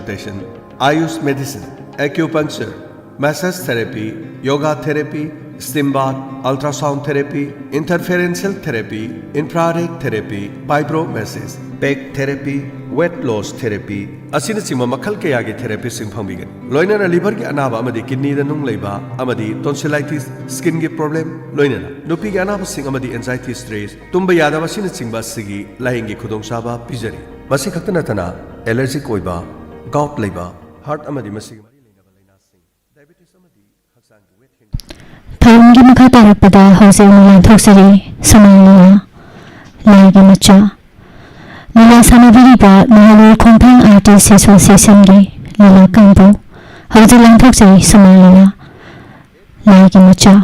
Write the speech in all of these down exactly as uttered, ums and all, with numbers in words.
Station, Ayush medicine, acupuncture, massage therapy, yoga therapy, steam bath, ultrasound therapy, interferential therapy, infrared therapy, fibromassage, back therapy, weight loss therapy ꯑꯁꯤꯅꯆꯤꯡꯕ ꯃꯈꯜ ꯀꯌꯥꯒꯤ therapyꯁꯤꯡ ꯐꯪꯕꯤꯒꯅꯤ꯫ ꯂꯣꯏꯅꯅ liverꯒꯤ ꯑꯅꯥꯕ ꯑꯃꯗꯤ kidneyꯗ ꯅꯨꯡ ꯂꯩꯕ ꯑꯃꯗꯤ tonsillitis, skinꯒꯤ problem, ꯂꯣꯏꯅꯅ ꯅꯨꯄꯤꯒꯤ ꯑꯅꯥꯕꯁꯤꯡ ꯑꯃꯗꯤ anxiety, stress, ꯇꯨꯝꯕ ꯌꯥꯗꯕ ꯑꯁꯤꯅꯆꯤꯡꯕ ꯑꯁꯤꯒꯤ ꯂꯥꯌꯦꯡꯒꯤ ꯈꯨꯗꯣꯡꯆꯥꯕ ꯄꯤꯖꯔꯤ꯫ ꯃꯁꯤ ꯈꯛꯇ ꯅꯠꯇꯅ allergic ꯑꯣꯏꯕ, gout ꯂꯩꯕ, heart ꯑꯃꯗꯤ ꯃꯁꯤꯒꯤ ꯃꯔꯤ ꯂꯩꯅꯕ ꯂꯥꯏꯅꯥꯁꯤꯡ, diabetes ꯑꯃꯗꯤ ꯍꯛꯆꯥꯡꯒꯤ weight ꯍꯦꯟꯒꯠꯍꯟꯕ ꯊꯧꯔꯝꯒꯤ ꯃꯈꯥ ꯇꯥꯔꯛꯄꯗ ꯍꯧꯖꯤꯛ ꯑꯃꯨꯛ ꯂꯥꯟꯊꯣꯛꯆꯔꯤ ꯁꯨꯃꯥꯡ ꯂꯤꯂꯥ, ꯂꯥꯏꯒꯤ ꯃꯆꯥ꯫ ꯂꯤꯂꯥ ꯁꯥꯟꯅꯕꯤꯔꯤꯕ ꯃꯍꯥꯂꯣꯏ ꯈꯣꯡꯊꯥꯡ Artist Associationꯒꯤ ꯂꯤꯂꯥ ꯀꯥꯡꯕꯨ꯫ ꯍꯧꯖꯤꯛ ꯂꯥꯟꯊꯣꯛꯆꯔꯤ ꯁꯨꯃꯥꯡ ꯂꯤꯂꯥ, ꯂꯥꯏꯒꯤ ꯃꯆꯥ꯫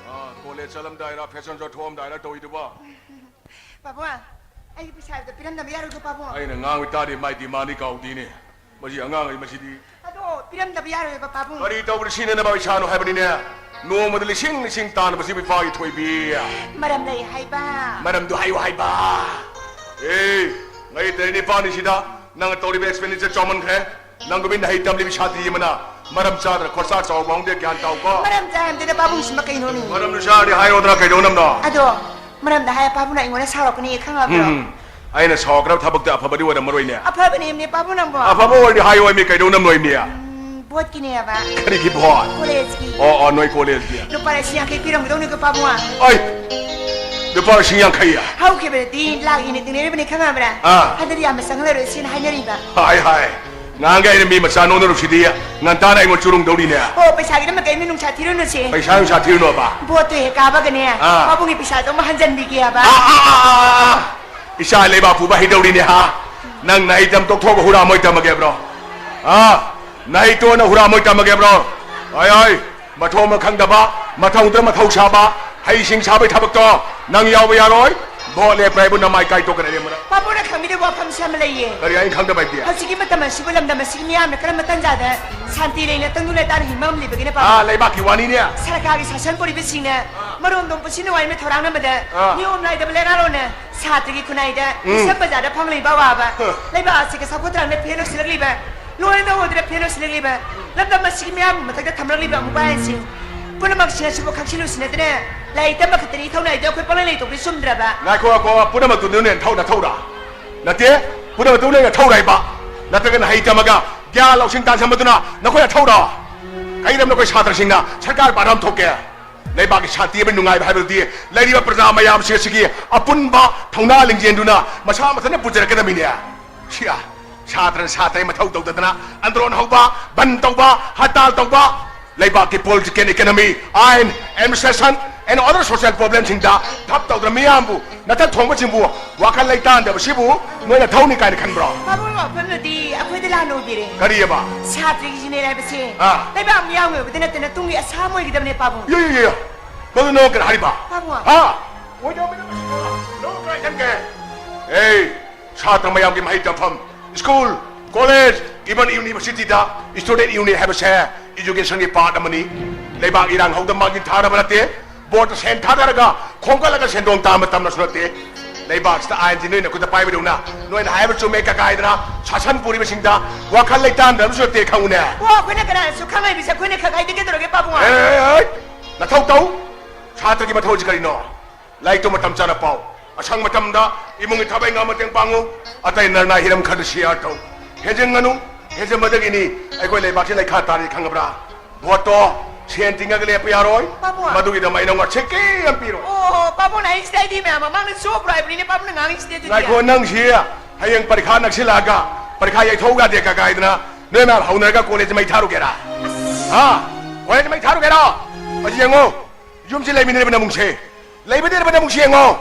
ꯑꯥ, ꯀꯣꯂꯦꯖ ꯆꯠꯂꯝꯗꯥꯏꯔ, ꯐꯦꯁꯟ ꯁꯣ ꯊꯣꯛꯑꯝꯗꯥꯏꯔ ꯇꯧꯔꯤꯗꯨꯕꯣ? ꯄꯥꯕꯨꯡ, ꯑꯩꯒꯤ ꯄꯩꯁꯥꯗꯣ ꯄꯤꯔꯝꯗꯕ ꯌꯥꯔꯣꯏꯀꯣ, ꯄꯥꯕꯨꯡ꯫ ꯑꯩꯅ ꯉꯥꯡꯕ ꯇꯥꯗꯦ, ꯃꯥꯏ ꯗꯤꯃꯥꯟꯗꯤ ꯀꯥꯎꯗꯦꯅꯦ꯫ ꯃꯁꯤ ꯑꯉꯥꯡ ꯑꯩ ꯃꯁꯤꯗꯤ꯫ ꯑꯗꯣ, ꯄꯤꯔꯝꯗꯕ ꯌꯥꯔꯣꯏꯕ, ꯄꯥꯕꯨꯡ꯫ ꯀꯔꯤ ꯇꯧꯕꯗ ꯁꯤꯖꯤꯟꯅꯅꯕ ꯏꯁꯥꯅꯣ ꯍꯥꯏꯕꯅꯤꯅꯦ? ꯅꯣꯡꯃꯗ ꯂꯤꯁꯤꯡ ꯂꯤꯁꯤꯡ ꯇꯥꯟꯕꯁꯤꯕꯨ ꯏꯄꯥꯒꯤ ꯊꯣꯏꯕꯤ꯫ ꯃꯔꯝ ꯂꯩ ꯍꯥꯏꯕ꯫ ꯃꯔꯝꯗꯨ ꯍꯥꯏꯌꯨ ꯍꯥꯏꯕ꯫ ꯑꯦ, ꯉꯩ ꯇꯔꯦꯠ ꯅꯤꯄꯥꯜꯅꯤꯁꯤꯗ ꯅꯪꯅ ꯇꯧꯔꯤꯕ expenditure ꯆꯥꯎꯃꯟꯈ꯭ꯔꯦ꯫ ꯅꯪꯒꯨꯝꯕ ꯅꯍꯩ ꯇꯝꯂꯤꯕꯤ ꯁꯥꯇ꯭ꯔꯤ ꯑꯃꯅ ꯃꯔꯝ ꯆꯥꯗꯅ ꯈꯣꯔꯁꯥ ꯆꯥꯎꯕ ꯍꯧꯅꯗꯦ, ꯒ꯭ꯌꯥꯟ ꯇꯥꯎꯀꯣ꯫ ꯃꯔꯝ ꯆꯥꯔꯝꯗꯦꯗ ꯄꯥꯕꯨꯡꯁꯤꯃ ꯀꯩꯅꯣꯅꯦ? ꯃꯔꯝꯗꯨ ꯆꯥꯔꯗꯤ ꯍꯥꯏꯔꯣꯗꯅ ꯀꯩꯗꯧꯅꯝꯅꯣ? ꯑꯗꯣ ꯃꯔꯝꯗ ꯍꯥꯏ ꯄꯥꯕꯨꯡꯅ ꯑꯩꯉꯣꯟꯗ ꯁꯥꯎꯔꯛꯀꯅꯤ ꯈꯪꯉꯕ꯭ꯔꯣ? ꯎꯝ, ꯑꯩꯅ ꯁꯥꯎꯈ꯭ꯔꯕ ꯊꯕꯛꯇꯤ ꯑꯐꯕꯗꯤ ꯑꯣꯏꯔꯝꯃꯔꯣꯏꯅꯦ꯫ ꯑꯐꯕꯅꯦꯃꯤ ꯄꯥꯕꯨꯡ ꯅꯪꯕꯣ꯫ ꯑꯐꯕ ꯑꯣꯏꯔꯗꯤ ꯍꯥꯏꯌꯣ ꯍꯥꯏꯃꯤ, ꯀꯩꯗꯧꯅꯝꯅꯣ ꯍꯥꯏꯃꯤ? ꯎꯝ, ꯚꯣꯠꯀꯤꯅꯦꯕ꯫ ꯀꯔꯤꯒꯤ ꯚꯣꯠ? ꯀꯣꯂꯦꯖꯀꯤ꯫ ꯑꯣ, ꯑꯣ, ꯅꯣꯏ ꯀꯣꯂꯦꯖꯀꯤ꯫ ꯂꯨꯄꯥ ꯂꯤꯁꯤꯡ ꯌꯥꯡꯈꯩ ꯄꯤꯔꯝꯒꯗꯧꯅꯤꯀꯣ ꯄꯥꯕꯨꯡ꯫ ꯑꯩ ꯂꯨꯄꯥ ꯂꯤꯁꯤꯡ ꯌꯥꯡꯈꯩ꯫ ꯍꯧꯈꯤꯕꯗꯗꯤ ꯂꯥꯛ ꯏꯅ ꯇꯤꯡꯅꯔꯤꯕꯅꯤ, ꯈꯪꯉꯕ꯭ꯔꯥ? ꯑꯥ꯫ ꯍꯟꯗꯛꯇꯤ ꯌꯥꯝꯅ ꯆꯪꯍꯜꯂꯔꯣꯏꯁꯤꯅ ꯍꯥꯏꯅꯔꯤꯕ꯫ ꯍꯥꯏ ꯍꯥꯏ꯫ ꯉꯍꯥꯟꯒꯩ ꯑꯩꯅ ꯃꯤ ꯃꯆꯥ ꯅꯣꯛꯅꯔꯨꯁꯤꯗꯤ ꯉꯟꯇꯥꯅ ꯑꯩꯉꯣꯟꯗ ꯆꯨꯔꯨꯡꯗꯧꯔꯤꯅꯦ꯫ ꯑꯣ, ꯄꯩꯁꯥꯒꯤꯗꯃꯛ ꯀꯔꯤꯝꯇ ꯅꯨꯡꯁꯥ ꯊꯤꯔꯨꯅꯨꯁꯦ꯫ ꯄꯩꯁꯥ ꯅꯨꯡꯁꯥ ꯊꯤꯔꯨꯅꯣꯕ꯫ ꯚꯣꯠꯇꯣ ꯍꯦꯛ ꯀꯥꯕꯒꯅꯦ, ꯑꯥ꯫ ꯄꯥꯕꯨꯡꯒꯤ ꯄꯩꯁꯥꯗꯣ ꯑꯃꯨꯛ ꯍꯟꯖꯟꯕꯤꯒꯦꯕ꯫ ꯑꯥ, ꯑꯥ, ꯑꯥ, ꯑꯥ, ꯑꯥ꯫ ꯏꯆꯥ ꯂꯩꯕꯥꯛ ꯄꯨꯕ ꯍꯩꯗꯧꯔꯤꯅꯦ ꯍꯥ꯫ ꯅꯪ ꯅꯍꯩ ꯇꯝ ꯇꯣꯛꯊꯣꯛꯑꯒ ꯍꯨꯔꯥꯟꯕ ꯑꯣꯏ ꯇꯝꯃꯒꯦꯕ꯭ꯔꯣ? ꯑꯥ? ꯅꯍꯩ ꯇꯣꯟꯅ ꯍꯨꯔꯥꯟꯕ ꯑꯣꯏ ꯇꯝꯃꯒꯦꯕ꯭ꯔꯣ? ꯍꯣꯏ, ꯍꯣꯏ꯫ ꯃꯊꯣꯡ ꯑꯃ ꯈꯪꯗꯕ, ꯃꯊꯧꯗ ꯃꯊꯧ ꯁꯥꯕ, ꯍꯩꯁꯤꯡ ꯁꯥꯕꯩ ꯊꯕꯛꯇꯣ ꯅꯪ ꯌꯥꯎꯕ ꯌꯥꯔꯣꯏ꯫ ꯚꯣꯠ ꯂꯦꯞꯄ ꯍꯥꯏꯕꯨ ꯅꯃꯥꯏ ꯀꯥꯏ ꯇꯣꯛꯀꯅꯤ ꯑꯃꯅ꯫ ꯄꯥꯕꯨꯡꯅ ꯈꯪꯕꯤꯗꯕ ꯋꯥꯐꯝꯁꯦ ꯑꯃ ꯂꯩꯌꯦ꯫ ꯀꯔꯤ ꯑꯩꯅ ꯈꯪꯗꯕ ꯍꯥꯏꯗꯤ? ꯍꯧꯖꯤꯛꯀꯤ ꯃꯇꯝ ꯑꯁꯤꯕꯨ ꯂꯝꯗꯝ ꯑꯁꯤꯒꯤ ꯃꯤꯌꯥꯝꯅ ꯀꯔꯝꯕ ꯇꯟꯖꯥꯗ ꯁꯥꯟꯇꯤ ꯂꯩꯅ ꯇꯪꯗꯨ ꯂꯩꯇꯥꯅ ꯍꯤꯡꯕ ꯉꯝꯂꯤꯕꯒꯦꯅꯦ, ꯄꯥꯕꯨꯡ? ꯑꯥ, ꯂꯩꯕꯥꯛꯀꯤ ꯋꯥꯅꯤꯅꯦ꯫ ꯁꯔꯀꯥꯔꯒꯤ ꯁꯥꯁꯟ ꯄꯨꯔꯤꯕꯁꯤꯡꯅ ꯃꯔꯣꯝꯗꯣꯝ ꯄꯨꯟꯁꯤ ꯅꯨꯡꯉꯥꯏꯅ ꯊꯧꯔꯥꯡꯅꯕꯗ ꯑꯥ꯫ ꯅꯤꯌꯣꯝ ꯅꯥꯏꯗꯕ ꯂꯩꯔꯥꯂꯣꯅ ꯁꯥꯇ꯭ꯔꯒꯤ ꯈꯨꯟꯅꯥꯏꯗ ꯎꯝ꯫ ꯏꯁꯝ ꯕꯖꯥꯔꯗ ꯐꯪꯂꯤꯕ ꯑꯋꯥꯕ, ꯍ꯫ ꯂꯩꯕꯥꯛ ꯑꯁꯤꯒꯤ ꯆꯥꯎꯈꯠ ꯊꯧꯔꯥꯡꯗ ꯐꯦꯜ ꯑꯣꯏꯁꯤꯜꯂꯛꯂꯤꯕ, ꯂꯣꯏꯅ ꯍꯣꯗꯅ ꯐꯦꯜ ꯑꯣꯏꯁꯤꯜꯂꯛꯂꯤꯕ, ꯂꯝꯗꯝ ꯑꯁꯤꯒꯤ ꯃꯤꯌꯥꯝꯒꯤ ꯃꯊꯛꯇ ꯊꯝꯂꯛꯂꯤꯕ ꯑꯃꯨꯛꯕꯥꯏ ꯑꯁꯤꯡ ꯄꯨꯝꯅꯃꯛꯁꯤꯡ ꯑꯁꯤꯕꯨ ꯈꯪꯁꯤꯜꯂꯨꯁꯤ ꯅꯠꯇꯅ, ꯂꯥꯏꯔꯤꯛ ꯇꯝꯕ ꯈꯛꯇꯅꯤ ꯏꯊꯧꯅꯥꯏꯗ ꯑꯩꯈꯣꯏ ꯄꯪꯂꯩ ꯂꯩꯊꯣꯛꯄꯗꯤ ꯆꯨꯝꯗ꯭ꯔꯕ? ꯉꯥꯏꯈꯣ, ꯉꯥꯏꯈꯣ, ꯄꯨꯝꯅꯃꯛꯇꯨ ꯅꯣꯏꯅ ꯊꯧ-, ꯅꯊꯧꯔꯥ? ꯅꯠꯇꯦ, ꯄꯨꯝꯅꯃꯛꯇꯨ ꯅꯣꯏꯅ ꯊꯧꯔꯥꯏꯕ꯫ ꯅꯠꯇ꯭ꯔꯒꯅ ꯍꯩ ꯇꯝꯃꯒ ꯒ꯭ꯌꯥꯟ ꯂꯧꯁꯤꯡ ꯇꯥꯟꯁꯤꯟꯕꯗꯨꯅ ꯅꯈꯣꯏꯅ ꯊꯧꯔꯥ? ꯀꯩꯗꯝꯅ ꯑꯩꯈꯣꯏ ꯁꯥꯇ꯭ꯔꯁꯤꯡꯅ ꯁꯔꯀꯥꯔ ꯄꯥꯟꯗꯝ ꯊꯣꯛꯀꯦ? ꯂꯩꯕꯥꯛꯀꯤ ꯁꯥꯟꯇꯤ ꯑꯃꯗꯤ ꯅꯨꯡꯉꯥꯏꯕ ꯍꯥꯏꯕꯗꯨꯗꯤ ꯂꯩꯔꯤꯕ ꯄ꯭ꯔꯖꯥ ꯃꯌꯥꯝꯁꯤꯡ ꯑꯁꯤꯒꯤ ꯑꯄꯨꯟꯕ ꯊꯧꯅꯥ ꯂꯤꯡꯖꯦꯜꯗꯨꯅ ꯃꯁꯥ ꯃꯊꯟꯇ ꯄꯨꯖꯔꯛꯀꯗꯕꯅꯤꯅꯦ꯫ ꯁꯤꯌꯥ, ꯁꯥꯇ꯭ꯔꯅ ꯁꯥꯇ꯭ꯔꯒꯤ ꯃꯊꯧ ꯇꯧꯗꯗꯅ ꯑꯟꯗꯣꯂꯟ ꯍꯧꯕ, ꯕꯟ ꯇꯧꯕ, ꯍꯔꯇꯥꯜ ꯇꯧꯕ, ꯂꯩꯕꯥꯛꯀꯤ political, economy, ꯑꯥꯏꯟ, administration and other social problemꯁꯤꯡꯗ ꯊꯕꯛ ꯇꯧꯗꯅ ꯃꯤꯌꯥꯝꯕꯨ ꯅꯊꯛ ꯊꯣꯡꯕꯁꯤꯡꯕꯨ ꯋꯥꯈꯜ ꯂꯩꯇꯥꯟꯗꯕꯁꯤꯕꯨ ꯅꯣꯏꯅ ꯊꯧꯅꯤ ꯀꯥꯏꯅ ꯈꯟꯕ꯭ꯔꯣ? ꯃꯔꯨ ꯑꯣꯏꯕ ꯋꯥꯐꯝꯗꯨꯗꯤ ꯑꯩꯈꯣꯏꯗ ꯂꯥꯟꯅ ꯎꯕꯤꯔꯦ꯫ ꯀꯔꯤꯑꯕ? ꯁꯥꯇ꯭ꯔꯒꯤ ꯖꯦꯅꯦꯔꯦꯜ ꯍꯥꯏꯕꯁꯦ ꯑꯥ꯫ ꯂꯩꯕꯥꯛ ꯃꯤꯌꯥꯝꯒꯤ ꯑꯣꯏꯕꯗ ꯅꯠꯇꯅ ꯇꯨꯡꯒꯤ ꯑꯁꯥ ꯑꯃ ꯑꯣꯏꯒꯗꯕꯅꯦ, ꯄꯥꯕꯨꯡ꯫ ꯌꯣ, ꯌꯣ, ꯌꯣ, ꯌꯣ꯫ ꯃꯗꯨ ꯅꯉꯣꯟ ꯀꯅꯥ ꯍꯥꯏꯔꯤꯕ? ꯄꯥꯕꯨꯡ꯫ ꯍꯥ? ꯑꯣꯏꯗꯧꯕ ꯅꯪ ꯅꯪ ꯀꯔꯤ ꯈꯟꯒꯦ? ꯑꯦ, ꯁꯥꯇ꯭ꯔ ꯃꯌꯥꯝꯒꯤ ꯃꯍꯩ ꯇꯝꯐꯝ, school, college, even universityꯗ student union ꯍꯥꯏꯕꯁꯦ educationꯒꯤ part ꯑꯃꯅꯤ꯫ ꯂꯩꯕꯥꯛ ꯏꯔꯥꯡ ꯍꯧꯗ ꯃꯥꯡꯖꯤꯟ ꯊꯥꯔꯕ ꯅꯠꯇꯦ꯫ ꯚꯣꯠꯇ ꯁꯦꯟ ꯊꯥꯗꯔꯒ ꯈꯣꯝꯒꯠꯂꯒ ꯁꯦꯟꯗꯣꯡ ꯇꯥꯟꯕ ꯇꯝꯅꯁꯨ ꯅꯠꯇꯦ꯫ ꯂꯩꯕꯥꯛꯁꯤꯗ ꯑꯥꯏꯟꯁꯤ ꯅꯣꯏꯅ ꯈꯨꯠꯇ ꯄꯥꯏꯕꯗꯧꯅ ꯅꯣꯏꯅ ꯍꯥꯏꯕ ꯆꯨꯝꯃꯦ ꯀꯀꯥꯏꯗꯅ ꯁꯥꯁꯟ ꯄꯨꯔꯤꯕꯁꯤꯡꯗ ꯋꯥꯈꯜ ꯂꯩꯇꯥꯟꯗꯕꯁꯨ ꯅꯠꯇꯦ, ꯈꯪꯉꯨꯅꯦ꯫ ꯑꯣ, ꯑꯩꯈꯣꯏꯅ ꯀꯅꯥꯅꯁꯨ ꯈꯪꯍꯩꯕꯁꯦ ꯑꯩꯈꯣꯏꯅ ꯈꯛ ꯍꯥꯏꯗꯤ ꯀꯩꯗꯧꯔꯒꯦ, ꯄꯥꯕꯨꯡ? ꯑꯦ, ꯑꯦ, ꯑꯦ, ꯅꯊꯧ ꯇꯧ꯫ ꯁꯥꯇ꯭ꯔꯒꯤ ꯃꯊꯧꯁꯤ ꯀꯔꯤꯅꯣ? ꯂꯥꯏꯔꯤꯛꯇꯣ ꯃꯇꯝ ꯆꯥꯅ ꯄꯥꯎ꯫ ꯑꯁꯪ ꯃꯇꯝꯗ ꯏꯃꯨꯡꯒꯤ ꯊꯕꯛ ꯏꯪꯈꯥꯡ ꯃꯇꯦꯡ ꯄꯥꯡꯉꯨ꯫ ꯑꯇꯩ ꯅꯔꯅꯥ ꯍꯤꯔꯝ ꯈꯔꯗ share ꯇꯧ꯫ ꯍꯦꯟꯖꯤꯟꯒꯅꯨ꯫ ꯍꯦꯟꯖꯤꯟꯕꯗꯒꯤꯅꯤ ꯑꯩꯈꯣꯏ ꯂꯩꯕꯥꯛꯁꯤ ꯂꯩꯈꯥ ꯇꯥꯔꯤ, ꯈꯪꯉꯕ꯭ꯔꯥ? ꯚꯣꯠꯇꯣ ꯁꯦꯟ ꯇꯤꯡꯉꯒ ꯂꯦꯞꯄ ꯌꯥꯔꯣꯏ꯫ ꯄꯥꯕꯨꯡ꯫ ꯃꯗꯨꯒꯤꯗꯃꯛ ꯑꯩ ꯅꯪ ꯋꯥꯁꯛꯀꯦ ꯌꯥꯝ ꯄꯤꯔꯣꯏ꯫ ꯑꯣ, ꯄꯥꯕꯨꯡꯅ ꯍꯥꯏꯁꯤꯗꯤ ꯑꯩꯗꯤ ꯃꯌꯥꯝ ꯃꯃꯥꯡꯗ ꯆꯣꯞꯄ꯭ꯔꯣ ꯍꯥꯏꯕꯅꯤꯅꯦ, ꯄꯥꯕꯨꯡꯅ ꯉꯥꯡꯉꯤꯁꯤꯗꯤ ꯑꯗꯨꯗꯤ꯫ ꯉꯥꯏꯈꯣ, ꯅꯪꯁꯤ ꯍꯌꯦꯡ ꯄꯔꯤꯈꯥ ꯅꯛꯁꯤꯜꯂꯛꯑꯒ ꯄꯔꯤꯈꯥ ꯌꯩꯊꯣꯛꯎ ꯌꯥꯗꯦ ꯀꯥꯏꯗꯅ ꯅꯣꯏ ꯃꯌꯥꯝ ꯍꯧꯅꯔꯒ ꯀꯣꯂꯦꯖ ꯃꯩ ꯊꯥꯔꯨꯒꯦꯔꯥ? ꯍꯥ? ꯀꯣꯂꯦꯖ ꯃꯩ ꯊꯥꯔꯨꯒꯦꯔꯣ? ꯑꯁꯤ ꯌꯦꯡꯉꯣ, ꯌꯨꯝꯁꯤ ꯂꯩꯃꯤꯟꯅꯔꯤꯕ ꯅꯃꯨꯡꯁꯦ, ꯂꯩꯃꯤꯟꯅꯔꯤꯕ ꯅꯃꯨꯡꯁꯤ ꯌꯦꯡꯉꯣ꯫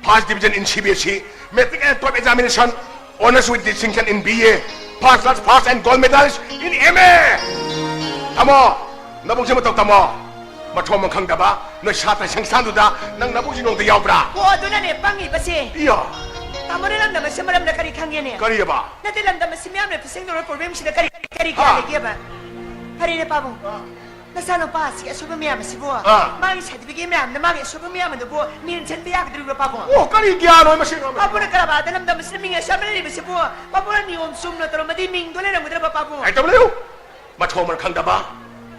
First division in C B S E, matric and top examination, honors with distinction in B A, first class first and gold medalist in M A. ꯇꯥꯃꯣ, ꯅꯕꯨꯡꯁꯦ ꯃꯇꯧ ꯇꯝꯃꯣ꯫ ꯃꯊꯣꯡ ꯃꯔꯝ ꯈꯪꯗꯕ ꯅꯣꯏ ꯁꯥꯇ꯭ꯔ ꯁꯪꯁꯊꯥꯟꯗꯨꯗ ꯅꯪ ꯅꯕꯨꯡꯁꯤ ꯅꯣꯡꯗ ꯌꯥꯎꯕ꯭ꯔꯥ? ꯑꯣ, ꯑꯗꯨꯅꯅꯦ ꯄꯪꯉꯤꯕꯁꯦ꯫ ꯏꯌꯥ꯫ ꯇꯥꯃꯣꯅ ꯂꯝꯗꯝ ꯑꯁꯤ ꯃꯔꯝꯗ ꯀꯔꯤ ꯈꯪꯒꯦꯅꯦ? ꯀꯔꯤꯑꯕ? ꯅꯠꯇꯦ, ꯂꯝꯗꯝ ꯑꯁꯤ ꯃꯤꯌꯥꯝꯅ ꯐꯤꯁꯦꯡꯗꯧꯔ problemꯁꯤꯗ ꯀꯔꯤ, ꯀꯔꯤ, ꯀꯔꯤ ꯀꯌꯥ ꯑꯥ꯫ ꯂꯩꯒꯦꯕ? ꯐꯔꯦꯅꯦ ꯄꯥꯕꯨꯡ꯫ ꯑꯥ꯫ ꯅꯆꯥꯅꯨꯄꯥ ꯑꯁꯤꯒꯤ ꯑꯁꯣꯏꯕ ꯃꯌꯥꯝ ꯑꯁꯤꯕꯨ, ꯑꯥ꯫ ꯃꯥꯒꯤ certificate ꯃꯌꯥꯝꯅ ꯃꯥꯒꯤ ꯑꯁꯣꯏꯕ ꯃꯌꯥꯝ ꯑꯗꯨꯕꯨ ꯃꯦꯟꯁꯤꯟꯕ ꯌꯥꯒꯗꯧꯔꯤꯕ꯭ꯔꯣ ꯄꯥꯕꯨꯡ? ꯑꯣ, ꯀꯔꯤ ꯒ꯭ꯌꯥꯟ ꯑꯣꯏ ꯃꯁꯤ? ꯄꯥꯕꯨꯡꯅ ꯀꯔꯕꯥꯔꯗ ꯂꯝꯗꯝ ꯑꯁꯤꯗ ꯃꯤꯡ ꯑꯁꯨꯛ ꯌꯥꯝꯅ ꯂꯩꯔꯤꯕꯁꯤꯕꯨ ꯄꯥꯕꯨꯡꯅ ꯅꯤꯌꯣꯝ ꯆꯨꯝꯅ ꯇꯧꯔꯝꯃꯗꯤ ꯃꯤꯡꯗꯣ ꯂꯩꯔꯝꯒꯗ꯭ꯔꯕ ꯄꯥꯕꯨꯡ? ꯉꯥꯏꯇꯧ ꯂꯩꯌꯨ꯫ ꯃꯊꯣꯡ ꯃꯔꯝ ꯈꯪꯗꯕ,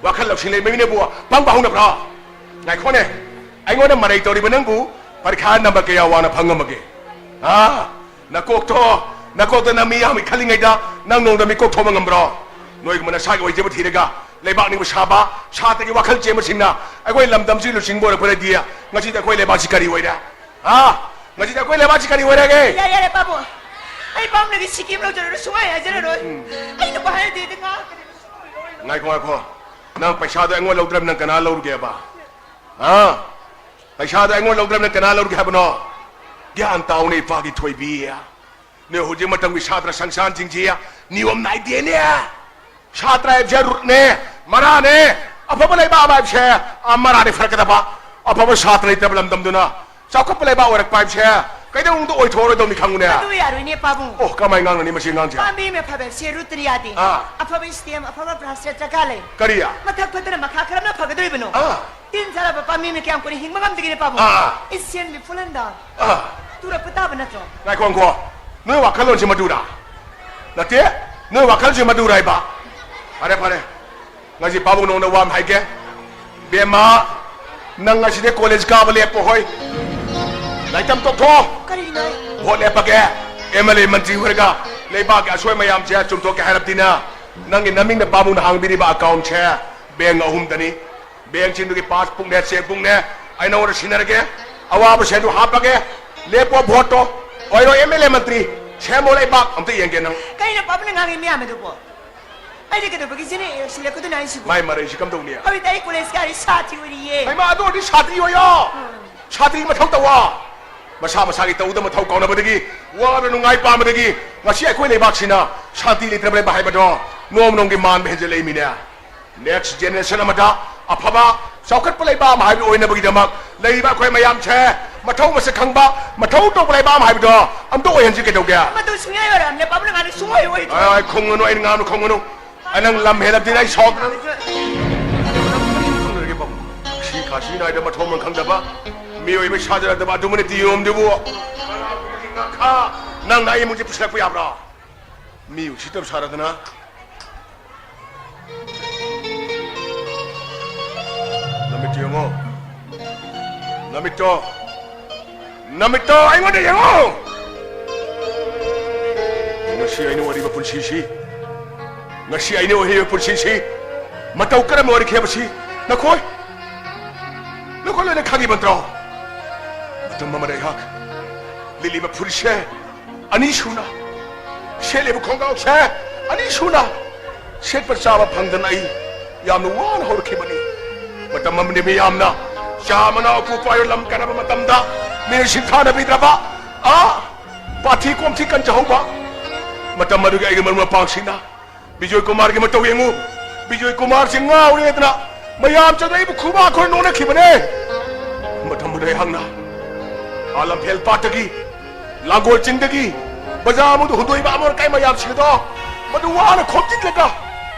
ꯋꯥꯈꯜ ꯂꯧꯁꯤꯡ ꯂꯩꯕ ꯃꯤꯅꯕꯨ ꯄꯪꯕ ꯍꯧꯅꯕ꯭ꯔꯣ? ꯉꯥꯏꯈꯣꯅꯦ, ꯑꯩꯉꯣꯟꯗ ꯃꯔꯩ ꯇꯧꯔꯤꯕ ꯅꯪꯕꯨ ꯄꯔꯤꯈꯥ ꯅꯝꯕꯔ ꯀꯌꯥ ꯋꯥꯡꯅ ꯐꯪꯉꯝꯃꯒꯦ? ꯍꯥ? ꯅꯀꯣꯛꯇꯣ, ꯅꯀꯣꯛꯇ ꯅꯃꯤ ꯌꯥꯝꯃꯤ ꯈꯜꯂꯤꯉꯩꯗ ꯅꯪ ꯅꯣꯡꯗ ꯃꯤꯀꯣꯛ ꯊꯣꯛꯄ ꯉꯝꯕ꯭ꯔꯣ? ꯅꯣꯏꯒꯨꯝꯕ ꯅꯁꯥꯒꯤ ꯑꯣꯏꯖꯕ ꯊꯤꯔꯒ ꯂꯩꯕꯥꯛ ꯅꯤꯡꯕ ꯁꯥꯕ ꯁꯥꯇ꯭ꯔꯒꯤ ꯋꯥꯈꯜ ꯆꯦꯟꯕꯁꯤꯡꯅ ꯑꯩꯈꯣꯏ ꯂꯝꯗꯝꯁꯤ ꯂꯨꯆꯤꯡꯕ ꯑꯣꯏꯔꯛꯄꯗꯗꯤ ꯉꯁꯤꯗꯤ ꯑꯩꯈꯣꯏ ꯂꯩꯕꯥꯛꯁꯤ ꯀꯔꯤ ꯑꯣꯏꯔꯦ? ꯍꯥ? ꯉꯁꯤꯗꯤ ꯑꯩꯈꯣꯏ ꯂꯩꯕꯥꯛꯁꯤ ꯀꯔꯤ ꯑꯣꯏꯔꯒꯦ? ꯌꯥꯔꯦ, ꯌꯥꯔꯦ, ꯄꯥꯕꯨꯡ꯫ ꯑꯩ ꯄꯥꯕꯨꯡꯗꯒꯤ ꯁꯤꯀꯤ ꯑꯃ ꯂꯧꯖꯔꯨꯔꯣ, ꯁꯨꯡꯍꯥꯏ ꯍꯥꯏꯖꯔꯔꯣꯏ꯫ ꯑꯩꯅꯕꯨ ꯍꯥꯏꯔꯗꯤ ꯑꯩꯗꯤ ꯉꯥꯡꯉꯛꯀꯅꯤ꯫ ꯉꯥꯏꯈꯣ, ꯉꯥꯏꯈꯣ꯫ ꯅꯪ ꯄꯩꯁꯥꯗꯣ ꯑꯩꯉꯣꯟ ꯂꯧꯗ꯭ꯔꯕ ꯅꯪ ꯀꯅꯥ ꯂꯧꯔꯨꯒꯦꯕ? ꯍꯥ? ꯄꯩꯁꯥꯗꯣ ꯑꯩꯉꯣꯟ ꯂꯧꯗ꯭ꯔꯕ ꯅꯪ ꯀꯅꯥ ꯂꯧꯔꯨꯒꯦ ꯍꯥꯏꯕꯅꯣ? ꯒ꯭ꯌꯥꯟ ꯇꯥꯎꯅꯦ ꯏꯄꯥꯒꯤ ꯊꯣꯏꯕꯤ꯫ ꯅꯣꯏ ꯍꯧꯖꯤꯛ ꯃꯇꯝꯒꯤ ꯁꯥꯇ꯭ꯔ ꯁꯪꯁꯥꯟꯁꯤꯡꯁꯤ ꯅꯤꯌꯣꯝ ꯅꯥꯏꯗꯦꯅꯦ꯫ ꯁꯥꯇ꯭ꯔ ꯍꯥꯏꯕꯁꯦ ꯔꯨꯠꯅꯦ, ꯃꯔꯥꯅꯦ꯫ ꯑꯐꯕ ꯂꯩꯕꯥꯛ ꯑꯃ ꯍꯥꯏꯕꯁꯦ, ꯑ, ꯃꯔꯥꯅꯦ ꯐꯔꯛꯀꯗꯕ꯫ ꯑꯐꯕ ꯁꯥꯇ꯭ꯔ ꯂꯩꯇꯕ ꯂꯝꯗꯝꯗꯨꯅ ꯆꯥꯎꯈꯠꯄ ꯂꯩꯕꯥꯛ ꯑꯣꯏꯔꯛꯄ ꯍꯥꯏꯕꯁꯦ ꯀꯩꯗꯧꯅꯨꯡꯗ ꯑꯣꯏꯊꯣꯛꯑꯔꯣꯏꯗꯧꯅꯤ ꯈꯪꯉꯨꯅꯦ꯫ ꯑꯗꯨ ꯌꯥꯔꯣꯏꯅꯦ ꯄꯥꯕꯨꯡ꯫ ꯑꯣ, ꯀꯃꯥꯏꯅ ꯉꯥꯡꯅꯅꯤ ꯃꯁꯤ ꯑꯉꯥꯡꯁꯦ? ꯄꯥꯝꯕꯤ ꯑꯃ ꯐꯕꯁꯦ ꯔꯨꯠꯇ꯭ꯔ ꯌꯥꯗꯦ꯫ ꯑꯥ꯫ ꯑꯐꯕ stem, ꯑꯐꯕ branch ꯗꯔꯀꯥꯔ ꯂꯩ꯫ ꯀꯔꯤ? ꯃꯊꯛ ꯐꯠꯇꯅ ꯃꯈꯥ ꯀꯔꯝꯅ ꯐꯒꯗꯧꯔꯤꯕꯅꯣ? ꯑꯥ꯫ ꯇꯤꯟ ꯆꯥꯔꯕ ꯄꯥꯝꯕꯤ ꯑꯃꯅ ꯀꯌꯥꯝ ꯀꯨꯏꯅ ꯍꯤꯡꯕ ꯉꯝꯗꯒꯦꯅꯦ ꯄꯥꯕꯨꯡ? ꯑꯥ, ꯑꯥ꯫ It shall be fallen down. ꯑꯥ꯫ ꯇꯨꯔꯛꯄ ꯇꯥꯕ ꯅꯠꯇ꯭ꯔꯣ? ꯉꯥꯏꯈꯣ, ꯉꯥꯏꯈꯣ꯫ ꯅꯣꯏ ꯋꯥꯈꯜꯂꯣꯟꯁꯦ ꯃꯗꯨꯔꯥ? ꯅꯠꯇꯦ, ꯅꯣꯏ ꯋꯥꯈꯜꯁꯦ ꯃꯗꯨꯔꯥ ꯍꯥꯏꯕ? ꯐꯔꯦ, ꯐꯔꯦ꯫ ꯉꯁꯤ ꯄꯥꯕꯨꯡ ꯅꯉꯣꯟꯗ ꯋꯥ ꯑꯃ ꯍꯥꯏꯒꯦ꯫ ꯕꯦꯝꯃ, ꯅꯪ ꯉꯁꯤꯗꯩ ꯀꯣꯂꯦꯖ ꯀꯥꯕ ꯂꯦꯞꯄꯣ ꯍꯣꯏ꯫ ꯂꯥꯏꯔꯤꯛ ꯇꯝ ꯇꯣꯛꯊꯣꯛꯑꯣ꯫ ꯀꯔꯤꯒꯤꯅꯣ? ꯚꯣꯠ ꯂꯦꯞꯄꯒꯦ꯫ ꯑꯦꯝ ꯑꯦꯜ ꯑꯦ ꯃꯟꯇ꯭ꯔꯤ ꯑꯣꯏꯔꯒ ꯂꯩꯕꯥꯛꯀꯤ ꯑꯁꯣꯏ ꯃꯌꯥꯝꯁꯦ ꯆꯨꯝꯊꯣꯛꯀꯦ ꯍꯥꯏꯔꯕꯗꯤꯅ ꯅꯪꯒꯤ ꯅꯃꯤꯡꯅ ꯄꯥꯕꯨꯡꯅ ꯍꯥꯡꯕꯤꯔꯤꯕ ꯑꯦꯀꯥꯎꯟꯁꯦ ꯕꯦꯡ ꯑꯍꯨꯝꯗꯅꯤ꯫ ꯕꯦꯡꯁꯤꯡꯗꯨꯒꯤ ꯄꯥꯁꯕꯨꯛꯅꯦ, ꯆꯦꯛꯕꯨꯛꯅꯦ, ꯑꯩ ꯅꯉꯣꯟꯗ ꯁꯤꯟꯅꯔꯒꯦ꯫ ꯑꯋꯥꯕꯁꯦ ꯑꯗꯨ ꯍꯥꯞꯄꯒꯦ꯫ ꯂꯦꯞꯄꯣ ꯚꯣꯠꯇꯣ꯫ ꯑꯣꯏꯔꯣ ꯑꯦꯝ ꯑꯦꯜ ꯑꯦ ꯃꯟꯇ꯭ꯔꯤ꯫ ꯁꯦꯝꯃꯣ ꯂꯩꯕꯥꯛ꯫ ꯑꯝꯇ ꯌꯦꯡꯒꯦ ꯅꯪ꯫ ꯀꯩꯅꯣ ꯄꯥꯕꯨꯡꯅ ꯉꯥꯡꯉꯤ ꯃꯌꯥꯝ ꯑꯗꯨꯕꯣ? ꯑꯩꯗꯤ ꯀꯩꯗꯧꯕꯒꯤ ꯁꯤꯅ ꯁꯤꯜꯂꯛꯀꯗꯣꯏꯅꯣ ꯍꯥꯏꯁꯤꯕꯣ? ꯃꯥꯏ ꯃꯔꯩꯁꯤ ꯀꯝꯗꯧꯅꯤ? ꯍꯧꯖꯤꯛꯇꯤ ꯑꯩ ꯀꯣꯂꯦꯖ ꯀꯥꯔꯤ ꯁꯥꯇ꯭ꯔꯤ ꯑꯣꯏꯔꯤꯌꯦ꯫ ꯍꯩꯃꯥ, ꯑꯗꯨ ꯑꯣꯏꯔꯗꯤ ꯁꯥꯇ꯭ꯔꯤ ꯑꯣꯏꯌꯣ꯫ ꯁꯥꯇ꯭ꯔꯤ ꯃꯊꯧ ꯇꯧꯋꯣ꯫ ꯃꯁꯥ ꯃꯁꯥꯒꯤ ꯇꯧꯗ ꯃꯊꯧ ꯀꯥꯎꯅꯕꯗꯒꯤ, ꯋꯥꯕ ꯅꯨꯡꯉꯥꯏ ꯄꯥꯝꯕꯗꯒꯤ ꯉꯁꯤ ꯑꯩꯈꯣꯏ ꯂꯩꯕꯥꯛꯁꯤꯅ ꯁꯥꯟꯇꯤ ꯂꯩꯇ꯭ꯔꯕ ꯂꯩꯕꯥꯛ ꯍꯥꯏꯕꯗꯣ ꯅꯣꯡꯃ ꯅꯣꯡꯃꯒꯤ ꯃꯥꯟꯕ ꯍꯦꯟꯖꯜꯂꯛꯏꯃꯤꯅꯦ꯫ Next generation ꯑꯃꯗ ꯑꯐꯕ ꯆꯥꯎꯈꯠꯄ ꯂꯩꯕꯥꯛ ꯑꯃ ꯍꯥꯏꯕꯗꯨ ꯑꯣꯏꯅꯕꯒꯤꯗꯃꯛ ꯂꯩꯔꯤꯕ ꯑꯩꯈꯣꯏ ꯃꯌꯥꯝꯁꯦ ꯃꯊꯧ ꯃꯁꯛ ꯈꯪꯕ, ꯃꯊꯧ ꯇꯧꯕ ꯂꯩꯕꯥꯛ ꯑꯃ ꯍꯥꯏꯕꯗꯣ ꯑꯝꯇ ꯑꯣꯏꯍꯟꯁꯤ ꯀꯩꯗꯧꯒꯦ? ꯃꯗꯨ ꯁꯨꯡꯌꯥ ꯌꯥꯔꯣꯏ꯫ ꯄꯥꯕꯨꯡꯅ ꯉꯥꯡꯉꯤ ꯁꯨꯡꯑꯣꯏ ꯑꯣꯏꯗ꯭ꯔꯣꯏ꯫ ꯑꯥꯏ, ꯈꯨꯝꯒꯅꯨ, ꯑꯩꯅ ꯉꯥꯡꯕ ꯈꯨꯝꯒꯅꯨ꯫ ꯑ, ꯅꯪ ꯂꯝ ꯍꯦꯜꯂꯛꯇꯦꯅꯦ, ꯑꯩ ꯁꯥꯎꯗꯅ꯫ ꯁꯤ ꯈꯥꯁꯤ ꯅꯥꯏꯗ ꯃꯊꯣꯡ ꯃꯔꯝ ꯈꯪꯗꯕ ꯃꯤꯑꯣꯏꯕ ꯁꯥꯖꯔꯛꯇꯕ ꯑꯗꯨꯃꯅ ꯇꯤꯌꯣꯝꯗꯨꯕꯨ ꯅꯪꯅ ꯑꯩ ꯏꯃꯨꯡꯁꯦ ꯄꯨꯁꯤꯜꯂꯛꯄ ꯌꯥꯕ꯭ꯔꯥ? ꯃꯤ ꯎꯁꯤꯠꯇꯕ ꯁꯥꯔꯗꯅ꯫ ꯅꯃꯤꯠꯇꯨ ꯌꯦꯡꯉꯣ꯫ ꯅꯃꯤꯠꯇꯣ꯫ ꯅꯃꯤꯠꯇꯣ ꯑꯩꯉꯣꯟꯗ ꯌꯦꯡꯉꯣ꯫ ꯉꯁꯤ ꯑꯩꯅ ꯑꯣꯏꯔꯤꯕ ꯄꯨꯟꯁꯤꯁꯤ, ꯉꯁꯤ ꯑꯩꯅ ꯑꯣꯏꯔꯤꯕ ꯄꯨꯟꯁꯤꯁꯤ ꯃꯇꯧ ꯀꯔꯝꯅ ꯑꯣꯏꯔꯛꯈꯤꯕꯁꯤ ꯅꯈꯣꯏ, ꯅꯈꯣꯏ ꯂꯣꯏꯅ ꯈꯪꯉꯤꯕ ꯅꯠꯇ꯭ꯔꯣ? ꯃꯇꯝ ꯑꯃꯗ ꯑꯩꯍꯥꯛ ꯂꯤꯠꯂꯤꯕ ꯐꯨꯔꯤꯠꯁꯦ ꯑꯅꯤ ꯁꯨꯅ, ꯁꯦꯠꯂꯤꯕ ꯈꯣꯡꯒ꯭ꯔꯥꯎꯁꯦ ꯑꯅꯤ ꯁꯨꯅ ꯁꯦꯠꯄ ꯆꯥꯕ ꯐꯪꯗꯅ ꯑꯩ ꯌꯥꯝꯅ ꯋꯥꯅ ꯍꯧꯔꯛꯈꯤꯕꯅꯤ꯫ ꯃꯇꯝ ꯑꯃꯗꯤ ꯃꯤꯌꯥꯝꯅ ꯆꯥ ꯃꯅꯥ ꯎꯄꯨ ꯄꯥꯏꯔ ꯂꯝ ꯀꯟꯅꯕ ꯃꯇꯝꯗ ꯃꯤꯅ ꯁꯤꯡꯊꯥꯅꯕꯤꯗ꯭ꯔꯕ, ꯑꯥ, ꯄꯥꯊꯤ ꯀꯣꯝꯊꯤ ꯀꯟꯖꯍꯧꯕ꯫ ꯃꯇꯝ ꯑꯗꯨꯒꯤ ꯑꯩꯒꯤ ꯃꯔꯨꯞ ꯃꯄꯥꯡꯁꯤꯡꯅ ꯕꯤꯖꯣꯏ ꯀꯨꯃꯥꯔꯒꯤ ꯃꯇꯧ ꯌꯦꯡꯉꯨ꯫ ꯕꯤꯖꯣꯏ ꯀꯨꯃꯥꯔꯁꯤ ꯉꯥꯎꯔꯦꯗꯅ ꯃꯌꯥꯝ ꯆꯪꯗꯅ ꯑꯩꯕꯨ ꯈꯨꯕꯥꯛ ꯈꯨꯔ ꯅꯣꯛꯅꯈꯤꯕꯅꯦ꯫ ꯃꯇꯝ ꯑꯗꯨꯗ ꯑꯩꯍꯥꯛꯅ ꯑꯥ ꯂꯝꯐꯦꯜ ꯄꯥꯠꯇꯒꯤ, ꯂꯥꯡꯒꯣꯜ ꯆꯤꯡꯗꯒꯤ ꯕꯖꯥꯔ ꯑꯃꯗ ꯍꯨꯟꯗꯣꯛꯏꯕ ꯑꯃꯣꯠ ꯑꯀꯥꯏ ꯃꯌꯥꯝꯁꯤꯡ ꯑꯗꯣ ꯃꯗꯨ ꯋꯥꯅ ꯈꯣꯝꯖꯤꯜꯂꯒ,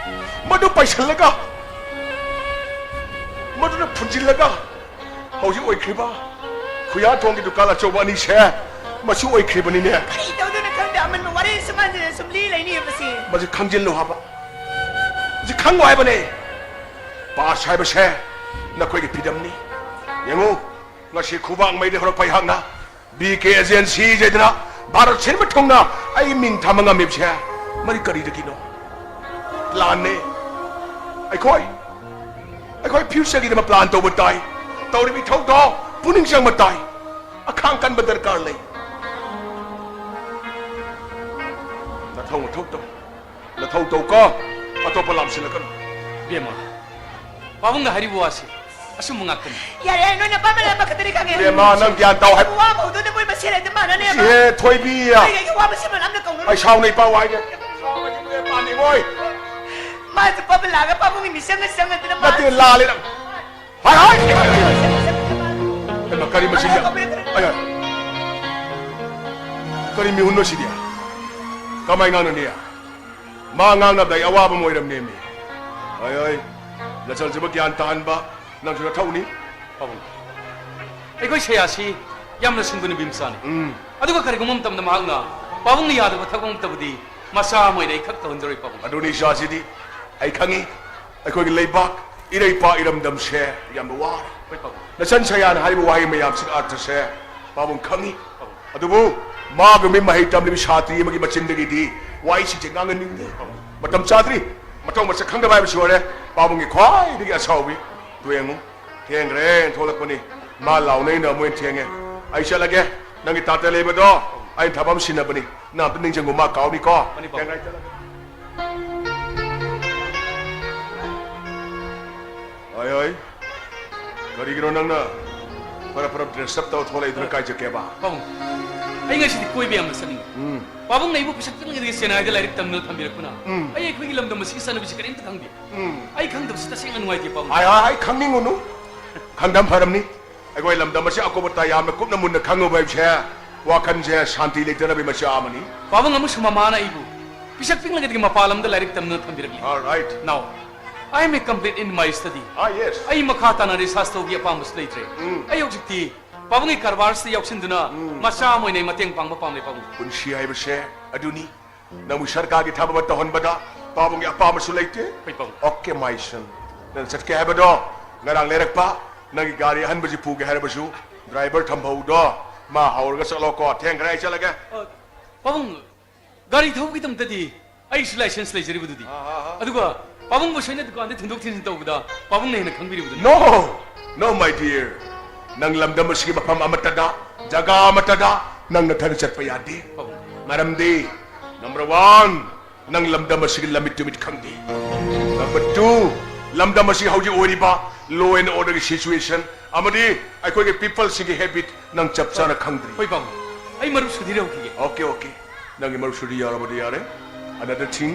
ꯃꯗꯨ ꯄꯩꯁꯜꯂꯒ, ꯃꯗꯨꯅ ꯐꯨꯟꯖꯤꯜꯂꯒ ꯍꯧꯖꯤꯛ ꯑꯣꯏꯈ꯭ꯔꯤꯕ ꯈꯨꯌꯥꯊꯣꯡꯒꯤ ꯗꯨꯀꯥꯟ ꯑꯆꯧꯕ ꯑꯅꯤꯁꯦ ꯃꯁꯤ ꯑꯣꯏꯈ꯭ꯔꯤꯕꯅꯤꯅꯦ꯫ ꯀꯔꯤ ꯇꯧꯗꯣꯏꯅꯣ ꯈꯪꯗꯦ, ꯑꯃꯟꯕ ꯋꯥꯔꯦꯡ ꯁꯨꯃꯥꯡꯁꯤꯗ ꯁꯨꯝ ꯂꯤ ꯂꯩꯅꯤ ꯃꯁꯤ꯫ ꯃꯁꯤ ꯈꯪꯖꯤꯜꯂꯨ ꯍꯥꯏꯕ, ꯃꯁꯤ ꯈꯪꯉꯨ ꯍꯥꯏꯕꯅꯦ꯫ ꯄꯥꯁ ꯍꯥꯏꯕꯁꯦ ꯅꯈꯣꯏꯒꯤ ꯐꯤꯗꯝꯅꯤ꯫ ꯌꯦꯡꯉꯨ, ꯉꯁꯤ ꯈꯨꯕꯥꯛ ꯃꯩꯗ ꯍꯧꯔꯛꯄ ꯑꯩꯍꯥꯛꯅ ꯕꯤ ꯀꯦ ꯑꯦꯖꯦꯟꯁꯤ ꯍꯥꯏꯗꯅ ꯚꯥꯔꯠ ꯁꯤꯟꯕ ꯊꯨꯡꯅ ꯑꯩ ꯃꯤꯡ ꯊꯝꯕ ꯉꯝꯃꯤꯕꯁꯦ ꯃꯔꯤ ꯀꯔꯤꯗꯒꯤꯅꯣ? ꯄ꯭ꯂꯥꯟꯅꯦ꯫ ꯑꯩꯈꯣꯏ ꯑꯩꯈꯣꯏ future ꯒꯤꯗꯃꯛ plan ꯇꯧꯕ ꯇꯥꯏ꯫ ꯇꯧꯔꯤꯕ ꯏꯊꯧꯗꯣ ꯄꯨꯛꯅꯤꯡ ꯆꯪꯕ ꯇꯥꯏ꯫ ꯑꯈꯥꯡ ꯀꯟꯕ ꯗꯔꯀꯥꯔ ꯂꯩ꯫ ꯅꯊꯧ ꯅꯊꯧ ꯇꯧ꯫ ꯅꯊꯧ ꯇꯧ ꯀꯣ꯫ ꯑꯇꯣꯞꯄ ꯂꯥꯝꯁꯤꯜꯂꯛꯀꯅꯨ꯫ ꯏꯕꯦꯝꯃ, ꯄꯥꯕꯨꯡꯅ ꯍꯥꯏꯔꯤꯕ ꯋꯥꯁꯤ ꯑꯆꯨꯝꯕ ꯉꯥꯛꯇꯅꯤ꯫ ꯌꯥꯔꯦ, ꯌꯥꯔꯦ, ꯅꯣꯏꯅ ꯑꯄꯥꯝꯕ ꯂꯥꯏꯔꯤꯛ ꯑꯃꯈꯛꯇꯅꯤ ꯈꯪꯉꯦ꯫ ꯏꯕꯦꯝꯃ, ꯅꯪ ꯒ꯭ꯌꯥꯟ ꯇꯥꯎ ꯍꯥꯏꯕ꯫ ꯋꯥ ꯑꯃ ꯍꯧꯗꯣꯏꯅꯦ, ꯃꯣꯏ ꯃꯁꯦꯟ ꯍꯦꯛꯇ ꯃꯥꯟꯅꯅꯦꯕ꯫ ꯏꯆꯦ ꯊꯣꯏꯕꯤ꯫ ꯑꯩ ꯑꯩꯒꯤ ꯋꯥ ꯃꯁꯦꯟ ꯃꯥꯟꯅꯕꯅ ꯀꯧꯅꯔꯣꯏ꯫ ꯑꯩ ꯁꯥꯎꯅ ꯏꯄꯥ ꯋꯥꯏꯒꯦ꯫ ꯄꯥꯅꯤꯡꯉꯣꯏ꯫ ꯃꯥꯁꯨ ꯄꯥꯕ ꯂꯥꯛꯑꯒ ꯄꯥꯕꯨꯡꯒꯤ ꯃꯤꯆꯪꯒ ꯆꯪꯉꯗꯅ ꯃꯥ ꯅꯠꯇꯦ, ꯂꯥꯜꯂꯦ ꯅꯪ꯫ ꯍꯥꯏ, ꯍꯥꯏ! ꯍꯩꯃꯥ, ꯀꯔꯤ ꯃꯁꯤꯡ ꯌꯥ-, ꯑꯩ, ꯑꯩ꯫ ꯀꯔꯤ ꯃꯤꯍꯨꯟꯅꯣ ꯁꯤꯗꯤ? ꯀꯃꯥꯏ ꯉꯥꯡꯅꯅꯤ? ꯃꯥ ꯉꯥꯡꯅꯕꯗ ꯑꯩ ꯑꯋꯥꯕ ꯑꯃ ꯑꯣꯏꯔꯝꯅꯦꯃꯤ꯫ ꯍꯣꯏ, ꯍꯣꯏ꯫ ꯅꯆꯜꯁꯤꯕꯨ ꯒ꯭ꯌꯥꯟ ꯇꯥꯍꯟꯕ ꯅꯪꯁꯨ ꯅꯊꯧꯅꯤ꯫ ꯄꯥꯕꯨꯡ, ꯑꯩꯈꯣꯏ ꯁꯌꯥꯁꯤ ꯌꯥꯝꯅ ꯁꯤꯡꯕ ꯅꯨꯄꯤ ꯃꯆꯥꯅꯤ꯫ ꯎꯝ꯫ ꯑꯗꯨꯒ ꯀꯔꯤꯒꯨꯝꯕ ꯃꯇꯝꯗ ꯃꯍꯥꯛꯅ ꯄꯥꯕꯨꯡꯅ ꯌꯥꯗꯕ ꯊꯕꯛ ꯑꯃꯠꯇꯕꯨꯗꯤ ꯃꯆꯥ ꯑꯃ ꯑꯣꯏꯅ ꯑꯩ ꯈꯛ ꯇꯧꯍꯟꯖꯔꯣꯏ, ꯄꯥꯕꯨꯡ꯫ ꯑꯗꯨꯅꯤ ꯏꯆꯥꯁꯤꯗꯤ ꯑꯩ ꯈꯪꯉꯤ꯫ ꯑꯩꯈꯣꯏꯒꯤ ꯂꯩꯕꯥꯛ, ꯏꯔꯩꯄꯥꯛ, ꯏꯔꯝꯗꯝꯁꯦ ꯌꯥꯝꯅ ꯋꯥꯔꯦ꯫ ꯍꯣꯏ, ꯄꯥꯕꯨꯡ꯫ ꯅꯆꯟ ꯁꯌꯥꯅ ꯍꯥꯏꯔꯤꯕ ꯋꯥꯍꯩ ꯃꯌꯥꯝꯁꯤꯒꯤ ꯑꯔꯊꯁꯦ ꯄꯥꯕꯨꯡ ꯈꯪꯉꯤ꯫ ꯄꯥꯕꯨꯡ꯫ ꯑꯗꯨꯕꯨ ꯃꯥꯒꯨꯝꯕꯤ ꯃꯍꯩ ꯇꯝꯂꯤꯕꯤ ꯁꯥꯇ꯭ꯔꯤ ꯑꯃꯒꯤ ꯃꯆꯤꯟꯗꯒꯤꯗꯤ ꯋꯥꯍꯩꯁꯤꯡꯁꯦ ꯉꯥꯡꯍꯟꯅꯤꯡꯗꯦ꯫ ꯄꯥꯕꯨꯡ꯫ ꯃꯇꯝ ꯆꯥꯗ꯭ꯔꯤ꯫ ꯃꯊꯧ ꯃꯁꯛ ꯈꯪꯗꯕ ꯍꯥꯏꯕꯁꯤ ꯑꯣꯏꯔꯦ ꯄꯥꯕꯨꯡꯒꯤ ꯈ꯭ꯋꯥꯏꯗꯒꯤ ꯑꯁꯥꯎꯕꯤ꯫ ꯇꯨ ꯌꯦꯡꯉꯨ꯫ ꯊꯦꯡꯈ꯭ꯔꯦꯅ ꯊꯣꯛꯂꯛꯄꯅꯤ꯫ ꯃꯥ ꯂꯥꯎꯅꯩꯅ ꯑꯃꯨꯛ ꯍꯦꯟꯅ ꯊꯦꯡꯉꯦ꯫ ꯑꯩ ꯆꯠꯂꯒꯦ꯫ ꯅꯪꯒꯤ ꯇꯥꯇ ꯂꯩꯕꯗꯣ ꯑꯩꯅ ꯊꯕꯛ ꯑꯃ ꯁꯤꯟꯅꯕꯅꯤ꯫ ꯅꯪ ꯑꯝꯇ ꯅꯤꯡꯁꯤꯡꯉꯨ, ꯃꯥ ꯀꯥꯎꯅꯤꯀꯣ꯫ ꯃꯥꯅꯤ, ꯄꯥꯕꯨꯡ꯫ ꯊꯦꯡꯅ ꯑꯩ ꯆꯠꯂꯒꯦ꯫ ꯍꯣꯏ, ꯍꯣꯏ꯫ ꯀꯔꯤꯒꯤꯅꯣ ꯅꯪꯅ ꯐꯔ ꯐꯔ dress up ꯇꯧꯔ ꯊꯣꯛꯂꯛꯏꯗꯨꯅ? ꯀꯥꯏ ꯆꯠꯀꯦꯕ? ꯄꯥꯕꯨꯡ, ꯑꯩ ꯉꯁꯤꯗꯤ ꯀꯣꯏꯕ ꯌꯥꯝꯅ ꯆꯠꯅꯤꯡꯉꯤ꯫ ꯎꯝ꯫ ꯄꯥꯕꯨꯡꯅ ꯑꯩꯕꯨ ꯄꯤꯁꯛ ꯄꯤꯛꯂꯤꯉꯩꯗꯒꯤ ꯆꯦꯟꯅꯥꯏꯗ ꯂꯥꯏꯔꯤꯛ ꯇꯝꯗꯨꯅ ꯊꯝꯕꯤꯔꯛꯄꯅ ꯎꯝ꯫ ꯑꯩ ꯑꯩꯈꯣꯏꯒꯤ ꯂꯝꯗꯝ ꯑꯁꯤꯒꯤ ꯆꯠꯅꯕꯁꯤ ꯀꯔꯤꯝꯇ ꯈꯪꯗꯦ꯫ ꯎꯝ꯫ ꯑꯩ ꯈꯪꯗꯕꯁꯤ ꯇꯁꯦꯡꯅ ꯅꯨꯡꯉꯥꯏꯇꯦ, ꯄꯥꯕꯨꯡ꯫ ꯍꯥꯏ, ꯍꯥꯏ, ꯍꯥꯏ, ꯈꯪꯅꯤꯡꯉꯨꯅꯨ꯫ ꯈꯪꯗꯝ ꯐꯔꯝꯅꯤ꯫ ꯑꯩꯈꯣꯏ ꯂꯝꯗꯝ ꯑꯁꯤ ꯑꯀꯨꯞ ꯑꯇꯥ ꯌꯥꯝꯅ ꯀꯨꯞꯅ ꯃꯨꯟꯅ ꯈꯪꯉꯨꯕ ꯍꯥꯏꯕꯁꯦ ꯋꯥꯈꯜꯁꯦ ꯁꯥꯟꯇꯤ ꯂꯩꯇꯅꯕꯒꯤ ꯃꯆꯥꯛ ꯑꯃꯅꯤ꯫ ꯄꯥꯕꯨꯡ ꯑꯃꯁꯨꯡ ꯃꯃꯥꯅ ꯑꯩꯕꯨ ꯄꯤꯁꯛ ꯄꯤꯛꯂꯤꯉꯩꯗꯒꯤ ꯃꯄꯥꯟ ꯂꯝꯗ ꯂꯥꯏꯔꯤꯛ ꯇꯝꯗꯨꯅ ꯊꯝꯕꯤꯔꯛꯂꯤ꯫ All right. Now, I am a complete in my study. Ah, yes. ꯑꯩ ꯃꯈꯥ ꯇꯥꯅ research ꯇꯧꯕꯒꯤ ꯑꯄꯥꯝꯕꯁꯨ ꯂꯩꯇ꯭ꯔꯦ꯫ ꯎꯝ꯫ ꯑꯩ ꯍꯧꯖꯤꯛꯇꯤ ꯄꯥꯕꯨꯡꯒꯤ ꯀꯔꯕꯥꯔꯁꯤꯗ ꯌꯥꯎꯁꯤꯟꯗꯨꯅ ꯎꯝ꯫ ꯃꯆꯥ ꯑꯃ ꯑꯣꯏꯅ ꯑꯩ ꯃꯇꯦꯡ ꯄꯥꯡꯕ ꯄꯥꯝꯂꯦ, ꯄꯥꯕꯨꯡ꯫ ꯄꯨꯟꯁꯤ ꯍꯥꯏꯕꯁꯦ ꯑꯗꯨꯅꯤ꯫ ꯅꯪꯕꯨ ꯁꯔꯀꯥꯔꯒꯤ ꯊꯕꯛ ꯑꯃ ꯇꯧꯍꯟꯕꯗ ꯄꯥꯕꯨꯡꯒꯤ ꯑꯄꯥꯝꯕꯁꯨ ꯂꯩꯇꯦ꯫ ꯍꯣꯏ, ꯄꯥꯕꯨꯡ꯫ Okay, my son. ꯅꯪ ꯆꯠꯀꯦ ꯍꯥꯏꯕꯗꯣ ꯉꯔꯥꯡ ꯂꯩꯔꯛꯄ ꯅꯪꯒꯤ ꯒꯥꯔꯤ ꯑꯍꯟꯕꯁꯤ ꯄꯨꯒꯦ ꯍꯥꯏꯔꯕꯁꯨ driver ꯊꯝꯍꯧꯗꯣ ꯃꯥ ꯍꯧꯔꯒ ꯆꯠꯂꯣꯀꯣ꯫ ꯊꯦꯡꯈ꯭ꯔꯦ, ꯑꯩ ꯆꯠꯂꯒꯦ꯫ ꯑ, ꯄꯥꯕꯨꯡ, ꯒꯥꯔꯤ ꯊꯧꯕꯒꯤꯗꯃꯛꯇꯗꯤ ꯑꯩꯁꯨ license ꯂꯩꯖꯔꯤꯕꯗꯨꯗꯤ꯫ ꯑꯥ, ꯑꯥ, ꯑꯥ꯫ ꯑꯗꯨꯒ ꯄꯥꯕꯨꯡꯕꯨ ꯁꯣꯏꯅ ꯗꯨꯀꯥꯟꯗ ꯊꯤꯟꯗꯣꯛ ꯊꯤꯟꯖꯤꯟ ꯇꯧꯕꯗ ꯄꯥꯕꯨꯡꯅ ꯍꯦꯟꯅ ꯈꯪꯕꯤꯔꯤꯕꯗꯨꯅꯤ꯫ No, no, my dear. ꯅꯪ ꯂꯝꯗꯝ ꯑꯁꯤꯒꯤ ꯃꯐꯝ ꯑꯃꯠꯇꯗ, ꯖꯒꯥ ꯑꯃꯠꯇꯗ ꯅꯪ ꯅꯊꯟ ꯆꯠꯄ ꯌꯥꯗꯦ꯫ ꯄꯥꯕꯨꯡ꯫ ꯃꯔꯝꯗꯤ, number one, ꯅꯪ ꯂꯝꯗꯝ ꯑꯁꯤꯒꯤ ꯂꯝꯃꯤꯠ ꯇꯨꯃꯤꯠ ꯈꯪꯗꯦ꯫ Number two, ꯂꯝꯗꯝ ꯑꯁꯤ ꯍꯧꯖꯤꯛ ꯑꯣꯏꯔꯤꯕ law and order ꯒꯤ situation ꯑꯃꯗꯤ ꯑꯩꯈꯣꯏꯒꯤ people ꯁꯤꯡꯒꯤ habit ꯅꯪ ꯆꯞ ꯆꯥꯅ ꯈꯪꯗ꯭ꯔꯤ꯫ ꯍꯣꯏ ꯄꯥꯕꯨꯡ, ꯑꯩ ꯃꯔꯨꯞ ꯁꯨꯗꯤꯔ ꯍꯧꯈꯤꯒꯦ꯫ Okay, okay. ꯅꯪꯒꯤ ꯃꯔꯨꯞ ꯁꯨꯗꯤ ꯌꯥꯔꯕꯗꯤ ꯌꯥꯔꯦ꯫ Another thing,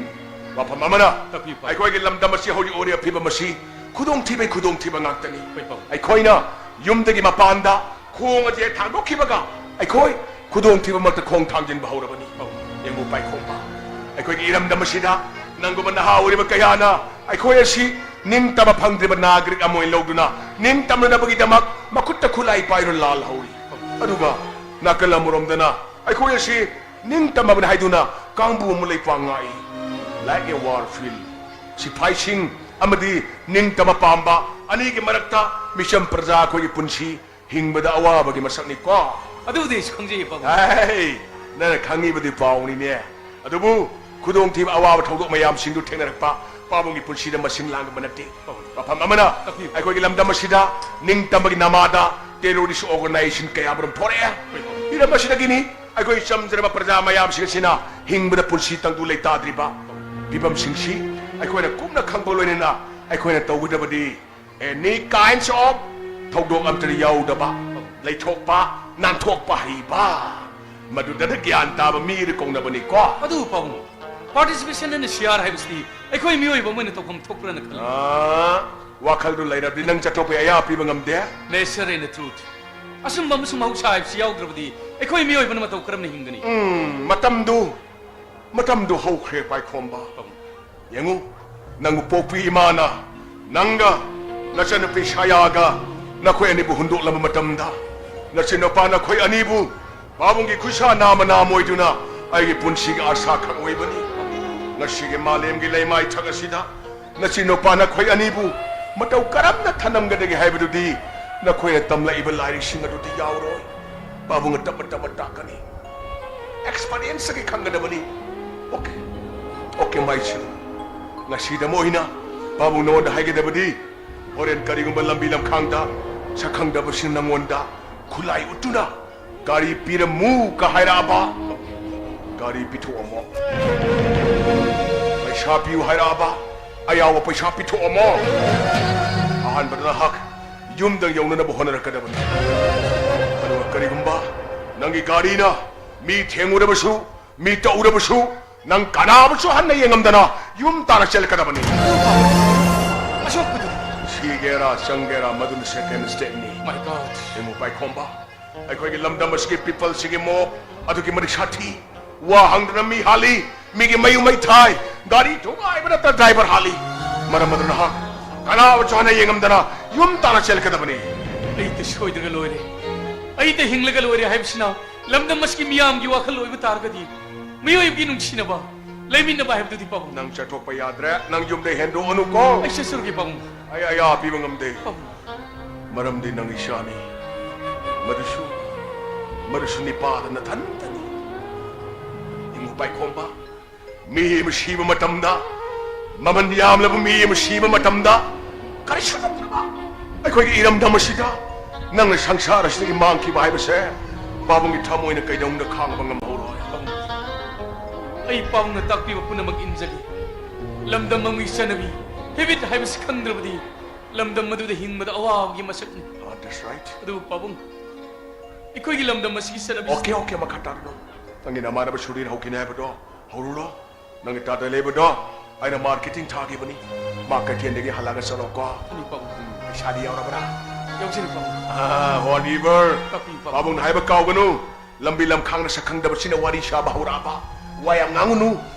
ꯋꯥꯐꯝ ꯑꯃꯅ, ꯇꯥꯛꯄꯤꯌꯨ, ꯄꯥꯕꯨꯡ꯫ ꯄꯥꯕꯨꯡ, ꯑꯩꯈꯣꯏꯒꯤ ꯂꯝꯗꯝ ꯑꯁꯤ ꯍꯧꯖꯤꯛ ꯑꯣꯏꯔꯤꯕ ꯐꯤꯕꯝ ꯑꯁꯤ ꯈꯨꯗꯣꯡꯊꯤꯕꯩ ꯈꯨꯗꯣꯡꯊꯤꯕ ꯉꯥꯛꯇꯅꯤ꯫ ꯍꯣꯏ, ꯄꯥꯕꯨꯡ꯫ ꯑꯩꯈꯣꯏꯅ ꯌꯨꯝꯗꯒꯤ ꯃꯄꯥꯟꯗ ꯈꯣꯡ ꯑꯁꯤ ꯍꯦꯛ ꯊꯥꯡꯗꯣꯛꯈꯤꯕꯒ ꯑꯩꯈꯣꯏ ꯈꯨꯗꯣꯡꯊꯤꯕ ꯃꯔꯛꯇ ꯈꯣꯡ ꯊꯥꯡꯖꯤꯟꯕ ꯍꯧꯔꯕꯅꯤ꯫ ꯄꯥꯕꯨꯡ꯫ ꯌꯦꯡꯉꯨ ꯄꯥꯏꯈꯣꯝꯕ, ꯑꯩꯈꯣꯏꯒꯤ ꯏꯔꯝꯗꯝ ꯑꯁꯤꯗ ꯅꯪꯒꯨꯝꯕ ꯅꯍꯥ ꯑꯣꯏꯔꯤꯕ ꯀꯌꯥꯅ ꯑꯩꯈꯣꯏ ꯑꯁꯤ ꯅꯤꯡꯇꯝꯕ ꯐꯪꯗ꯭ꯔꯤꯕ ꯅꯥꯒꯔꯤꯛ ꯑꯃ ꯑꯣꯏꯅ ꯂꯧꯗꯨꯅ ꯅꯤꯡꯇꯝꯅꯅꯕꯒꯤꯗꯃꯛ ꯃꯈꯨꯠꯇ ꯈꯨꯠꯂꯥꯏ ꯄꯥꯏꯔ ꯂꯥꯜꯍꯧꯔꯤ꯫ ꯑꯗꯨꯒ ꯅꯥꯀꯜ ꯑꯃꯔꯣꯝꯗꯅ ꯑꯩꯈꯣꯏ ꯑꯁꯤ ꯅꯤꯡꯇꯝꯃꯕꯅꯤ ꯍꯥꯏꯗꯨꯅ ꯀꯥꯡꯕꯨ ꯑꯃ ꯂꯩꯄꯥꯛ ꯉꯥꯛꯏ꯫ Like a war field. ꯁꯤꯐꯥꯏꯁꯤꯡ ꯑꯃꯗꯤ ꯅꯤꯡꯇꯝꯕ ꯄꯥꯝꯕ ꯑꯅꯤꯒꯤ ꯃꯔꯛꯇ ꯃꯤꯆꯝ ꯄ꯭ꯔꯖꯥ ꯑꯩꯈꯣꯏꯒꯤ ꯄꯨꯟꯁꯤ ꯍꯤꯡꯕꯗ ꯑꯋꯥꯕꯒꯤ ꯃꯁꯛꯅꯤꯀꯣ꯫ ꯑꯗꯨꯕꯨꯗꯤ ꯑꯩꯁꯨ ꯈꯪꯖꯩꯌꯦ, ꯄꯥꯕꯨꯡ꯫ ꯑꯦ, ꯅꯪꯅ ꯈꯪꯉꯤꯕꯗꯤ ꯄꯥꯎꯅꯤꯅꯦ꯫ ꯑꯗꯨꯕꯨ ꯈꯨꯗꯣꯡꯊꯤꯕ ꯑꯋꯥꯕ ꯊꯧꯗꯣꯛ ꯃꯌꯥꯝꯁꯤꯡꯗꯨ ꯊꯦꯡꯅꯔꯛꯄ ꯄꯥꯕꯨꯡꯒꯤ ꯄꯨꯟꯁꯤꯗ ꯃꯁꯤꯡ ꯂꯥꯡꯗꯕ ꯅꯠꯇꯦ꯫ ꯋꯥꯐꯝ ꯑꯃꯅ, ꯇꯥꯛꯄꯤꯌꯨ꯫ ꯑꯩꯈꯣꯏꯒꯤ ꯂꯝꯗꯝ ꯑꯁꯤꯗ ꯅꯤꯡꯇꯝꯕꯒꯤ ꯅꯃꯥꯗ terrorist organization ꯀꯌꯥꯃꯔꯨꯝ ꯊꯣꯔꯛꯑꯦ꯫ ꯍꯤꯔꯝ ꯑꯁꯤꯗꯒꯤꯅꯤ ꯑꯩꯈꯣꯏ ꯆꯝꯖꯔꯕ ꯄ꯭ꯔꯖꯥ ꯃꯌꯥꯝꯁꯤꯡ ꯑꯁꯤꯅ ꯍꯤꯡꯕꯗ ꯄꯨꯟꯁꯤ ꯇꯪꯗꯨ ꯂꯩꯇꯥꯗ꯭ꯔꯤꯕ꯫ ꯐꯤꯕꯝꯁꯤꯡꯁꯤ ꯑꯩꯈꯣꯏꯅ ꯀꯨꯞꯅ ꯈꯪꯕ ꯂꯣꯏꯅꯅ ꯑꯩꯈꯣꯏꯅ ꯇꯧꯒꯗꯕꯗꯤ any kinds of ꯊꯧꯗꯣꯛ ꯑꯃꯠꯇꯗ ꯌꯥꯎꯗꯕ, ꯂꯩꯊꯣꯛꯄ, ꯅꯥꯟꯊꯣꯛꯄ ꯍꯩꯕ, ꯃꯗꯨꯗꯅ ꯒ꯭ꯌꯥꯟ ꯇꯥꯕ ꯃꯤꯗ ꯀꯧꯅꯕꯅꯤꯀꯣ꯫ ꯑꯗꯨꯕꯨ ꯄꯥꯕꯨꯡ, participation in C R ꯍꯥꯏꯕꯁꯤꯗꯤ ꯑꯩꯈꯣꯏ ꯃꯤꯑꯣꯏꯕ ꯑꯃ ꯑꯣꯏꯅ ꯇꯧꯐꯝ ꯊꯣꯛꯄ꯭ꯔꯅ ꯈꯜꯂꯤ꯫ ꯑꯥ, ꯋꯥꯈꯜꯗꯨ ꯂꯩꯔꯕꯗꯤ ꯅꯪ ꯆꯠꯊꯣꯛꯄ ꯑꯌꯥ ꯄꯤꯕ ꯉꯝꯗꯦ꯫ Nature and truth, ꯑꯆꯨꯝꯕ ꯑꯃꯁꯨꯡ ꯃꯍꯧꯁꯥ ꯍꯥꯏꯕꯁꯤ ꯌꯥꯎꯗ꯭ꯔꯕꯗꯤ ꯑꯩꯈꯣꯏ ꯃꯤꯑꯣꯏꯕꯅ ꯃꯇꯧ ꯀꯔꯝꯅ ꯍꯤꯡꯒꯅꯤ? ꯎꯝ, ꯃꯇꯝꯗꯨ, ꯃꯇꯝꯗꯨ ꯍꯧꯈ꯭ꯔꯦ ꯄꯥꯏꯈꯣꯝꯕ꯫ ꯌꯦꯡꯉꯨ, ꯅꯪꯕꯨ ꯄꯣꯛꯄꯤ ꯏꯃꯥꯅ ꯅꯪꯒ ꯅꯆꯟꯅꯨꯄꯤ ꯁꯥꯌꯥꯒ ꯅꯈꯣꯏ ꯑꯅꯤꯕꯨ ꯍꯨꯟꯗꯣꯛꯂꯕ ꯃꯇꯝꯗ, ꯅꯆꯤꯟ ꯅꯨꯄꯥ ꯅꯈꯣꯏ ꯑꯅꯤꯕꯨ ꯄꯥꯕꯨꯡꯒꯤ ꯈꯨꯠꯁꯥ ꯅꯥꯝꯃ ꯅꯥꯝꯃ ꯑꯣꯏꯗꯨꯅ ꯑꯩꯒꯤ ꯄꯨꯟꯁꯤꯒꯤ ꯑꯥꯁꯥ ꯈꯛ ꯑꯣꯏꯕꯅꯤ꯫ ꯉꯁꯤꯒꯤ ꯃꯥꯂꯦꯝꯒꯤ ꯂꯩꯃꯥꯏꯊꯛ ꯑꯁꯤꯗ ꯅꯆꯤꯟ ꯅꯨꯄꯥ ꯅꯈꯣꯏ ꯑꯅꯤꯕꯨ ꯃꯇꯧ ꯀꯔꯝꯅ ꯊꯅꯝꯒꯗꯒꯦ ꯍꯥꯏꯕꯗꯨꯗꯤ ꯅꯈꯣꯏꯅ ꯇꯝꯂꯛꯏꯕ ꯂꯥꯏꯔꯤꯛꯁꯤꯡ ꯑꯗꯨꯗꯤ ꯌꯥꯎꯔꯣꯏ꯫ ꯄꯥꯕꯨꯡꯅ ꯇꯞꯅ ꯇꯞꯅ ꯇꯥꯛꯀꯅꯤ꯫ Experience ꯇꯒꯤ ꯈꯪꯒꯗꯕꯅꯤ꯫ Okay, okay, my children. ꯉꯁꯤꯗ ꯑꯃ ꯑꯣꯏꯅ ꯄꯥꯕꯨꯡ ꯅꯉꯣꯟꯗ ꯍꯥꯏꯒꯗꯕꯗꯤ, ꯍꯣꯔꯦꯟ ꯀꯔꯤꯒꯨꯝꯕ ꯂꯝꯕꯤ ꯂꯝꯈꯥꯡꯗ ꯁꯛꯈꯪꯗꯕꯁꯤꯡ ꯅꯉꯣꯟꯗ ꯈꯨꯠꯂꯥꯏ ꯎꯠꯇꯨꯅ ꯒꯥꯔꯤ ꯄꯤꯔꯝꯃꯨ ꯀ ꯍꯥꯏꯔꯛꯑꯕ, ꯒꯥꯔꯤ ꯄꯤꯊꯣꯛꯑꯝꯃꯣ꯫ ꯄꯩꯁꯥ ꯄꯤꯌꯨ ꯍꯥꯏꯔꯛꯑꯕ, ꯑꯌꯥꯎꯕ ꯄꯩꯁꯥ ꯄꯤꯊꯣꯛꯑꯝꯃꯣ꯫ ꯑꯍꯥꯟꯕꯗ ꯅꯍꯥꯛ ꯌꯨꯝꯗ ꯌꯧꯅꯅꯕ ꯍꯣꯠꯅꯔꯛꯀꯗꯕꯅꯤ꯫ ꯑꯗꯨꯒ ꯀꯔꯤꯒꯨꯝꯕ ꯅꯪꯒꯤ ꯒꯥꯔꯤꯅ ꯃꯤ ꯊꯦꯡꯉꯨꯔꯕꯁꯨ, ꯃꯤ ꯇꯧꯔꯕꯁꯨ, ꯅꯪ ꯀꯅꯥꯕꯨꯁꯨ ꯍꯟꯅ ꯌꯦꯡꯉꯝꯗꯅ ꯌꯨꯝ ꯇꯥꯅ ꯆꯦꯜꯂꯛꯀꯗꯕꯅꯤ꯫ ꯑꯁꯣꯛꯄꯗꯨꯗꯤ? ꯁꯤꯒꯦꯔꯥ ꯆꯪꯒꯦꯔꯥ, ꯃꯗꯨꯅ second stepꯅꯤ꯫ My God. ꯏꯃꯨ ꯄꯥꯏꯈꯣꯝꯕ, ꯑꯩꯈꯣꯏꯒꯤ ꯂꯝꯗꯝ ꯑꯁꯤꯒꯤ peopleꯁꯤꯒꯤ ꯃꯣꯛ ꯑꯗꯨꯛꯀꯤ ꯃꯇꯤꯛ ꯁꯥꯊꯤ꯫ ꯋꯥ ꯍꯪꯗꯅ ꯃꯤ ꯍꯥꯠꯂꯤ, ꯃꯤꯒꯤ ꯃꯌꯨꯝ ꯃꯩ ꯊꯥꯏ, ꯒꯥꯔꯤ ꯊꯨꯒꯥꯏꯕ ꯅꯠꯇꯅ driver ꯍꯥꯠꯂꯤ꯫ ꯃꯔꯝ ꯑꯗꯨꯅ ꯅꯍꯥꯛ ꯀꯅꯥꯕꯨꯁꯨ ꯍꯟꯅ ꯌꯦꯡꯉꯝꯗꯅ ꯌꯨꯝ ꯇꯥꯅ ꯆꯦꯜꯂꯛꯀꯗꯕꯅꯤ꯫ ꯑꯩꯗ ꯁꯣꯏꯗ꯭ꯔꯒ ꯂꯣꯏꯔꯦ, ꯑꯩꯗ ꯍꯤꯡꯂꯒ ꯂꯣꯏꯔꯦ ꯍꯥꯏꯕꯁꯤꯅ ꯂꯝꯗꯝ ꯑꯁꯤꯒꯤ ꯃꯤꯌꯥꯝꯒꯤ ꯋꯥꯈꯜ ꯑꯣꯏꯕ ꯇꯥꯔꯒꯗꯤ, ꯃꯤꯑꯣꯏꯕꯒꯤ ꯅꯨꯡꯁꯤꯅꯕ, ꯂꯩꯃꯤꯟꯅꯕ ꯍꯥꯏꯕꯗꯨꯗꯤ ꯄꯥꯕꯨꯡ꯫ ꯅꯪ ꯆꯠꯊꯣꯛꯄ ꯌꯥꯗ꯭ꯔꯦ, ꯅꯪ ꯌꯨꯝꯗ ꯍꯦꯟꯗꯣꯛꯑꯅꯨꯀꯣ꯫ ꯑꯩ ꯆꯠꯆꯔꯒꯦ ꯄꯥꯕꯨꯡ꯫ ꯑꯩ ꯑꯌꯥ ꯄꯤꯕ ꯉꯝꯗꯦ꯫ ꯄꯥꯕꯨꯡ꯫ ꯃꯔꯝꯗꯤ ꯅꯪ ꯏꯆꯥꯅꯤ꯫ ꯃꯗꯨꯁꯨ, ꯃꯗꯨꯁꯨ ꯅꯤꯄꯥꯗ ꯅꯊꯟꯇꯅꯤ꯫ ꯏꯃꯨ ꯄꯥꯏꯈꯣꯝꯕ, ꯃꯤ ꯑꯃ ꯁꯤꯕ ꯃꯇꯝꯗ, ꯃꯃꯜ ꯌꯥꯝꯂꯕ ꯃꯤ ꯑꯃ ꯁꯤꯕ ꯃꯇꯝꯗ, ꯀꯔꯤꯁꯨ ꯇꯧꯗ꯭ꯔꯕ ꯑꯩꯈꯣꯏꯒꯤ ꯏꯔꯝꯗꯝ ꯑꯁꯤꯗ ꯅꯪꯅ ꯁꯪꯁꯥꯔ ꯑꯁꯤꯗꯒꯤ ꯃꯥꯡꯈꯤꯕ ꯍꯥꯏꯕꯁꯦ ꯄꯥꯕꯨꯡꯒꯤ ꯊꯃꯣꯏꯅ ꯀꯩꯗꯧꯅꯨꯡꯗ ꯈꯥꯡꯕ ꯉꯝꯍꯧꯔꯣꯏ꯫ ꯑꯩ ꯄꯥꯕꯨꯡꯅ ꯇꯥꯛꯄꯤꯕ ꯄꯨꯝꯅꯃꯛ ꯏꯟꯖꯒꯦ꯫ ꯂꯝꯗꯝ ꯑꯃꯒꯤ ꯆꯠꯅꯕꯤ, habit ꯍꯥꯏꯕꯁꯤ ꯈꯪꯗ꯭ꯔꯕꯗꯤ ꯂꯝꯗꯝ ꯑꯗꯨꯗ ꯍꯤꯡꯕꯗ ꯑꯋꯥꯕꯒꯤ ꯃꯁꯛꯅꯤ꯫ Ah, that's right. ꯑꯗꯨꯕꯨ ꯄꯥꯕꯨꯡ, ꯑꯩꯈꯣꯏꯒꯤ ꯂꯝꯗꯝ ꯑꯁꯤꯒꯤ ꯆꯠꯅꯕꯤ Okay, okay, ꯃꯈꯥ ꯇꯥꯔꯨꯅꯨ꯫ ꯅꯪꯒꯤ ꯅꯃꯥꯟꯅꯕ ꯁꯨꯔꯤꯅ ꯍꯧꯈꯤꯅꯤ ꯍꯥꯏꯕꯗꯣ ꯍꯧꯔꯨꯔꯣ꯫ ꯅꯪꯒꯤ ꯇꯥꯇ ꯂꯩꯕꯗꯣ ꯑꯩꯅ marketing ꯊꯥꯈꯤꯕꯅꯤ꯫ ꯃꯥ ꯀꯩꯊꯦꯜꯗꯒꯤ ꯍꯜꯂꯛꯑꯒ ꯆꯠꯂꯣꯀꯣ꯫ ꯐꯅꯤ ꯄꯥꯕꯨꯡ꯫ ꯎꯝ, ꯄꯩꯁꯥꯗꯤ ꯌꯥꯎꯔꯕ꯭ꯔꯥ? ꯌꯥꯎꯖꯔꯤ ꯄꯥꯕꯨꯡ꯫ ꯑꯥ, Oliver꯫ ꯇꯥꯛꯄꯤꯌꯨ ꯄꯥꯕꯨꯡ꯫ ꯄꯥꯕꯨꯡꯅ ꯍꯥꯏꯕ ꯀꯥꯎꯒꯅꯨ꯫ ꯂꯝꯕꯤ ꯂꯝꯈꯥꯡꯅ ꯁꯛꯈꯪꯗꯕꯁꯤꯅ ꯋꯥꯔꯤ ꯁꯥꯕ ꯍꯧꯔꯛꯑꯕ, ꯋꯥ ꯌꯥꯝ ꯉꯥꯡꯉꯨꯅꯨ꯫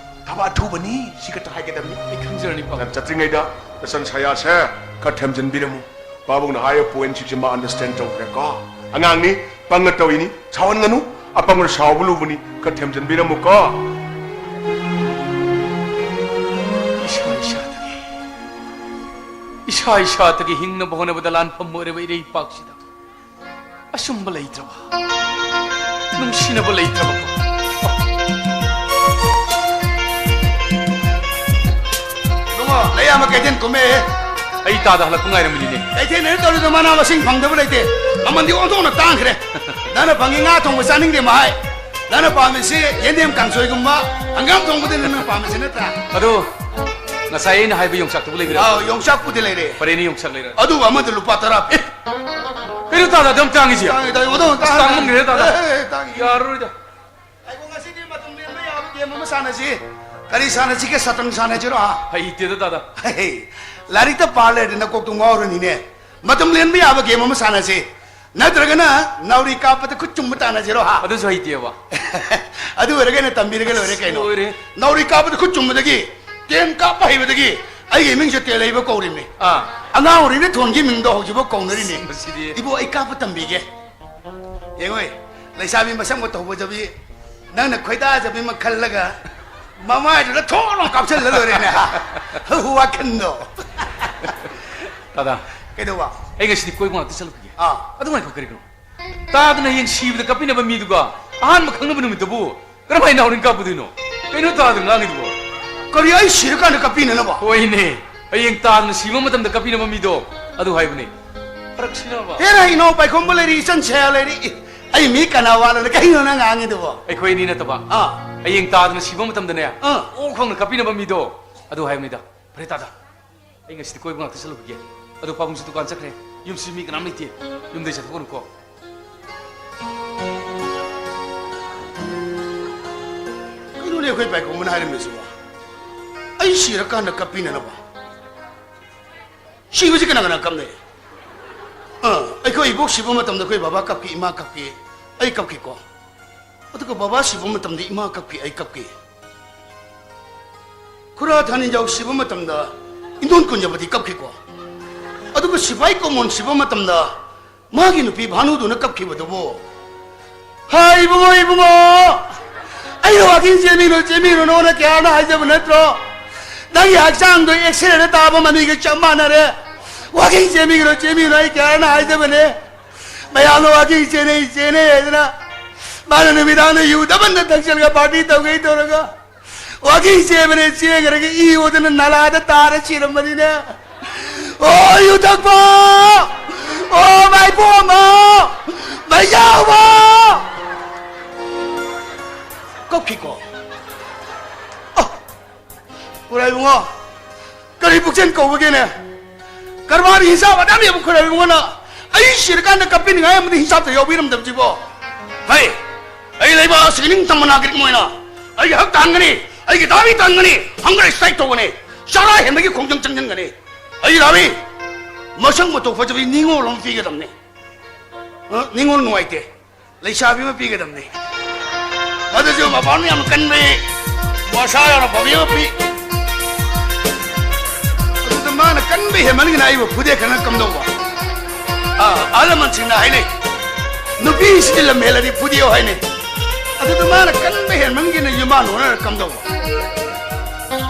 ꯊꯕꯛ ꯑꯊꯨꯕꯅꯤ, ꯁꯤ ꯈꯛꯇ ꯍꯥꯏꯒꯗꯕꯅꯤ꯫ ꯑꯩ ꯈꯪꯖꯔꯅꯤ ꯄꯥꯕꯨꯡ꯫ ꯅꯪ ꯆꯠꯇ꯭ꯔꯤꯉꯩꯗ ꯅꯆꯟ ꯁꯌꯥꯁꯦ ꯈꯔ ꯊꯦꯝꯖꯤꯟꯕꯤꯔꯝꯃꯨ꯫ ꯄꯥꯕꯨꯡꯅ ꯍꯥꯏꯔꯤꯕ pointꯁꯤꯡꯁꯦ ꯃꯥ understand ꯇꯧꯈ꯭ꯔꯦꯀꯣ꯫ ꯑꯉꯥꯡꯅꯤ, ꯄꯪꯅ ꯇꯧꯏꯅꯤ, ꯁꯥꯎꯍꯟꯒꯅꯨ꯫ ꯑꯄꯪꯕꯅ ꯁꯥꯎꯕ ꯂꯨꯕꯅꯤ, ꯈꯔ ꯊꯦꯝꯖꯤꯟꯕꯤꯔꯝꯃꯨꯀꯣ꯫ ꯏꯁꯥ ꯏꯁꯥꯗꯒꯤ, ꯏꯁꯥ ꯏꯁꯥꯗꯒꯤ ꯍꯤꯡꯅꯕ ꯍꯣꯠꯅꯕꯗ ꯂꯥꯟꯐꯝ ꯑꯣꯏꯔꯕ ꯏꯔꯩꯄꯥꯛꯁꯤꯗ ꯑꯆꯨꯝꯕ ꯂꯩꯇ꯭ꯔꯕ, ꯅꯨꯡꯁꯤꯅꯕ ꯂꯩꯇ꯭ꯔꯕ ꯑꯃ ꯀꯩꯊꯦꯜ ꯀꯨꯝꯃꯦ꯫ ꯑꯩ ꯇꯥꯗ ꯍꯜꯂꯛꯄ ꯉꯥꯏꯔꯝꯃꯤꯅꯤꯅꯦ꯫ ꯀꯩꯊꯦꯜ ꯑꯩꯅ ꯇꯧꯔꯤꯗꯣ ꯃꯅꯥ ꯃꯁꯤꯡ ꯐꯪꯗꯕ ꯂꯩꯇꯦ꯫ ꯃꯃꯜꯗꯤ ꯑꯣꯟꯊꯣꯛꯅ ꯇꯥꯡꯈ꯭ꯔꯦ꯫ ꯅꯪꯅ ꯐꯪꯉꯤ ꯉꯥ ꯊꯣꯡꯕ ꯆꯥꯅꯤꯡꯗꯦ ꯃꯍꯥꯏ꯫ ꯅꯪꯅ ꯄꯥꯝꯃꯤꯁꯤ ꯌꯦꯟꯗꯦꯝ ꯀꯥꯡꯁꯣꯏꯒꯨꯝꯕ, ꯍꯪꯒꯥꯝ ꯊꯣꯡꯕꯗꯨꯅꯤ ꯅꯪꯅ ꯄꯥꯝꯃꯤꯁꯤ ꯅꯠꯇ꯭ꯔꯥ? ꯑꯗꯣ ꯉꯁꯥꯏ ꯑꯩꯅ ꯍꯥꯏꯕ ꯌꯣꯡꯆꯥꯛꯇꯨꯕꯨ ꯂꯩꯕꯤꯔꯕ? ꯑꯥꯎ, ꯌꯣꯡꯆꯥꯛꯄꯨꯗꯤ ꯂꯩꯔꯦ꯫ ꯐꯔꯦꯅꯦ, ꯌꯣꯡꯆꯥꯛ ꯂꯩꯔꯦ꯫ ꯑꯗꯨꯕꯨ ꯑꯃꯗ ꯂꯨꯄꯥ ꯇꯔꯥ ꯄꯤ꯫ ꯀꯩꯅꯣ ꯇꯥꯗ ꯑꯗꯨꯝ ꯇꯥꯡꯉꯤꯁꯤ? ꯇꯥꯡꯉꯤ, ꯇꯥꯡꯉꯤ, ꯑꯣꯟꯊꯣꯛꯅ ꯇꯥꯡꯉꯤ꯫ ꯇꯥꯡꯃꯟꯈ꯭ꯔꯦ ꯇꯥꯗ꯫ ꯑꯦ, ꯑꯦ, ꯇꯥꯡꯉꯤ꯫ ꯌꯥꯔꯔꯣꯏꯗ꯫ ꯑꯩꯕꯨ ꯉꯁꯤꯗꯤ ꯃꯇꯝ ꯂꯦꯟꯕ ꯌꯥꯕ ꯒꯦꯝ ꯑꯃ ꯁꯥꯟꯅꯁꯤ꯫ ꯀꯔꯤ ꯁꯥꯟꯅꯁꯤꯒꯦ? ꯁꯇ꯭ꯔꯪ ꯁꯥꯟꯅꯁꯤꯔꯣ, ꯍꯥ? ꯍꯩꯇꯦꯗ ꯇꯥꯗ꯫ ꯍꯦ, ꯂꯥꯏꯔꯤꯛꯇ ꯄꯥ ꯂꯩꯔꯗꯤ ꯅꯀꯣꯛꯇꯣ ꯉꯥꯎꯔꯅꯤꯅꯦ꯫ ꯃꯇꯝ ꯂꯦꯟꯕ ꯌꯥꯕ ꯒꯦꯝ ꯑꯃ ꯁꯥꯟꯅꯁꯤ꯫ ꯅꯠꯇ꯭ꯔꯒꯅ ꯅꯥꯎꯔꯤ ꯀꯥꯞꯄꯗ ꯈꯨꯠ ꯆꯨꯝꯕ ꯇꯥꯟꯅꯁꯤꯔꯣ, ꯍꯥ? ꯑꯗꯨꯁꯨ ꯍꯩꯇꯦꯕ꯫ ꯑꯗꯨ ꯑꯣꯏꯔꯒꯅ ꯇꯝꯕꯤꯔꯒ ꯂꯣꯏꯔꯦ ꯀꯩꯅꯣ꯫ ꯂꯣꯏꯔꯦ꯫ ꯅꯥꯎꯔꯤ ꯀꯥꯞꯄꯗ ꯈꯨꯠ ꯆꯨꯝꯕꯗꯒꯤ, ꯇꯦꯟ ꯀꯥꯞꯄ ꯍꯩꯕꯗꯒꯤ ꯑꯩꯒꯤ ꯃꯤꯡꯁꯦ ꯇꯦꯜꯍꯩꯕ ꯀꯧꯔꯤꯕꯅꯤ꯫ ꯑꯥ꯫ ꯑꯉꯥꯡ ꯑꯣꯏꯔꯤꯉꯩꯗ ꯊꯣꯟꯈꯤ ꯃꯤꯡꯗꯣ ꯍꯧꯖꯤꯛꯐꯥꯎ ꯀꯧꯅꯔꯤꯅꯤ꯫ ꯃꯁꯤꯗꯤ꯫ ꯏꯕꯣ, ꯑꯩ ꯀꯥꯞꯄ ꯇꯝꯕꯤꯒꯦ꯫ ꯌꯦꯡꯉꯣꯏ, ꯂꯩꯁꯥꯕꯤ ꯃꯁꯛ ꯃꯇꯧ ꯐꯖꯕꯤ, ꯅꯪꯅ ꯈꯣꯏꯗꯥꯖꯕꯤ ꯑꯃ ꯈꯜꯂꯒ ꯃꯃꯥꯏꯗꯨꯗ ꯊꯣꯛ ꯂꯥꯎ ꯀꯥꯞꯁꯤꯜꯂ ꯂꯣꯏꯔꯦꯅꯦ, ꯍꯥ? ꯋꯥꯈꯟꯗꯣ꯫ ꯇꯥꯗ꯫ ꯀꯩꯗꯧꯕ? ꯑꯩ ꯉꯁꯤꯗꯤ ꯀꯣꯏꯕ ꯉꯥꯛꯇ ꯆꯠꯂꯨꯈꯤꯒꯦ꯫ ꯑꯥ꯫ ꯑꯗꯨ ꯉꯥꯏꯈꯣ, ꯀꯔꯤꯒꯤꯅꯣ? ꯇꯥꯗꯅ ꯍꯌꯦꯡ ꯁꯤꯕꯗ ꯀꯞꯄꯤꯅꯕ ꯃꯤꯗꯨꯒ ꯑꯍꯥꯟꯕ ꯈꯪꯅꯕ ꯅꯨꯃꯤꯠꯇꯕꯨ ꯀꯔꯝꯍꯥꯏꯅ ꯍꯣꯔꯦꯟ ꯀꯥꯞꯄꯗꯣꯏꯅꯣ? ꯀꯩꯅꯣ ꯇꯥꯗꯅ ꯉꯥꯡꯉꯤꯗꯨꯕꯣ? ꯀꯔꯤ, ꯑꯩ ꯁꯤꯔꯀꯥꯟꯗ ꯀꯞꯄꯤꯅꯅꯕ? ꯍꯣꯏꯅꯦ, ꯍꯌꯦꯡ ꯇꯥꯗꯅ ꯁꯤꯕ ꯃꯇꯝꯗ ꯀꯞꯄꯤꯅꯕ ꯃꯤꯗꯣ, ꯑꯗꯨ ꯍꯥꯏꯕꯅꯦ꯫ ꯐꯔꯛ ꯁꯤꯅꯕ꯫ ꯍꯦꯔꯥ, ꯏꯅꯥꯎ ꯄꯥꯏꯈꯣꯝꯕ ꯂꯩꯔꯤ, ꯏꯆꯟ ꯁꯌꯥ ꯂꯩꯔꯤ꯫ ꯑꯦ, ꯑꯩ ꯃꯤ ꯀꯅꯥ ꯋꯥꯠꯂꯅ ꯀꯩꯅꯣ ꯅꯪ ꯉꯥꯡꯉꯤꯗꯨꯕꯣ? ꯑꯩꯈꯣꯏ ꯑꯅꯤ ꯅꯠꯇꯕ, ꯑꯥ꯫ ꯍꯌꯦꯡ ꯇꯥꯗꯅ ꯁꯤꯕ ꯃꯇꯝꯗꯅꯦ, ꯑꯥ꯫ ꯑꯣꯛ ꯈꯣꯡꯅ ꯀꯞꯄꯤꯅꯕ ꯃꯤꯗꯣ, ꯑꯗꯨ ꯍꯥꯏꯕꯅꯤꯗ꯫ ꯐꯔꯦ ꯇꯥꯗ, ꯑꯩ ꯉꯁꯤꯗꯤ ꯀꯣꯏꯕ ꯉꯥꯛꯇ ꯆꯠꯂꯨꯈꯤꯒꯦ꯫ ꯑꯗꯣ ꯄꯥꯕꯨꯡꯁꯨ ꯗꯨꯀꯥꯟ ꯆꯠꯈ꯭ꯔꯦ꯫ ꯌꯨꯝꯁꯤ ꯃꯤ ꯀꯅꯥꯝ ꯂꯩꯇꯦ꯫ ꯌꯨꯝꯗꯩ ꯆꯠꯊꯣꯛꯀꯅꯨꯀꯣ꯫ ꯀꯩꯅꯣꯅꯦ ꯑꯩꯈꯣꯏ ꯄꯥꯏꯈꯣꯝꯕꯅ ꯍꯥꯏꯔꯝꯃꯤꯁꯤꯕꯣ? ꯑꯩ ꯁꯤꯔꯀꯥꯟꯗ ꯀꯞꯄꯤꯅꯅꯕ? ꯁꯤꯕꯁꯤ ꯀꯅꯥ ꯀꯅꯥ ꯀꯞꯅꯩ? ꯑꯥ, ꯑꯩꯈꯣꯏ ꯏꯕꯣꯛ ꯁꯤꯕ ꯃꯇꯝꯗ ꯑꯩꯈꯣꯏ ꯕꯕꯥ ꯀꯞꯈꯤ, ꯏꯃꯥ ꯀꯞꯈꯤ, ꯑꯩ ꯀꯞꯈꯤꯀꯣ꯫ ꯑꯗꯨꯒ ꯕꯕꯥ ꯁꯤꯕ ꯃꯇꯝꯗ ꯏꯃꯥ ꯀꯞꯈꯤ, ꯑꯩ ꯀꯞꯈꯤ꯫ ꯈꯨꯔꯥ ꯊꯥꯅꯤꯖꯥꯎ ꯁꯤꯕ ꯃꯇꯝꯗ ꯏꯟꯗꯣꯟ ꯀꯨꯟꯖꯕꯗꯤ ꯀꯞꯈꯤꯀꯣ꯫ ꯑꯗꯨꯒ ꯁꯤꯐꯥꯏ ꯀꯣꯃꯣꯟ ꯁꯤꯕ ꯃꯇꯝꯗ ꯃꯥꯒꯤ ꯅꯨꯄꯤ ꯚꯥꯅꯨꯗꯨꯅ ꯀꯞꯈꯤꯕꯗꯨꯕꯨ, "ꯍꯥꯏ ꯏꯕꯨꯡꯉꯣ, ꯏꯕꯨꯡꯉꯣ, ꯑꯩꯅ ꯋꯥꯀꯤꯡ ꯆꯦꯟꯕꯤꯔꯣ, ꯆꯦꯟꯕꯤꯔꯨꯅꯣꯅ ꯀꯌꯥꯅ ꯍꯥꯏꯖꯕ ꯅꯠꯇ꯭ꯔꯣ? ꯅꯪꯒꯤ ꯍꯛꯆꯥꯡꯗꯣ ꯑꯦꯛꯁꯔꯦꯗ ꯇꯥꯕ ꯃꯃꯤꯒ ꯆꯞ ꯃꯥꯟꯅꯔꯦ꯫ ꯋꯥꯀꯤꯡ ꯆꯦꯟꯕꯤꯔꯣ, ꯆꯦꯟꯕꯤꯔꯣ, ꯑꯩ ꯀꯌꯥꯅ ꯍꯥꯏꯖꯕꯅꯦ꯫ ꯃꯌꯥꯝꯅ ꯋꯥꯀꯤꯡ ꯆꯦꯟꯅꯩ, ꯆꯦꯟꯅꯩ ꯍꯥꯏꯗꯅ ꯃꯥꯅ ꯅꯨꯃꯤꯗꯥꯡꯗ ꯌꯨ ꯗꯕꯟꯗ ꯊꯛꯆꯜꯂꯒ ꯄꯥꯔꯇꯤ ꯇꯧꯒꯦ ꯇꯧꯔꯒ ꯋꯥꯀꯤꯡ ꯆꯦꯟꯕꯅꯦ, ꯆꯦꯟꯈ꯭ꯔꯒ ꯏ ꯑꯣꯗꯅ ꯅꯂꯥꯗ ꯇꯥꯔ ꯁꯤꯔꯝꯕꯅꯤꯅꯦ꯫ ꯑꯣ, ꯌꯨ ꯊꯛꯄ! ꯑꯣ, ꯃꯥꯏꯕꯣꯝꯃ! ꯃꯩꯖꯥꯎꯕ! ꯀꯞꯈꯤꯀꯣ? ꯑ, ꯈꯨꯔꯥꯏ ꯏꯕꯨꯡꯉꯣ, ꯀꯔꯤ ꯄꯨꯛꯆꯦꯜ ꯀꯧꯕꯒꯦꯅꯦ? ꯀꯔꯕꯥꯔꯒꯤ ꯍꯤꯡꯁꯥꯞ ꯑꯗꯥꯝ ꯌꯥꯝ ꯈꯣꯏꯔꯝꯃꯤ ꯃꯉꯣꯟꯗ꯫ ꯑꯩ ꯁꯤꯔꯀꯥꯟꯗ ꯀꯞꯄꯤꯅꯤꯡꯉꯥꯏ ꯑꯃꯗꯤ ꯍꯤꯡꯁꯥꯞꯇ ꯌꯥꯎꯕꯤꯔꯝꯗꯕꯁꯤꯕꯣ꯫ ꯍꯩ! ꯑꯩ ꯂꯩꯕꯥꯛ ꯑꯁꯤꯒꯤ ꯅꯤꯡꯇꯝꯕ ꯅꯥꯒꯔꯤꯛ ꯑꯃ ꯑꯣꯏꯅ ꯑꯩꯒꯤ ꯍꯛ ꯇꯥꯟꯒꯅꯤ, ꯑꯩꯒꯤ ꯗꯥꯕꯤ ꯇꯥꯟꯒꯅꯤ, hunger strike ꯇꯧꯒꯅꯤ, ꯆꯔꯥ ꯍꯦꯟꯕꯒꯤ ꯈꯣꯡꯖꯪ ꯆꯪꯁꯤꯟꯒꯅꯤ꯫ ꯑꯩꯒꯤ ꯗꯥꯕꯤ, ꯃꯁꯛ ꯃꯇꯧ ꯐꯖꯕꯤ ꯅꯤꯉꯣꯜ ꯑꯃ ꯄꯤꯒꯗꯕꯅꯤ꯫ ꯑ, ꯅꯤꯉꯣꯜ ꯅꯨꯡꯉꯥꯏꯇꯦ꯫ ꯂꯩꯁꯥꯕꯤ ꯑꯃ ꯄꯤꯒꯗꯕꯅꯤ꯫ ꯑꯗꯨꯁꯨ ꯃꯄꯥꯟ ꯌꯥꯝ ꯀꯟꯕꯤ, ꯃꯁꯥ ꯌꯥꯝꯅ ꯐꯕꯤ ꯑꯃ ꯄꯤ꯫ ꯑꯗꯨꯗ ꯃꯥꯅ ꯀꯟꯕ ꯍꯦꯟꯃꯟꯒꯤꯅ ꯑꯩꯕꯨ ꯐꯨꯗꯦ ꯈꯟꯅ ꯀꯝꯗꯧꯕ? ꯑꯥ, ꯑꯍꯜ ꯂꯃꯟꯁꯤꯡꯅ ꯍꯥꯏꯅꯩ, "ꯅꯨꯄꯤꯁꯤꯗꯤ ꯂꯝ ꯍꯦꯜꯂꯗꯤ ꯐꯨꯗꯦꯌꯣ" ꯍꯥꯏꯅꯩ꯫ ꯑꯗꯨꯗ ꯃꯥꯅ ꯀꯟꯕ ꯍꯦꯟꯃꯟꯒꯤꯅ ꯌꯨꯝꯕꯥꯟ ꯍꯣꯠꯅꯔ ꯀꯝꯗꯧꯕ?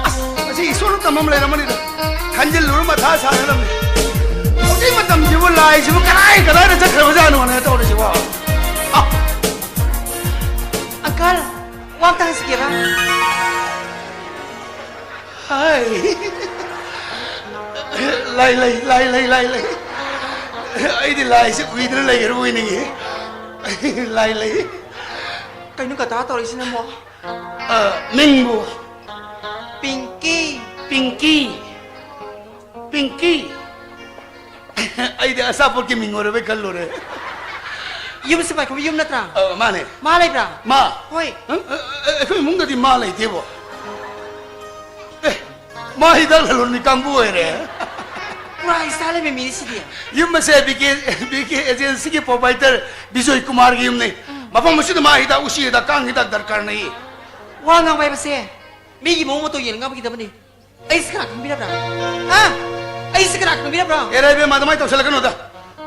ꯑꯁ, ꯃꯁꯤ ꯏꯁꯣꯔꯅ ꯇꯝꯕ ꯑꯃ ꯂꯩꯔꯝꯃꯅꯤꯗ꯫ ꯈꯟꯖꯤꯜꯂꯨꯔ ꯃꯊꯥ ꯁꯥꯒꯗꯕꯅꯤ꯫ ꯍꯧꯖꯤꯛ ꯃꯇꯝꯁꯤꯕꯨ ꯂꯥꯏꯁꯤꯕꯨ ꯀꯗꯥꯏ ꯀꯗꯥꯏꯗ ꯆꯠꯈ꯭ꯔꯕꯖꯥꯠꯅꯣꯅꯦ ꯇꯧꯔꯤꯁꯤꯕꯣ? ꯑ꯫ ꯑꯪꯀꯜ, ꯋꯥ ꯑꯝꯇ ꯍꯪꯖꯒꯦꯕ꯫ ꯍꯥꯏ꯫ ꯂꯥꯏ ꯂꯩ, ꯂꯥꯏ ꯂꯩ, ꯂꯥꯏ ꯂꯩ꯫ ꯑꯩꯗꯤ ꯂꯥꯏꯁꯤ ꯎꯏꯗꯅ ꯂꯩꯈ꯭ꯔꯕ ꯑꯣꯏꯅꯤꯡꯉꯤ꯫ ꯂꯥꯏ ꯂꯩ꯫ ꯀꯩꯅꯣ ꯀꯀꯥ ꯇꯧꯔꯤꯁꯤꯅ ꯑꯃꯨꯛ? ꯑ, ꯃꯤꯡꯕꯨ? ꯄꯤꯡꯀꯤ꯫ ꯄꯤꯡꯀꯤ꯫ ꯄꯤꯡꯀꯤ꯫ ꯑꯩꯗꯤ ꯑꯆꯥꯄꯣꯠꯀꯤ ꯃꯤꯡ ꯑꯣꯏꯔꯕꯣꯏ ꯈꯜꯂꯨꯔꯦ꯫ ꯌꯨꯝꯁꯤ ꯃꯥꯏꯈꯨꯝꯕ ꯌꯨꯝ ꯅꯠꯇ꯭ꯔꯥ? ꯑ, ꯃꯥꯅꯦ꯫ ꯃꯥ ꯂꯩꯕ꯭ꯔꯥ? ꯃꯥ? ꯍꯣꯏ꯫ ꯑ, ꯑ, ꯑ, ꯑꯩꯈꯣꯏ ꯏꯃꯨꯡꯗꯗꯤ ꯃꯥ ꯂꯩꯇꯦꯕꯣ꯫ ꯑꯦ, ꯃꯥ ꯍꯤꯗꯥꯛ ꯂꯂꯣꯟꯕꯤ ꯀꯥꯡꯕꯨ ꯑꯣꯏꯔꯦ꯫ ꯄꯨꯔꯥ ꯏꯁꯇꯥꯏꯜ ꯂꯩꯕ ꯃꯤꯅꯤ ꯁꯤꯗꯤ꯫ ꯌꯨꯝ ꯑꯁꯦ ꯕꯤ ꯀꯦ, ꯕꯤ ꯀꯦ ꯑꯦꯖꯦꯟꯁꯤꯒꯤ ꯄ꯭ꯔꯣꯄꯥꯏꯇꯔ ꯕꯤꯖꯣꯏ ꯀꯨꯃꯥꯔꯒꯤ ꯌꯨꯝꯅꯤ꯫ ꯎꯝ꯫ ꯃꯐꯝ ꯑꯁꯤꯗ ꯃꯥ ꯍꯤꯗꯥꯛ, ꯎꯆꯤ ꯍꯤꯗꯥꯛ, ꯀꯥꯡ ꯍꯤꯗꯥꯛ ꯗꯔꯀꯥꯔ ꯂꯩ꯫ ꯋꯥ ꯉꯥꯡꯕ ꯍꯥꯏꯕꯁꯦ ꯃꯤꯒꯤ ꯃꯑꯣꯡ ꯃꯇꯧ ꯌꯦꯡꯉ ꯉꯥꯡꯕꯒꯤꯗꯕꯅꯤ꯫ ꯑꯩꯁꯤ ꯀꯅꯥ ꯈꯪꯕꯤꯔꯕ꯭ꯔꯥ? ꯍꯥ? ꯑꯩꯁꯤ ꯀꯅꯥ ꯈꯪꯕꯤꯔꯕ꯭ꯔꯥ? ꯑꯦꯔꯥ ꯏꯕꯦꯝꯃ, ꯑꯗꯨꯃꯥꯏꯅ ꯇꯧꯁꯜꯂꯛꯀꯅꯨꯗ꯫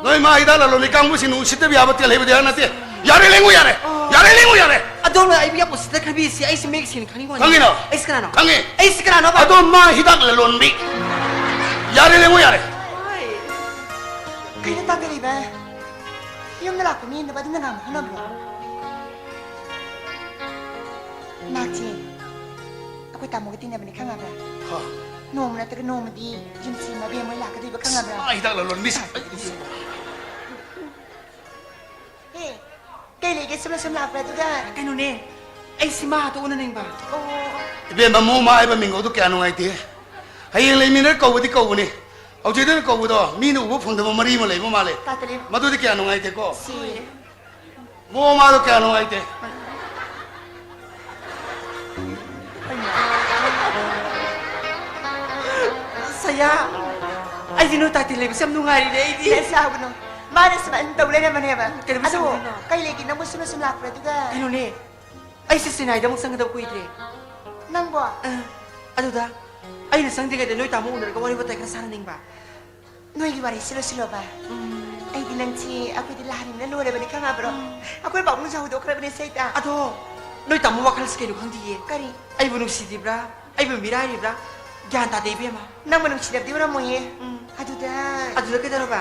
ꯅꯣꯏ ꯃꯥ ꯍꯤꯗꯥꯛ ꯂꯂꯣꯟꯕꯤ ꯀꯥꯡꯕꯨꯁꯤꯡꯅ ꯎꯁꯤꯠꯇꯕ ꯌꯥꯕ ꯇꯦꯜ ꯍꯩꯕꯗꯤ ꯍꯥꯏꯔ ꯅꯠꯇꯦ꯫ ꯌꯥꯔꯦ, ꯂꯦꯡꯉꯨ ꯌꯥꯔꯦ꯫ ꯑꯣ꯫ ꯌꯥꯔꯦ, ꯂꯦꯡꯉꯨ ꯌꯥꯔꯦ꯫ ꯑꯗꯣꯝꯅ ꯑꯩꯕꯨ ꯌꯥꯝ ꯎꯁꯤꯠꯇ ꯈꯟꯕꯤꯔꯤꯁꯤ ꯑꯩꯁꯤ ꯃꯌꯦꯛ ꯁꯦꯡꯅ ꯈꯪꯅꯤꯡꯕ ꯋꯥꯅꯤ꯫ ꯈꯪꯉꯤꯅꯣ? ꯑꯩꯁꯤ ꯀꯅꯥꯅꯣ? ꯈꯪꯉꯤ꯫ ꯑꯩꯁꯤ ꯀꯅꯥꯅꯣꯕ? ꯑꯗꯣ ꯃꯥ ꯍꯤꯗꯥꯛ ꯂꯂꯣꯟꯕꯤ꯫ ꯌꯥꯔꯦ, ꯂꯦꯡꯉꯨ ꯌꯥꯔꯦ꯫ ꯍꯣꯏ꯫ ꯀꯩꯅꯣ ꯇꯥꯛꯀꯔꯤꯕ? ꯌꯨꯝꯗ ꯂꯥꯛꯄ ꯃꯤ ꯅꯕꯗꯤ ꯅꯉꯥꯡ ꯍꯣꯠꯅꯕ꯭ꯔꯣ? ꯅꯥꯛꯆꯦ꯫ ꯇꯥꯃꯣꯒ ꯇꯤꯟꯅꯕꯅꯤ ꯈꯪꯉꯕ꯭ꯔꯥ? ꯍꯥ? ꯅꯣꯡꯃ ꯅꯠꯇ꯭ꯔꯒ ꯅꯣꯡꯃꯗꯤ ꯌꯨꯝꯁꯤ ꯃꯕꯦꯝ ꯍꯣꯏ ꯂꯥꯛꯀꯗꯣꯏꯕ ꯈꯪꯉꯕ꯭ꯔꯥ? ꯑꯥ, ꯍꯤꯗꯥꯛ ꯂꯂꯣꯟꯕꯤ ꯁꯥ-, ꯑꯦ, ꯀꯩ ꯂꯩꯒꯦ? ꯁꯨꯝꯅ ꯁꯨꯝ ꯂꯥꯛꯄ꯭ꯔꯥ? ꯑꯗꯨꯒ ꯀꯩꯅꯣꯅꯦ, ꯑꯩ ꯁꯤꯃꯥꯗꯣ ꯎꯅꯅꯤꯡꯕ꯫ ꯑꯣ꯫ ꯏꯕꯦꯝꯃ, ꯃꯣꯃꯥ ꯍꯥꯏꯕ ꯃꯤꯡꯒꯧꯗꯣ ꯀꯌꯥ ꯅꯨꯡꯉꯥꯏꯇꯦ꯫ ꯍꯌꯦꯡ ꯂꯩꯃꯤꯟꯅꯔ ꯀꯧꯕꯗꯤ ꯀꯧꯕꯅꯤ꯫ ꯍꯧꯖꯤꯛ ꯑꯗꯨꯅ ꯀꯧꯕꯗꯣ ꯃꯤꯅ ꯎꯕ ꯐꯪꯗꯕ ꯃꯔꯤ ꯑꯃ ꯂꯩꯕ ꯃꯥꯜꯂꯦ꯫ ꯇꯥꯇꯂꯤ꯫ ꯃꯗꯨꯗꯤ ꯀꯌꯥ ꯅꯨꯡꯉꯥꯏꯇꯦꯀꯣ꯫ ꯁꯤ꯫ ꯃꯣꯃꯥꯗꯣ ꯀꯌꯥ ꯅꯨꯡꯉꯥꯏꯇꯦ꯫ ꯁꯌꯥ, ꯑꯩꯗꯤ ꯅꯣꯏ ꯇꯥꯇꯤ ꯂꯩꯕꯁꯦ ꯌꯥꯝ ꯅꯨꯡꯉꯥꯏꯔꯤꯅꯦ ꯑꯩꯗꯤ꯫ ꯁꯥꯎꯒꯅꯨ꯫ ꯃꯥꯅ ꯁꯨꯃꯥꯏꯅ ꯇꯧ ꯂꯩꯔꯝꯕꯅꯦꯕ꯫ ꯀꯩꯗꯧꯕꯩ ꯑꯗꯣ, ꯁꯥꯎꯗꯣꯏꯅꯣ? ꯀꯩ ꯂꯩꯒꯦ? ꯅꯪꯕꯨ ꯁꯨꯝꯅ ꯁꯨꯝ ꯂꯥꯛꯄ꯭ꯔꯥ? ꯑꯗꯨꯒ ꯀꯩꯅꯣꯅꯦ, ꯑꯩꯁꯦ ꯆꯦꯟꯅꯥꯏꯗ ꯑꯃꯨꯛ ꯆꯪꯒꯗꯕ ꯀꯨꯏꯗ꯭ꯔꯦ꯫ ꯅꯪꯕꯣ? ꯑ, ꯑꯗꯨꯗ ꯑꯩꯅ ꯆꯪꯗ꯭ꯔꯤꯉꯩꯗ ꯅꯣꯏ ꯇꯥꯃꯣ ꯎꯅꯔꯒ ꯋꯥꯔꯤ ꯋꯥꯇꯥꯏ ꯈꯔ ꯁꯥꯟꯅꯅꯤꯡꯕ꯫ ꯅꯣꯏꯒꯤ ꯋꯥꯔꯤꯁꯤ ꯂꯣꯏꯁꯤꯜꯂꯣꯕ꯫ ꯎꯝ꯫ ꯑꯩꯗꯤ ꯅꯪꯁꯤ ꯑꯩꯈꯣꯏꯗꯤ ꯂꯥꯏꯔꯤꯛꯅ ꯂꯣꯏꯔꯕꯅꯤ ꯈꯪꯉꯕ꯭ꯔꯣ? ꯎꯝ꯫ ꯑꯩꯈꯣꯏ ꯄꯥꯕꯨꯡꯁꯨ ꯍꯧꯗꯣꯛꯈ꯭ꯔꯕꯅꯦ ꯁꯩꯇ꯫ ꯑꯗꯣ ꯅꯣꯏ ꯇꯥꯃꯣ ꯋꯥꯈꯜꯁꯤ ꯀꯩꯅꯣ ꯈꯪꯗꯤꯌꯦ꯫ ꯀꯔꯤ? ꯑꯩꯕꯨ ꯅꯨꯡꯁꯤꯗ꯭ꯔꯤꯕ꯭ꯔꯥ? ꯑꯩꯕꯨ ꯃꯤꯔꯥꯏꯔꯤꯕ꯭ꯔꯥ? ꯒ꯭ꯌꯥꯟ ꯇꯥꯗꯦ ꯏꯕꯦꯝꯃ꯫ ꯅꯪꯕꯨ ꯅꯨꯡꯁꯤꯗꯕꯗꯤ ꯑꯣꯏꯔꯝꯃꯣꯏꯌꯦ꯫ ꯎꯝ꯫ ꯑꯗꯨꯗ ꯑꯗꯨꯗ ꯀꯩꯗꯧꯔꯕ?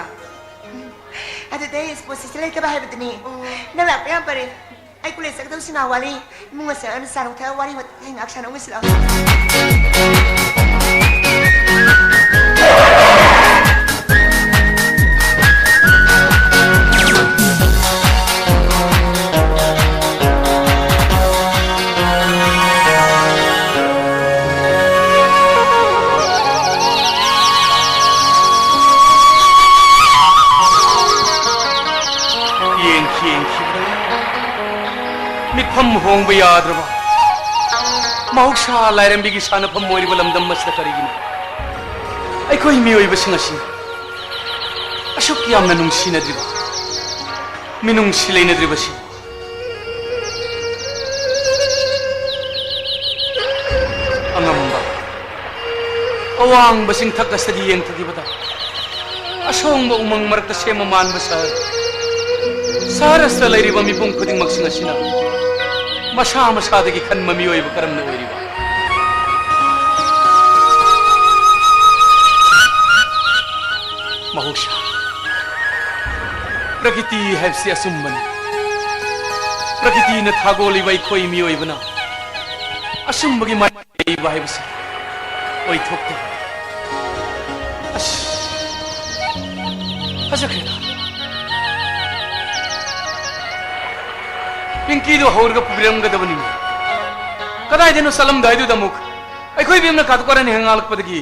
ꯎꯝ꯫ ꯑꯗꯨꯗ ꯑꯩ ꯁ꯭ꯄꯣꯔꯠꯁꯤꯁꯇ ꯂꯩꯇꯕ ꯍꯥꯏꯕꯗꯨꯅꯤ꯫ ꯑꯣ꯫ ꯅꯪ ꯂꯥꯛꯄ ꯌꯥꯝ ꯐꯔꯦ꯫ ꯑꯩ ꯀꯣꯂꯦꯖ ꯆꯠꯀꯗꯧꯁꯤ ꯉꯥꯏꯍꯥꯛ ꯋꯥꯠꯂꯤ꯫ ꯏꯃꯨꯡ ꯃꯁꯦ ꯑꯗꯨꯝ ꯆꯥ ꯅꯨꯡ ꯊꯛꯑ ꯋꯥꯔꯤ ꯋꯥꯇꯥꯏ ꯉꯥꯏꯍꯥꯛ ꯁꯥꯟꯅꯧꯃꯤꯁꯤ ꯂꯥꯛꯑꯣ꯫ ꯌꯦꯡꯈꯤ ꯌꯦꯡꯈꯤꯕꯗ ꯃꯤꯠꯐꯝ ꯍꯣꯡꯕ ꯌꯥꯗ꯭ꯔꯕ ꯃꯍꯧꯁꯥ ꯂꯥꯏꯔꯦꯝꯕꯤꯒꯤ ꯁꯥꯟꯅꯐꯝ ꯑꯣꯏꯔꯤꯕ ꯂꯝꯗꯝ ꯑꯁꯤꯗ ꯀꯔꯤꯒꯤꯅꯣ ꯑꯩꯈꯣꯏ ꯃꯤꯑꯣꯏꯕꯁꯤꯡ ꯑꯁꯤ ꯑꯁꯨꯛ ꯌꯥꯝꯅ ꯅꯨꯡꯁꯤꯅꯗ꯭ꯔꯤꯕ, ꯃꯤꯅꯨꯡꯁꯤ ꯂꯩꯅꯗ꯭ꯔꯤꯕꯁꯤ? ꯑꯉꯝꯕ ꯑꯋꯥꯡꯕ ꯆꯤꯡꯊꯛ ꯑꯁꯤꯗꯒꯤ ꯌꯦꯡꯊꯈꯤꯕꯗ, ꯑꯁꯣꯡꯕ ꯎꯃꯪ ꯃꯔꯛꯇ ꯁꯦꯝꯕ ꯃꯥꯟꯕ ꯁꯍꯔ, ꯁꯍꯔ ꯑꯁꯤꯗ ꯂꯩꯔꯤꯕ ꯃꯤꯄꯨꯝ ꯈꯨꯗꯤꯡꯃꯛꯁꯤꯡ ꯑꯁꯤꯅ ꯃꯁꯥ ꯃꯁꯥꯗꯒꯤ ꯈꯟꯕ ꯃꯤꯑꯣꯏꯕ ꯀꯔꯝꯅ ꯑꯣꯏꯔꯤꯕ? ꯃꯍꯧꯁꯥ, ꯄ꯭ꯔꯀꯤꯇꯤ ꯍꯥꯏꯕꯁꯤ ꯑꯆꯨꯝꯕꯅꯤ꯫ ꯄ꯭ꯔꯀꯤꯇꯤꯅ ꯊꯥꯒꯣꯜꯂꯤꯕ ꯑꯩꯈꯣꯏ ꯃꯤꯑꯣꯏꯕꯅ ꯑꯆꯨꯝꯕꯒꯤ ꯃꯥꯏ ꯂꯩꯕ ꯍꯥꯏꯕꯁꯦ ꯑꯣꯏꯊꯣꯛꯇꯦ꯫ ꯑꯁ, ꯐꯖꯈ꯭ꯔꯦꯗ꯫ ꯄꯤꯡꯀꯤꯗꯨ ꯍꯧꯔꯒ ꯄꯨꯕꯤꯔꯝꯒꯗꯕꯅꯤꯅꯦ꯫ ꯀꯗꯥꯏꯗꯅꯣ ꯆꯠꯂꯝꯗꯥꯏꯗꯨꯗ ꯑꯃꯨꯛ ꯑꯩꯈꯣꯏ ꯏꯕꯦꯝꯅ ꯀꯥꯇꯨ ꯀꯥꯔꯟ ꯍꯦꯛ ꯉꯥꯡꯂꯛꯄꯗꯒꯤ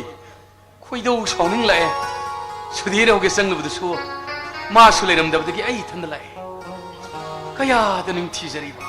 ꯈꯣꯏꯗꯧ ꯁꯥꯎꯅꯤꯡꯂꯛꯑꯦ꯫ ꯁꯨꯙꯤꯔ ꯍꯧꯒꯦ ꯆꯪꯂꯨꯕꯗꯨꯁꯨ ꯃꯥꯁꯨ ꯂꯩꯔꯝꯗꯕꯗꯒꯤ ꯑꯩ ꯏꯊꯟꯗ ꯂꯥꯛꯑꯦ꯫ ꯀꯌꯥꯗ ꯅꯤꯡꯊꯤꯖꯔꯤꯕ꯫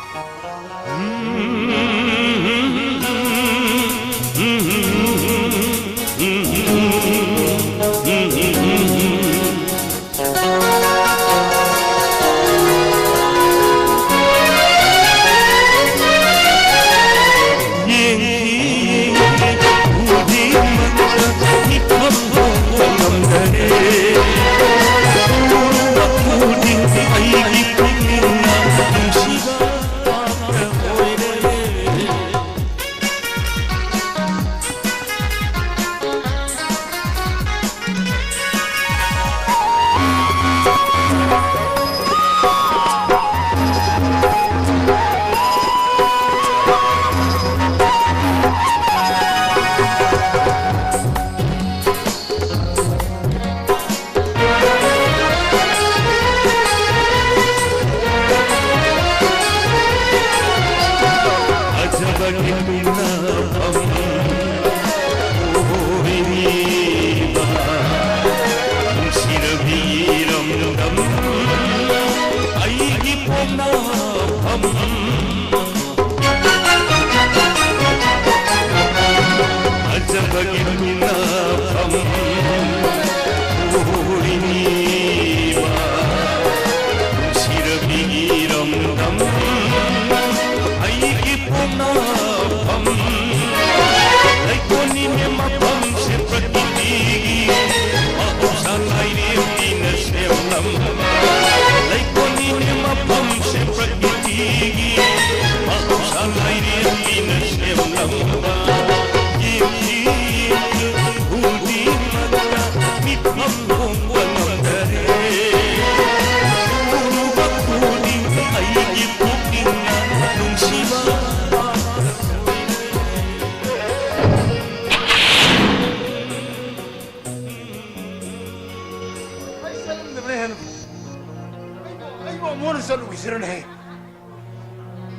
ꯀꯩꯅꯣꯅꯦꯍꯦ,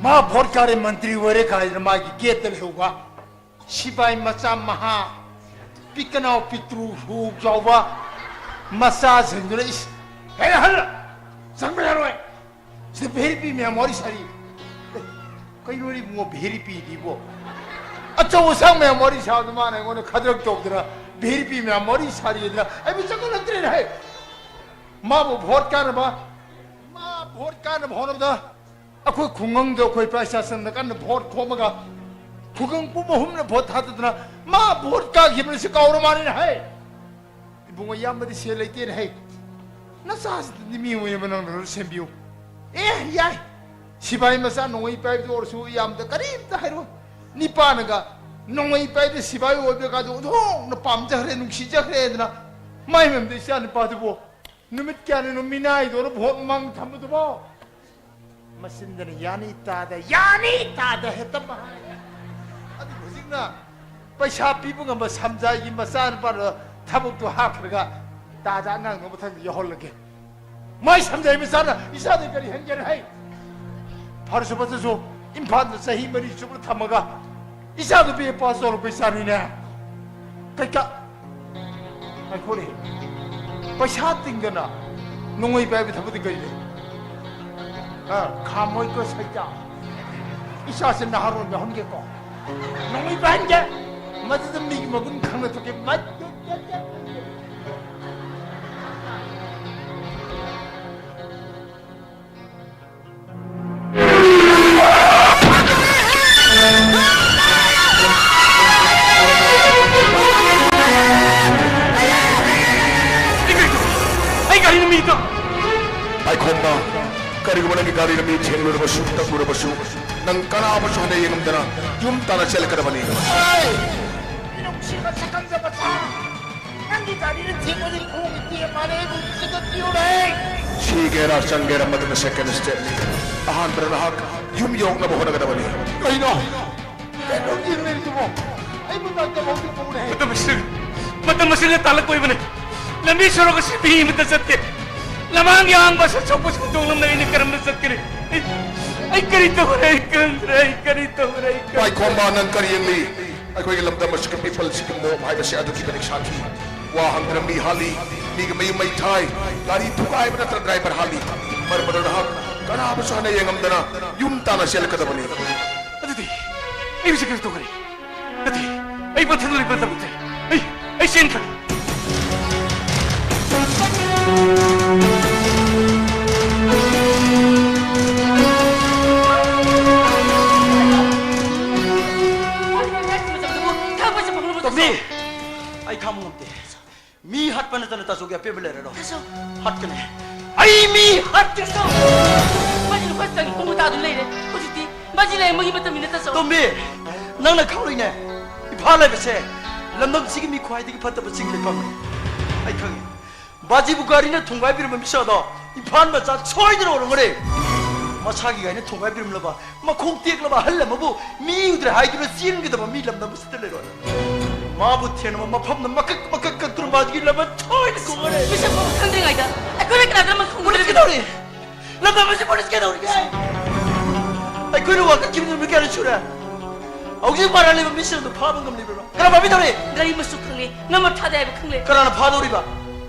ꯃꯥ ꯚꯣꯠ ꯀꯥꯔꯦ, ꯃꯟꯇ꯭ꯔꯤ ꯑꯣꯏꯔꯦ ꯀꯥꯏꯗꯅ ꯃꯥꯒꯤ ꯒꯦꯠꯇ ꯂꯩꯍꯧꯕ ꯁꯤꯐꯥꯏ ꯃꯆꯥ ꯃꯍꯥ, ꯄꯤꯛꯀꯅꯥꯎ ꯄꯤꯛꯇ꯭ꯔꯨ ꯁꯨꯛ ꯆꯥꯎꯕ ꯃꯆꯥꯁꯤꯡꯗꯨꯅ, "ꯏꯁ, ꯍꯦ, ꯍꯜ! ꯆꯪꯕ ꯌꯥꯔꯣꯏ! ꯁꯤꯗ ꯚꯦꯔꯤꯄꯤ ꯃꯌꯥꯝ ꯋꯥꯔꯤ ꯁꯥꯔꯤ!" ꯑꯦ, ꯀꯩꯅꯣꯅꯦ ꯏꯕꯨꯡꯉꯣ, ꯚꯦꯔꯤꯄꯤꯗꯤꯕꯣ? ꯑꯆꯧ ꯑꯁꯥꯡ ꯃꯌꯥꯝ ꯋꯥꯔꯤ ꯁꯥꯕꯗ ꯃꯥꯅ ꯑꯩꯉꯣꯟꯗ ꯈꯗ꯭ꯔꯛ ꯇꯧꯗꯅ, "ꯚꯦꯔꯤꯄꯤ ꯃꯌꯥꯝ ꯋꯥꯔꯤ ꯁꯥꯔꯤꯗꯅ" ꯑꯩꯕꯨ ꯆꯪꯍꯜꯂꯛꯇ꯭ꯔꯦꯅꯦ ꯍꯦ! ꯃꯥꯕꯨ ꯚꯣꯠ ꯀꯥꯅꯕ, ꯃꯥ ꯚꯣꯠ ꯀꯥꯅꯕ ꯍꯣꯠꯅꯕꯗ ꯑꯩꯈꯣꯏ ꯈꯨꯡꯒꯪꯗ ꯑꯩꯈꯣꯏ ꯄꯩꯁꯥ ꯆꯪꯗ ꯀꯟꯅ ꯚꯣꯠ ꯈꯣꯝꯃꯒ ꯈꯨꯡꯒꯪ ꯄꯨꯝꯕ ꯑꯍꯨꯝꯅ ꯚꯣꯠ ꯊꯥꯗꯗꯅ ꯃꯥ ꯚꯣꯠ ꯀꯥꯈꯤꯕꯅ ꯁꯤ ꯀꯥꯎꯔ ꯃꯥꯜꯂꯦꯅꯦ ꯍꯦ! ꯏꯕꯨꯡꯉꯣ, ꯏꯌꯥꯝꯕꯗꯤ ꯁꯦꯜ ꯂꯩꯇꯦꯅꯦ ꯍꯦ! ꯅꯆꯥꯁꯤꯗꯤ ꯃꯤ ꯑꯣꯏꯅꯕ ꯅꯪꯅ ꯂꯣꯏ ꯁꯦꯝꯕꯤꯌꯨ꯫ ꯑꯦ, ꯌꯥꯏ꯫ ꯁꯤꯐꯥꯏ ꯃꯆꯥ ꯅꯣꯡꯃꯩ ꯄꯥꯏꯕꯗ ꯑꯣꯏꯔꯁꯨ ꯏꯌꯥꯝꯕꯗ ꯀꯔꯤꯝꯇ ꯍꯥꯏꯔꯣꯏ꯫ ꯅꯤꯄꯥꯅꯒ ꯅꯣꯡꯃꯩ ꯄꯥꯏꯕꯗ ꯁꯤꯐꯥꯏ ꯑꯣꯏꯕ ꯀꯥꯗꯣ ꯑꯣꯟꯊꯣꯛꯅ ꯄꯥꯝꯖꯈ꯭ꯔꯦ, ꯅꯨꯡꯁꯤꯖꯈ꯭ꯔꯦꯗꯅ꯫ ꯃꯥꯏ ꯃꯌꯥꯝꯗ ꯏꯆꯥ ꯅꯨꯄꯥꯗꯨꯕꯨ ꯅꯨꯃꯤꯠ ꯀꯌꯥꯅꯤꯅꯣ ꯃꯤꯅꯥꯏꯗꯧꯅ ꯚꯣꯠ ꯃꯃꯥꯡ ꯊꯝꯕꯗꯨꯕꯣ? ꯃꯆꯤꯟꯗꯅ ꯌꯥꯅꯤ ꯇꯥꯗ, ꯌꯥꯅꯤ ꯇꯥꯗ ꯍꯦꯛꯇ ꯃꯍꯥꯏ꯫ ꯑꯗꯨ ꯍꯧꯖꯤꯛꯅ ꯄꯩꯁꯥ ꯄꯤꯕ ꯉꯝꯕ ꯁꯝꯖꯥꯏꯒꯤ ꯃꯆꯥꯅꯨꯄꯥꯗ ꯊꯕꯛꯇꯨ ꯍꯥꯞꯈ꯭ꯔꯒ ꯇꯥꯗ ꯑꯉꯥꯡꯗꯣ ꯃꯊꯪꯗ ꯌꯥꯎꯍꯜꯂꯒꯦ꯫ ꯃꯥꯏ ꯁꯝꯖꯥꯏ ꯃꯆꯥꯅ ꯏꯆꯥꯗ ꯀꯔꯤ ꯍꯦꯟꯒꯦꯅ ꯍꯥꯏ? ꯐꯔꯁꯨ ꯐꯠꯇ꯭ꯔꯁꯨ ꯏꯝꯐꯥꯜꯗ ꯆꯍꯤ ꯃꯔꯤ ꯆꯨꯞꯅ ꯊꯝꯃꯒ ꯏꯆꯥꯗꯨ ꯕꯤ ꯑꯦ ꯄꯥꯁ ꯇꯧꯔꯛꯄ ꯏꯆꯥꯅꯤꯅꯦ꯫ ꯀꯩꯀꯥ ꯉꯥꯏꯈꯣꯅꯦ꯫ ꯄꯩꯁꯥ ꯇꯤꯡꯗꯅ ꯅꯣꯡꯃꯩ ꯄꯥꯏꯕ ꯊꯕꯛꯇꯤ ꯀꯔꯤ ꯂꯩ? ꯑ, ꯈꯥꯃꯣꯏꯀꯣ ꯁꯩꯇꯥ꯫ ꯏꯆꯥꯁꯦ ꯅꯍꯥꯔꯣꯟ ꯌꯥꯎꯍꯟꯒꯦꯀꯣ꯫ ꯅꯣꯡꯃꯩ ꯄꯥꯏꯍꯟꯒꯦ꯫ ꯃꯗꯨꯗ ꯃꯤꯒꯤ ꯃꯒꯨꯟ ꯈꯪꯅ ꯊꯣꯛꯀꯦ꯫ ꯃꯗꯨ ꯑꯩ ꯒꯥꯔꯤꯅ ꯃꯤ ꯇꯧ- ꯄꯥꯏꯈꯣꯝꯕ, ꯀꯔꯤꯒꯨꯝꯕ ꯅꯪꯒꯤ ꯒꯥꯔꯤꯅ ꯃꯤ ꯊꯦꯡꯂꯨꯔꯕꯁꯨ, ꯇꯛꯂꯨꯔꯕꯁꯨ, ꯅꯪ ꯀꯅꯥꯕꯨꯁꯨ ꯍꯟꯅ ꯌꯦꯡꯉꯝꯗꯅ ꯌꯨꯝ ꯇꯥꯟꯅ ꯆꯦꯜꯂꯛꯀꯗꯕꯅꯤ꯫ ꯍꯦ! ꯃꯤꯅꯨꯡꯁꯤꯕ ꯁꯛꯈꯪꯖꯕ ꯁꯥ! ꯅꯪꯒꯤ ꯒꯥꯔꯤꯅ ꯊꯦꯡꯂꯗꯤ ꯈꯣꯡꯒꯤ ꯇꯦꯛ ꯃꯥꯜꯂꯦ, ꯑꯩꯕꯨ ꯆꯤꯡꯈꯠꯄꯤꯌꯨꯅꯦ! ꯁꯤꯒꯦꯔꯥ ꯆꯪꯒꯦꯔꯥ ꯃꯗꯨꯅ second stepꯅꯤ꯫ ꯑꯍꯥꯟꯕꯗ ꯅꯍꯥꯛ ꯌꯨꯝ ꯌꯧꯔꯛꯅꯕ ꯍꯣꯠꯅꯒꯗꯕꯅꯤ꯫ ꯀꯩꯅꯣ? ꯀꯩꯗꯧꯔꯤꯅꯣ ꯂꯩꯔꯤꯗꯨꯕꯣ? ꯑꯩꯕꯨ ꯗꯥꯛꯇꯔ ꯐꯥꯎꯗꯤ ꯄꯨꯔꯦ꯫ ꯃꯇꯝ ꯑꯁꯤ, ꯃꯇꯝ ꯑꯁꯤꯗ ꯇꯥꯜꯂꯛꯄ ꯑꯣꯏꯕꯅꯤ꯫ ꯂꯝꯕꯤ ꯁꯣꯔꯣꯛ ꯑꯁꯤ ꯃꯤ ꯑꯃꯠꯇ ꯆꯠꯇꯦ꯫ ꯂꯃꯥꯡꯒꯤ ꯑꯍꯥꯡꯕ ꯁꯠ ꯁꯣꯛꯄꯁꯤꯡ ꯇꯣꯡꯂꯝꯅ ꯑꯩꯅ ꯀꯔꯝꯅ ꯆꯠꯀꯅꯤ? ꯑꯩ, ꯑꯩ ꯀꯔꯤ ꯇꯧꯔꯦ? ꯑꯩ ꯈꯪꯗ꯭ꯔꯦ꯫ ꯑꯩ ꯀꯔꯤ ꯇꯧꯔꯦ? ꯑꯩ ꯈꯪꯗ꯭ꯔꯦ꯫ ꯄꯥꯏꯈꯣꯝꯕ, ꯅꯪ ꯀꯔꯤ ꯌꯦꯡꯂꯤ? ꯑꯩꯈꯣꯏꯒꯤ ꯂꯝꯗꯝ ꯑꯁꯤꯒꯤ people ꯁꯤꯒꯤ ꯃꯣꯞ ꯍꯥꯏꯕꯁꯤ ꯑꯗꯨꯛꯀꯤ ꯃꯇꯤꯛ ꯁꯥꯊꯤ꯫ ꯋꯥ ꯍꯪꯗꯅ ꯃꯤ ꯍꯥꯠꯂꯤ, ꯃꯤꯒꯤ ꯃꯌꯨꯝ ꯃꯩ ꯊꯥꯏ, ꯒꯥꯔꯤ ꯊꯨꯒꯥꯏꯕ ꯅꯠꯇ꯭ꯔ driver ꯍꯥꯠꯂꯤ꯫ ꯃꯔꯝ ꯑꯗꯨꯅ ꯅꯍꯥꯛ ꯀꯅꯥꯕꯨꯁꯨ ꯍꯥꯏꯅ ꯌꯦꯡꯉꯝꯗꯅ ꯌꯨꯝ ꯇꯥꯅ ꯆꯦꯜꯂꯛꯀꯗꯕꯅꯤ꯫ ꯑꯗꯨꯗꯤ ꯑꯩ ꯍꯧꯖꯤꯛ ꯀꯔꯤ ꯇꯧꯒꯅꯤ? ꯅꯠꯇꯦ, ꯑꯩ ꯃꯊꯪ ꯂꯩꯕ ꯇꯝꯗꯦ꯫ ꯑꯩ, ꯑꯩ ꯆꯦꯟꯈ꯭ꯔꯅꯤ꯫ ꯇꯣꯝꯕꯤ, ꯑꯩ ꯈꯥꯡꯕ ꯉꯝꯗꯦ꯫ ꯃꯤ ꯍꯥꯠꯄ ꯅꯠꯇꯅ ꯇꯥꯆꯧꯒꯤ ꯑꯄꯦꯟꯕ ꯂꯩꯔꯔꯣꯏ꯫ ꯇꯥꯆꯧ꯫ ꯍꯥꯠꯀꯅꯤ꯫ ꯑꯩ ꯃꯤ ꯍꯥꯠꯀꯅꯤ꯫ ꯇꯥꯆꯧ꯫ ꯃꯥꯗꯤ ꯂꯨꯈꯥ ꯆꯪꯉꯤ ꯈꯣꯡꯕ ꯇꯥꯗꯨꯅ ꯂꯩꯔꯦ꯫ ꯍꯧꯖꯤꯛꯇꯤ ꯃꯥꯖꯤ ꯂꯥꯏꯌꯦꯡꯕꯒꯤ ꯃꯇꯝꯅꯤꯅ ꯇꯥꯆꯧ꯫ ꯇꯣꯝꯕꯤ, ꯅꯪꯅ ꯈꯪꯂꯣꯏꯅꯦ꯫ ꯏꯝꯐꯥꯜ ꯍꯥꯏꯕꯁꯦ ꯂꯝꯗꯝꯁꯤꯒꯤ ꯃꯤ ꯈ꯭ꯋꯥꯏꯗꯒꯤ ꯐꯠꯇꯕ ꯆꯤꯡ ꯂꯩꯐꯝꯅꯤ꯫ ꯑꯩ ꯈꯪꯉꯤ꯫ ꯕꯥꯖꯤꯕꯨ ꯒꯥꯔꯤꯅ ꯊꯣꯡꯒꯥꯏꯕꯤꯔꯝꯕ ꯃꯤꯁꯛ ꯑꯗꯣ ꯏꯝꯐꯥꯜ ꯃꯆꯥ ꯁꯣꯏꯗꯅ ꯑꯣꯏꯔꯝꯒꯅꯤ꯫ ꯃꯁꯥꯒꯤ ꯒꯥꯔꯤꯅ ꯊꯣꯡꯒꯥꯏꯕꯤꯔꯝꯂꯕ ꯃꯈꯣꯡ ꯇꯦꯛꯂꯕ ꯑꯍꯜ ꯑꯃꯕꯨ ꯃꯤ ꯎꯗ꯭ꯔꯦ ꯍꯥꯏꯗꯨꯅ ꯆꯦꯟꯒꯗꯕ ꯃꯤ ꯂꯝꯗꯝ ꯑꯁꯤꯗ ꯂꯩꯔꯣꯏ꯫ ꯃꯥꯕꯨ ꯊꯦꯡꯅꯕ ꯃꯐꯝꯗ ꯃꯀꯛ ꯃꯀꯛ ꯀꯛꯇꯨꯅ ꯃꯥꯒꯤ ꯂꯃꯟ ꯁꯣꯏꯗꯅ ꯈꯨꯝꯒꯅꯤ꯫ ꯃꯤꯁꯛ ꯐꯥꯎꯕ ꯈꯪꯗ꯭ꯔꯤꯉꯩꯗ ꯑꯩꯈꯣꯏꯅ ꯀꯅꯥꯗ ꯂꯃꯟ ꯈꯨꯝꯒꯗꯕꯅꯣ? ꯄꯨꯂꯤꯁ ꯀꯩꯗꯧꯔꯤ? ꯂꯝꯗꯝ ꯑꯁꯤ ꯄꯨꯂꯤꯁ ꯀꯩꯗꯧꯔꯤꯒꯦ? ꯑꯩꯈꯣꯏꯅ ꯋꯥꯀꯠꯈꯤꯕ ꯅꯨꯃꯤꯠ ꯀꯌꯥꯅꯤ ꯁꯨꯔꯦ? ꯍꯧꯖꯤꯛ ꯃꯔꯥꯜ ꯂꯩꯕ ꯃꯤꯁꯤꯡ ꯑꯗꯨ ꯐꯥꯕ ꯉꯝꯂꯤꯕ꯭ꯔꯣ? ꯀꯅꯥ ꯐꯥꯕꯤꯗꯧꯔꯤ? ꯒꯥꯔꯤ ꯃꯆꯨ ꯈꯪꯂꯦ, ꯉꯝꯃ ꯊꯥꯗꯦ ꯍꯥꯏꯕ ꯈꯪꯂꯦ꯫ ꯀꯅꯥꯅ ꯐꯥꯗꯧꯔꯤꯕ?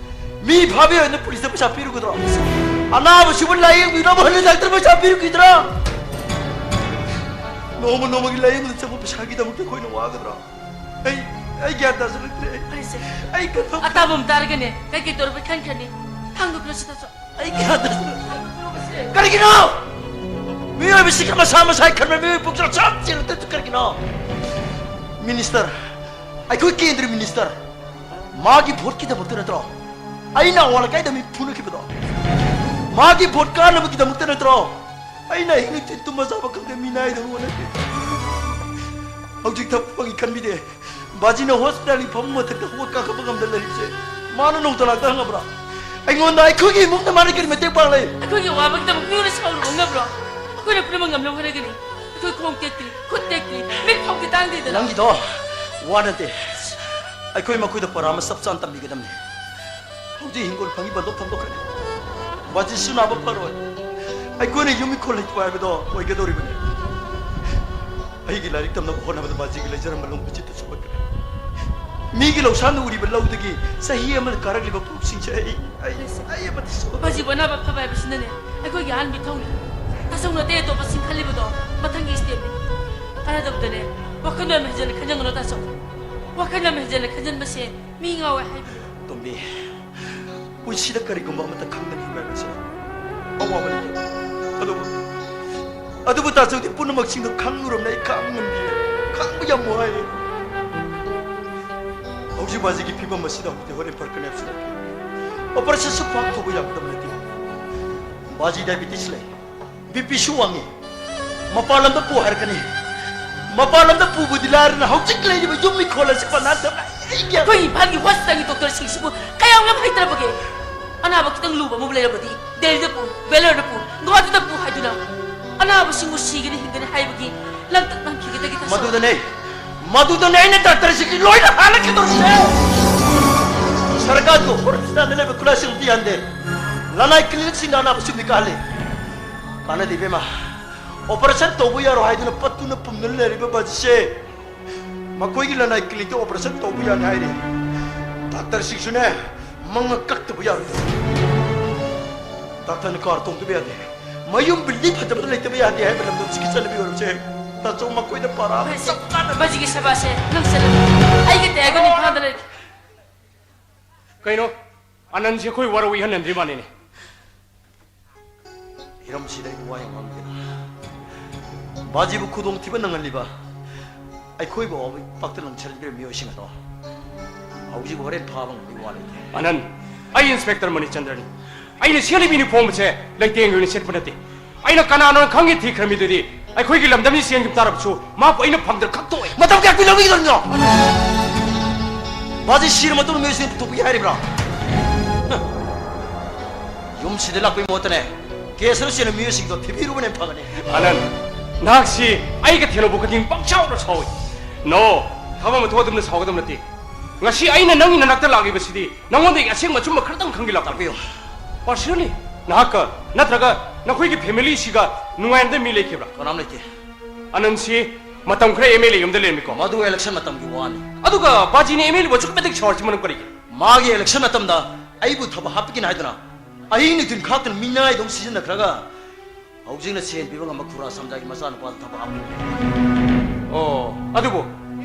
ꯃꯤ ꯐꯥꯕꯤꯔꯣꯏꯅ ꯄꯨꯂꯤꯁꯇ ꯄꯩꯁꯥ ꯄꯤꯔꯨꯒꯗ꯭ꯔꯣ? ꯑꯅꯥꯕꯁꯤꯕꯨ ꯂꯥꯌꯦꯡꯕꯤꯅꯕ ꯍꯟꯅ ꯗꯥꯛꯇꯔ ꯄꯩꯁꯥ ꯄꯤꯔꯨꯈꯤꯗ꯭ꯔꯥ? ꯅꯣꯡꯃ ꯅꯣꯡꯃꯒꯤ ꯂꯥꯌꯦꯡꯕꯗ ꯆꯪꯕ ꯄꯩꯁꯥꯒꯤꯗꯃꯛꯇ ꯑꯩꯈꯣꯏꯅ ꯋꯥꯒꯗ꯭ꯔꯣ? ꯑꯩ, ꯑꯩ ꯒ꯭ꯌꯥꯟ ꯇꯥꯁꯤꯜꯂꯛꯇ꯭ꯔꯦ꯫ ꯑꯩ, ꯐꯔꯦꯁꯦ꯫ ꯑꯩ ꯀꯩꯗꯧ- ꯑꯇꯥꯕ ꯑꯃ ꯇꯥꯔꯒꯅꯦ ꯀꯩꯀꯩ ꯇꯧꯔꯕ ꯈꯟꯈ꯭ꯔꯅꯤ꯫ ꯊꯥꯡꯗꯣꯛꯄꯤꯔꯣ ꯁꯤꯗꯁꯨ꯫ ꯑꯩ ꯒ꯭ꯌꯥꯟ ꯇꯥꯁꯤꯜꯂꯛ- ꯊꯥꯡꯗꯣꯛꯄꯤꯔꯣ ꯁꯦ꯫ ꯀꯔꯤꯒꯤꯅꯣ? ꯃꯤꯑꯣꯏꯕꯁꯤꯒꯤ ꯃꯁꯥ ꯃꯁꯥꯒꯤ ꯈꯟꯕ ꯃꯤꯑꯣꯏ ꯄꯨꯛꯆꯦꯜ ꯆꯞ ꯆꯦꯜꯂꯛꯇꯕꯁꯤ ꯀꯔꯤꯒꯤꯅꯣ? ꯃꯤꯅꯤꯁꯇꯔ, ꯑꯩꯈꯣꯏ ꯀꯦꯟꯗ꯭ꯔ ꯃꯤꯅꯤꯁꯇꯔ, ꯃꯥꯒꯤ ꯚꯣꯠꯀꯤꯗꯃꯛꯇ ꯅꯠꯇ꯭ꯔꯣ ꯑꯩꯅ ꯑꯋꯥ ꯂꯩꯀꯥꯏꯗ ꯃꯤ ꯐꯨꯅꯈꯤꯕꯗꯣ? ꯃꯥꯒꯤ ꯚꯣꯠ ꯀꯥꯅꯕꯒꯤꯗꯃꯛꯇ ꯅꯠꯇ꯭ꯔꯣ ꯑꯩꯅ ꯑꯍꯤꯡ ꯅꯨꯡꯊꯤꯜ ꯇꯨꯝꯕ ꯆꯥꯕ ꯈꯪꯗꯦ ꯃꯤꯅꯥꯏꯗꯧꯅ ꯍꯣꯠꯅꯈꯤ? ꯍꯧꯖꯤꯛ ꯊꯕꯛ ꯐꯪꯉꯤ ꯈꯟꯕꯤꯗꯦ꯫ ꯕꯥꯖꯤꯅ ꯍꯣꯁꯄꯤꯇꯥꯜꯒꯤ ꯐꯃꯨꯡ ꯃꯊꯛꯇ ꯍꯧꯒꯠ ꯀꯥꯈꯠꯄ ꯉꯝꯗ ꯂꯩꯔꯤꯁꯦ ꯃꯥꯅ ꯅꯣꯡꯇ ꯂꯥꯛꯇ ꯍꯪꯉꯕ꯭ꯔꯥ? ꯑꯩꯉꯣꯟꯗ ꯑꯩꯈꯣꯏꯒꯤ ꯏꯃꯨꯡꯗ ꯃꯥꯅ ꯀꯔꯤ ꯃꯇꯦꯡ ꯄꯥꯡꯂꯦ? ꯑꯩꯈꯣꯏꯒꯤ ꯑꯋꯥꯕꯒꯤꯗꯃꯛ ꯃꯤꯑꯣꯏꯅ ꯁꯥꯎꯔꯨꯕ ꯉꯝꯕ꯭ꯔꯣ? ꯑꯩꯈꯣꯏꯅ ꯄꯨꯝꯅꯃꯛ ꯉꯝꯅꯕ ꯍꯣꯠꯅꯒꯅꯤ꯫ ꯑꯩꯈꯣꯏ ꯈꯣꯡ ꯇꯦꯛꯇ꯭ꯔꯤ, ꯈꯨꯠ ꯇꯦꯛꯇ꯭ꯔꯤ, ꯃꯤꯠ ꯐꯥꯎꯗꯤ ꯇꯥꯡꯗꯦꯗꯅ꯫ ꯅꯪꯒꯤꯗꯣ ꯋꯥ ꯅꯠꯇꯦ꯫ ꯑꯩꯈꯣꯏ ꯃꯈꯣꯏꯗ ꯄꯔꯥ ꯑꯃ ꯆꯞ ꯆꯥꯅ ꯇꯝꯕꯤꯒꯗꯕꯅꯤ꯫ ꯍꯧꯖꯤꯛ ꯍꯤꯡꯒꯣꯜ ꯐꯪꯉꯤ ꯕꯟꯗꯣꯞ ꯊꯝꯗꯣꯛꯈ꯭ꯔꯦ꯫ ꯕꯥꯖꯤꯁꯨ ꯅꯥꯕ ꯐꯔꯣꯏ꯫ ꯑꯩꯈꯣꯏꯅ ꯌꯨꯝ ꯏꯪꯈꯣꯜ ꯂꯩꯇꯕ ꯍꯥꯏꯕꯗꯣ ꯑꯣꯏꯒꯗꯧꯔꯤꯕꯅꯤ꯫ ꯑꯩꯒꯤ ꯂꯥꯏꯔꯤꯛ ꯇꯝꯅꯕ ꯍꯣꯠꯅꯕꯗ ꯕꯥꯖꯤꯒꯤ ꯂꯩꯖꯔꯝꯕ ꯂꯣꯟ ꯈꯨꯖꯤꯠꯇꯨ ꯁꯨꯞꯄꯠꯈ꯭ꯔꯦ꯫ ꯃꯤꯒꯤ ꯂꯧꯁꯥꯟꯗ ꯎꯔꯤꯕ ꯂꯧꯗꯒꯤ ꯆꯍꯤ ꯑꯃꯗ ꯀꯥꯔꯛꯂꯤꯕ ꯄꯣꯠꯁꯤꯡꯁꯦ ꯑꯩ, ꯑꯩ, ꯑꯩ ꯑꯃꯠꯇ ꯁꯨ- ꯕꯥꯖꯤꯕꯨ ꯑꯅꯥꯕ ꯐꯕ ꯍꯥꯏꯕꯁꯤꯅꯅꯦ ꯑꯩꯈꯣꯏꯒꯤ ꯑꯍꯥꯟꯕ ꯏꯊꯧꯅꯤ꯫ ꯇꯥꯆꯧꯅ ꯑꯇꯩ ꯑꯇꯣꯞꯄꯁꯤꯡ ꯈꯜꯂꯤꯕꯗꯣ ꯃꯊꯪꯒꯤ ꯁ꯭ꯇꯦꯞꯅꯤ꯫ ꯀꯥꯟꯅꯗꯕꯗꯅꯦ ꯋꯥꯈꯜ ꯌꯥꯝ ꯍꯦꯟꯖꯟꯅ ꯈꯟꯖꯟꯒꯅꯨ ꯇꯥꯆꯧ꯫ ꯋꯥꯈꯜ ꯌꯥꯝ ꯍꯦꯟꯖꯟꯅ ꯈꯟꯖꯟꯕꯁꯦ ꯃꯤ ꯉꯥꯎꯋꯦ ꯍꯥꯏꯕꯅꯤ꯫ ꯇꯣꯝꯕꯤ, ꯄꯨꯟꯁꯤꯗ ꯀꯔꯤꯒꯨꯝꯕ ꯑꯃꯠꯇ ꯈꯪꯗꯅ ꯍꯤꯡꯕ ꯍꯥꯏꯕꯁꯤ ꯑꯋꯥꯕꯅꯤ꯫ ꯑꯗꯨꯕꯨ, ꯑꯗꯨꯕꯨ ꯇꯥꯆꯧꯗꯤ ꯄꯨꯝꯅꯃꯛꯁꯤꯡꯗꯣ ꯈꯪꯂꯨꯔꯕꯅ ꯑꯩ ꯈꯥꯡꯕ ꯉꯝꯗꯦ꯫ ꯈꯥꯡꯕ ꯌꯥꯝ ꯋꯥꯏ꯫ ꯍꯧꯖꯤꯛ ꯕꯥꯖꯤꯒꯤ ꯐꯤꯕꯝ ꯑꯁꯤꯗ ꯍꯧꯖꯤꯛ ꯍꯣꯔꯦꯟ ꯐꯔꯛꯀꯅꯤ ꯍꯥꯏꯕꯁꯨ ꯅꯠꯇꯦ꯫ ꯑꯣꯄꯔꯦꯁꯟꯁꯨ ꯄꯥꯛ ꯇꯧꯕ ꯌꯥꯒꯗꯕ ꯅꯠꯇꯦ꯫ ꯕꯥꯖꯤ ꯗꯥꯏꯕꯤꯇꯤꯁ ꯂꯩ꯫ ꯕꯤ ꯄꯤꯁꯨ ꯋꯥꯡꯉꯤ꯫ ꯃꯄꯥꯟ ꯂꯝꯗ ꯄꯨ ꯍꯥꯏꯔꯛꯀꯅꯤ꯫ ꯃꯄꯥꯟ ꯂꯝꯗ ꯄꯨꯕꯗꯤ ꯂꯥꯏꯔꯅ ꯍꯧꯖꯤꯛ ꯂꯩꯔꯤꯕ ꯌꯨꯝ ꯏꯪꯈꯣꯜ ꯑꯁꯤ ꯄꯅꯥ ꯇꯝꯅ ꯑꯩꯒꯤ ꯑꯩꯈꯣꯏ ꯏꯝꯐꯥꯜꯒꯤ ꯍꯣꯁꯄꯤꯇꯥꯜꯒꯤ ꯗꯣꯛꯇꯔꯁꯤꯡꯁꯤꯕꯨ ꯀꯌꯥꯝ ꯌꯥꯝ ꯍꯩꯇ꯭ꯔꯕꯒꯦ? ꯑꯅꯥꯕ ꯈꯤꯇꯪ ꯂꯨꯕ ꯑꯃꯕꯨ ꯂꯩꯔꯕꯗꯤ ꯗꯦꯜꯂꯤꯗ ꯄꯨ, ꯕꯦꯂꯔꯗ ꯄꯨ, ꯒꯨꯋꯥꯍꯥꯇꯤꯗ ꯄꯨ ꯍꯥꯏꯗꯨꯅ ꯑꯅꯥꯕꯁꯤꯡꯕꯨ ꯁꯤꯒꯅꯤ ꯍꯤꯡꯒꯅꯤ ꯍꯥꯏꯕꯒꯤ ꯂꯥꯡꯇꯛ ꯂꯥꯡꯊꯤꯒꯗꯒꯤ ꯇꯥꯁꯜꯂꯛꯑꯣ꯫ ꯃꯗꯨꯗꯅꯦ, ꯃꯗꯨꯗꯅꯦ ꯑꯩꯅ ꯗꯥꯛꯇꯔꯁꯤꯡꯒꯤ ꯂꯣꯏꯅ ꯍꯥꯠꯂꯛꯀꯗꯧꯔꯤꯁꯦ꯫ ꯁꯔꯀꯥꯔꯒꯤ ꯍꯣꯁꯄꯤꯇꯥꯜꯗ ꯂꯩꯕ ꯈꯨꯠꯂꯥꯏꯁꯤꯡ ꯑꯝꯇ ꯌꯥꯟꯗꯦ꯫ ꯂꯅꯥꯏ ꯀ꯭ꯂꯤꯅꯤꯛꯁꯤꯡꯗ ꯑꯅꯥꯕꯁꯤꯡꯗꯤ ꯀꯥꯍꯜꯂꯤ꯫ ꯀꯥꯟꯅꯗꯦ ꯏꯕꯦꯝꯃ, ꯑꯣꯄꯔꯦꯁꯟ ꯇꯧꯕ ꯌꯥꯔꯣꯏ ꯍꯥꯏꯗꯨꯅ ꯄꯠꯇꯨꯅ ꯄꯨꯝꯗꯨꯅ ꯂꯩꯔꯤꯕ ꯕꯥꯖꯤꯁꯦ ꯃꯈꯣꯏꯒꯤ ꯂꯅꯥꯏ ꯀ꯭ꯂꯤꯅꯤꯛꯇ ꯑꯣꯄꯔꯦꯁꯟ ꯇꯧꯕ ꯌꯥꯅꯤ ꯍꯥꯏꯔꯤ꯫ ꯗꯥꯛꯇꯔꯁꯤꯡꯁꯨꯅꯦ ꯃꯉꯛ ꯀꯛꯇꯕ ꯌꯥꯔꯣꯏ꯫ ꯗꯥꯛꯇꯔꯅ ꯀꯥꯔ ꯇꯣꯡꯗꯕ ꯌꯥꯗꯦ꯫ ꯃꯌꯨꯝ ꯕꯤꯜꯗꯤꯡ ꯐꯖꯕꯗ ꯂꯩꯇꯕ ꯌꯥꯗꯦ ꯍꯥꯏꯕ ꯂꯝꯗꯝꯁꯤꯒꯤ ꯆꯠꯅꯕꯤ ꯑꯣꯏꯔꯝꯁꯦ꯫ ꯇꯥꯆꯧ ꯃꯈꯣꯏꯗ ꯄꯥꯔꯥ ꯑꯃ ꯆꯞ ꯆꯥꯅ ꯕꯥꯖꯤꯒꯤ ꯁꯦꯕꯥꯁꯦ ꯅꯪ ꯆꯠꯂꯨ꯫ ꯑꯩꯒ ꯇꯌꯥꯏꯒ ꯏꯝꯐꯥꯜꯗ ꯂꯩꯔꯦ꯫ ꯀꯩꯅꯣ? ꯑꯅꯟꯁꯦ ꯑꯩꯈꯣꯏ ꯋꯥꯔꯧ ꯏꯍꯟꯍꯟꯗ꯭ꯔꯤ ꯃꯥꯅꯤꯅꯦ꯫ ꯍꯤꯔꯝꯁꯤꯗ ꯑꯩ ꯋꯥ ꯌꯥꯝ ꯉꯥꯡꯗꯦꯅ꯫ ꯕꯥꯖꯤꯕꯨ ꯈꯨꯗꯣꯡꯊꯤꯕ ꯅꯪꯍꯜꯂꯤꯕ ꯑꯩꯈꯣꯏꯕꯨ ꯄꯥꯛꯇ ꯂꯪꯁꯤꯟꯕꯤꯔꯕ ꯃꯤꯑꯣꯏꯁꯤꯡ ꯑꯗꯣ ꯍꯧꯖꯤꯛ ꯍꯣꯔꯦꯟ ꯐꯥꯕ ꯉꯝꯕꯒꯤ ꯋꯥ ꯂꯩꯇꯦ꯫ ꯑꯅꯟ, ꯑꯩ ꯏꯟꯁꯄꯦꯛꯇꯔ ꯃꯅꯤꯆꯟꯗ꯭ꯔꯅꯤ꯫ ꯑꯩꯅ ꯁꯦꯠꯂꯤꯕ ꯌꯨꯅꯤꯐꯣꯔꯝ ꯑꯁꯦ ꯂꯩꯇꯦꯡꯒꯤ ꯑꯣꯏꯅ ꯁꯦꯠꯄ ꯅꯠꯇꯦ꯫ ꯑꯩꯅ ꯀꯅꯥꯅꯣ ꯈꯪꯒꯦ ꯊꯤꯈ꯭ꯔꯃꯤꯗꯨꯗꯤ ꯑꯩꯈꯣꯏꯒꯤ ꯂꯝꯗꯝꯁꯤ ꯆꯦꯟꯈꯤꯕ ꯇꯥꯔꯕꯁꯨ ꯃꯥꯕꯨ ꯑꯩꯅ ꯐꯪꯗ꯭ꯔ ꯈꯛꯇꯣꯛꯑꯦ꯫ ꯃꯇꯝ ꯀꯌꯥ ꯀꯨꯏꯅ ꯂꯧꯕꯤꯒꯗꯕꯅꯣ? ꯕꯥꯖꯤ ꯁꯤꯔ ꯃꯇꯨꯡꯗ ꯃꯤꯑꯣꯏꯁꯤꯡ ꯄꯨꯊꯣꯛꯄꯤꯒꯦ ꯍꯥꯏꯔꯤꯕ꯭ꯔꯥ? ꯌꯨꯝꯁꯤꯗ ꯂꯥꯛꯄꯒꯤ ꯃꯍꯨꯠꯇꯅꯦ, ꯀꯦꯁꯇ ꯆꯦꯟꯕ ꯃꯤꯑꯣꯏꯁꯤꯡꯗꯣ ꯊꯤꯕꯤꯔꯨꯕꯅ ꯍꯦꯟꯅ ꯐꯒꯅꯤ꯫ ꯑꯅꯟ, ꯅꯍꯥꯛꯁꯤ ꯑꯩꯒ ꯊꯦꯡꯅꯕ ꯈꯨꯗꯤꯡ ꯄꯪꯁꯥꯎꯗ ꯁꯥꯎꯏ꯫ ꯅꯣ, ꯊꯕꯛ ꯑꯃ ꯊꯣꯛꯑ ꯑꯗꯨꯝꯅ ꯁꯥꯎꯒꯗꯕ ꯅꯠꯇꯦ꯫ ꯉꯁꯤ ꯑꯩꯅ ꯅꯪꯒꯤ ꯅꯅꯥꯛꯇ ꯂꯥꯛꯂꯤꯕꯁꯤꯗꯤ ꯅꯉꯣꯟꯗꯒꯤ ꯑꯁꯦꯡꯕ ꯑꯆꯨꯝꯕ ꯈꯔꯇꯪ ꯈꯪꯒꯦ ꯂꯥꯛꯄꯅꯤ꯫ ꯇꯥꯛꯄꯤꯌꯨ꯫ ꯄꯥꯔꯁꯅꯦꯜꯂꯤ, ꯅꯍꯥꯛꯀ ꯅꯠꯇ꯭ꯔꯒ ꯅꯈꯣꯏꯒꯤ ꯐꯦꯃꯤꯂꯤꯁꯤꯒ ꯅꯨꯡꯉꯥꯏꯅꯗꯕ ꯃꯤ ꯂꯩꯈꯤꯕ꯭ꯔꯥ? ꯀꯅꯥꯝ ꯂꯩꯇꯦ꯫ ꯑꯅꯟꯁꯤ ꯃꯇꯝ ꯈꯔ ꯑꯦꯝ ꯑꯦꯜ ꯑꯦ ꯌꯨꯝꯗ ꯂꯩꯔꯝꯃꯤꯀꯣ? ꯃꯗꯨ ꯏꯂꯦꯛꯁꯟ ꯃꯇꯝꯒꯤ ꯋꯥꯅꯤ꯫ ꯑꯗꯨꯒ ꯕꯥꯖꯤꯅ ꯑꯦꯝ ꯑꯦꯜ ꯑꯦꯕꯨ ꯑꯁꯨꯛꯀꯤ ꯃꯇꯤꯛ ꯁꯥꯎꯔꯤꯁꯤ ꯃꯔꯝ ꯀꯔꯤꯒꯤꯅꯣ? ꯃꯥꯒꯤ ꯏꯂꯦꯛꯁꯟ ꯃꯇꯝꯗ ꯑꯩꯕꯨ ꯊꯕꯛ ꯍꯥꯞꯄꯛꯀꯅꯤ ꯍꯥꯏꯗꯨꯅ ꯑꯍꯤꯡ ꯅꯨꯡꯊꯤꯜ ꯈꯥꯛꯇꯅ ꯃꯤꯅꯥꯏꯗꯧꯅ ꯁꯤꯖꯤꯟꯅꯈ꯭ꯔꯒ ꯍꯧꯖꯤꯛꯅ ꯁꯦꯟ ꯄꯤꯕ ꯉꯝꯕ ꯈꯨꯔꯥ ꯁꯝꯖꯥꯒꯤ ꯃꯆꯥꯅꯨꯄꯥꯗ ꯊꯕꯛ ꯍꯥꯞꯄꯤꯕꯅꯤ꯫ ꯑꯣ, ꯑꯗꯨꯕꯨ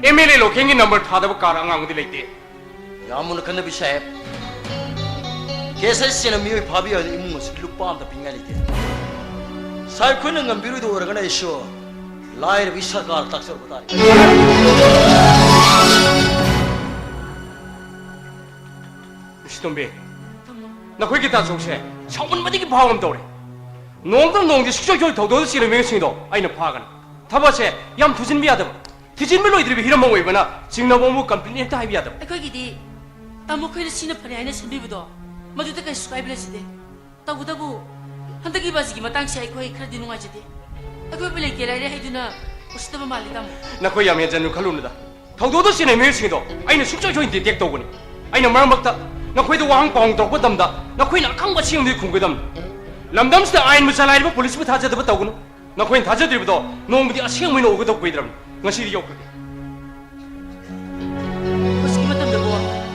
ꯑꯦꯝ ꯑꯦꯜ ꯑꯦ ꯂꯣꯀꯦꯟꯒꯤ ꯅꯝꯕꯔ ꯊꯥꯗꯕ ꯀꯥꯔ ꯑꯉꯥꯡꯕꯗꯤ ꯂꯩꯇꯦ꯫ ꯌꯥꯝ ꯃꯨꯟꯅ ꯈꯟꯅꯕꯤ ꯁꯥꯍꯦꯕ꯫ ꯀꯦꯁ ꯑꯁꯤꯅ ꯃꯤꯑꯣꯏ ꯐꯥꯕꯤ ꯑꯣꯏꯅ ꯏꯃꯨꯡ ꯑꯁꯤꯒꯤ ꯂꯨꯄꯥ ꯑꯝꯇ ꯄꯤꯉꯥꯏ ꯂꯩꯇꯦ꯫ ꯁꯥꯍꯦꯕ ꯈꯣꯏꯅ ꯉꯝꯕꯤꯔꯣꯏꯗ ꯑꯣꯏꯔꯒꯅ ꯑꯩꯁꯨ ꯂꯥꯏꯔꯕꯤ ꯁꯔꯀꯥꯔ ꯇꯥꯛꯆꯔꯨꯕ ꯇꯥꯔꯦ꯫ ꯃꯤꯁ ꯇꯣꯝꯕꯤ, ꯅꯈꯣꯏꯒꯤ ꯇꯥꯆꯧꯁꯦ ꯁꯥꯎꯃꯟꯕꯗꯒꯤ ꯐꯥꯎ ꯑꯃ ꯇꯧꯔꯦ꯫ ꯅꯣꯡꯃꯇꯪ ꯅꯣꯡꯗꯤ ꯁꯨꯡꯁꯣꯏ ꯁꯣꯏ ꯊꯧꯗꯣꯛꯇ ꯆꯦꯜꯂꯤꯕ ꯃꯤꯑꯣꯏꯁꯤꯡꯗꯣ ꯑꯩꯅ ꯐꯥꯒꯅꯤ꯫ ꯊꯕꯛꯁꯦ ꯌꯥꯝ ꯊꯨꯖꯤꯟꯕ ꯌꯥꯗꯕ꯫ ꯊꯤꯖꯤꯟꯕ ꯂꯣꯏꯗ꯭ꯔꯤꯕ ꯍꯤꯔꯝ ꯑꯃ ꯑꯣꯏꯕꯅ ꯆꯤꯡꯅꯕ ꯑꯃꯕꯨ ꯀꯝꯄ꯭ꯂꯦꯟ ꯍꯦꯛꯇ ꯍꯥꯏꯕ ꯌꯥꯗꯕ꯫ ꯑꯩꯈꯣꯏꯒꯤꯗꯤ ꯇꯥꯃꯣ ꯈꯣꯏꯅ ꯁꯤꯅ ꯐꯔꯦ ꯍꯥꯏꯅ ꯁꯤꯟꯕꯤꯕꯗꯣ ꯃꯗꯨꯗ ꯀꯩꯁꯨ ꯀꯥꯏꯕ ꯂꯩꯖꯗꯦ꯫ ꯇꯧꯕꯇꯕꯨ ꯍꯟꯗꯛꯀꯤ ꯕꯥꯖꯤꯒꯤ ꯃꯇꯥꯡꯁꯦ ꯑꯩꯈꯣꯏ ꯈꯔꯗꯤ ꯅꯨꯡꯉꯥꯏꯖꯗꯦ꯫ ꯑꯩꯈꯣꯏꯕꯨ ꯂꯩꯇꯦ ꯂꯥꯏꯔꯦ ꯍꯥꯏꯗꯨꯅ ꯎꯁꯤꯠꯇꯕ ꯃꯥꯜꯂꯤ ꯇꯥꯃꯣ꯫ ꯅꯈꯣꯏ ꯌꯥꯝ ꯍꯦꯟꯖꯟꯅ ꯈꯜꯂꯨꯅꯨꯗ꯫ ꯊꯧꯗꯣꯛꯇ ꯆꯦꯟꯅꯕ ꯃꯤꯑꯣꯏꯁꯤꯡꯗꯣ ꯑꯩꯅ ꯁꯨꯡꯁꯣꯏ ꯁꯣꯏꯗꯅ ꯗꯤꯇꯦꯛ ꯇꯧꯒꯅꯤ꯫ ꯑꯩꯅ ꯃꯔꯛ ꯃꯔꯛꯇ ꯅꯈꯣꯏꯗ ꯋꯥꯍꯪ ꯄꯥꯎꯍꯪ ꯇꯧꯔꯛꯄ ꯃꯇꯝꯗ ꯅꯈꯣꯏꯅ ꯑꯈꯪꯕ ꯑꯁꯦꯡꯕꯗꯨ ꯈꯨꯝꯒꯗꯕꯅꯤ꯫ ꯂꯝꯗꯝꯁꯤꯗ ꯑꯥꯏꯟꯕꯨ ꯆꯂꯥꯏꯔꯤꯕ ꯄꯨꯂꯤꯁꯄꯨ ꯊꯥꯖꯗꯕ ꯇꯧꯒꯅꯨ꯫ ꯅꯈꯣꯏꯅ ꯊꯥꯖꯗ꯭ꯔꯤꯕꯗꯣ ꯅꯣꯡꯃꯗꯤ ꯑꯁꯦꯡꯕ ꯑꯣꯏꯅ ꯎꯒꯗꯕ ꯀꯨꯏꯗ꯭ꯔꯕꯅꯤ꯫ ꯉꯁꯤꯗꯤ ꯌꯧꯈ꯭ꯔꯒꯦ꯫ ꯍꯧꯖꯤꯛꯀꯤ ꯃꯇꯝꯗꯕꯨ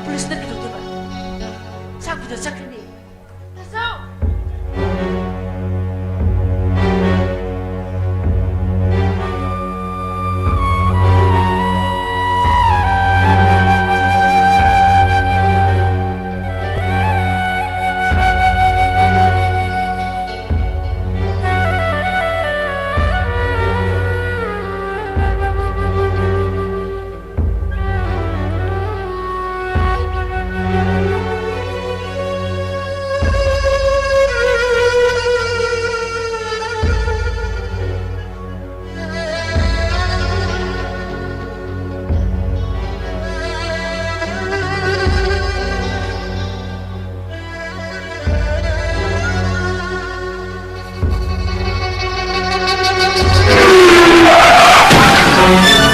ꯄꯨꯂꯤꯁꯅ ꯀꯩꯗꯧꯗꯣꯏꯕ? ꯆꯥꯛ ꯄꯨꯗ ꯆꯠꯈ꯭ꯔꯅꯤ꯫ ꯇꯥꯆꯧ!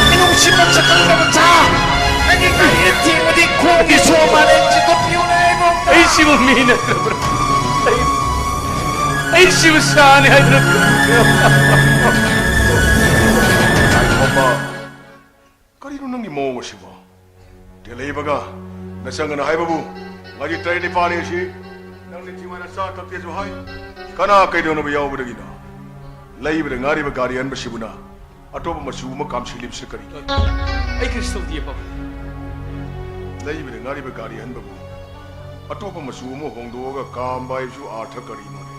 ꯃꯤꯅꯨꯡꯁꯤ ꯃꯁꯛ ꯈꯪꯗꯕ ꯁꯥ! ꯅꯪꯒꯤ ꯒꯥꯔꯤꯅ ꯊꯦꯡꯕꯗꯤ ꯈꯣꯡꯒꯤ ꯁꯣ ꯃꯥꯜꯂꯦ, ꯆꯤꯡꯈꯠꯄꯤꯌꯨꯅꯦ ꯑꯩꯕꯨ! ꯑꯩꯁꯤꯕꯨ ꯃꯤ ꯅꯠꯇ꯭ꯔꯕ꯭ꯔꯥ? ꯑꯩ ꯁꯤꯕ ꯁꯥꯅꯤ ꯍꯥꯏꯗꯅ꯫ ꯄꯥꯏꯈꯣꯝꯕ, ꯀꯔꯤꯅꯣ ꯅꯪꯒꯤ ꯃꯑꯣꯡ ꯑꯁꯤꯕꯣ? ꯇꯦꯂꯩꯕꯒ ꯅꯆꯪꯒꯅ ꯍꯥꯏꯕꯕꯨ ꯉꯥꯔꯤ ꯇꯔꯦꯠ ꯅꯤꯄꯥꯜꯅꯤ ꯑꯁꯤ ꯅꯪꯅ ꯊꯤꯡꯉꯣꯏꯅ ꯆꯥ ꯊꯛꯇꯦꯁꯨ ꯍꯥꯏ꯫ ꯀꯅꯥ ꯀꯩꯗꯧꯅꯕ ꯌꯥꯎꯕꯗꯒꯤꯅꯣ? ꯂꯩꯕꯗ ꯉꯥꯔꯤꯕ ꯒꯥꯔꯤ ꯑꯍꯟꯕꯁꯤꯕꯨꯅ ꯑꯇꯣꯞꯄ ꯃꯆꯨ ꯑꯃ ꯀꯥꯝꯁꯤꯜꯂꯤꯕꯁꯤ ꯀꯔꯤꯒꯤꯅꯣ? ꯑꯩ ꯀꯔꯤꯁꯨ ꯇꯧꯗꯤꯌꯦ, ꯄꯥꯕꯨꯡ꯫ ꯂꯩꯕꯗ ꯉꯥꯔꯤꯕ ꯒꯥꯔꯤ ꯑꯍꯟꯕꯕꯨ ꯑꯇꯣꯞꯄ ꯃꯆꯨ ꯑꯃ ꯍꯣꯡꯗꯣꯛꯑꯒ ꯀꯥꯝꯕ ꯍꯥꯏꯕꯁꯨ ꯑꯥꯔꯊ ꯀꯔꯤꯅꯣꯅꯦ?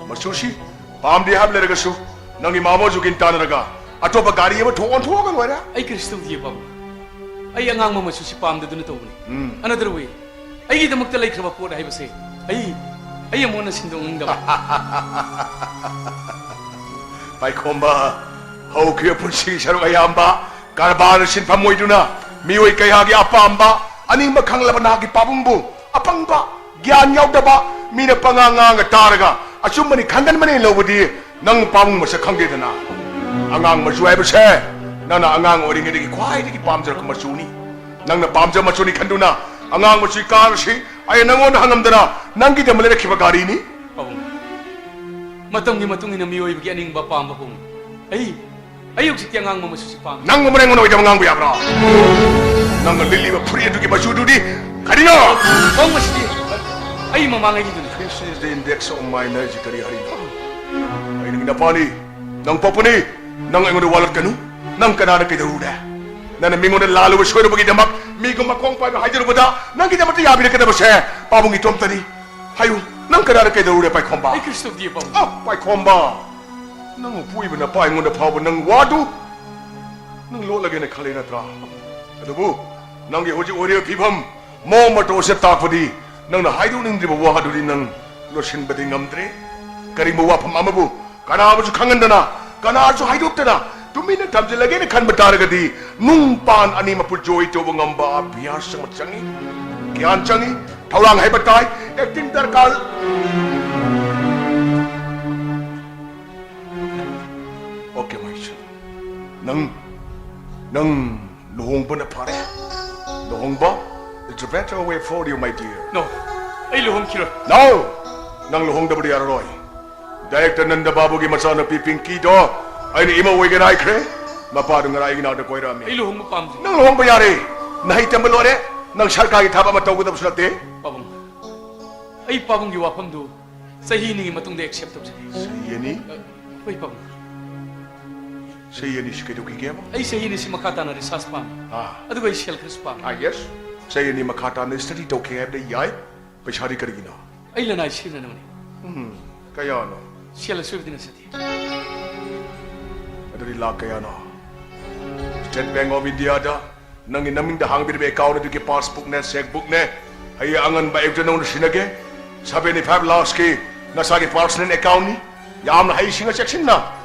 ꯃꯆꯨꯁꯤ ꯄꯥꯝꯗꯦ ꯍꯥꯏꯕ ꯂꯩꯔꯒꯁꯨ ꯅꯪꯒꯤ ꯃꯥꯃꯣ ꯖꯨꯒꯤꯟ ꯇꯥꯟꯅꯔꯒ ꯑꯇꯣꯞꯄ ꯒꯥꯔꯤ ꯑꯃ ꯊꯣꯛ ꯑꯣꯟꯊꯣꯛꯑꯒ ꯂꯣꯏꯔꯦ꯫ ꯑꯩ ꯀꯔꯤꯁꯨ ꯇꯧꯗꯤꯌꯦ, ꯄꯥꯕꯨꯡ꯫ ꯑꯩ ꯑꯉꯥꯡꯕ ꯃꯆꯨꯁꯤ ꯄꯥꯝꯗꯗꯨꯅ ꯇꯧꯕꯅꯤ꯫ ꯎꯝ꯫ ꯑꯅꯗꯔ ꯋꯦ, ꯑꯩꯒꯤꯗꯃꯛꯇ ꯂꯩꯈ꯭ꯔꯕ ꯄꯣꯠ ꯍꯥꯏꯕꯁꯦ ꯑꯩ, ꯑꯩ ꯑꯃꯨꯛ ꯍꯟꯅ ꯁꯤꯟꯗꯣꯛꯅꯤꯡꯗꯕ꯫ ꯄꯥꯏꯈꯣꯝꯕ, ꯍꯧꯈꯤꯕ ꯄꯨꯟꯁꯤꯒꯤ ꯁꯔꯨꯛ ꯑꯌꯥꯝꯕ ꯀꯔꯕꯥꯔ ꯁꯤꯟꯐꯝ ꯑꯣꯏꯗꯨꯅ ꯃꯤꯑꯣꯏ ꯀꯌꯥꯒꯤ ꯑꯄꯥꯝꯕ ꯑꯅꯤꯡꯕ ꯈꯪꯂꯕ ꯅꯍꯥꯛꯀꯤ ꯄꯥꯕꯨꯡꯕꯨ ꯑꯄꯪꯕ, ꯒ꯭ꯌꯥꯟ ꯌꯥꯎꯗꯕ, ꯃꯤꯅ ꯄꯉꯥꯡ ꯉꯥꯡꯉ ꯇꯥꯔꯒ ꯑꯆꯨꯝꯕꯅꯤ ꯈꯪꯒꯟꯕꯅꯤ ꯂꯧꯕꯗꯤ ꯅꯪ ꯄꯥꯕꯨꯡ ꯃꯁꯛ ꯈꯪꯗꯦꯗꯅ꯫ ꯑꯉꯥꯡ ꯃꯆꯨ ꯍꯥꯏꯕꯁꯦ ꯅꯪꯅ ꯑꯉꯥꯡ ꯑꯣꯏꯔꯤꯉꯩꯗꯒꯤ ꯈ꯭ꯋꯥꯏꯗꯒꯤ ꯄꯥꯝꯖꯔꯛꯄ ꯃꯆꯨꯅꯤ꯫ ꯅꯪꯅ ꯄꯥꯝꯖꯕ ꯃꯆꯨꯅꯤ ꯈꯟꯗꯨꯅ ꯑꯉꯥꯡ ꯃꯆꯨꯒꯤ ꯀꯥꯔ ꯑꯁꯤ ꯑꯩꯅ ꯅꯪꯉꯣꯟꯗ ꯍꯪꯉꯝꯗꯅ ꯅꯪꯒꯤꯗꯃꯛ ꯂꯩꯔꯛꯈꯤꯕ ꯒꯥꯔꯤꯅꯤ꯫ ꯄꯥꯕꯨꯡ, ꯃꯇꯝꯒꯤ ꯃꯇꯨꯡ ꯏꯟꯅ ꯃꯤꯑꯣꯏꯕꯒꯤ ꯑꯅꯤꯡꯕ ꯑꯄꯥꯝꯕ ꯍꯣꯡꯏ꯫ ꯑꯩ, ꯑꯩ ꯍꯧꯖꯤꯛꯇꯤ ꯑꯉꯥꯡꯕ ꯃꯆꯨꯁꯤ ꯄꯥꯝꯃꯤ꯫ ꯅꯪ ꯃꯔꯦꯡ ꯑꯣꯏꯗꯕ ꯉꯥꯡꯕ ꯌꯥꯕ꯭ꯔꯥ? ꯅꯪꯅ ꯂꯤꯠꯂꯤꯕ ꯐꯨꯔꯤꯠ ꯑꯗꯨꯒꯤ ꯃꯆꯨꯗꯨꯗꯤ ꯀꯔꯤꯅꯣ? ꯄꯥꯕꯨꯡ, ꯃꯁꯤꯗꯤ ꯑꯩ ꯃꯃꯥꯡꯉꯩꯒꯤꯗꯨꯅꯤ꯫ This is the index of my energy. ꯀꯔꯤ ꯍꯥꯏꯔꯤꯅꯣ? ꯑꯩ ꯅꯪꯒꯤ ꯅꯄꯥꯅꯤ, ꯅꯪ ꯄꯣꯛꯄꯅꯤ, ꯅꯪ ꯑꯩꯉꯣꯟꯗ ꯋꯥꯂꯠꯀꯅꯨ꯫ ꯅꯪ ꯀꯅꯥꯅ ꯀꯩꯗꯧꯔꯨꯔꯦ? ꯅꯪꯅ ꯃꯤꯉꯣꯟꯗ ꯂꯥꯜꯂꯨꯕ ꯁꯣꯏꯔꯨꯕꯒꯤꯗꯃꯛ ꯃꯤꯒꯨꯝ ꯃꯈꯣꯡ ꯄꯥꯏꯕ ꯍꯥꯏꯖꯔꯨꯕꯗ ꯅꯪꯒꯤꯗꯃꯛꯇ ꯌꯥꯕꯤꯔꯛꯀꯗꯕꯁꯦ ꯄꯥꯕꯨꯡ ꯏꯇꯣꯝꯇꯅꯤ꯫ ꯍꯥꯏꯌꯨ, ꯅꯪ ꯀꯅꯥꯅ ꯀꯩꯗꯧꯔꯨꯔꯦ, ꯄꯥꯏꯈꯣꯝꯕ? ꯑꯩ ꯀꯔꯤꯁꯨ ꯇꯧꯗꯤꯌꯦ, ꯄꯥꯕꯨꯡ꯫ ꯑ, ꯄꯥꯏꯈꯣꯝꯕ, ꯅꯪ ꯎꯄꯨ ꯑꯣꯏꯕ ꯅꯄꯥ ꯑꯩꯉꯣꯟꯗ ꯐꯥꯎꯕ ꯅꯪ ꯋꯥꯗꯨ ꯅꯪ ꯂꯣꯠꯂꯒꯦꯅ ꯈꯜꯂꯤ ꯅꯠꯇ꯭ꯔꯥ? ꯑꯗꯨꯕꯨ ꯅꯪꯒꯤ ꯍꯧꯖꯤꯛ ꯑꯣꯏꯔꯤꯕ ꯐꯤꯕꯝ, ꯃꯑꯣꯡ ꯃꯇꯧ ꯑꯁꯤ ꯇꯥꯛꯄꯗꯤ ꯅꯪꯅ ꯍꯥꯏꯗꯣꯛꯅꯤꯡꯗ꯭ꯔꯤꯕ ꯋꯥ ꯑꯗꯨꯗꯤ ꯅꯪ ꯂꯣꯠꯁꯤꯟꯕꯗꯤ ꯉꯝꯗ꯭ꯔꯦ꯫ ꯀꯔꯤꯒꯨꯝꯕ ꯋꯥꯐꯝ ꯑꯃꯕꯨ ꯀꯅꯥꯕꯨꯁꯨ ꯈꯪꯍꯟꯗꯅ, ꯀꯅꯥꯁꯨ ꯍꯥꯏꯗꯣꯛꯇꯅ ꯇꯨꯃꯤꯟꯅ ꯊꯝꯖꯤꯜꯂꯒꯦꯅ ꯈꯟꯕ ꯇꯥꯔꯒꯗꯤ ꯅꯨꯡ ꯄꯥꯟ ꯑꯅꯤꯃꯛꯄꯨ ꯖꯣꯏ ꯇꯧꯕ ꯉꯝꯕ ꯑꯚ꯭ꯌꯥꯁ ꯑꯃ ꯆꯪꯏ, ꯒ꯭ꯌꯥꯟ ꯆꯪꯏ, ꯊꯧꯔꯥꯡ ꯍꯩꯕ ꯇꯥꯏ, ꯑꯦꯛꯇꯤꯡ ꯗꯔꯀꯥꯔ꯫ ꯑꯣꯀꯦ, ꯃꯍꯦꯁ꯫ ꯅꯪ, ꯅꯪ ꯂꯨꯍꯣꯡꯕꯅ ꯐꯔꯦ꯫ ꯂꯨꯍꯣꯡꯕ is the better way for you, my dear. No, ꯑꯩ ꯂꯨꯍꯣꯡꯈꯤꯔꯣꯏ꯫ No! ꯅꯪ ꯂꯨꯍꯣꯡꯗꯕꯗꯤ ꯌꯥꯔꯔꯣꯏ꯫ ꯗꯥꯏꯔꯦꯛꯇꯔ ꯅꯟꯗ ꯕꯥꯕꯨꯒꯤ ꯃꯆꯥꯅꯨꯄꯤ ꯄꯤꯡꯀꯤꯗꯣ ꯑꯩꯅ ꯏꯃꯧ ꯑꯣꯏꯒꯦꯅ ꯍꯥꯏꯈ꯭ꯔꯦ꯫ ꯃꯄꯥꯗꯨ ꯉꯔꯥꯡ ꯑꯩꯒꯤ ꯅꯥꯛꯇ ꯀꯣꯏꯔꯛꯑꯝꯃꯤ꯫ ꯑꯩ ꯂꯨꯍꯣꯡꯕ ꯄꯥꯝꯗꯦ꯫ ꯅꯪ ꯂꯨꯍꯣꯡꯕ ꯌꯥꯔꯦ꯫ ꯅꯍꯩ ꯇꯝꯕ ꯂꯣꯏꯔꯦ꯫ ꯅꯪ ꯁꯔꯀꯥꯔꯒꯤ ꯊꯕꯛ ꯑꯃ ꯇꯧꯒꯗꯕꯁꯨ ꯅꯠꯇꯦ꯫ ꯄꯥꯕꯨꯡ, ꯑꯩ ꯄꯥꯕꯨꯡꯒꯤ ꯋꯥꯐꯝꯗꯨ ꯆꯍꯤ ꯑꯅꯤꯒꯤ ꯃꯇꯨꯡꯗ ꯑꯦꯛꯁꯦꯞ ꯇꯧꯖꯒꯦ꯫ ꯆꯍꯤ ꯑꯅꯤ? ꯑ, ꯍꯣꯏ, ꯄꯥꯕꯨꯡ꯫ ꯆꯍꯤ ꯑꯅꯤꯁꯤ ꯀꯩꯗꯧꯈꯤꯒꯦꯕ? ꯑꯩ ꯆꯍꯤ ꯑꯅꯤꯁꯤ ꯃꯈꯥ ꯇꯥꯅ ꯔꯤꯁꯥꯔꯁ ꯄꯥꯝꯃꯤ꯫ ꯑꯥ꯫ ꯑꯗꯨꯒ ꯑꯩ ꯁꯦꯜ ꯈꯔꯁꯨ ꯄꯥꯝꯃꯤ꯫ ꯑꯥ, ꯌꯦꯁ꯫ ꯆꯍꯤ ꯑꯅꯤ ꯃꯈꯥ ꯇꯥꯅ ꯁ꯭ꯇꯗꯤ ꯇꯧꯈꯤ ꯍꯥꯏꯕꯗ ꯌꯥꯏ꯫ ꯄꯩꯁꯥꯗꯤ ꯀꯔꯤꯒꯤꯅꯣ? ꯑꯩ ꯂꯅꯥꯏ ꯁꯤꯖꯤꯟꯅꯅꯕꯅꯤ꯫ ꯎꯝ, ꯀꯌꯥꯅꯣ? ꯁꯦꯜ ꯑꯁꯣꯏꯕꯗꯤ ꯅꯠꯆꯗꯦ꯫ ꯑꯗꯨꯗꯤ ꯂꯥꯛ ꯀꯌꯥꯅꯣ? ꯁ꯭ꯇꯦꯠ ꯕꯦꯡꯛ ꯑꯣꯐ ꯏꯟꯗꯤꯌꯥꯗ ꯅꯪꯒꯤ ꯅꯃꯤꯡꯗ ꯍꯥꯡꯕꯤꯔꯤꯕ ꯑꯦꯀꯥꯎꯟꯠ ꯑꯗꯨꯒꯤ ꯄꯥꯁꯕꯨꯛꯅꯦ, ꯆꯦꯛꯕꯨꯛꯅꯦ, ꯍꯌꯦꯡ ꯑꯉꯟꯕ ꯑꯌꯨꯛꯇ ꯅꯉꯣꯟꯗ ꯁꯤꯟꯅꯒꯦ꯫ ꯁꯚꯦꯟꯇꯤ ꯐꯥꯏꯚ ꯂꯥꯈꯁꯀꯤ ꯅꯁꯥꯒꯤ ꯄꯥꯔꯁꯅꯦꯜ ꯑꯦꯀꯥꯎꯟꯠꯅꯤ꯫ ꯌꯥꯝꯅ ꯍꯩꯁꯤꯡꯅ ꯆꯦꯛꯁꯤꯟꯅ,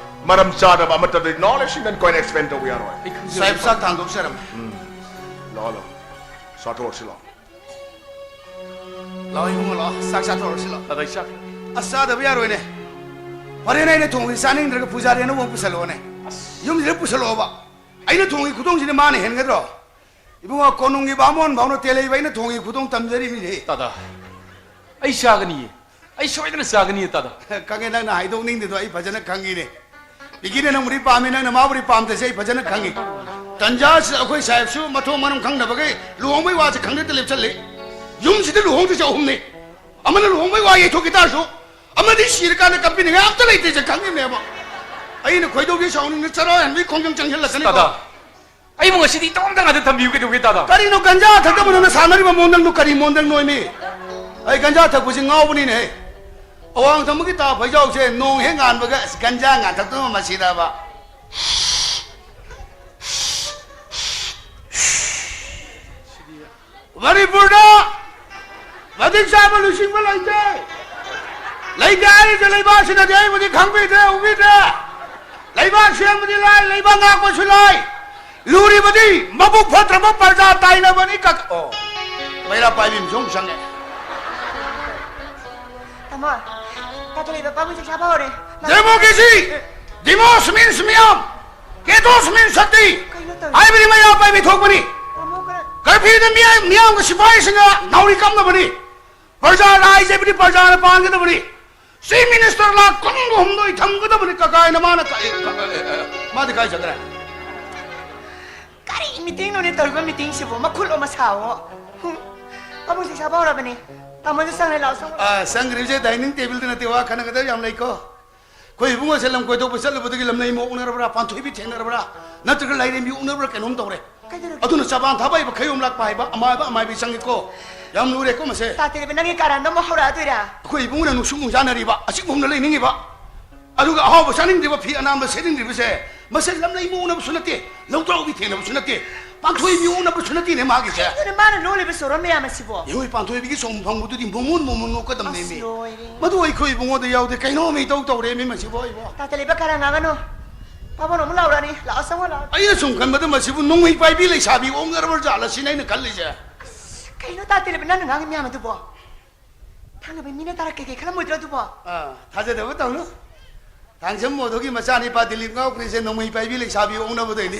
ꯃꯔꯝ ꯆꯥꯗꯕ ꯑꯃꯠꯇꯗ ꯅꯣꯂꯦꯖ ꯁꯤꯡꯗꯅ ꯀꯣꯏꯟ ꯑꯦꯛꯁꯄꯦꯟ ꯇꯧꯕ ꯌꯥꯔꯣꯏ꯫ ꯑꯩ ꯈꯪꯖꯕ ꯁꯥꯍꯦꯕ, ꯆꯥꯛ ꯊꯥꯡꯗꯣꯛꯆꯔꯝꯃꯦ꯫ ꯎꯝ, ꯂꯥꯛꯑꯣ, ꯂꯥꯛꯑꯣ꯫ ꯆꯥꯊꯣꯛꯑꯁꯤ ꯂꯥꯛꯑꯣ꯫ ꯂꯥꯛꯑꯣ ꯏꯕꯨꯡꯉꯣ, ꯂꯥꯛꯑꯣ꯫ ꯆꯥꯛ ꯆꯥꯊꯣꯛꯑꯁꯤ ꯂꯥꯛꯑꯣ꯫ ꯗꯥꯗꯥ, ꯑꯩ ꯆꯥꯛ ꯑꯁ, ꯆꯥꯗꯕ ꯌꯥꯔꯣꯏꯅꯦ꯫ ꯐꯔꯦꯅꯦ, ꯑꯩꯅ ꯊꯣꯡꯉꯤ ꯆꯥꯅꯤꯡꯗ꯭ꯔꯒ ꯄꯨꯖꯥꯔꯤ ꯑꯅꯧꯕ ꯑꯃ ꯄꯨꯁꯜꯂꯛꯑꯣꯅꯦ꯫ ꯑꯁ꯫ ꯌꯨꯝꯁꯤꯗ ꯄꯨꯁꯜꯂꯛꯑꯣꯕ꯫ ꯑꯩꯅ ꯊꯣꯡꯉꯤ ꯈꯨꯊꯣꯡꯁꯤꯗꯤ ꯃꯥꯅ ꯍꯦꯟꯒꯗ꯭ꯔꯣ? ꯏꯕꯨꯡꯉꯣ, ꯀꯣꯅꯨꯡꯒꯤ ꯕꯥꯃꯣꯟ ꯐꯥꯎꯅ ꯇꯦꯜꯍꯩꯕ ꯑꯩꯅ ꯊꯣꯡꯉꯤ ꯈꯨꯊꯣꯡ ꯇꯝꯖꯔꯤꯃꯤꯅꯦ꯫ ꯗꯥꯗꯥ, ꯑꯩ ꯆꯥꯒꯅꯤꯌꯦ꯫ ꯑꯩ ꯁꯣꯏꯗꯅ ꯆꯥꯒꯅꯤꯌꯦ, ꯗꯥꯗꯥ꯫ ꯈꯪꯉꯦ, ꯅꯪꯅ ꯍꯥꯏꯗꯣꯛꯅꯤꯡꯗꯦꯗꯣ ꯑꯩ ꯐꯖꯅ ꯈꯪꯉꯤꯅꯦ꯫ ꯄꯤꯀꯤꯅ ꯅꯪꯕꯨꯗꯤ ꯄꯥꯝꯃꯤ, ꯅꯪꯅ ꯃꯥꯕꯨꯗꯤ ꯄꯥꯝꯗꯁꯦ ꯑꯩ ꯐꯖꯅ ꯈꯪꯉꯤ꯫ ꯇꯟꯖꯥꯁꯤꯗ ꯑꯩꯈꯣꯏ ꯁꯥꯍꯦꯕꯁꯨ ꯃꯊꯣꯡ ꯃꯔꯝ ꯈꯪꯗꯕꯈꯩ ꯂꯨꯍꯣꯡꯕꯩ ꯋꯥꯁꯦ ꯈꯪꯗꯦꯗ ꯂꯦꯞꯆꯜꯂꯤ꯫ ꯌꯨꯝꯁꯤꯗ ꯂꯨꯍꯣꯡꯗꯣꯏꯁꯦ ꯑꯍꯨꯝꯅꯤ꯫ ꯑꯃꯅ ꯂꯨꯍꯣꯡꯕꯩ ꯋꯥ ꯌꯩꯊꯣꯛꯈꯤ ꯇꯥꯔꯁꯨ, ꯑꯃꯗꯤ ꯁꯤꯔꯀꯥꯟꯗ ꯀꯞꯄꯤꯅꯤꯡꯉꯥꯏ ꯑꯝꯇ ꯂꯩꯇ꯭ꯔꯤꯁꯦ ꯈꯪꯉꯤꯅꯦꯕ꯫ ꯑꯩꯅ ꯈꯣꯏꯗꯧꯒꯤ ꯁꯥꯎꯅꯤꯡꯅ ꯆꯔꯥ ꯍꯦꯟꯕꯒꯤ ꯈꯣꯡꯖꯪ ꯆꯪꯁꯤꯜꯂꯛꯀꯅꯤꯀꯣ꯫ ꯗꯥꯗꯥ, ꯑꯩꯕꯨ ꯉꯁꯤꯗꯤ ꯏꯇꯣꯝꯇ ꯉꯥꯛꯇ ꯊꯝꯕꯤꯌꯨ ꯀꯩꯗꯧꯒꯦ, ꯗꯥꯗꯥ? ꯀꯔꯤꯅꯣ ꯒꯟꯖꯥ ꯊꯛꯇꯕ ꯅꯪꯅ ꯁꯥꯟꯅꯔꯤꯕ ꯃꯑꯣꯡꯗꯪꯗꯣ? ꯀꯔꯤ ꯃꯑꯣꯡꯗꯪ ꯅꯣꯏꯃꯤ? ꯑꯩ ꯒꯟꯖꯥ ꯊꯛꯄꯁꯤ ꯉꯥꯎꯕꯅꯤꯅꯦ꯫ ꯑꯋꯥꯡ ꯊꯪꯕꯒꯤ ꯇꯥ ꯐꯩꯖꯥꯎꯁꯦ ꯅꯣꯡ ꯍꯦꯛ ꯉꯥꯟꯕꯒ ꯑꯁ ꯒꯟꯖꯥ ꯉꯥꯟꯊꯛꯇꯨꯃ ꯃꯁꯤꯗꯕ꯫ ꯃꯅꯤꯄꯨꯔꯗ ꯃꯇꯤꯛ ꯆꯥꯕ ꯂꯨꯆꯤꯡꯕ ꯂꯩꯇꯦ꯫ ꯂꯩꯇꯦ ꯍꯥꯏꯔꯤꯁꯦ ꯂꯩꯕꯥꯛꯁꯤꯅꯗꯤ ꯑꯩꯕꯨꯗꯤ ꯈꯪꯕꯤꯗ꯭ꯔꯦ, ꯎꯕꯤꯗ꯭ꯔꯦ꯫ ꯂꯩꯕꯥꯛ ꯁꯦꯝꯕꯗꯤ ꯂꯥꯏ, ꯂꯩꯕꯥꯛ ꯉꯥꯛꯄꯁꯨ ꯂꯥꯏ꯫ ꯂꯨꯔꯤꯕꯗꯤ ꯃꯕꯨꯛ ꯐꯠꯇ꯭ꯔꯕ ꯄ꯭ꯔꯖꯥ ꯇꯥꯏꯅꯕꯅꯤ ꯀꯛ-, ꯑꯣ, ꯃꯩꯔꯥ ꯄꯥꯏꯕꯤ ꯑꯃꯁꯨ ꯑꯃꯨꯛ ꯆꯪꯉꯦ꯫ ꯇꯥꯃꯣ, ꯇꯥꯇ ꯂꯩꯕ ꯄꯥꯕꯨꯡ ꯆꯥꯛ ꯆꯥꯕ ꯍꯧꯔꯦ꯫ ꯗꯦꯃꯣꯀ꯭ꯔꯦꯁꯤ! ꯗꯤꯃꯣꯁ ꯃꯤꯟꯁ ꯃꯤꯌꯥꯝ, ꯀꯦꯇꯣꯁ ꯃꯤꯟꯁ ꯁꯛꯇꯤ꯫ ꯀꯩꯅꯣ ꯇꯧꯔꯤꯁꯦ? ꯍꯥꯏꯕꯗꯤ ꯃꯩꯔꯥ ꯄꯥꯏꯕꯤ ꯊꯣꯛꯄꯅꯤ꯫ ꯇꯥꯃꯣ ꯈꯔ ꯀꯔꯐ꯭ꯌꯨꯗ ꯃꯤꯌꯥꯝ, ꯃꯤꯌꯥꯝꯒ ꯁꯤꯐꯥꯏꯁꯤꯡꯒ ꯅꯥꯎꯔꯤ ꯀꯞꯅꯕꯅꯤ꯫ ꯄ꯭ꯔꯖꯥ ꯂꯥꯏ ꯍꯥꯏꯖꯕꯗꯤ ꯄ꯭ꯔꯖꯥꯅ ꯄꯥꯟꯒꯗꯕꯅꯤ꯫ ꯆꯤꯐ ꯃꯤꯅꯤꯁꯇꯔ ꯂꯥꯛ ꯀꯨꯟꯒ ꯍꯨꯝꯗꯣꯏ ꯊꯝꯒꯗꯕꯅꯤ ꯀꯀꯥꯏꯅ ꯃꯥꯅ ꯀ-, ꯑꯦ, ꯀ-, ꯑꯦ, ꯑꯦ, ꯃꯥꯗꯤ ꯀꯥꯏ ꯆꯠꯈ꯭ꯔꯦ? ꯀꯔꯤ ꯃꯤꯇꯤꯡꯅꯣꯅꯦ ꯇꯧꯔꯤꯕ ꯃꯤꯇꯤꯡꯁꯤꯕꯨ? ꯃꯈꯨꯠꯂꯣ ꯃꯁꯥꯋꯣ? ꯍꯨꯝ꯫ ꯄꯥꯕꯨꯡ ꯆꯥꯛ ꯆꯥꯕ ꯍꯧꯔꯕꯅꯦ꯫ ꯇꯥꯃꯣꯁꯨ ꯆꯪꯂꯦ, ꯂꯥꯛꯑꯣ, ꯆꯪꯉꯣ꯫ ꯑ, ꯆꯪꯈ꯭ꯔꯤꯕꯁꯦ ꯗꯥꯏꯅꯤꯡ ꯇꯦꯕꯜꯗ ꯅꯠꯇꯦ, ꯋꯥ ꯈꯟꯅꯒꯗꯕ ꯌꯥꯝ ꯂꯩꯀꯣ꯫ ꯑꯩꯈꯣꯏ ꯏꯕꯨꯡꯉꯣꯁꯦ ꯂꯝ ꯀꯣꯏꯊꯣꯛꯄ ꯆꯠꯂꯨꯕꯗꯒꯤ ꯂꯝꯂꯩ ꯃꯣꯛꯅꯔꯕ꯭ꯔꯥ, ꯄꯥꯟꯊꯣꯏꯕꯤ ꯊꯦꯡꯅꯔꯕ꯭ꯔꯥ, ꯅꯠꯇ꯭ꯔꯒ ꯂꯥꯏꯔꯦꯝꯕꯤ ꯎꯅꯔꯕ꯭ꯔꯥ ꯀꯩꯅꯣꯝ ꯇꯧꯔꯦ꯫ ꯀꯩꯗꯧꯔꯒꯦ? ꯑꯗꯨꯅ ꯆꯕꯥꯟ ꯊꯥꯕ ꯍꯩꯕ ꯈꯌꯣꯝ ꯂꯥꯛꯄ ꯍꯥꯏꯕ ꯑꯃꯥꯏꯕ ꯑꯃꯥꯏꯕꯤ ꯆꯪꯉꯤꯀꯣ꯫ ꯌꯥꯝ ꯂꯨꯔꯦꯀꯣ ꯃꯁꯦ꯫ ꯇꯥ ꯇꯦꯔꯦꯕ, ꯅꯪꯒꯤ ꯀꯥꯔꯟꯗꯣ ꯑꯃꯨꯛ ꯍꯧꯔꯛꯑꯗꯣꯏꯔꯥ? ꯑꯩꯈꯣꯏ ꯏꯕꯨꯡꯉꯣꯅ ꯅꯨꯡꯁꯨꯛ ꯅꯨꯡꯖꯥꯅꯔꯤꯕ, ꯑꯁꯤꯒꯨꯝꯅ ꯂꯩꯅꯤꯡꯉꯤꯕ, ꯑꯗꯨꯒ ꯑꯍꯥꯎꯕ ꯆꯥꯅꯤꯡꯗ꯭ꯔꯤꯕ, ꯐꯤ ꯑꯅꯥꯟꯕ ꯁꯦꯠꯅꯤꯡꯗ꯭ꯔꯤꯕꯁꯦ, ꯃꯁꯦ ꯂꯝꯂꯩ ꯃꯣꯛꯅꯕꯁꯨ ꯅꯠꯇꯦ, ꯂꯧꯗ꯭ꯔꯥꯎꯕꯤ ꯊꯦꯡꯅꯕꯁꯨ ꯅꯠꯇꯦ, ꯄꯥꯟꯊꯣꯏꯕꯤ ꯎꯅꯕꯁꯨ ꯅꯠꯇꯦꯅꯦ ꯃꯥꯒꯤꯁꯦ꯫ ꯑꯗꯨꯅ ꯃꯥꯅ ꯂꯣꯜꯂꯤꯕ ꯁꯣꯔꯣꯟ ꯃꯌꯥꯝ ꯑꯁꯤꯕꯣ? ꯏꯍꯣꯏ, ꯄꯥꯟꯊꯣꯏꯕꯤꯒꯤ ꯁꯣꯝ ꯐꯪꯕꯗꯨꯗꯤ ꯃꯣꯃꯣꯟ ꯃꯣꯃꯣꯟ ꯅꯣꯛꯀꯗꯕꯅꯦꯃꯤ꯫ ꯑꯁ, ꯂꯣꯏꯔꯦ꯫ ꯃꯗꯨ ꯑꯩꯈꯣꯏ ꯏꯕꯨꯡꯉꯣꯗ ꯌꯥꯎꯗꯦ, ꯀꯩꯅꯣꯝ ꯏꯇꯧ ꯇꯧꯔꯦꯃꯤ ꯃꯁꯤꯕꯣ ꯑꯩꯕꯣ꯫ ꯇꯥ ꯇꯦꯔꯦꯕ, ꯀꯥꯔꯟ ꯉꯥꯡꯒꯅꯨ꯫ ꯄꯥꯕꯨꯡ ꯑꯃꯨꯛ ꯂꯥꯎꯔꯛꯑꯅꯤ꯫ ꯂꯥꯛꯑꯣ, ꯆꯪꯉꯣ, ꯂꯥꯛꯑꯣ꯫ ꯑꯩꯅ ꯁꯨꯝ ꯈꯟꯕꯗ ꯃꯁꯤꯕꯨ ꯅꯣꯡꯃꯩ ꯄꯥꯏꯕꯤ ꯂꯩꯁꯥꯕꯤ ꯑꯣꯟꯈ꯭ꯔꯕ ꯖꯥꯠꯂ ꯁꯤꯅꯦ ꯑꯩꯅ ꯈꯜꯂꯤꯁꯦ꯫ ꯑꯁ, ꯀꯩꯅꯣ ꯇꯥ ꯇꯦꯔꯦꯕ, ꯅꯪꯅ ꯉꯥꯡꯉꯤ ꯃꯌꯥꯝ ꯑꯗꯨꯕꯣ? ꯊꯪꯅꯕ ꯃꯤꯅ ꯇꯥꯔꯛꯀꯦ ꯀꯩ ꯈꯜꯂꯝꯃꯣꯏꯗ꯭ꯔꯣ ꯑꯗꯨꯕꯣ? ꯑꯥ, ꯊꯥꯖꯗꯕ ꯇꯧꯅꯨ꯫ ꯊꯥꯡꯖꯝ ꯃꯣꯗꯣꯒꯤ ꯃꯆꯥꯅꯤꯄꯥ ꯗꯤꯂꯤꯞ ꯉꯥꯎꯈ꯭ꯔꯤꯁꯦ ꯅꯣꯡꯃꯩ ꯄꯥꯏꯕꯤ ꯂꯩꯁꯥꯕꯤ ꯑꯣꯛꯅꯕꯗꯩꯅꯤ꯫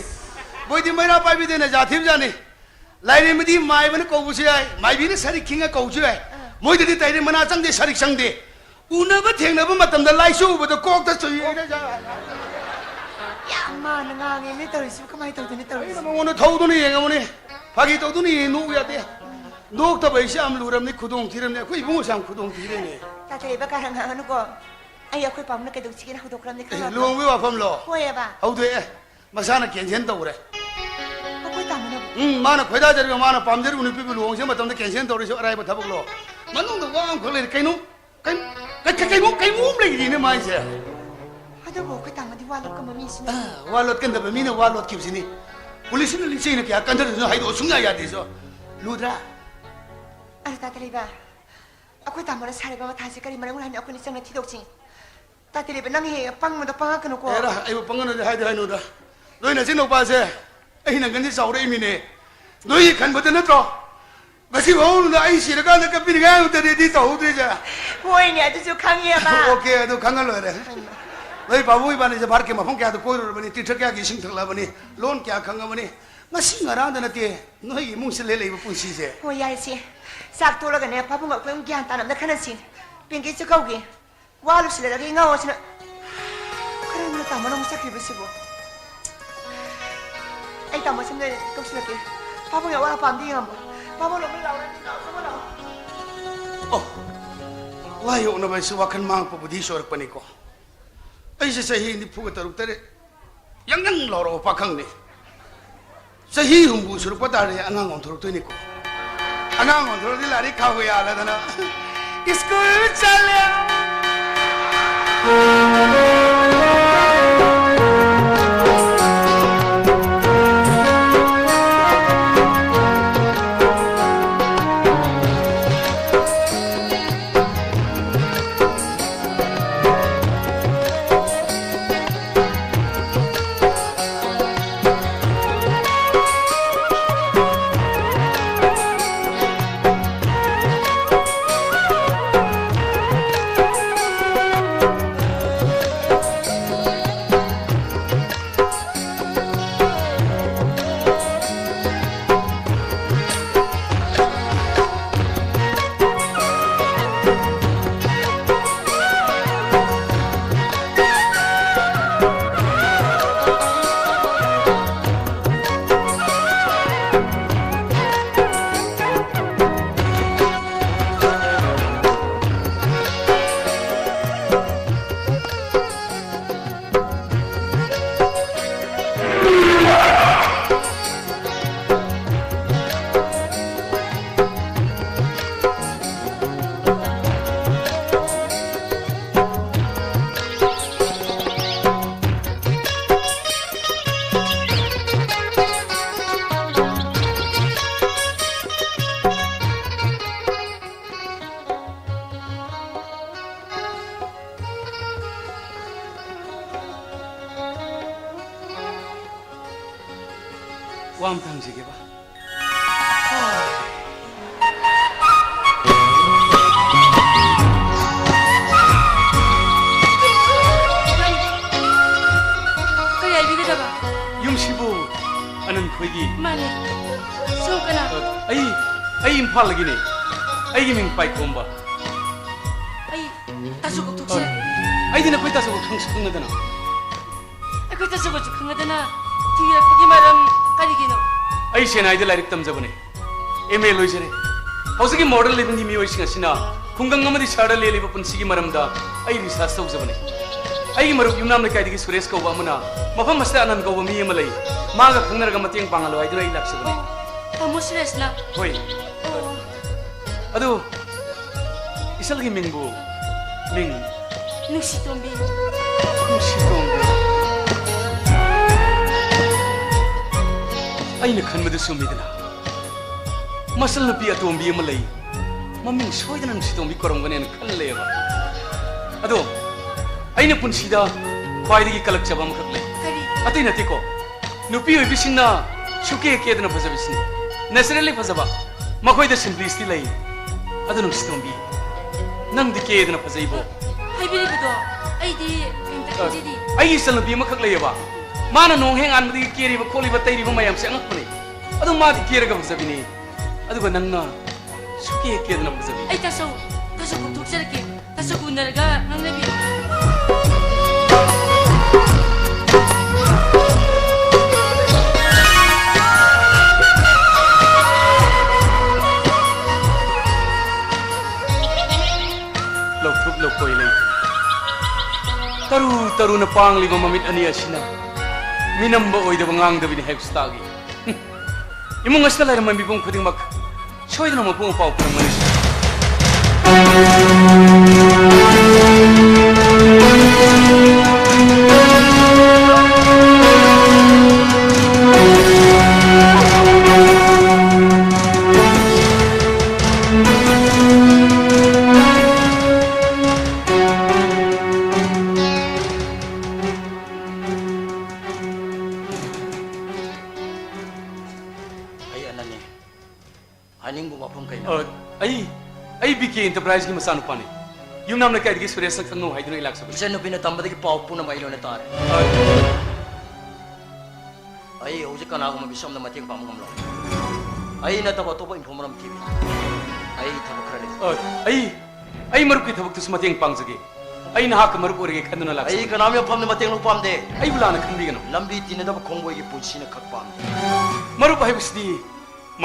ꯃꯣꯏꯗꯤ ꯃꯩꯔꯥ ꯄꯥꯏꯕꯤꯗꯩꯅ ꯖꯥꯠ ꯊꯤꯕꯖꯥꯠꯅꯤ꯫ ꯂꯥꯏꯔꯦꯝꯕꯤꯗꯤ ꯃꯥꯏꯕꯅ ꯀꯧꯕꯁꯨ ꯌꯥꯏ, ꯃꯥꯏꯕꯤꯅ ꯁꯔꯤꯛ ꯈꯤꯡꯉ ꯀꯧꯕꯁꯨ ꯌꯥꯏ꯫ ꯑꯥ꯫ ꯃꯣꯏꯗꯗꯤ ꯇꯥꯏꯔꯦ ꯃꯅꯥ ꯆꯪꯗꯦ, ꯁꯔꯤꯛ ꯆꯪꯗꯦ꯫ ꯎꯅꯕ ꯊꯦꯡꯅꯕ ꯃꯇꯝꯗ ꯂꯥꯏꯆꯨ ꯎꯕꯗ ꯀꯣꯛꯇ ꯆꯨꯏ ꯍꯥꯏꯅ ꯖꯥꯠ꯫ ꯌꯥꯝ ꯃꯥꯟꯅ ꯉꯥꯡꯉꯦꯅꯦ ꯇꯧꯔꯤꯁꯤꯕꯨ, ꯀꯃꯥꯏꯅ ꯇꯧꯗꯣꯏꯅꯣ ꯑꯩꯅ ꯇꯧꯔꯤꯁꯤꯕꯨ? ꯃꯉꯣꯟꯗ ꯊꯧꯗꯨꯅ ꯌꯦꯡꯉꯕꯅꯤ꯫ ꯐꯥꯒꯤ ꯇꯧꯗꯨꯅ ꯌꯦꯡꯉꯤ, ꯅꯣꯛꯎ ꯌꯥꯗꯦ꯫ ꯅꯣꯛꯇꯕ ꯑꯩꯁꯦ ꯌꯥꯝ ꯂꯨꯔꯝꯅꯤ, ꯈꯨꯗꯣꯡ ꯊꯤꯔꯝꯅꯤ꯫ ꯑꯩꯈꯣꯏ ꯏꯕꯨꯡꯉꯣꯁꯦ ꯌꯥꯝ ꯈꯨꯗꯣꯡ ꯊꯤꯔꯦꯅꯦ꯫ ꯇꯥ ꯇꯦꯔꯦꯕ, ꯀꯥꯔꯟ ꯉꯥꯡꯒꯅꯨꯀꯣ꯫ ꯑꯩ ꯑꯩꯈꯣꯏ ꯄꯥꯕꯨꯡꯅ ꯀꯩꯗꯧꯁꯤꯒꯦꯅ ꯍꯧꯗꯣꯛꯈ꯭ꯔꯕꯅꯤ, ꯑꯦ, ꯈꯪꯉꯕ꯭ꯔꯣ? ꯂꯨꯍꯣꯡꯕꯒꯤ ꯋꯥꯐꯝꯂꯣ? ꯍꯣꯏꯑꯕ꯫ ꯍꯧꯗꯣꯛꯑꯦ꯫ ꯃꯁꯥꯅ ꯀꯦꯟꯁꯦꯜ ꯇꯧꯈ꯭ꯔꯦ꯫ ꯑꯩꯈꯣꯏ ꯇꯥꯃꯣꯅꯕꯨ? ꯎꯝ, ꯃꯥꯅ ꯈꯣꯏꯗꯥꯖꯔꯤꯕ, ꯃꯥꯅ ꯄꯥꯝꯖꯔꯤꯕ ꯅꯨꯄꯤꯕꯨ ꯂꯨꯍꯣꯡꯁꯦ ꯃꯇꯝꯗ ꯀꯦꯟꯁꯦꯜ ꯇꯧꯔꯤꯁꯨ ꯑꯔꯥꯏꯕ ꯊꯕꯛꯂꯣ? ꯃꯅꯨꯡꯗ ꯋꯥ ꯑꯃꯈꯛ ꯂꯩꯔꯦ꯫ ꯀꯩꯅꯣ? ꯀꯩ-, ꯀꯩ-, ꯀꯩꯅꯣ? ꯀꯩꯅꯣꯝ ꯂꯩꯔꯤꯅꯦ ꯃꯥꯏꯁꯦ꯫ ꯑꯗꯨꯕꯨ ꯑꯩꯈꯣꯏ ꯇꯥꯃꯣꯗꯤ ꯋꯥ ꯂꯣꯠꯀꯟꯕ ꯃꯤꯁꯨ ꯅꯠꯇꯦ꯫ ꯑꯥ, ꯋꯥ ꯂꯣꯠꯀꯟꯗꯕ ꯃꯤꯅ ꯋꯥ ꯂꯣꯠꯈꯤꯕꯁꯤꯅꯤ꯫ ꯄꯨꯂꯤꯁꯅ ꯂꯤꯆꯩꯅ ꯀꯌꯥ ꯀꯟꯊꯔꯁꯨ ꯍꯥꯏꯗꯣꯛꯑꯣ ꯁꯨꯡꯌꯥ ꯌꯥꯗꯦꯁꯨ꯫ ꯂꯨꯗ꯭ꯔꯥ? ꯑꯗꯨ ꯇꯥ ꯇꯦꯔꯦꯕ, ꯑꯩꯈꯣꯏ ꯇꯥꯃꯣꯅ ꯁꯥꯔꯤꯕ ꯃꯊꯥꯁꯤ ꯀꯔꯤ ꯃꯔꯝꯒꯤꯅꯣ ꯍꯥꯏꯅ ꯑꯩꯈꯣꯏꯅ ꯆꯪꯅ ꯊꯤꯗꯣꯛꯁꯤ꯫ ꯇꯥ ꯇꯦꯔꯦꯕ, ꯅꯪ ꯍꯦꯛ ꯄꯪꯕꯗ ꯄꯪꯉꯛꯀꯅꯨꯀꯣ꯫ ꯑꯦꯔꯥ, ꯑꯩꯕꯨ ꯄꯪꯒꯅꯨꯗꯤ ꯍꯥꯏꯗꯤ ꯍꯥꯏꯅꯨꯗ꯫ ꯅꯣꯏ ꯅꯆꯤꯟ ꯅꯨꯄꯥꯁꯦ ꯑꯩ ꯅꯪꯒꯟꯗꯤ ꯆꯥꯎꯔꯛꯏꯃꯤꯅꯦ꯫ ꯅꯣꯏꯒꯤ ꯈꯟꯕꯗ ꯅꯠꯇ꯭ꯔꯣ? ꯉꯁꯤ ꯐꯥꯎꯕꯗ ꯑꯩ ꯁꯤꯔꯀꯥꯟꯗ ꯀꯞꯄꯤꯅꯤꯡꯉꯥꯏ ꯑꯃꯠꯇ ꯔꯦꯗꯤ ꯇꯧꯍꯧꯗ꯭ꯔꯤꯁꯦ꯫ ꯍꯣꯏꯅꯦ, ꯑꯗꯨꯁꯨ ꯈꯪꯉꯦꯕ꯫ ꯑꯣꯀꯦ, ꯑꯗꯨ ꯈꯪꯉ ꯂꯣꯏꯔꯦ꯫ ꯍꯣꯏꯅꯦ꯫ ꯅꯣꯏ ꯄꯥꯕꯨꯡ ꯏꯕꯥꯅꯤꯁꯦ ꯚꯥꯔꯠꯀꯤ ꯃꯐꯝ ꯀꯌꯥꯗ ꯀꯣꯏꯔꯨꯔꯕꯅꯤ, ꯇꯤꯔꯊ ꯀꯌꯥꯒꯤ ꯏꯁꯤꯡ ꯊꯛꯂꯕꯅꯤ, ꯂꯣꯟ ꯀꯌꯥ ꯈꯪꯉꯕꯅꯤ꯫ ꯉꯁꯤ ꯉꯔꯥꯡꯗ ꯅꯠꯇꯦ, ꯅꯣꯏꯒꯤ ꯏꯃꯨꯡꯁꯦ ꯂꯦꯜꯂꯛꯏꯕ ꯄꯨꯟꯁꯤꯁꯦ꯫ ꯍꯣꯏ, ꯌꯥꯔꯦꯁꯦ꯫ ꯆꯥꯛ ꯇꯣꯛꯂꯒꯅꯦ, ꯄꯥꯕꯨꯡꯒ ꯑꯩꯈꯣꯏ ꯑꯃꯨꯛ ꯒ꯭ꯌꯥꯟ ꯇꯥꯅ ꯑꯝꯇ ꯈꯟꯅꯁꯤ꯫ ꯄꯤꯡꯀꯤꯁꯨ ꯀꯧꯒꯦ꯫ ꯋꯥ ꯂꯣꯏꯁꯤꯜꯂꯛꯑꯒ ꯏꯉꯥꯎ ꯉꯥꯎꯁꯤꯅ ꯀꯔꯝꯅ ꯇꯥꯃꯣꯅ ꯑꯃꯨꯛ ꯆꯠꯈ꯭ꯔꯤꯕꯁꯤꯕꯣ? ꯑꯩ ꯇꯥꯃꯣ ꯁꯝꯅ ꯀꯧꯁꯤꯜꯂꯛꯀꯦ꯫ ꯄꯥꯕꯨꯡꯒꯤ ꯑꯋꯥꯠ ꯑꯄꯥ ꯑꯝꯇ ꯌꯦꯡꯉꯝꯃꯣ꯫ ꯄꯥꯕꯨꯡ ꯂꯧꯕ ꯂꯥꯛꯑꯣ, ꯂꯥꯛꯑꯣ, ꯂꯥꯛꯑꯣ꯫ ꯑꯣ, ꯂꯥꯏ ꯑꯣꯛꯅꯕ ꯍꯥꯏꯁꯤ ꯋꯥꯈꯜ ꯃꯥꯡꯉꯛꯄ ꯕꯨꯙꯤ ꯆꯣꯏꯔꯛꯄꯅꯤꯀꯣ꯫ ꯑꯩꯁꯦ ꯆꯍꯤ ꯅꯤꯐꯨꯒ ꯇꯔꯨꯛ ꯇꯔꯦꯠ ꯌꯥꯡ ꯌꯥꯡ ꯂꯥꯎꯔꯕ ꯄꯥꯈꯪꯅꯤ꯫ ꯆꯍꯤ ꯍꯨꯝꯐꯨ ꯁꯨꯔꯛꯄ ꯇꯥꯔꯗꯤ ꯑꯉꯥꯡ ꯑꯣꯟꯊꯣꯔꯛꯇꯣꯏꯅꯤꯀꯣ꯫ ꯑꯉꯥꯡ ꯑꯣꯟꯊꯣꯔꯛꯑꯗꯤ ꯂꯥꯏꯔꯤꯛ ꯈꯥꯎꯒ ꯌꯥꯜꯂꯗꯅ ꯁ꯭ꯀꯨꯜ ꯆꯠꯂꯦ꯫ ꯋꯥ ꯑꯝꯇ ꯍꯪꯖꯒꯦꯕ꯫ ꯀꯩ ꯍꯥꯏꯕꯤꯒꯗꯕ? ꯌꯨꯝꯁꯤꯕꯨ ꯑꯅꯟ ꯈꯣꯏꯒꯤ? ꯃꯥꯅꯦ꯫ ꯁꯣꯝ ꯀꯅꯥ? ꯑ, ꯑꯩ, ꯑꯩ ꯏꯝꯐꯥꯜꯗꯒꯤꯅꯦ꯫ ꯑꯩꯒꯤ ꯃꯤꯡ ꯄꯥꯏꯈꯣꯝꯕ꯫ ꯑꯩ ꯇꯥꯁꯨ ꯀꯧꯊꯣꯛꯁꯤꯔꯒꯦ꯫ ꯑꯩꯗꯤ ꯅꯈꯣꯏ ꯇꯥꯁꯨ ꯈꯪꯁꯨ ꯈꯪꯅꯗꯅ꯫ ꯑꯩꯈꯣꯏ ꯇꯥꯁꯨꯒꯁꯨ ꯈꯪꯅꯗꯅ ꯊꯤꯡꯉꯤꯔꯛꯄꯒꯤ ꯃꯔꯝ ꯀꯔꯤꯒꯤꯅꯣ? ꯑꯩ ꯆꯦꯟꯅꯥꯏꯗ ꯂꯥꯏꯔꯤꯛ ꯇꯝꯖꯕꯅꯦ꯫ M A ꯂꯣꯏꯖꯔꯦ꯫ ꯍꯧꯖꯤꯛꯀꯤ ꯃꯣꯗꯔꯟ ꯂꯤꯚꯤꯡꯒꯤ ꯃꯤꯑꯣꯏꯁꯤꯡ ꯑꯁꯤꯅ ꯈꯨꯡꯒꯪ ꯑꯃꯗꯤ ꯁꯍꯔꯗ ꯂꯦꯜꯂꯤꯕ ꯄꯨꯟꯁꯤꯒꯤ ꯃꯔꯝꯗ ꯑꯩ ꯔꯤꯁꯔꯁ ꯇꯧꯖꯕꯅꯦ꯫ ꯑꯩꯒꯤ ꯃꯔꯨꯞ ꯌꯨꯝꯅꯥꯝ ꯂꯩꯀꯥꯏꯗꯒꯤ ꯁꯨꯔꯦꯁ ꯀꯧꯕ ꯑꯃꯅ ꯃꯐꯝ ꯑꯁꯤꯗ ꯑꯅꯟ ꯀꯧꯕ ꯃꯤ ꯑꯃ ꯂꯩ, ꯃꯥꯒ ꯈꯪꯅꯔꯒ ꯃꯇꯦꯡ ꯄꯥꯡꯍꯜꯂꯣ ꯍꯥꯏꯗꯨꯅ ꯑꯩ ꯂꯥꯛꯆꯕꯅꯦ꯫ ꯑꯣ, ꯇꯥꯃꯣ ꯁꯨꯔꯦꯁꯅ? ꯍꯣꯏ꯫ ꯑꯣ꯫ ꯑꯗꯨ ꯏꯆꯜꯒꯤ ꯃꯤꯡꯕꯨ? ꯃꯤꯡ? ꯅꯨꯡꯁꯤꯇꯣꯝꯕꯤ꯫ ꯅꯨꯡꯁꯤꯇꯣꯝꯕꯤ꯫ ꯑꯩꯅ ꯈꯟꯕꯗꯨ ꯆꯨꯝꯃꯤꯗꯅ꯫ ꯃꯆꯜ ꯅꯨꯄꯤ ꯑꯇꯣꯝꯕꯤ ꯑꯃ ꯂꯩ꯫ ꯃꯃꯤꯡ ꯁꯣꯏꯗꯅ ꯅꯨꯡꯁꯤꯇꯣꯝꯕꯤ ꯀꯧꯔꯝꯒꯅꯦꯅ ꯈꯜꯂꯦꯕ꯫ ꯑꯗꯣ ꯑꯩꯅ ꯄꯨꯟꯁꯤꯗ ꯈ꯭ꯋꯥꯏꯗꯒꯤ ꯀꯂꯛꯆꯕ ꯑꯃꯈꯛ ꯂꯩ꯫ ꯀꯔꯤ? ꯑꯇꯩ ꯅꯠꯇꯦꯀꯣ, ꯅꯨꯄꯤ ꯑꯣꯏꯕꯤꯁꯤꯡꯅ ꯁꯨꯀꯦ ꯀꯦꯗꯅ ꯐꯖꯕꯤꯁꯤꯅꯤ꯫ ꯅꯦꯆꯔꯦꯜꯂꯤ ꯐꯖꯕ꯫ ꯃꯈꯣꯏꯗ ꯁꯤꯝꯄ꯭ꯂꯤꯁꯤꯇꯤ ꯂꯩ꯫ ꯑꯗꯨ ꯅꯨꯡꯁꯤꯇꯣꯝꯕꯤ, ꯅꯪꯗꯤ ꯀꯦꯗꯅ ꯐꯖꯩꯕꯣ꯫ ꯍꯥꯏꯕꯤꯔꯤꯕꯗꯣ ꯑꯩꯗꯤ ꯀꯩꯝꯇ ꯈꯪꯖꯗꯦ꯫ ꯑꯩꯒꯤ ꯏꯆꯜꯅꯨꯄꯤ ꯑꯃꯈꯛ ꯂꯩꯌꯦꯕ꯫ ꯃꯥꯅ ꯅꯣꯡ ꯍꯦꯛ ꯉꯥꯟꯕꯗꯒꯤ ꯀꯦꯔꯤꯕ ꯈꯣꯠꯂꯤꯕ ꯇꯩꯔꯤꯕ ꯃꯌꯥꯝꯁꯦ ꯑꯉꯛꯄꯅꯤ꯫ ꯑꯗꯨ ꯃꯥꯗꯤ ꯀꯦꯔꯒ ꯐꯖꯕꯤꯅꯤ꯫ ꯑꯗꯨꯒ ꯅꯪꯅ ꯁꯨꯀꯦ ꯀꯦꯗꯅ ꯐꯖꯕꯤ꯫ ꯑꯩ ꯇꯥꯆꯧ, ꯇꯥꯆꯧ ꯀꯧꯊꯣꯛꯆꯔꯛꯀꯦ꯫ ꯇꯥꯆꯧ ꯎꯅꯔꯒ ꯉꯥꯡꯅꯕꯤꯌꯨ꯫ ꯂꯧꯊꯣꯛ ꯂꯧꯀꯣꯏ ꯂꯩ꯫ ꯇꯔꯨ ꯇꯔꯨꯅ ꯄꯥꯡꯂꯤꯕ ꯃꯃꯤꯠ ꯑꯅꯤ ꯑꯁꯤꯅ ꯃꯤꯅꯝꯕ ꯑꯣꯏꯗꯕ ꯉꯥꯡꯗꯕꯤꯅꯤ ꯍꯥꯏꯕꯁꯤ ꯇꯥꯛꯏ꯫ ꯏꯃꯨꯡ ꯑꯁꯤꯗ ꯂꯩꯔꯝꯕ ꯃꯤꯄꯨꯝ ꯈꯨꯗꯤꯡꯃꯛ ꯁꯣꯏꯗꯅ ꯃꯄꯨ ꯃꯄꯥ ꯄꯨꯔꯝꯒꯅꯤ꯫ ꯑꯩ ꯑꯅꯟꯅꯤ꯫ ꯍꯥꯏꯅꯤꯡꯕ ꯋꯥꯐꯝ ꯀꯩꯅꯣ? ꯑ, ꯑꯩ, ꯑꯩ ꯕꯤ ꯀꯦ ꯑꯦꯟꯇꯔꯄ꯭ꯔꯥꯏꯖꯀꯤ ꯃꯆꯥꯅꯨꯄꯥꯅꯤ꯫ ꯌꯨꯝꯅꯥꯝ ꯂꯩꯀꯥꯏꯗꯒꯤ ꯁꯨꯔꯦꯁꯅ ꯈꯪꯅꯧ ꯍꯥꯏꯗꯨꯅ ꯑꯩ ꯂꯥꯛꯆꯕꯅꯤ꯫ ꯏꯆꯟꯅꯨꯄꯤꯅ ꯇꯝꯕꯗꯒꯤ ꯄꯥꯎ ꯄꯨꯝꯅꯃꯛ ꯑꯩ ꯂꯣꯏꯅ ꯇꯥꯔꯦ꯫ ꯑ, ꯑꯩ ꯍꯧꯖꯤꯛ ꯀꯅꯥꯒꯨꯝꯕ ꯃꯤꯁꯛ ꯑꯃꯗ ꯃꯇꯦꯡ ꯄꯥꯡꯕ ꯉꯝꯂꯣꯏ꯫ ꯑꯩ ꯅꯠꯇꯕ ꯑꯇꯣꯞꯄ ꯏꯟꯐꯣꯔꯃꯔ ꯑꯃ ꯊꯤꯕꯤꯌꯨ꯫ ꯑꯩ ꯊꯕꯛ ꯈꯔ ꯂꯩ꯫ ꯑ, ꯑꯩ ꯑꯩ ꯃꯔꯨꯞꯀꯤ ꯊꯕꯛꯇꯨꯁꯨ ꯃꯇꯦꯡ ꯄꯥꯡꯖꯒꯦ꯫ ꯑꯩ ꯅꯍꯥꯛꯀ ꯃꯔꯨꯞ ꯑꯣꯏꯔꯒꯦ ꯈꯟꯗꯨꯅ ꯂꯥꯛꯆꯕꯅꯤ꯫ ꯑꯩ ꯀꯅꯥꯒꯤ ꯃꯐꯝꯗ ꯃꯇꯦꯡ ꯂꯧꯕ ꯄꯥꯝꯗꯦ꯫ ꯑꯩꯕꯨ ꯂꯥꯟꯅ ꯈꯟꯕꯤꯒꯅꯨ꯫ ꯂꯝꯕꯤ ꯇꯤꯟꯅꯗꯕ ꯈꯣꯡꯕꯣꯏꯒꯤ ꯄꯨꯟꯁꯤꯅ ꯈꯛ ꯄꯥꯝꯗꯦ꯫ ꯃꯔꯨꯞ ꯍꯥꯏꯕꯁꯤꯗꯤ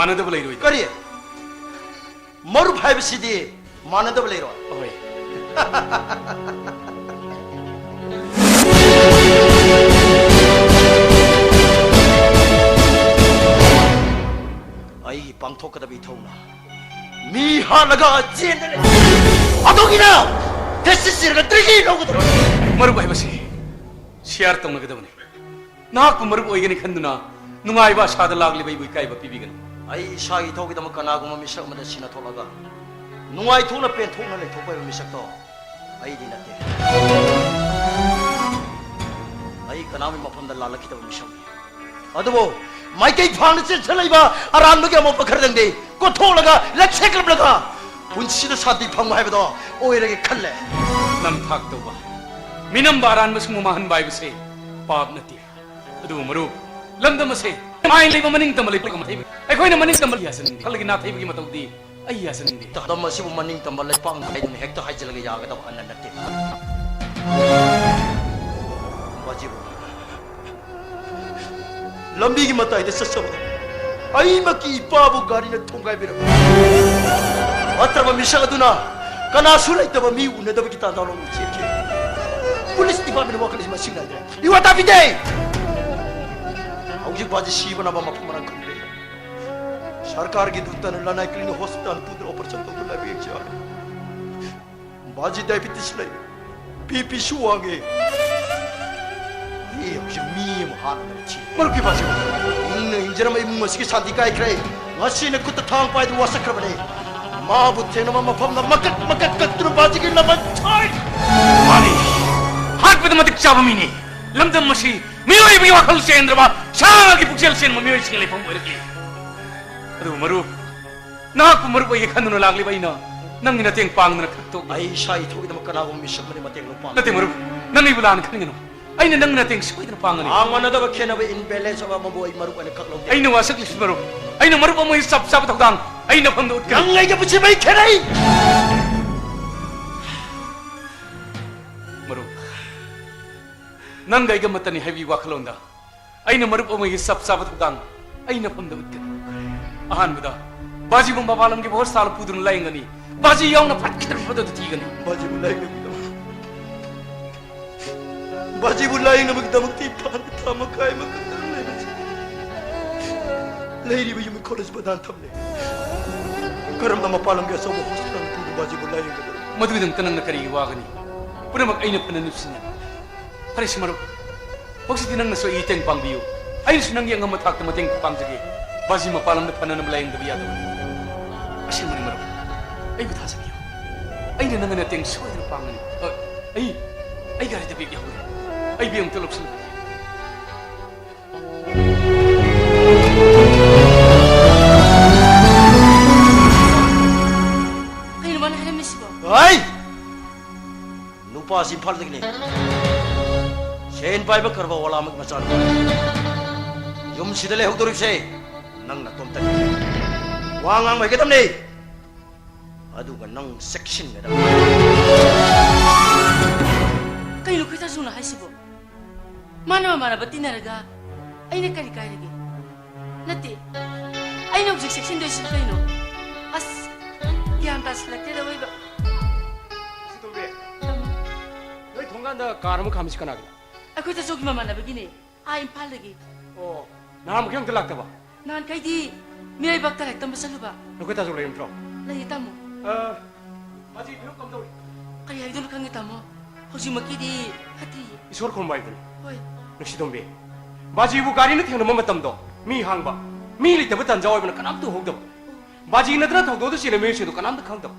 ꯃꯥꯟꯅꯗꯕ ꯂꯩꯔꯣꯏꯗ꯫ ꯀꯔꯤ? ꯃꯔꯨꯞ ꯍꯥꯏꯕꯁꯤꯗꯤ ꯃꯥꯟꯅꯗꯕ ꯂꯩꯔꯣꯏ꯫ ꯍꯣꯏ꯫ ꯑꯩꯒꯤ ꯄꯥꯡꯊꯣꯛꯀꯗꯕ ꯏꯊꯧꯅ ꯃꯤ ꯍꯥꯠꯂꯒ ꯆꯦꯟꯗꯅ ꯑꯗꯨꯒꯤꯅ ꯊꯦꯁꯤꯁ ꯆꯤꯔꯒ ꯇ꯭ꯔꯤꯒꯤ ꯂꯧꯒꯗꯕ꯫ ꯃꯔꯨꯞ ꯍꯥꯏꯕꯁꯤ ꯁꯤꯌꯥꯔ ꯇꯧꯅꯒꯗꯕꯅꯤ꯫ ꯅꯍꯥꯛꯄꯨ ꯃꯔꯨꯞ ꯑꯣꯏꯒꯅꯤ ꯈꯟꯗꯨꯅ ꯅꯨꯡꯉꯥꯏꯕ ꯑꯁꯥꯗ ꯂꯥꯛꯂꯤꯕ ꯑꯩꯕꯨ ꯏꯀꯥꯏꯕ ꯄꯤꯕꯤꯒꯅꯨ꯫ ꯑꯩ ꯏꯁꯥꯒꯤ ꯏꯊꯧꯒꯤꯗꯃꯛ ꯀꯅꯥꯒꯨꯝꯕ ꯃꯤꯁꯛ ꯑꯃꯗ ꯁꯤꯅ ꯊꯣꯛꯂꯒ ꯅꯨꯡꯉꯥꯏꯊꯣꯛꯅ ꯄꯦꯟꯊꯣꯛꯅ ꯂꯩꯊꯣꯛꯄ ꯍꯥꯏꯕ ꯃꯤꯁꯛꯇꯣ ꯑꯩꯗꯤ ꯅꯠꯇꯦ꯫ ꯑꯩ ꯀꯅꯥꯒꯤ ꯃꯐꯝꯗ ꯂꯥꯜꯂꯛꯈꯤꯗꯕ ꯃꯤꯁꯛꯅꯤ꯫ ꯑꯗꯨꯕꯨ ꯃꯥꯏꯀꯩ ꯐꯥꯡꯅ ꯆꯦꯟꯁꯤꯜꯂꯛꯏꯕ ꯑꯔꯥꯟꯕꯒꯤ ꯑꯃꯣꯠꯄ ꯈꯔꯗꯪꯗꯤ ꯀꯣꯠꯊꯣꯛꯂꯒ ꯂꯩꯁꯦꯛꯂꯝꯂꯒ ꯄꯨꯟꯁꯤꯗ ꯁꯥꯟꯇꯤ ꯐꯪꯕ ꯍꯥꯏꯕꯗꯣ ꯑꯣꯏꯔꯒꯦ ꯈꯜꯂꯦ꯫ ꯅꯝꯊꯥꯛ ꯇꯧꯕ, ꯃꯤꯅꯝꯕ ꯑꯔꯥꯟꯕꯁꯤꯡꯕꯨ ꯃꯥꯡꯍꯟꯕ ꯍꯥꯏꯕꯁꯦ ꯄꯥꯞ ꯅꯠꯇꯦ꯫ ꯑꯗꯨꯕꯨ ꯃꯔꯨꯞ, ꯂꯝꯗꯝ ꯑꯁꯦ ꯑꯥꯏꯟ ꯂꯩꯕ ꯃꯅꯤꯡ ꯇꯝꯕ ꯂꯩꯄꯥꯛ ꯑꯃ ꯊꯩꯕ, ꯑꯩꯈꯣꯏꯅ ꯃꯅꯤꯡ ꯇꯝꯕ ꯌꯥꯖꯅꯤꯡꯗꯦ꯫ ꯈꯜꯂꯒ ꯅꯥꯊꯩꯕꯒꯤ ꯃꯇꯧꯗꯤ ꯑꯩ ꯌꯥꯖꯅꯤꯡꯗꯦ꯫ ꯂꯝꯗꯝ ꯑꯁꯤꯕꯨ ꯃꯅꯤꯡ ꯇꯝꯕ ꯂꯩꯄꯥꯛ ꯍꯥꯏꯗꯨꯅ ꯍꯦꯛꯇ ꯍꯥꯏꯖꯤꯜꯂꯒ ꯌꯥꯒꯗꯕ ꯑꯅ ꯅꯠꯇꯦ꯫ ꯕꯥꯖꯤꯕꯨ ꯂꯝꯕꯤꯒꯤ ꯃꯇꯥꯏꯗ ꯆꯠꯆꯕ ꯑꯩꯃꯛꯀꯤ ꯏꯄꯥꯕꯨ ꯒꯥꯔꯤꯅ ꯊꯣꯡꯒꯥꯏꯕꯤꯔꯝꯃꯤ꯫ ꯐꯠꯇ꯭ꯔꯕ ꯃꯤꯁꯛ ꯑꯗꯨꯅ ꯀꯅꯥꯁꯨ ꯂꯩꯇꯕ ꯃꯤ ꯎꯅꯗꯕꯒꯤ ꯇꯥꯟꯖꯥ ꯂꯧꯗꯨꯅ ꯆꯦꯟꯈꯤ꯫ ꯄꯨꯂꯤꯁ ꯗꯤꯄꯥꯔꯠꯃꯦꯟ ꯋꯥꯈꯜ ꯑꯁꯤ ꯃꯁꯤꯡ ꯅꯥꯏꯗ꯭ꯔꯦ꯫ ꯏꯋꯥ ꯇꯥꯕꯤꯗꯦ! ꯍꯧꯖꯤꯛ ꯕꯥꯖꯤ ꯁꯤꯕꯅꯕ ꯃꯐꯝ ꯃꯔꯥꯡ ꯈꯪꯗ꯭ꯔꯦ꯫ ꯁꯔꯀꯥꯔꯒꯤ ꯗꯣꯛꯇꯔꯅ ꯂꯅꯥꯏ ꯀ꯭ꯂꯤꯅꯤꯛ ꯍꯣꯁꯄꯤꯇꯥꯜ ꯄꯨꯗꯨꯅ ꯑꯣꯄꯔꯦꯁꯟ ꯇꯧꯗꯨꯅ ꯂꯥꯏꯌꯦꯡ ꯆꯠꯂꯤ꯫ ꯕꯥꯖꯤ ꯗꯥꯏꯕꯤꯇꯤꯁ ꯂꯩ, ꯕꯤ ꯄꯤꯁꯨ ꯋꯥꯡꯉꯤ꯫ ꯑꯩ ꯍꯧꯖꯤꯛ ꯃꯤ ꯑꯃ ꯍꯥꯠꯅꯕ ꯊꯤꯔꯤ꯫ ꯃꯔꯨꯞꯀꯤ ꯕꯥꯖꯤ꯫ ꯏꯪꯅ ꯏꯪꯖꯔꯝꯕ ꯏꯃꯨꯡ ꯑꯁꯤꯒꯤ ꯁꯥꯟꯇꯤ ꯀꯥꯏꯈ꯭ꯔꯦ꯫ ꯉꯁꯤꯅ ꯈꯨꯠꯇ ꯊꯥꯡ ꯄꯥꯏꯗꯨꯅ ꯋꯥꯁꯛꯈ꯭ꯔꯕꯅꯤ꯫ ꯃꯥꯕꯨ ꯊꯦꯡꯅꯕ ꯃꯐꯝꯗ ꯃꯀꯛ ꯃꯀꯛ ꯀꯛꯇꯨꯅ ꯕꯥꯖꯤꯒꯤ ꯂꯃꯟ ꯁꯥꯏ꯫ ꯃꯥꯅꯤ, ꯍꯥꯠꯄꯗ ꯃꯇꯤꯛ ꯆꯥꯕ ꯃꯤꯅꯤ꯫ ꯂꯝꯗꯝ ꯑꯁꯤ ꯃꯤꯑꯣꯏꯕꯒꯤ ꯋꯥꯈꯜ ꯆꯦꯟꯗ꯭ꯔꯕ ꯁꯥ ꯉꯥꯒꯤ ꯄꯨꯛꯆꯦꯜ ꯆꯦꯟꯕ ꯃꯤꯑꯣꯏꯁꯤꯡꯒꯤ ꯂꯩꯐꯝ ꯑꯣꯏꯔꯛꯂꯤ꯫ ꯑꯗꯨꯕꯨ ꯃꯔꯨꯞ, ꯅꯍꯥꯛꯄꯨ ꯃꯔꯨꯞ ꯑꯣꯏꯒꯦ ꯈꯟꯗꯨꯅ ꯂꯥꯛꯂꯤꯕ ꯑꯩꯅ ꯅꯪꯒꯤ ꯃꯇꯦꯡ ꯄꯥꯡꯗꯅ ꯈꯛꯇꯣꯛꯂꯤ꯫ ꯑꯩ ꯏꯁꯥ ꯏꯊꯧꯒꯤꯗꯃꯛ ꯀꯅꯥꯒꯨꯝꯕ ꯃꯤꯁꯛ ꯑꯃꯒꯤ ꯃꯇꯦꯡ ꯂꯧꯕ ꯄꯥꯝꯃꯤ꯫ ꯅꯠꯇꯦ ꯃꯔꯨꯞ, ꯅꯪ ꯑꯩꯕꯨ ꯂꯥꯟꯅ ꯈꯟꯒꯅꯨ꯫ ꯑꯩꯅ ꯅꯪꯒꯤ ꯃꯇꯦꯡ ꯁꯣꯏꯗꯅ ꯄꯥꯡꯒꯅꯤ꯫ ꯃꯥꯡ ꯃꯥꯟꯅꯗꯕ ꯈꯦꯠꯅꯕ ꯏꯝꯕꯦꯂꯦꯟꯁ ꯑꯃ ꯑꯃꯕꯨ ꯑꯩ ꯃꯔꯨꯞ ꯑꯣꯏꯅ ꯀꯛꯂꯧꯗꯦ꯫ ꯑꯩꯅ ꯋꯥꯁꯛꯂꯤꯁꯤ ꯃꯔꯨꯞ, ꯑꯩꯅ ꯃꯔꯨꯞ ꯑꯃꯒꯤ ꯆꯞ ꯆꯥꯕ ꯊꯧꯗꯥꯡ ꯑꯩꯅ ꯐꯝꯗ ꯎꯠꯀꯅꯤ꯫ ꯅꯪ ꯑꯩꯒ ꯄꯨꯟꯁꯤ ꯃꯩ ꯈꯦꯠꯅꯩ꯫ ꯅꯪꯒ ꯑꯩꯒ ꯑꯃꯠꯇꯅꯤ ꯍꯥꯏꯕꯒꯤ ꯋꯥꯈꯜꯂꯣꯟꯗ ꯑꯩꯅ ꯃꯔꯨꯞ ꯑꯃꯒꯤ ꯆꯞ ꯆꯥꯕ ꯊꯧꯗꯥꯡ ꯑꯩ ꯅꯐꯝꯗ ꯎꯠꯀꯅꯤ꯫ ꯑꯍꯥꯟꯕꯗ ꯕꯥꯖꯤꯕꯨ ꯃꯄꯥꯟ ꯂꯝꯒꯤ ꯍꯣꯁꯄꯤꯇꯥꯜ ꯄꯨꯗꯨꯅ ꯂꯥꯌꯦꯡꯒꯅꯤ꯫ ꯕꯥꯖꯤ ꯌꯥꯎꯅ ꯐꯠꯈꯤꯗ꯭ꯔꯕ ꯃꯗꯨꯗ ꯊꯤꯒꯅꯤ꯫ ꯕꯥꯖꯤꯕꯨ ꯂꯥꯌꯦꯡꯅꯕꯒꯤꯗꯃꯛ, ꯕꯥꯖꯤꯕꯨ ꯂꯥꯌꯦꯡꯅꯕꯒꯤꯗꯃꯛꯇ ꯏꯝꯐꯥꯜꯗ ꯊꯥ ꯃꯈꯥꯏ ꯑꯃ ꯈꯛꯇꯪ ꯂꯩꯕꯁꯤ, ꯂꯩꯔꯤꯕ ꯌꯨꯝ ꯏꯪꯈꯣꯜ ꯑꯁꯤ ꯕꯟꯗꯥꯟ ꯊꯝꯂꯦ꯫ ꯀꯔꯝꯅ ꯃꯄꯥꯟ ꯂꯝꯒꯤ ꯑꯆꯧꯕ ꯍꯣꯁꯄꯤꯇꯥꯜ ꯄꯨꯗꯨꯅ ꯕꯥꯖꯤꯕꯨ ꯂꯥꯌꯦꯡꯒꯗꯕ? ꯃꯗꯨꯒꯤꯗꯃꯛꯇ ꯅꯪꯅ ꯀꯔꯤꯒꯤ ꯋꯥꯒꯅꯤ? ꯄꯨꯝꯅꯃꯛ ꯑꯩꯅ ꯐꯅ ꯅꯨꯡꯁꯤꯅ ꯐꯔꯦꯁꯦ ꯃꯔꯨꯞ, ꯍꯧꯖꯤꯛꯇꯤ ꯅꯪꯅꯁꯨ ꯑꯩꯒꯤ ꯃꯇꯦꯡ ꯄꯥꯡꯕꯤꯌꯨ, ꯑꯩꯅꯁꯨ ꯅꯪꯒꯤ ꯑꯉꯝꯕ ꯊꯥꯛꯇ ꯃꯇꯦꯡ ꯄꯥꯡꯖꯒꯦ꯫ ꯕꯥꯖꯤ ꯃꯄꯥꯟ ꯂꯝꯗ ꯐꯅꯅꯕ ꯂꯥꯌꯦꯡꯗꯕ ꯌꯥꯗꯕꯅꯤ꯫ ꯑꯁꯦꯡꯕꯅꯤ ꯃꯔꯨꯞ, ꯑꯩꯕꯨ ꯊꯥꯖꯕꯤꯌꯨ꯫ ꯑꯩꯅ ꯅꯪꯒꯤ ꯃꯇꯦꯡ ꯁꯣꯏꯗꯅ ꯄꯥꯡꯒꯅꯤ꯫ ꯑ, ꯑꯩ, ꯑꯩ ꯒꯥꯔꯤꯗ ꯕꯦꯒ ꯌꯥꯎꯔꯦ꯫ ꯑꯩ ꯕꯦꯒ ꯑꯝꯇ ꯂꯧꯁꯤꯟꯕꯤꯒꯦ꯫ ꯀꯩꯅꯣ ꯃꯥꯅ ꯍꯥꯏꯔꯝꯃꯤꯁꯤꯕꯣ? ꯍꯩ! ꯅꯨꯄꯥꯁꯤ ꯏꯝꯐꯥꯜꯗꯒꯤꯅꯤ꯫ ꯁꯦꯟ ꯄꯥꯏꯕ ꯀꯔꯕꯥꯔ ꯋꯥꯂꯥ ꯑꯃꯒꯤ ꯃꯆꯥꯅꯨꯄꯥ꯫ ꯌꯨꯝꯁꯤꯗ ꯂꯩꯍꯧꯗꯧꯔꯤꯕꯁꯦ ꯅꯪ ꯅꯇꯣꯝꯇꯅꯤ꯫ ꯋꯥ ꯉꯥꯡꯕ ꯍꯩꯒꯗꯕꯅꯤ꯫ ꯑꯗꯨꯒ ꯅꯪ ꯆꯦꯛꯁꯤꯟꯒꯗꯕꯅꯤ꯫ ꯀꯩꯅꯣ ꯈꯣꯏꯗꯥꯖꯨꯅ ꯍꯥꯏꯁꯤꯕꯣ? ꯃꯥꯅ ꯃꯃꯥꯟꯅꯕ ꯇꯤꯟꯅꯔꯒ ꯑꯩꯅ ꯀꯔꯤ ꯀꯥꯏꯔꯒꯦ? ꯅꯠꯇꯦ, ꯑꯩꯅ ꯍꯧꯖꯤꯛ ꯆꯦꯛꯁꯤꯟꯗꯣꯏꯁꯤꯕꯨ ꯀꯩꯅꯣ? ꯑꯁ, ꯒ꯭ꯌꯥꯟ ꯇꯥꯁꯤꯜꯂꯛꯇꯦꯗ ꯑꯑꯣꯏꯕ꯫ ꯁꯤ ꯇꯣꯝꯕꯤ, ꯅꯣꯏ ꯊꯣꯡꯒꯥꯟꯗ ꯀꯥꯔ ꯑꯃ ꯈꯥꯝꯃꯤꯁꯤ ꯀꯅꯥꯒꯤꯅꯣ? ꯑꯩꯈꯣꯏ ꯇꯥꯆꯧꯒꯤ ꯃꯃꯥꯟꯅꯕꯒꯤꯅꯦ, ꯑꯥ ꯏꯝꯐꯥꯜꯗꯒꯤ꯫ ꯑꯣ, ꯅꯍꯥꯟꯃꯨꯛꯀꯤ ꯑꯝꯇ ꯂꯥꯛꯇꯕ? ꯅꯍꯥꯟꯈꯩꯗꯤ ꯃꯤꯔꯩꯕꯥꯛꯇ ꯂꯥꯏꯔꯤꯛ ꯇꯝꯕ ꯆꯠꯂꯨꯕ꯫ ꯅꯈꯣꯏ ꯇꯥꯆꯧ ꯂꯩꯔꯝꯗ꯭ꯔꯣ? ꯂꯩꯌꯦ, ꯇꯥꯃꯣ꯫ ꯑ, ꯃꯥꯁꯤ ꯐꯤꯕꯝ ꯀꯝꯗꯧꯔꯤ? ꯀꯔꯤ ꯍꯥꯏꯗꯣꯏꯅꯣ ꯈꯪꯗꯦ, ꯇꯥꯃꯣ꯫ ꯍꯧꯖꯤꯛꯃꯛꯀꯤꯗꯤ ꯐꯠꯇ꯭ꯔꯤꯌꯦ꯫ ꯏꯁꯣꯔ ꯈꯨꯔꯨꯝꯕ ꯍꯥꯏꯗꯨꯅꯤ꯫ ꯍꯣꯏ꯫ ꯅꯨꯡꯁꯤꯇꯣꯝꯕꯤ, ꯕꯥꯖꯤꯕꯨ ꯒꯥꯔꯤꯅ ꯊꯦꯡꯅꯕ ꯃꯇꯝꯗꯣ ꯃꯤ ꯍꯥꯡꯕ, ꯃꯤ ꯂꯩꯇꯕ ꯇꯟꯖꯥ ꯑꯣꯏꯕꯅ ꯀꯅꯥꯝꯇ ꯎꯍꯧꯗꯕ꯫ ꯕꯥꯖꯤ ꯅꯠꯇꯅ ꯊꯧꯗꯣꯛꯇ ꯆꯦꯜꯂꯤꯕ ꯃꯤꯑꯣꯏꯁꯤꯡꯗꯣ ꯀꯅꯥꯝꯇ ꯈꯪꯗꯕ꯫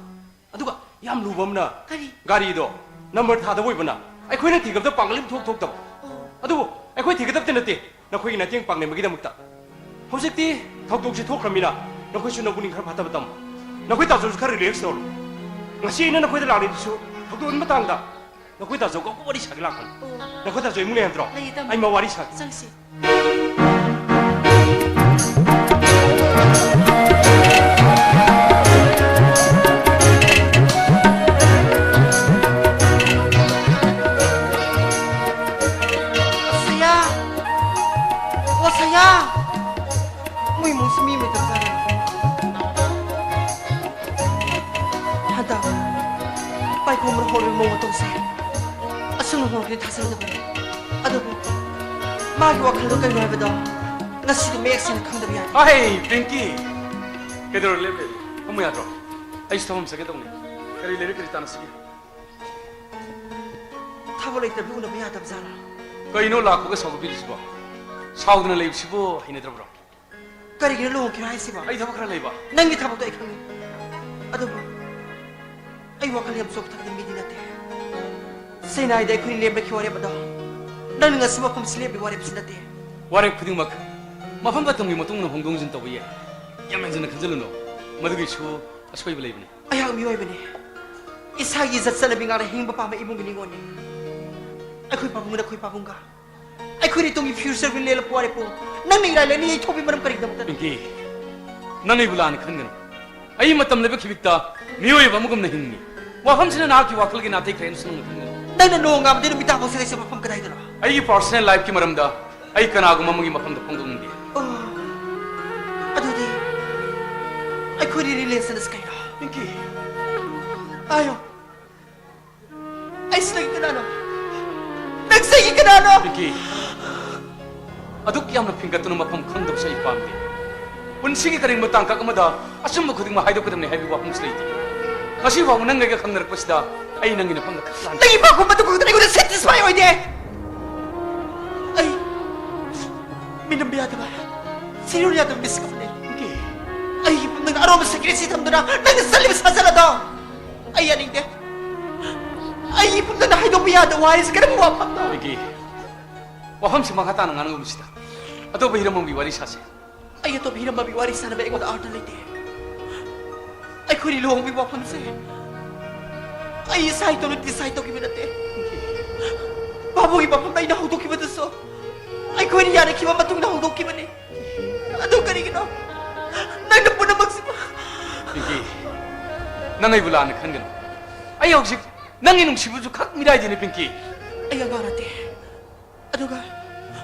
ꯑꯗꯨꯒ ꯌꯥꯝ ꯂꯨꯕ ꯑꯃꯅ, ꯀꯔꯤ? ꯒꯥꯔꯤꯗꯣ ꯅꯝꯕꯔ ꯊꯥꯗꯕ ꯑꯣꯏꯕꯅ ꯑꯩꯈꯣꯏꯅ ꯊꯤꯒꯞꯗ ꯄꯥꯡꯒꯜ ꯑꯃ ꯊꯣꯛ ꯊꯣꯛꯇꯕ꯫ ꯑꯣ꯫ ꯑꯗꯨꯕꯨ ꯑꯩꯈꯣꯏ ꯊꯤꯒꯗꯕꯗꯤ ꯅꯠꯇꯦ, ꯅꯈꯣꯏꯒꯤ ꯃꯇꯦꯡ ꯄꯥꯡꯅꯕꯒꯤꯗꯃꯛꯇ꯫ ꯍꯧꯖꯤꯛꯇꯤ ꯊꯧꯗꯣꯛꯁꯤ ꯊꯣꯛꯈ꯭ꯔꯃꯤꯅ ꯅꯈꯣꯏꯁꯨ ꯅꯄꯨꯛꯅꯤꯡ ꯈꯔ ꯐꯥꯊꯕ ꯇꯝꯃꯨ꯫ ꯅꯈꯣꯏ ꯇꯥꯆꯧꯁꯨ ꯈꯔ ꯔꯤꯂꯦꯛꯁ ꯇꯧꯔꯣ꯫ ꯉꯁꯤ ꯑꯩꯅ ꯅꯈꯣꯏꯗ ꯂꯥꯛꯂꯤꯕꯁꯨ ꯊꯧꯗꯣꯛ ꯑꯗꯨꯒꯤ ꯃꯇꯥꯡꯗ꯫ ꯅꯈꯣꯏ ꯇꯥꯆꯧꯒ ꯑꯃꯨꯛ ꯋꯥꯔꯤ ꯁꯥꯒꯦ ꯂꯥꯛꯄꯅꯤ꯫ ꯑꯣ꯫ ꯅꯈꯣꯏ ꯇꯥꯆꯧ ꯏꯃꯨꯡ ꯂꯩꯍꯟꯗ꯭ꯔꯣ? ꯂꯩꯌꯦ, ꯇꯥꯃꯣ꯫ ꯑꯩ ꯃꯥ ꯋꯥꯔꯤ ꯁꯥꯒꯦ꯫ ꯆꯪꯁꯤ꯫ ꯃꯣꯏ ꯏꯃꯨꯡꯁꯤ ꯃꯤ ꯑꯃꯇ ꯆꯥꯔꯦ꯫ ꯍꯟꯗꯛ ꯄꯥꯏꯈꯣꯝꯕꯅ ꯍꯧꯔꯤꯕ ꯃꯑꯣꯡ ꯃꯇꯧꯁꯦ ꯑꯁꯨꯝꯅ ꯍꯧꯔꯛꯀꯅꯤ ꯊꯥꯖꯔꯨꯗꯕꯅꯤ꯫ ꯑꯗꯨꯕꯨ ꯃꯥꯒꯤ ꯋꯥꯈꯜꯗꯣ ꯀꯔꯤꯅꯣ ꯍꯥꯏꯕꯗꯣ ꯉꯁꯤꯗꯤ ꯃꯌꯦꯛ ꯁꯦꯡꯅ ꯈꯪꯗꯕ ꯌꯥꯗꯦ꯫ ꯑꯍꯩ, ꯄꯤꯡꯀꯤ! ꯀꯩꯗꯧꯔ ꯂꯦꯞꯂꯤ? ꯐꯝꯃꯨ ꯌꯥꯗ꯭ꯔꯣ? ꯑꯩꯁꯨ ꯊꯕꯛ ꯑꯃ ꯆꯠꯀꯦ ꯇꯧꯅꯤ꯫ ꯀꯔꯤ ꯂꯩꯔꯦ, ꯀꯔꯤ ꯇꯥꯟꯅꯁꯤꯒꯦ? ꯊꯕꯛ ꯂꯩꯇ꯭ꯔꯕꯗꯤ ꯎꯅꯕ ꯌꯥꯗꯕ ꯖꯥꯠꯂꯥ? ꯀꯩꯅꯣ ꯂꯥꯛꯄꯒ ꯁꯥꯎꯒꯠꯄꯤꯔꯤꯁꯤꯕꯣ? ꯁꯥꯎꯗꯅ ꯂꯩꯕꯁꯤꯕꯨ ꯍꯩꯅꯗ꯭ꯔꯕ꯭ꯔꯣ? ꯀꯔꯤꯒꯤꯅꯣ ꯂꯨꯍꯣꯡꯈꯤꯔꯣ ꯍꯥꯏꯁꯤꯕꯣ? ꯑꯩ ꯊꯕꯛ ꯈꯔ ꯂꯩꯕ꯫ ꯅꯪꯒꯤ ꯊꯕꯛꯇꯣ ꯑꯩ ꯈꯪꯉꯤ꯫ ꯑꯗꯨꯕꯨ ꯑꯩ ꯋꯥꯈꯜ ꯌꯥꯝ ꯆꯣꯛꯊꯒꯗꯕ ꯃꯤꯗꯤ ꯅꯠꯇꯦ꯫ ꯆꯦꯟꯅꯥꯏꯗ ꯑꯩꯈꯣꯏꯅ ꯂꯦꯝꯕꯒꯤ ꯋꯥꯔꯦꯞ ꯑꯗꯣ ꯅꯪꯅ ꯉꯁꯤ ꯃꯐꯝꯁꯤ ꯂꯦꯞꯄꯒꯤ ꯋꯥꯔꯦꯞꯁꯤ ꯅꯠꯇꯦ꯫ ꯋꯥꯔꯦꯞ ꯈꯨꯗꯤꯡꯃꯛ ꯃꯐꯝ ꯃꯇꯝꯒꯤ ꯃꯇꯨꯡ ꯏꯟꯅ ꯍꯣꯡꯗꯣꯛ ꯍꯣꯡꯖꯤꯟ ꯇꯧꯕ ꯌꯥꯏ꯫ ꯌꯥꯝ ꯍꯦꯟꯖꯤꯟꯅ ꯈꯟꯖꯤꯜꯂꯨꯅꯨ꯫ ꯃꯗꯨꯒꯤꯁꯨ ꯑꯁꯣꯏꯕ ꯂꯩꯕꯅꯤ꯫ ꯑꯩꯍꯥꯛ ꯃꯤꯑꯣꯏꯕꯅꯤ꯫ ꯏꯁꯥꯒꯤ ꯏꯖꯠ ꯆꯠꯅꯕꯤ ꯉꯥꯛꯅ ꯍꯤꯡꯕ ꯄꯥꯝꯕ ꯏꯃꯨꯡꯒꯤ ꯅꯤꯉꯣꯜꯅꯤ꯫ ꯑꯩꯈꯣꯏ ꯄꯥꯕꯨꯡꯒ ꯅꯈꯣꯏ ꯄꯥꯕꯨꯡꯒ ꯑꯩꯈꯣꯏ ꯏꯇꯨꯡꯒꯤ ꯐ꯭ꯌꯨꯆꯔꯒꯤ ꯂꯦꯜꯂꯛꯄ ꯋꯥꯔꯦꯞꯄꯨ ꯅꯪꯅ ꯏꯔꯥꯏ ꯂꯥꯏꯅ ꯌꯩꯊꯣꯛꯄꯒꯤ ꯃꯔꯝ ꯀꯔꯤꯒꯤꯗꯃꯛꯇꯅꯣ? ꯄꯤꯡꯀꯤ, ꯅꯪ ꯑꯩꯕꯨ ꯂꯥꯟꯅ ꯈꯟꯒꯅꯨ꯫ ꯑꯩ ꯃꯇꯝ ꯂꯩꯕ ꯈꯤꯕꯤꯛꯇ ꯃꯤꯑꯣꯏꯕ ꯑꯃꯒꯨꯝꯅ ꯍꯤꯡꯉꯤ꯫ ꯋꯥꯐꯝꯁꯤꯅ ꯅꯍꯥꯛꯀꯤ ꯋꯥꯈꯜꯒꯤ ꯅꯥꯇꯩ ꯈꯔ ꯍꯦꯟꯅ ꯁꯨꯅꯨꯡꯅ ꯈꯟꯒꯅꯨ꯫ ꯅꯪꯅ ꯅꯣꯡꯉꯥꯟꯕꯗꯒꯤ ꯅꯨꯃꯤꯗꯥꯡ ꯐꯥꯎ ꯆꯠꯂꯤꯁꯦ ꯃꯐꯝ ꯀꯗꯥꯏꯗꯅꯣ? ꯑꯩꯒꯤ ꯄꯥꯔꯁꯣꯅꯦꯜ ꯂꯥꯏꯐꯀꯤ ꯃꯔꯝꯗ ꯑꯩ ꯀꯅꯥꯒꯨꯝꯕ ꯑꯃꯒꯤ ꯃꯐꯝꯗ ꯐꯣꯡꯗꯣꯛꯅꯤꯡꯗꯦ꯫ ꯑꯣ, ꯑꯗꯨꯗꯤ ꯑꯩꯈꯣꯏꯅꯤ ꯔꯤꯂꯦꯁꯟꯁ ꯀꯩꯅꯣ? ꯄꯤꯡꯀꯤ, ꯑꯌꯣ꯫ ꯑꯩꯁꯦ ꯅꯪꯒꯤ ꯀꯅꯥꯅꯣ? ꯅꯪꯁꯦ ꯑꯩꯒꯤ ꯀꯅꯥꯅꯣ? ꯄꯤꯡꯀꯤ, ꯑꯗꯨꯛ ꯌꯥꯝꯅ ꯐꯤꯡꯒꯠꯇꯨꯅ ꯃꯐꯝ ꯈꯪꯗꯕꯁꯦ ꯑꯩ ꯄꯥꯝꯗꯦ꯫ ꯄꯨꯟꯁꯤꯒꯤ ꯀꯔꯤꯒꯨꯝꯕ ꯇꯥꯡꯀꯛ ꯑꯃꯗ ꯑꯆꯨꯝꯕ ꯈꯨꯗꯤꯡꯃꯛ ꯍꯥꯏꯗꯣꯛꯀꯗꯕꯅꯤ ꯍꯥꯏꯕꯒꯤ ꯋꯥꯐꯝꯁꯨ ꯂꯩꯇꯦ꯫ ꯉꯁꯤ ꯐꯥꯎꯕ ꯅꯪꯒ ꯑꯩꯒ ꯈꯪꯅꯔꯛꯄꯁꯤꯗ ꯑꯩ ꯅꯪꯒꯤ ꯅꯐꯝꯗ ꯈꯛ ꯂꯥꯟ- ꯅꯪꯒꯤ ꯄꯥꯎꯈꯨꯝ ꯑꯗꯨ ꯈꯛꯇꯅ ꯑꯩꯉꯣꯟꯗ ꯁꯦꯇꯤꯁꯐꯥꯏ ꯑꯣꯏꯗꯦ꯫ ꯑꯩ ꯃꯤꯅꯝꯕ ꯌꯥꯗꯕ, ꯁꯤꯔꯣꯟ ꯌꯥꯗꯕ ꯃꯤꯁꯛ ꯑꯃꯅꯤ꯫ ꯄꯤꯡꯀꯤ, ꯑꯩꯒꯤ ꯏꯐꯝꯗ ꯑꯔꯣꯟꯕ ꯁꯦꯀ꯭ꯔꯦꯁꯤ ꯊꯝꯗꯨꯅ ꯅꯪꯅ ꯆꯠꯂꯤꯕ ꯁꯥꯖꯠ ꯑꯗꯣ ꯑꯩ ꯌꯥꯅꯤꯡꯗꯦ꯫ ꯑꯩꯒꯤ ꯏꯐꯝꯗ ꯍꯥꯏꯗꯣꯛꯄ ꯌꯥꯗꯕ ꯋꯥꯍꯩꯁꯤ ꯀꯔꯝꯕ ꯋꯥꯐꯝꯅꯣ? ꯄꯤꯡꯀꯤ, ꯋꯥꯐꯝꯁꯤ ꯃꯈꯥ ꯇꯥꯅ ꯉꯥꯡꯅꯒꯨꯝꯁꯤꯗ꯫ ꯑꯇꯣꯞꯄ ꯍꯤꯔꯝ ꯑꯃꯒꯤ ꯋꯥꯔꯤ ꯁꯥꯁꯤ꯫ ꯑꯩ ꯑꯇꯣꯞꯄ ꯍꯤꯔꯝ ꯑꯃꯒꯤ ꯋꯥꯔꯤ ꯁꯥꯟꯅꯕ ꯑꯩꯉꯣꯟꯗ ꯑꯥꯔꯊ ꯂꯩꯇꯦ꯫ ꯑꯩꯈꯣꯏꯅꯤ ꯂꯨꯍꯣꯡꯕꯒꯤ ꯋꯥꯐꯝꯁꯦ ꯑꯩ ꯏꯁꯥ ꯏꯇꯣꯝꯇ ꯗꯤꯁꯥꯏꯗ ꯇꯧꯈꯤꯕ ꯅꯠꯇꯦ꯫ ꯄꯥꯕꯨꯡꯒꯤ ꯃꯐꯝꯗ ꯑꯩꯅ ꯍꯧꯗꯣꯛꯈꯤꯕꯗꯨꯁꯨ ꯑꯩꯈꯣꯏꯅꯤ ꯌꯥꯅꯈꯤꯕ ꯃꯇꯨꯡꯗ ꯍꯧꯗꯣꯛꯈꯤꯕꯅꯤ꯫ ꯑꯗꯨ ꯀꯔꯤꯒꯤꯅꯣ ꯅꯪꯅ ꯄꯨꯝꯅꯃꯛꯁꯤꯕꯨ? ꯄꯤꯡꯀꯤ, ꯅꯪ ꯑꯩꯕꯨ ꯂꯥꯟꯅ ꯈꯟꯒꯅꯨ꯫ ꯑꯩ ꯍꯧꯖꯤꯛ ꯅꯪꯒꯤ ꯅꯨꯡꯁꯤꯕꯁꯨ ꯈꯛ ꯃꯤꯔꯥꯏꯗꯤꯅꯦ, ꯄꯤꯡꯀꯤ꯫ ꯑꯩ ꯑꯉꯥꯡ ꯅꯠꯇꯦ꯫ ꯑꯗꯨꯒ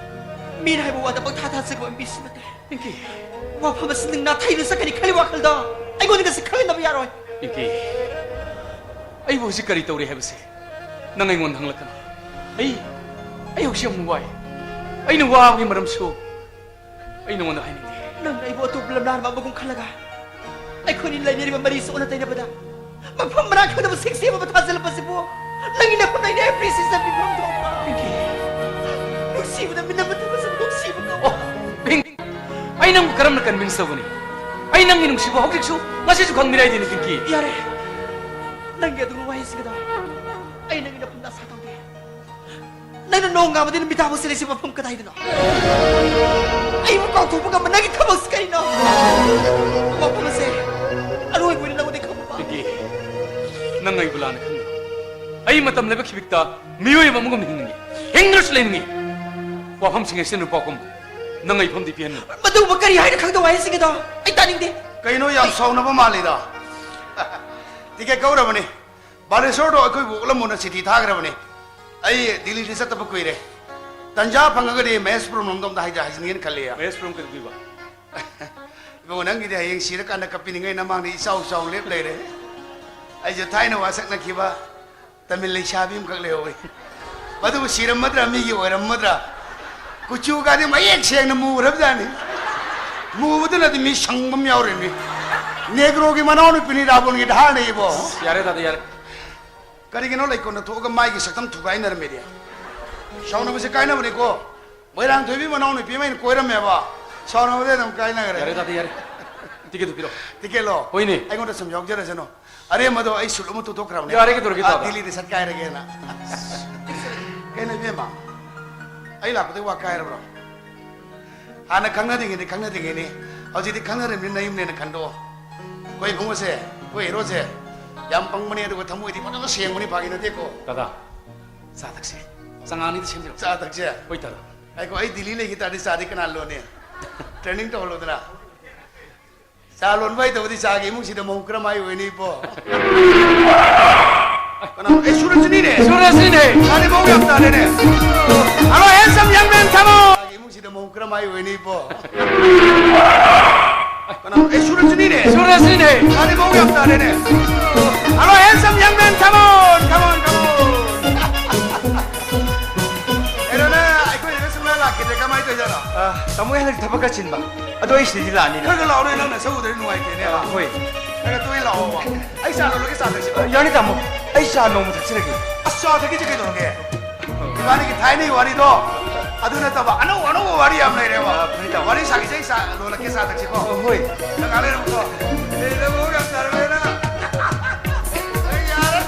ꯃꯤꯅ ꯍꯥꯏꯕ ꯋꯥꯗ ꯄꯪꯊꯥ ꯊꯥꯖꯒꯕ ꯃꯤꯁꯨ ꯅꯠꯇꯦ꯫ ꯄꯤꯡꯀꯤ꯫ ꯋꯥꯐꯝ ꯑꯁꯤ ꯅꯪ ꯅꯥꯊꯩꯗꯨꯅ ꯆꯠꯀꯅꯤ ꯈꯜꯂꯤ ꯋꯥꯈꯜꯗꯣ ꯑꯩꯉꯣꯟꯗꯒꯁꯦ ꯈꯜꯂꯨꯅꯕ ꯌꯥꯔꯣꯏ꯫ ꯄꯤꯡꯀꯤ, ꯑꯩꯕꯨ ꯍꯧꯖꯤꯛ ꯀꯔꯤ ꯇꯧꯔꯤ ꯍꯥꯏꯕꯁꯦ ꯅꯪ ꯑꯩꯉꯣꯟꯗ ꯍꯪꯂꯛꯀꯅꯨ꯫ ꯑꯩ, ꯑꯩ ꯍꯧꯖꯤꯛ ꯌꯥꯝꯅ ꯋꯥꯏ꯫ ꯑꯩꯅ ꯋꯥꯕꯒꯤ ꯃꯔꯝꯁꯨ ꯑꯩ ꯅꯉꯣꯟꯗ ꯍꯥꯏꯅꯤꯡꯗꯦ꯫ ꯅꯪꯅ ꯑꯩꯕꯨ ꯑꯇꯣꯞꯄ ꯂꯝꯂꯥꯟꯕ ꯑꯃꯒꯨꯝ ꯈꯜꯂꯒ ꯑꯩꯈꯣꯏꯅꯤ ꯂꯩꯅꯔꯤꯕ ꯃꯔꯤꯁꯨ ꯑꯣꯟꯅ ꯇꯩꯅꯕꯗ ꯃꯐꯝ ꯃꯔꯥꯡ ꯈꯪꯗꯕ ꯁꯦꯛꯁꯤ ꯑꯃ ꯊꯥꯖꯤꯜꯂꯛꯄꯁꯤꯕꯨ ꯅꯪꯒꯤ ꯅꯈꯨꯠ ꯑꯩꯅ ꯑꯦꯄ꯭ꯔꯤꯁꯤꯌꯦꯁꯟ ꯄꯤꯐꯝ ꯊꯣꯛꯄ? ꯄꯤꯡꯀꯤ꯫ ꯅꯨꯡꯁꯤꯕꯗ ꯃꯤꯅꯝ ꯃꯇꯨꯝ ꯃꯁꯛ ꯅꯨꯡꯁꯤꯕ ꯀꯧꯕ꯫ ꯑꯣ, ꯄꯤꯡ, ꯑꯩ ꯅꯪꯕꯨ ꯀꯔꯝꯅ ꯀꯟꯚꯤꯟꯁ ꯇꯧꯒꯅꯤ? ꯑꯩ ꯅꯪꯒꯤ ꯅꯨꯡꯁꯤꯕ ꯍꯧꯖꯤꯛꯁꯨ, ꯉꯁꯤꯁꯨ ꯈꯪꯃꯤꯔꯥꯏꯗꯤꯅꯦ, ꯄꯤꯡꯀꯤ꯫ ꯌꯥꯔꯦ, ꯅꯪꯒꯤ ꯑꯗꯨꯒꯨꯝꯕ ꯋꯥꯍꯩꯁꯤꯡꯗꯣ ꯑꯩ ꯅꯪꯒꯤ ꯅꯐꯝꯗ ꯑꯁꯥ ꯇꯧꯗꯦ꯫ ꯅꯪꯅ ꯅꯣꯡ ꯉꯥꯕꯗꯤ ꯅꯨꯃꯤꯗꯥꯡ ꯐꯥꯎ ꯆꯦꯜꯂꯤꯁꯤ ꯃꯐꯝ ꯀꯗꯥꯏꯗꯅꯣ? ꯑꯩꯕꯨ ꯀꯥꯎꯊꯣꯛꯄ ꯉꯝꯕ ꯅꯪꯒꯤ ꯊꯕꯛꯁꯤ ꯀꯔꯤꯅꯣ? ꯋꯥꯐꯝ ꯑꯁꯦ ꯑꯔꯣꯏꯕ ꯑꯣꯏꯅ ꯅꯪꯉꯣꯟꯗ ꯈꯪꯕ ꯄꯥꯝꯃꯤ꯫ ꯄꯤꯡꯀꯤ, ꯅꯪ ꯑꯩꯕꯨ ꯂꯥꯟꯅ ꯈꯟꯒꯅꯨ꯫ ꯑꯩ ꯃꯇꯝ ꯂꯩꯕ ꯈꯤꯕꯤꯛꯇ ꯃꯤꯑꯣꯏ ꯑꯃ ꯑꯃꯒꯨꯝ ꯍꯤꯡꯅꯤꯡꯉꯤ, ꯍꯤꯡꯗ꯭ꯔꯁꯨ ꯂꯩꯅꯤꯡꯉꯤ꯫ ꯋꯥꯐꯝꯁꯤꯡ ꯑꯁꯤꯅ ꯅꯨꯄꯥ ꯀꯨꯝ ꯅꯪ ꯑꯩ ꯐꯝꯗꯤ ꯄꯤꯍꯟꯅꯨ꯫ ꯃꯗꯨꯕꯨ ꯀꯔꯤ ꯍꯥꯏꯅ ꯈꯪꯗꯧ ꯍꯥꯏꯁꯤꯒꯦꯗꯣ? ꯑꯩ ꯇꯥꯅꯤꯡꯗꯦ꯫ ꯀꯩꯅꯣ, ꯌꯥꯝ ꯁꯥꯎꯅꯕ ꯃꯥꯜꯂꯤꯗ꯫ ꯇꯤꯀꯦꯠ ꯀꯛꯎꯔꯕꯅꯤ꯫ ꯕꯥꯂꯦꯁꯣꯔꯗꯣ ꯑꯩꯈꯣꯏꯕꯨ ꯑꯣꯛꯂꯝꯃꯣꯅ ꯆꯤꯊꯤ ꯊꯥꯈ꯭ꯔꯕꯅꯤ꯫ ꯑꯩ ꯗꯤꯜꯂꯤꯗ ꯆꯠꯇꯕ ꯀꯨꯏꯔꯦ꯫ ꯇꯟꯖꯥ ꯐꯪꯉꯒꯗꯤ ꯃꯍꯦꯁ ꯄꯨꯔꯝꯂꯣꯝꯗ ꯑꯝꯇ ꯍꯥꯏꯖ-, ꯍꯥꯏꯖꯤꯟꯒꯦꯅ ꯈꯜꯂꯤ꯫ ꯃꯍꯦꯁ ꯄꯨꯔꯝ ꯀꯩꯗꯧꯗꯣꯏꯕ? ꯏꯕꯨꯡꯉꯣ, ꯅꯪꯒꯤꯗꯤ ꯍꯌꯦꯡ ꯁꯤꯔꯀꯥꯟꯗ ꯀꯞꯄꯤꯅꯤꯡꯉꯩ ꯅꯃꯥꯡꯗ ꯏꯆꯥꯎ ꯆꯥꯎ ꯂꯦꯞ ꯂꯩꯔꯦ꯫ ꯑꯩꯁꯨ ꯊꯥꯏꯅ ꯋꯥꯁꯛꯅꯈꯤꯕ ꯇꯥꯃꯤꯜ ꯂꯩꯁꯥꯕꯤ ꯑꯃꯈꯛ ꯂꯩꯍꯧꯋꯤ꯫ ꯃꯗꯨꯕꯨ ꯁꯤꯔꯝꯃꯗ꯭ꯔꯥ, ꯃꯤꯒꯤ ꯑꯣꯏꯔꯝꯃꯗ꯭ꯔꯥ? ꯀꯨꯆꯨꯒꯗꯤ ꯃꯌꯦꯛ ꯁꯦꯡꯅ ꯃꯨꯈ꯭ꯔꯕꯖꯥꯠꯅꯤ꯫ ꯃꯨꯕꯗꯨꯅꯗꯤ ꯃꯤ ꯁꯪꯕ ꯑꯃ ꯌꯥꯎꯔꯤꯅꯤ꯫ ꯅꯦꯒ꯭ꯔꯣꯒꯤ ꯃꯅꯥꯎꯅꯨꯄꯤꯅꯤ, ꯔꯥꯕꯣꯟꯒꯤ ꯙꯥꯔꯅꯤ ꯏꯕꯣ꯫ ꯌꯥꯔꯦ ꯇꯥꯗ, ꯌꯥꯔꯦ꯫ ꯀꯔꯤꯒꯤꯅꯣ ꯂꯩꯀꯣꯜꯗ ꯊꯣꯛꯑꯒ ꯃꯥꯏꯒꯤ ꯁꯛꯇꯝ ꯊꯨꯒꯥꯏꯅꯔꯝꯃꯤꯗꯤ? ꯁꯥꯎꯅꯕꯁꯦ ꯀꯥꯏꯅꯕꯅꯤꯀꯣ꯫ ꯃꯣꯏꯔꯥꯡꯊꯣꯏꯕꯤ ꯃꯅꯥꯎꯅꯨꯄꯤ ꯑꯃ ꯑꯩꯅ ꯀꯣꯏꯔꯝꯃꯦꯕ꯫ ꯁꯥꯎꯅꯕꯗꯩ ꯑꯗꯨꯝ ꯀꯥꯏꯅꯈ꯭ꯔꯦ꯫ ꯌꯥꯔꯦ ꯇꯥꯗ, ꯌꯥꯔꯦ꯫ ꯇꯤꯀꯦꯠꯇꯨ ꯄꯤꯔꯣ꯫ ꯇꯤꯀꯦꯠꯂꯣ? ꯍꯣꯏꯅꯦ꯫ ꯑꯩꯉꯣꯟꯗ ꯁꯨꯝ ꯌꯥꯎꯖꯔꯁꯅꯨ꯫ ꯑꯔꯦꯝꯕꯗꯣ ꯑꯩ ꯁꯨꯠ ꯑꯃ ꯇꯨꯊꯣꯛꯈ꯭ꯔꯕꯅꯦ꯫ ꯌꯥꯔꯦ, ꯀꯩꯗꯧꯔꯒꯦ ꯑꯥ, ꯇꯥꯗ? ꯗꯤꯜꯂꯤꯗ ꯁꯠꯀꯥꯏꯔꯒꯦꯅ꯫ ꯀꯩꯅꯣ ꯏꯕꯦꯝꯃ, ꯑꯩ ꯂꯥꯛꯄꯗꯩ ꯋꯥ ꯀꯥꯏꯔꯕ꯭ꯔꯣ? ꯍꯥꯟꯅ ꯈꯪꯅꯗ꯭ꯔꯤꯉꯩꯗꯤ ꯈꯪꯅꯗ꯭ꯔꯤꯉꯩꯅꯤ, ꯍꯧꯖꯤꯛꯇꯤ ꯈꯪꯅꯔꯕꯅꯤꯅ ꯅꯌꯨꯝꯅꯦꯅ ꯈꯟꯗꯣꯛꯑꯣ꯫ ꯑꯩꯈꯣꯏ ꯏꯕꯨꯡꯉꯣꯁꯦ, ꯑꯩꯈꯣꯏ ꯍꯦꯔꯣꯁꯦ ꯌꯥꯝ ꯄꯪꯕꯅꯦ, ꯑꯗꯨꯒ ꯊꯃꯣꯏꯗꯤ ꯐꯖꯅ ꯁꯦꯡꯕꯅꯤ, ꯐꯥꯒꯤ ꯅꯠꯇꯦꯀꯣ꯫ ꯗꯥꯗꯥ, ꯆꯥ ꯊꯛꯁꯦ꯫ ꯆꯉꯥꯡꯅꯤꯗ ꯁꯦꯝꯖꯤꯜꯂꯣ꯫ ꯆꯥ ꯊꯛꯁꯦ? ꯍꯣꯏ ꯗꯥꯗꯥ꯫ ꯉꯥꯏꯈꯣ, ꯑꯩ ꯗꯤꯜꯂꯤ ꯂꯩꯈꯤ ꯇꯥꯔꯗꯤ ꯆꯥꯗꯤ ꯀꯅꯥ ꯂꯣꯟꯅꯤ? ꯇ꯭ꯔꯦꯅꯤꯡ ꯇꯧꯍꯜꯂꯣꯗꯅ꯫ ꯆꯥ ꯂꯣꯟꯕ ꯍꯩꯇꯕꯗꯤ ꯆꯥꯒꯤ ꯏꯃꯨꯡꯁꯤꯗ ꯃꯧ ꯀꯔꯝꯍꯥꯏ ꯑꯣꯏꯅꯤ ꯏꯕꯣ? ꯀꯅꯥ? ꯑꯦ, ꯁꯨꯔꯖꯅꯤꯅꯦ꯫ ꯁꯨꯔꯖꯅꯤꯅꯦ꯫ ꯃꯥꯗꯤ ꯃꯧ ꯌꯥꯝ ꯇꯥꯔꯦꯅꯦ꯫ Hello, handsome young man, come on꯫ ꯆꯥꯒꯤ ꯏꯃꯨꯡꯁꯤꯗ ꯃꯧ ꯀꯔꯝꯍꯥꯏ ꯑꯣꯏꯅꯤ ꯏꯕꯣ? ꯀꯅꯥ? ꯑꯦ, ꯁꯨꯔꯖꯅꯤꯅꯦ꯫ ꯁꯨꯔꯖꯅꯤꯅꯦ꯫ ꯃꯥꯗꯤ ꯃꯧ ꯌꯥꯝ ꯇꯥꯔꯦꯅꯦ꯫ Hello, handsome young man, come on, come on, come on. ꯀꯩꯅꯣꯅꯦ, ꯑꯩꯈꯣꯏꯗꯒ ꯁꯨꯡꯂꯥꯛ ꯂꯥꯛꯈꯤꯗ꯭ꯔꯦ, ꯀꯃꯥꯏ ꯇꯧꯖꯥꯠꯅꯣ? ꯑ, ꯇꯥꯃꯣ, ꯑꯩ ꯍꯟꯗꯛ ꯊꯕꯛ ꯈꯔ ꯆꯤꯟꯕ꯫ ꯑꯗꯣ ꯑꯩ ꯁꯤꯗꯗꯤ ꯂꯥꯛꯑꯅꯤꯅꯦ꯫ ꯈꯔ ꯈꯔ ꯂꯥꯛꯑꯣꯅꯦ, ꯅꯪ ꯅꯁꯛ ꯎꯗ꯭ꯔꯗꯤ ꯅꯨꯡꯉꯥꯏꯇꯦꯅꯦ꯫ ꯑ, ꯍꯣꯏ꯫ ꯈꯔ ꯈꯔ ꯇꯣꯏꯅ ꯂꯥꯛꯑꯣꯕ꯫ ꯑꯩ ꯆꯥ ꯂꯣꯜꯂꯒꯦ, ꯆꯥ ꯊꯛꯁꯤꯀꯣ꯫ ꯑ, ꯌꯥꯅꯤ ꯇꯥꯃꯣ, ꯑꯩ ꯆꯥ ꯅꯣꯡꯃ ꯊꯛꯆꯔꯒꯦ꯫ ꯑꯁ, ꯆꯥ ꯊꯛꯈꯤꯁꯤ ꯀꯩꯗꯧꯔꯒꯦ? ꯏꯕꯥꯅꯤꯒꯤ ꯊꯥꯏꯅꯒꯤ ꯋꯥꯔꯤꯗꯣ ꯑꯗꯨ ꯅꯠꯇꯕ ꯑꯅꯧ ꯑꯅꯧꯕ ꯋꯥꯔꯤ ꯌꯥꯝ ꯂꯩꯔꯦꯕ꯫ ꯑ, ꯐꯅꯤ ꯇꯥꯃꯣ꯫ ꯋꯥꯔꯤ ꯁꯥꯈꯤꯁꯦ, ꯑꯩ ꯆꯥ ꯂꯣꯜꯂꯛꯀꯦ, ꯆꯥ ꯊꯛꯁꯤꯀꯣ꯫ ꯑ, ꯍꯣꯏ꯫ ꯅꯪ ꯉꯥꯏꯍꯥꯛ ꯂꯩꯔꯝꯃꯨꯀꯣ꯫ ꯑꯦ, ꯅꯪ ꯃꯑꯣꯡ ꯌꯥꯝ ꯇꯥꯔꯝꯃꯦꯅ꯫ ꯑꯩ ꯌꯥꯔꯦ꯫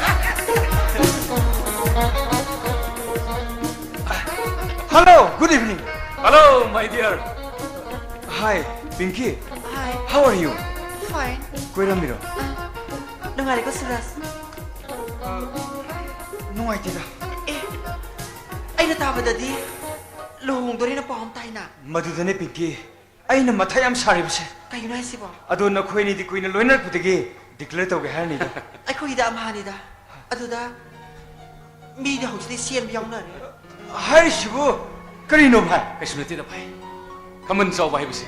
Hello, good evening. Hello, my dear. Hi, Pinky. Hi. How are you? Fine. ꯀꯣꯏꯔꯝꯃꯤꯔꯣ? ꯑ, ꯅꯨꯡꯉꯥꯏꯔꯤꯀꯣ, ꯁꯨꯔꯖ? ꯅꯨꯡꯉꯥꯏꯇꯦꯗ꯫ ꯑꯦ, ꯑꯩꯅ ꯇꯥꯕꯗꯗꯤ ꯂꯨꯍꯣꯡꯗꯣꯔꯦꯅ ꯄꯥꯎ ꯑꯃ ꯇꯥꯏꯅ꯫ ꯃꯗꯨꯗꯅꯦ, ꯄꯤꯡꯀꯤ, ꯑꯩꯅ ꯃꯊꯥ ꯌꯥꯝ ꯁꯥꯔꯤꯕꯁꯦ꯫ ꯀꯩꯒꯤꯅꯣ ꯍꯥꯏꯁꯤꯕꯣ? ꯑꯗꯣ ꯅꯈꯣꯏ ꯑꯅꯤꯗꯤ ꯀꯨꯏꯅ ꯂꯣꯏꯅꯔꯛꯄꯗꯒꯤ declare ꯇꯧꯒꯦ ꯍꯥꯏꯔꯅꯤꯗ꯫ ꯑꯩꯈꯣꯏꯒꯤꯗ ꯑꯃꯍꯥꯅꯤꯗ꯫ ꯑꯗꯨꯗ ꯃꯤꯗꯤ ꯍꯧꯖꯤꯛꯇꯤ ꯆꯦꯟꯕ ꯌꯥꯎꯅꯔꯦ꯫ ꯍꯥꯏꯔꯤꯁꯤꯕꯨ ꯀꯔꯤꯅꯣ, ꯚꯥꯏ? ꯀꯩꯁꯨ ꯅꯠꯇꯦꯗ, ꯚꯥꯏ꯫ ꯈꯝꯕꯟ ꯆꯥꯎꯕ ꯍꯥꯏꯕꯁꯦ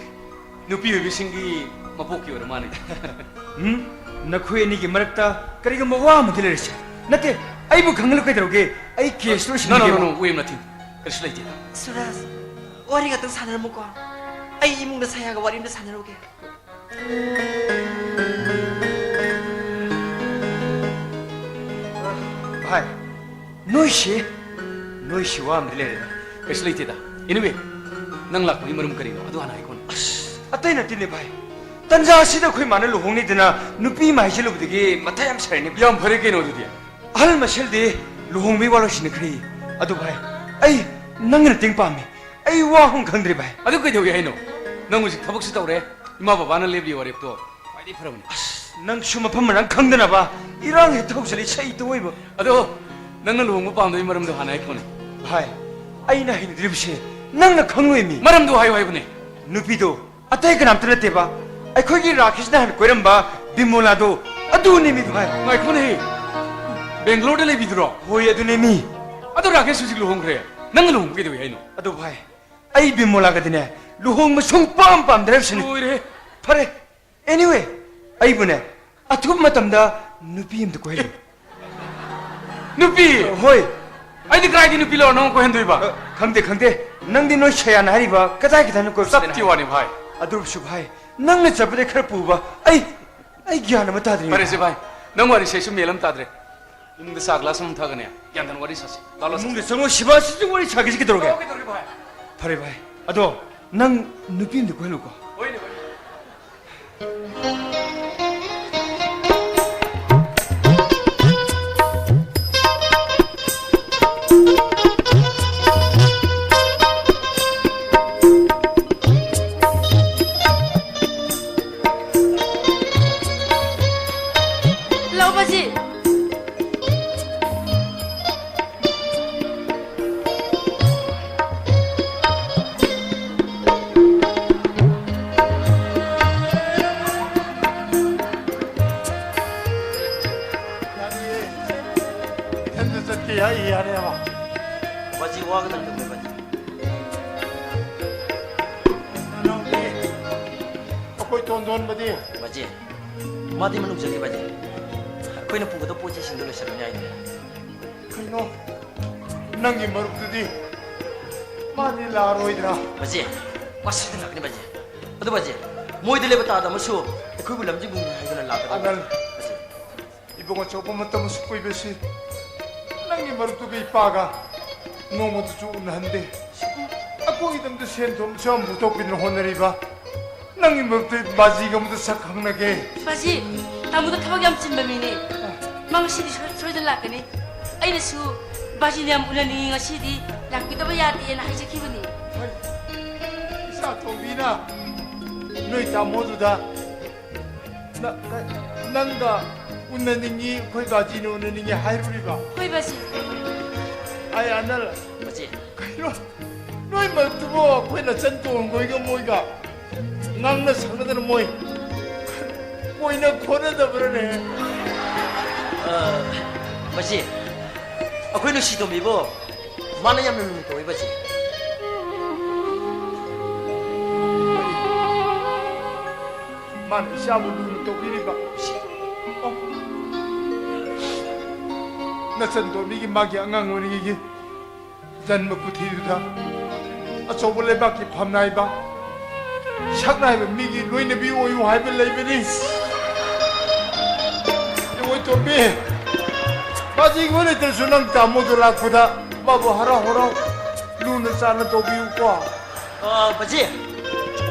ꯅꯨꯄꯤ ꯑꯣꯏꯕꯤꯁꯤꯡꯒꯤ ꯃꯄꯣꯛꯀꯤ ꯑꯣꯏꯔ ꯃꯥꯜꯂꯦ꯫ ꯎꯝ? ꯅꯈꯣꯏ ꯑꯅꯤꯒꯤ ꯃꯔꯛꯇ ꯀꯔꯤꯒꯨꯝꯕ ꯋꯥ ꯑꯃꯗꯤ ꯂꯩꯔꯁꯦ꯫ ꯅꯠꯇꯦ, ꯑꯩꯕꯨ ꯈꯪꯍꯜꯂꯨ ꯀꯩꯗꯧꯔꯒꯦ? ꯑꯩ case two No, no, no, ꯂꯣꯏꯁꯤꯟꯕꯤꯒꯦꯕ꯫ No, we have nothing. ꯀꯔꯤꯁꯨ ꯂꯩꯇꯦꯗ꯫ ꯁꯨꯔꯖ, ꯋꯥꯔꯤ ꯉꯥꯛꯇꯪ ꯁꯥꯟꯅꯔꯝꯃꯨꯀꯣ꯫ ꯑꯩ ꯏꯃꯨꯡꯗ ꯁꯥꯌꯥꯒ ꯋꯥꯔꯤ ꯑꯝꯇ ꯁꯥꯟꯅꯔꯨꯒꯦ꯫ ꯚꯥꯏ, ꯅꯣꯏꯁꯤ, ꯅꯣꯏꯁꯤ ꯋꯥ ꯑꯃꯗꯤ ꯂꯩꯔꯦꯅꯦ꯫ ꯀꯩꯁꯨ ꯂꯩꯇꯦꯗ꯫ Anyway, ꯅꯪ ꯂꯥꯛꯄꯒꯤ ꯃꯔꯝ ꯀꯔꯤꯅꯣ? ꯑꯗꯨ ꯍꯥꯟꯅ ꯍꯥꯏꯈꯣꯅꯦ꯫ ꯑꯁ, ꯑꯇꯩ ꯅꯠꯇꯦꯅꯦ ꯚꯥꯏ꯫ ꯇꯟꯖꯥ ꯑꯁꯤꯗ ꯑꯩꯈꯣꯏ ꯃꯥꯅ ꯂꯨꯍꯣꯡꯅꯤꯗꯅ ꯅꯨꯄꯤ ꯑꯃ ꯍꯥꯏꯖꯤꯜꯂꯨꯕꯗꯒꯤ ꯃꯊꯥ ꯌꯥꯝ ꯁꯥꯔꯦꯅꯦ ꯚꯥꯏ꯫ ꯌꯥꯝ ꯐꯔꯦ ꯀꯩꯅꯣ ꯑꯗꯨꯗꯤ꯫ ꯑꯍꯜ ꯃꯁꯦꯜꯗꯤ ꯂꯨꯍꯣꯡꯕꯒꯤ ꯋꯥ ꯂꯣꯏꯁꯤꯟꯅꯈ꯭ꯔꯦ꯫ ꯑꯗꯨ ꯚꯥꯏ, ꯑꯩ ꯅꯪꯒꯤ ꯃꯇꯦꯡ ꯄꯥꯝꯃꯤ꯫ ꯑꯩ ꯋꯥ ꯑꯃ ꯈꯪꯗ꯭ꯔꯦ ꯚꯥꯏ꯫ ꯑꯗꯨ ꯀꯩꯗꯧꯒꯦ ꯍꯥꯏꯅꯣ? ꯅꯪ ꯍꯧꯖꯤꯛ ꯊꯕꯛꯁꯨ ꯇꯧꯔꯦ, ꯏꯃꯥ ꯕꯕꯥꯅ ꯂꯦꯞꯂꯤ ꯋꯥꯔꯦꯞꯇꯣ ꯈ꯭ꯋꯥꯏꯗꯒꯤ ꯐꯔꯕꯅꯤ꯫ ꯑꯁ, ꯅꯪꯁꯨ ꯃꯐꯝ ꯃꯔꯥꯡ ꯈꯪꯗꯅꯕ ꯏꯔꯥꯡ ꯍꯦꯛꯇ ꯍꯧꯖꯤꯜꯂꯤ, ꯁꯛꯏ ꯇꯣꯛꯏꯕ꯫ ꯑꯗꯣ ꯅꯪꯅ ꯂꯨꯍꯣꯡꯕ ꯄꯥꯝꯗꯕꯒꯤ ꯃꯔꯝꯗꯣ ꯍꯥꯟꯅ ꯍꯥꯏꯈꯣꯅꯦ꯫ ꯚꯥꯏ, ꯑꯩꯅ ꯍꯩꯅꯗ꯭ꯔꯤꯕꯁꯦ ꯅꯪꯅ ꯈꯪꯂꯣꯏꯃꯤ꯫ ꯃꯔꯝꯗꯣ ꯍꯥꯏꯌꯨ ꯍꯥꯏꯕꯅꯦ꯫ ꯅꯨꯄꯤꯗꯣ ꯑꯇꯩ ꯀꯅꯥꯝꯇ ꯅꯠꯇꯦꯕ, ꯑꯩꯈꯣꯏꯒꯤ ꯔꯥꯀꯦꯁꯅ ꯍꯥꯟꯅ ꯀꯣꯏꯔꯝꯕ ꯕꯤꯃꯣꯂꯥꯗꯣ, ꯑꯗꯨꯅꯦꯃꯤ ꯚꯥꯏ꯫ ꯉꯥꯏꯈꯣꯅꯦꯍꯦ, ꯕꯦꯡꯒ꯭ꯂꯣꯔꯗ ꯂꯩꯕꯤꯗꯨꯔꯣ? ꯍꯣꯏ, ꯑꯗꯨꯅꯦꯃꯤ꯫ ꯑꯗꯣ ꯔꯥꯀꯦꯁ ꯍꯧꯖꯤꯛ ꯂꯨꯍꯣꯡꯈ꯭ꯔꯦ, ꯅꯪꯅ ꯂꯨꯍꯣꯡꯕ ꯀꯩꯗꯧꯏ ꯍꯥꯏꯅꯣ? ꯑꯗꯣ ꯚꯥꯏ, ꯑꯩ ꯕꯤꯃꯣꯂꯥꯒꯗꯤꯅꯦ, ꯂꯨꯍꯣꯡꯕ ꯁꯨꯡ ꯄꯥꯝ ꯄꯥꯝꯗ꯭ꯔꯦ ꯍꯥꯏꯕꯁꯤꯅꯤ꯫ ꯂꯣꯏꯔꯦ꯫ ꯐꯔꯦ꯫ Anyway, ꯑꯩꯕꯨꯅꯦ, ꯑꯊꯨꯕ ꯃꯇꯝꯗ ꯅꯨꯄꯤ ꯑꯃꯗ ꯀꯣꯏꯍꯜꯂꯨ꯫ ꯅꯨꯄꯤ? ꯍꯣꯏ꯫ ꯑꯩꯗꯤ ꯀꯗꯥꯏꯗ ꯅꯨꯄꯤ ꯂꯧꯔ ꯅꯪ ꯀꯣꯏꯍꯟꯗꯣꯏꯕ? ꯑ, ꯈꯪꯗꯦ, ꯈꯪꯗꯦ꯫ ꯅꯪꯗꯤ ꯅꯣꯏ ꯁꯌꯥꯅ ꯍꯥꯏꯔꯤꯕ ꯀꯗꯥꯏ ꯀꯗꯥꯏꯅ ꯀꯣꯏꯕ ꯆꯠꯇꯤ ꯆꯠꯇꯦꯅ ꯍꯥꯏ? ꯋꯥꯅꯤ ꯚꯥꯏ꯫ ꯑꯗꯨꯕꯨꯁꯨ ꯚꯥꯏ, ꯅꯪꯅ ꯆꯠꯄꯗ ꯈꯔ ꯄꯨꯕ, ꯑꯩ, ꯑꯩ ꯒ꯭ꯌꯥꯟ ꯑꯃ ꯇꯥꯗ꯭ꯔꯦ꯫ ꯐꯔꯦꯁꯦ ꯚꯥꯏ, ꯅꯪ ꯋꯥꯔꯤꯁꯦ ꯑꯩꯁꯨ ꯃꯦꯜ ꯑꯃ ꯇꯥꯗ꯭ꯔꯦ꯫ ꯏꯃꯨꯡꯗ ꯆꯥ ꯒ꯭ꯂꯥꯁ ꯑꯃ ꯊꯛꯑꯒꯅꯦ, ꯒ꯭ꯌꯥꯟ ꯇꯥꯅ ꯋꯥꯔꯤ ꯁꯥꯁꯤ꯫ ꯂꯥꯛꯂꯣ, ꯏꯃꯨꯡꯗ ꯆꯪꯉꯣ, ꯁꯤꯕꯥꯁꯤꯁꯨ ꯋꯥꯔꯤ ꯁꯥꯒꯦꯁꯤ ꯀꯩꯗꯧꯔꯒꯦ? ꯀꯩꯗꯧꯔꯒꯦ ꯚꯥꯏ? ꯐꯔꯦ ꯚꯥꯏ, ꯑꯗꯣ ꯅꯪ ꯅꯨꯄꯤ ꯑꯃꯗꯤ ꯀꯣꯏꯍꯜꯂꯨꯀꯣ꯫ ꯍꯣꯏꯅꯦ, ꯍꯣꯏꯅꯦ꯫ ꯂꯧꯕꯁꯤ꯫ ꯌꯥꯅꯤꯌꯦ꯫ ꯏꯊꯟꯇ ꯆꯠꯀꯦ ꯍꯥꯏ ꯌꯥꯔꯦꯕ꯫ ꯕꯥꯖꯤ ꯋꯥꯒꯗꯕ ꯅꯠꯇꯦ ꯕꯥꯖꯤ꯫ ꯅꯅꯥꯎꯗꯤ? ꯑꯩꯈꯣꯏ ꯇꯣꯟꯗꯣꯟꯕꯗꯤ? ꯕꯥꯖꯤ, ꯃꯥꯗꯤ ꯃꯅꯨꯡ ꯆꯪꯈꯤ ꯕꯥꯖꯤ꯫ ꯑꯩꯈꯣꯏꯅ ꯄꯨꯒꯗꯕ ꯄꯣꯠ ꯆꯩꯁꯤꯡꯗꯣ ꯂꯣꯏꯁꯤꯜꯂꯨꯅꯤ ꯍꯥꯏꯅꯦ꯫ ꯀꯩꯅꯣ? ꯅꯪꯒꯤ ꯃꯔꯨꯞꯇꯨꯗꯤ? ꯃꯥꯗꯤ ꯂꯥꯛꯑꯔꯣꯏꯗ꯭ꯔꯥ? ꯕꯥꯖꯤ, ꯃꯥ ꯁꯣꯏꯗꯅ ꯂꯥꯛꯀꯅꯤ ꯕꯥꯖꯤ꯫ ꯑꯗꯨ ꯕꯥꯖꯤ, ꯃꯣꯏꯗ ꯂꯩꯕ ꯇꯥꯗ ꯑꯃꯁꯨ ꯑꯩꯈꯣꯏꯕꯨ ꯂꯝꯖꯤꯡꯕꯤꯅꯤ ꯍꯥꯏꯗꯨꯅ ꯂꯥꯛꯀꯗꯕ꯫ ꯑꯅꯜ, ꯕꯥꯖꯤ꯫ ꯏꯕꯨꯡ ꯑꯆꯧꯕ ꯃꯇꯝ ꯑꯁꯨꯛ ꯀꯨꯏꯕꯁꯤ ꯅꯪꯒꯤ ꯃꯔꯨꯞꯇꯨꯒ ꯏꯄꯥꯒ ꯅꯣꯡꯃꯇꯁꯨ ꯎꯅꯍꯟꯗꯦ꯫ ꯑꯩꯈꯣꯏꯒꯤꯗꯃꯛꯇ ꯁꯦꯟ ꯊꯨꯝꯁꯨ ꯌꯥꯝ ꯄꯨꯊꯣꯛꯄꯤꯗꯨꯅ ꯍꯣꯠꯅꯔꯤꯕ ꯅꯪꯒꯤ ꯃꯔꯨꯞꯇꯨ ꯕꯥꯖꯤꯒ ꯑꯃꯨꯛꯇ ꯁꯛ ꯈꯪꯅꯒꯦ꯫ ꯕꯥꯖꯤ, ꯇꯥꯃꯣꯗꯣ ꯊꯕꯛ ꯌꯥꯝ ꯆꯤꯟꯕ ꯃꯤꯅꯦ꯫ ꯃꯥ ꯉꯁꯤꯗꯤ ꯁꯣꯏ-, ꯁꯣꯏꯗꯅ ꯂꯥꯛꯀꯅꯤ꯫ ꯑꯩꯅꯁꯨ ꯕꯥꯖꯤꯅ ꯌꯥꯝ ꯎꯅꯅꯤꯡꯉꯤ, ꯉꯁꯤꯗꯤ ꯂꯥꯛꯄꯤꯗꯕ ꯌꯥꯗꯦꯅ ꯍꯥꯏꯖꯈꯤꯕꯅꯤ꯫ ꯍꯣꯏ, ꯏꯆꯥ ꯇꯣꯝꯕꯤꯅ ꯅꯣꯏ ꯇꯥꯃꯣꯗꯨꯗ ꯅ-, ꯅ-, ꯅꯪꯒ ꯎꯅꯅꯤꯡꯉꯤ, ꯑꯩꯈꯣꯏ ꯕꯥꯖꯤꯅ ꯎꯅꯅꯤꯡꯉꯤ ꯍꯥꯏꯔꯨꯔꯤꯕ? ꯍꯣꯏ, ꯕꯥꯖꯤ꯫ ꯑꯩ ꯑꯅꯜ꯫ ꯕꯥꯖꯤ꯫ ꯀꯩꯅꯣ? ꯅꯣꯏ ꯃꯔꯛꯇꯨꯕꯨ ꯑꯩꯈꯣꯏ ꯅꯆꯟ ꯇꯣꯟꯈꯣꯏꯒ ꯃꯣꯏꯒ ꯉꯥꯡꯅ ꯁꯛꯅꯗꯅ ꯃꯣꯏ ꯀꯣꯏꯅ ꯈꯣꯠꯅꯗꯕ꯭ꯔꯅꯦ? ꯑ, ꯕꯥꯖꯤ, ꯑꯩꯈꯣꯏ ꯅꯨꯡꯁꯤ ꯇꯣꯝꯕꯤꯕꯨ ꯃꯥꯅ ꯌꯥꯝꯅ ꯂꯨꯅ ꯇꯧꯏ, ꯕꯥꯖꯤ꯫ ꯃꯥꯅ ꯏꯆꯥꯕꯨ ꯂꯨꯅ ꯇꯧꯕꯤꯔꯤꯕ꯫ ꯑꯣ꯫ ꯅꯆꯟ ꯇꯣꯝꯕꯤꯒꯤ ꯃꯥꯒꯤ ꯑꯉꯥꯡ ꯑꯣꯏꯔꯤꯉꯩꯒꯤ ꯖꯟꯃ ꯀꯨꯊꯤꯗꯨꯗ ꯑꯆꯧꯕ ꯂꯩꯕꯥꯛꯀꯤ ꯐꯝꯅꯥꯏꯕ, ꯁꯛꯅꯥꯏꯕ ꯃꯤꯒꯤ ꯂꯣꯏꯅꯕꯤ ꯑꯣꯏꯌꯨ ꯍꯥꯏꯕ ꯂꯩꯕꯅꯤ꯫ ꯏꯕꯣꯏ ꯇꯣꯝꯕꯤ, ꯃꯥꯗꯤ ꯑꯩꯉꯣꯟ ꯂꯩꯇ꯭ꯔꯁꯨ ꯅꯪ ꯇꯥꯃꯣꯗꯣ ꯂꯥꯛꯄꯗ ꯃꯥꯕꯨ ꯍꯔꯥꯎ ꯍꯔꯥꯎ ꯂꯨꯅ ꯆꯥꯟꯅ ꯇꯧꯕꯤꯌꯨꯀꯣ꯫ ꯑ, ꯕꯥꯖꯤ,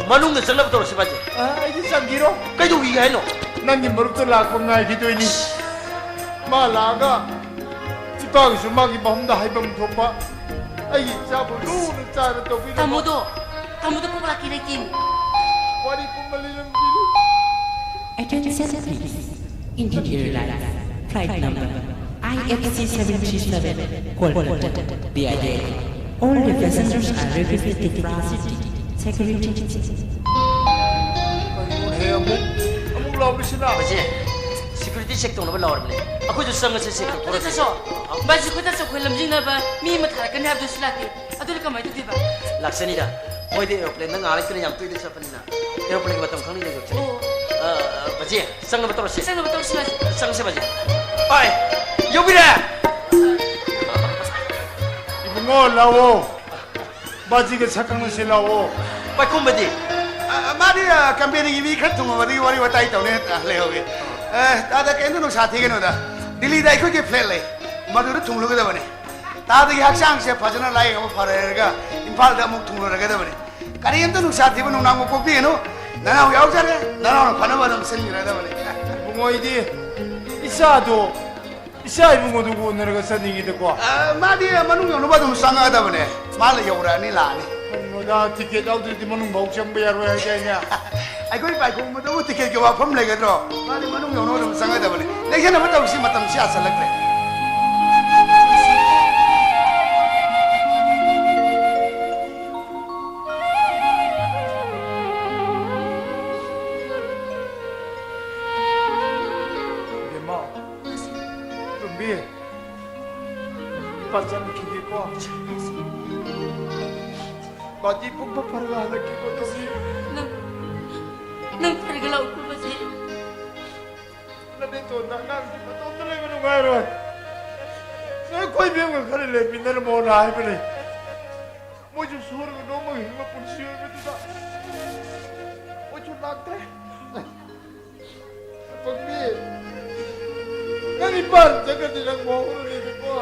ꯃꯅꯨꯡꯗ ꯆꯪꯅꯕ ꯇꯧꯔꯁꯤ, ꯕꯥꯖꯤ꯫ ꯑ, ꯑꯩꯗꯤ ꯆꯪꯈꯤꯔꯣ꯫ ꯀꯩꯗꯧꯈꯤꯒꯦ ꯍꯥꯏꯅꯣ? ꯅꯪꯒꯤ ꯃꯔꯨꯞꯇꯣ ꯂꯥꯛꯄ ꯉꯥꯏꯈꯤꯗꯣꯏꯅꯤ꯫ ꯃꯥ ꯂꯥꯛꯑꯒ ꯏꯄꯥꯒꯤꯁꯨ ꯃꯥꯒꯤ ꯃꯐꯝꯗ ꯍꯥꯏꯐꯝ ꯊꯣꯛꯄ ꯑꯩꯒꯤ ꯏꯆꯥꯕꯨ ꯂꯨꯅ ꯆꯥꯟꯅ ꯇꯧꯕꯤꯅꯕ꯫ ꯇꯥꯃꯣꯗꯣ, ꯇꯥꯃꯣꯗꯣ ꯀꯣꯛ ꯂꯥꯛꯀꯦ ꯂꯩꯇꯦꯅꯦ꯫ ꯋꯥꯔꯤ ꯄꯨꯝꯕ ꯂꯤꯔꯝꯈꯤꯅꯤ꯫ Attention please. Interior line. Flight number I F C seven three seven, Kolkata, B I A. All the passengers are requested to proceed. Security. ꯀꯔꯤꯅꯣꯅꯦ ꯑꯃꯨꯛ, ꯑꯃꯨꯛ ꯂꯥꯎꯔꯤꯁꯤꯅ? ꯕꯥꯖꯤ, security check ꯇꯧꯅꯕ ꯂꯥꯎꯔꯕꯅꯦ꯫ ꯑꯩꯈꯣꯏꯁꯨ ꯆꯪꯉꯁꯦ, check ꯇꯧꯊꯣꯔꯛꯁꯦ꯫ ꯕꯥꯖꯤ, ꯈꯨꯠꯇ ꯆꯠꯈꯣꯏ ꯂꯝꯖꯤꯡꯅꯕ ꯃꯤ ꯑꯃ ꯊꯥꯔꯛꯀꯅꯤ ꯍꯥꯏꯕꯗꯨꯁꯨ ꯂꯥꯛꯇꯦ꯫ ꯑꯗꯨꯗꯤ ꯀꯃꯥꯏꯅ ꯇꯧꯗꯣꯏꯕ? ꯂꯥꯛꯆꯅꯤꯗ꯫ ꯃꯣꯏꯗꯤ aeroplane ꯗ ꯉꯥꯏꯍꯥꯛ ꯂꯩꯇꯅ ꯌꯥꯝ ꯇꯣꯏꯅ ꯆꯠꯄꯅꯤꯅ꯫ Aeroplane ꯒꯤ ꯃꯇꯝ ꯈꯪꯅ ꯌꯧꯔꯛꯆꯅꯤ꯫ ꯑꯣ꯫ ꯑ, ꯑ, ꯕꯥꯖꯤ, ꯆꯪꯅꯕ ꯇꯧꯔꯁꯤ꯫ ꯆꯪꯅꯕ ꯇꯧꯔꯁꯤ, ꯕꯥꯖꯤ꯫ ꯆꯪꯁꯦ, ꯕꯥꯖꯤ꯫ ꯄꯥꯏ, ꯌꯧꯕꯤꯔꯦ! ꯏꯕꯨꯡꯉꯣ, ꯂꯥꯛꯑꯣ꯫ ꯕꯥꯖꯤꯒ ꯁꯛ ꯈꯪꯅꯁꯤ ꯂꯥꯛꯑꯣ꯫ ꯄꯥꯏꯈꯣꯝꯕꯗꯤ? ꯑ, ꯃꯥꯗꯤ, ꯑ, company ꯒꯤ ꯃꯤ ꯈꯔ ꯊꯨꯡꯉꯕꯗꯒꯤ ꯋꯥꯔꯤ ꯋꯥꯇꯥꯏ ꯇꯧꯅꯤ, ꯑ, ꯂꯩꯍꯧꯋꯤ꯫ ꯑ, ꯇꯥꯗ, ꯀꯩꯝꯇ ꯅꯨꯡꯁꯥ ꯊꯤꯒꯅꯨꯗ꯫ ꯗꯤꯜꯂꯤꯗ ꯑꯩꯈꯣꯏꯒꯤ flat ꯂꯩ, ꯃꯗꯨꯗ ꯊꯨꯡꯂꯨꯒꯗꯕꯅꯤ꯫ ꯇꯥꯗꯒꯤ ꯍꯛꯆꯥꯡꯁꯦ ꯐꯖꯅ ꯂꯥꯏꯌꯦꯡ ꯑꯃ ꯐꯔꯦ ꯍꯥꯏꯔꯒ ꯏꯝꯐꯥꯜꯗ ꯑꯃꯨꯛ ꯊꯨꯡꯂꯔꯒꯗꯕꯅꯤ꯫ ꯀꯔꯤꯝꯇ ꯅꯨꯡꯁꯥ ꯊꯤꯕ ꯅꯨꯡꯅꯥꯡꯕ ꯀꯣꯛꯄꯤꯒꯅꯨ꯫ ꯅꯅꯥꯎ ꯌꯥꯎꯖꯔꯦ, ꯅꯅꯥꯎꯅ ꯐꯅꯕ ꯑꯗꯨꯝ ꯁꯤꯟꯈ꯭ꯔꯗꯕꯅꯤ꯫ ꯏꯕꯨꯡꯉꯣ, ꯑꯩꯗꯤ ꯏꯆꯥꯗꯣ, ꯏꯆꯥ ꯏꯕꯨꯡꯉꯣꯗꯨꯒ ꯎꯅꯔꯒ ꯆꯠꯅꯤꯡꯉꯤꯗꯀꯣ꯫ ꯑ, ꯃꯥꯗꯤ ꯃꯅꯨꯡ ꯌꯧꯅꯕ ꯑꯗꯨꯝ ꯆꯪꯉꯛꯑꯗꯕꯅꯦ꯫ ꯃꯥ ꯌꯧꯔꯛꯑꯅꯤ, ꯂꯥꯛꯑꯅꯤ꯫ ꯀꯔꯤꯅꯣꯗ, ticket ꯌꯥꯎꯗ꯭ꯔꯗꯤ ꯃꯅꯨꯡ ꯐꯥꯎ ꯆꯪꯕ ꯌꯥꯔꯣꯏ ꯍꯥꯏꯗꯥꯏꯅꯦ? ꯑꯩꯈꯣꯏ ꯄꯥꯏꯈꯣꯝꯕꯗꯨꯕꯨ ticket ꯀꯤ ꯋꯥꯐꯝ ꯂꯩꯒꯗ꯭ꯔꯣ? ꯃꯥꯗꯤ ꯃꯅꯨꯡ ꯌꯧꯅꯕ ꯑꯗꯨꯝ ꯆꯪꯒꯗꯕꯅꯤ꯫ ꯂꯩꯁꯟꯅꯕ ꯇꯧꯁꯤ, ꯃꯇꯝꯁꯤ ꯌꯥꯁꯜꯂꯛꯇ꯭ꯔꯦ꯫ ꯕꯦꯝꯃ, ꯇꯣꯝꯕꯤ, ꯏꯄꯥ ꯆꯠꯂꯨꯈꯤꯒꯦꯀꯣ꯫ ꯕꯥꯖꯤ ꯄꯨꯡ ꯐꯥ ꯐꯔꯒ ꯍꯜꯂꯛꯀꯦꯀꯣ, ꯇꯣꯝꯕꯤ꯫ ꯅꯪ, ꯅꯪ ꯐꯔꯒ ꯂꯥꯛꯎꯀꯣ꯫ ꯅꯣꯏ ꯀꯣꯏꯕꯦꯝꯒ ꯈꯔ ꯂꯩꯃꯤꯟꯅꯔꯝꯃꯣꯅ ꯍꯥꯏꯕꯅꯤ꯫ ꯃꯣꯏꯁꯨ ꯁꯨꯔꯒ ꯅꯣꯡꯃꯒꯤ ꯍꯤꯡꯕ ꯄꯨꯟꯁꯤ ꯑꯣꯏꯕꯗꯨꯗ ꯃꯣꯏꯁꯨ ꯂꯥꯛꯇ꯭ꯔꯦ꯫ ꯄꯪꯕꯤ, ꯅꯪ ꯏꯝꯐꯥꯜ ꯆꯠꯈ꯭ꯔꯗꯤ ꯅꯪ ꯃꯧ ꯍꯧꯔꯅꯤꯗꯀꯣ꯫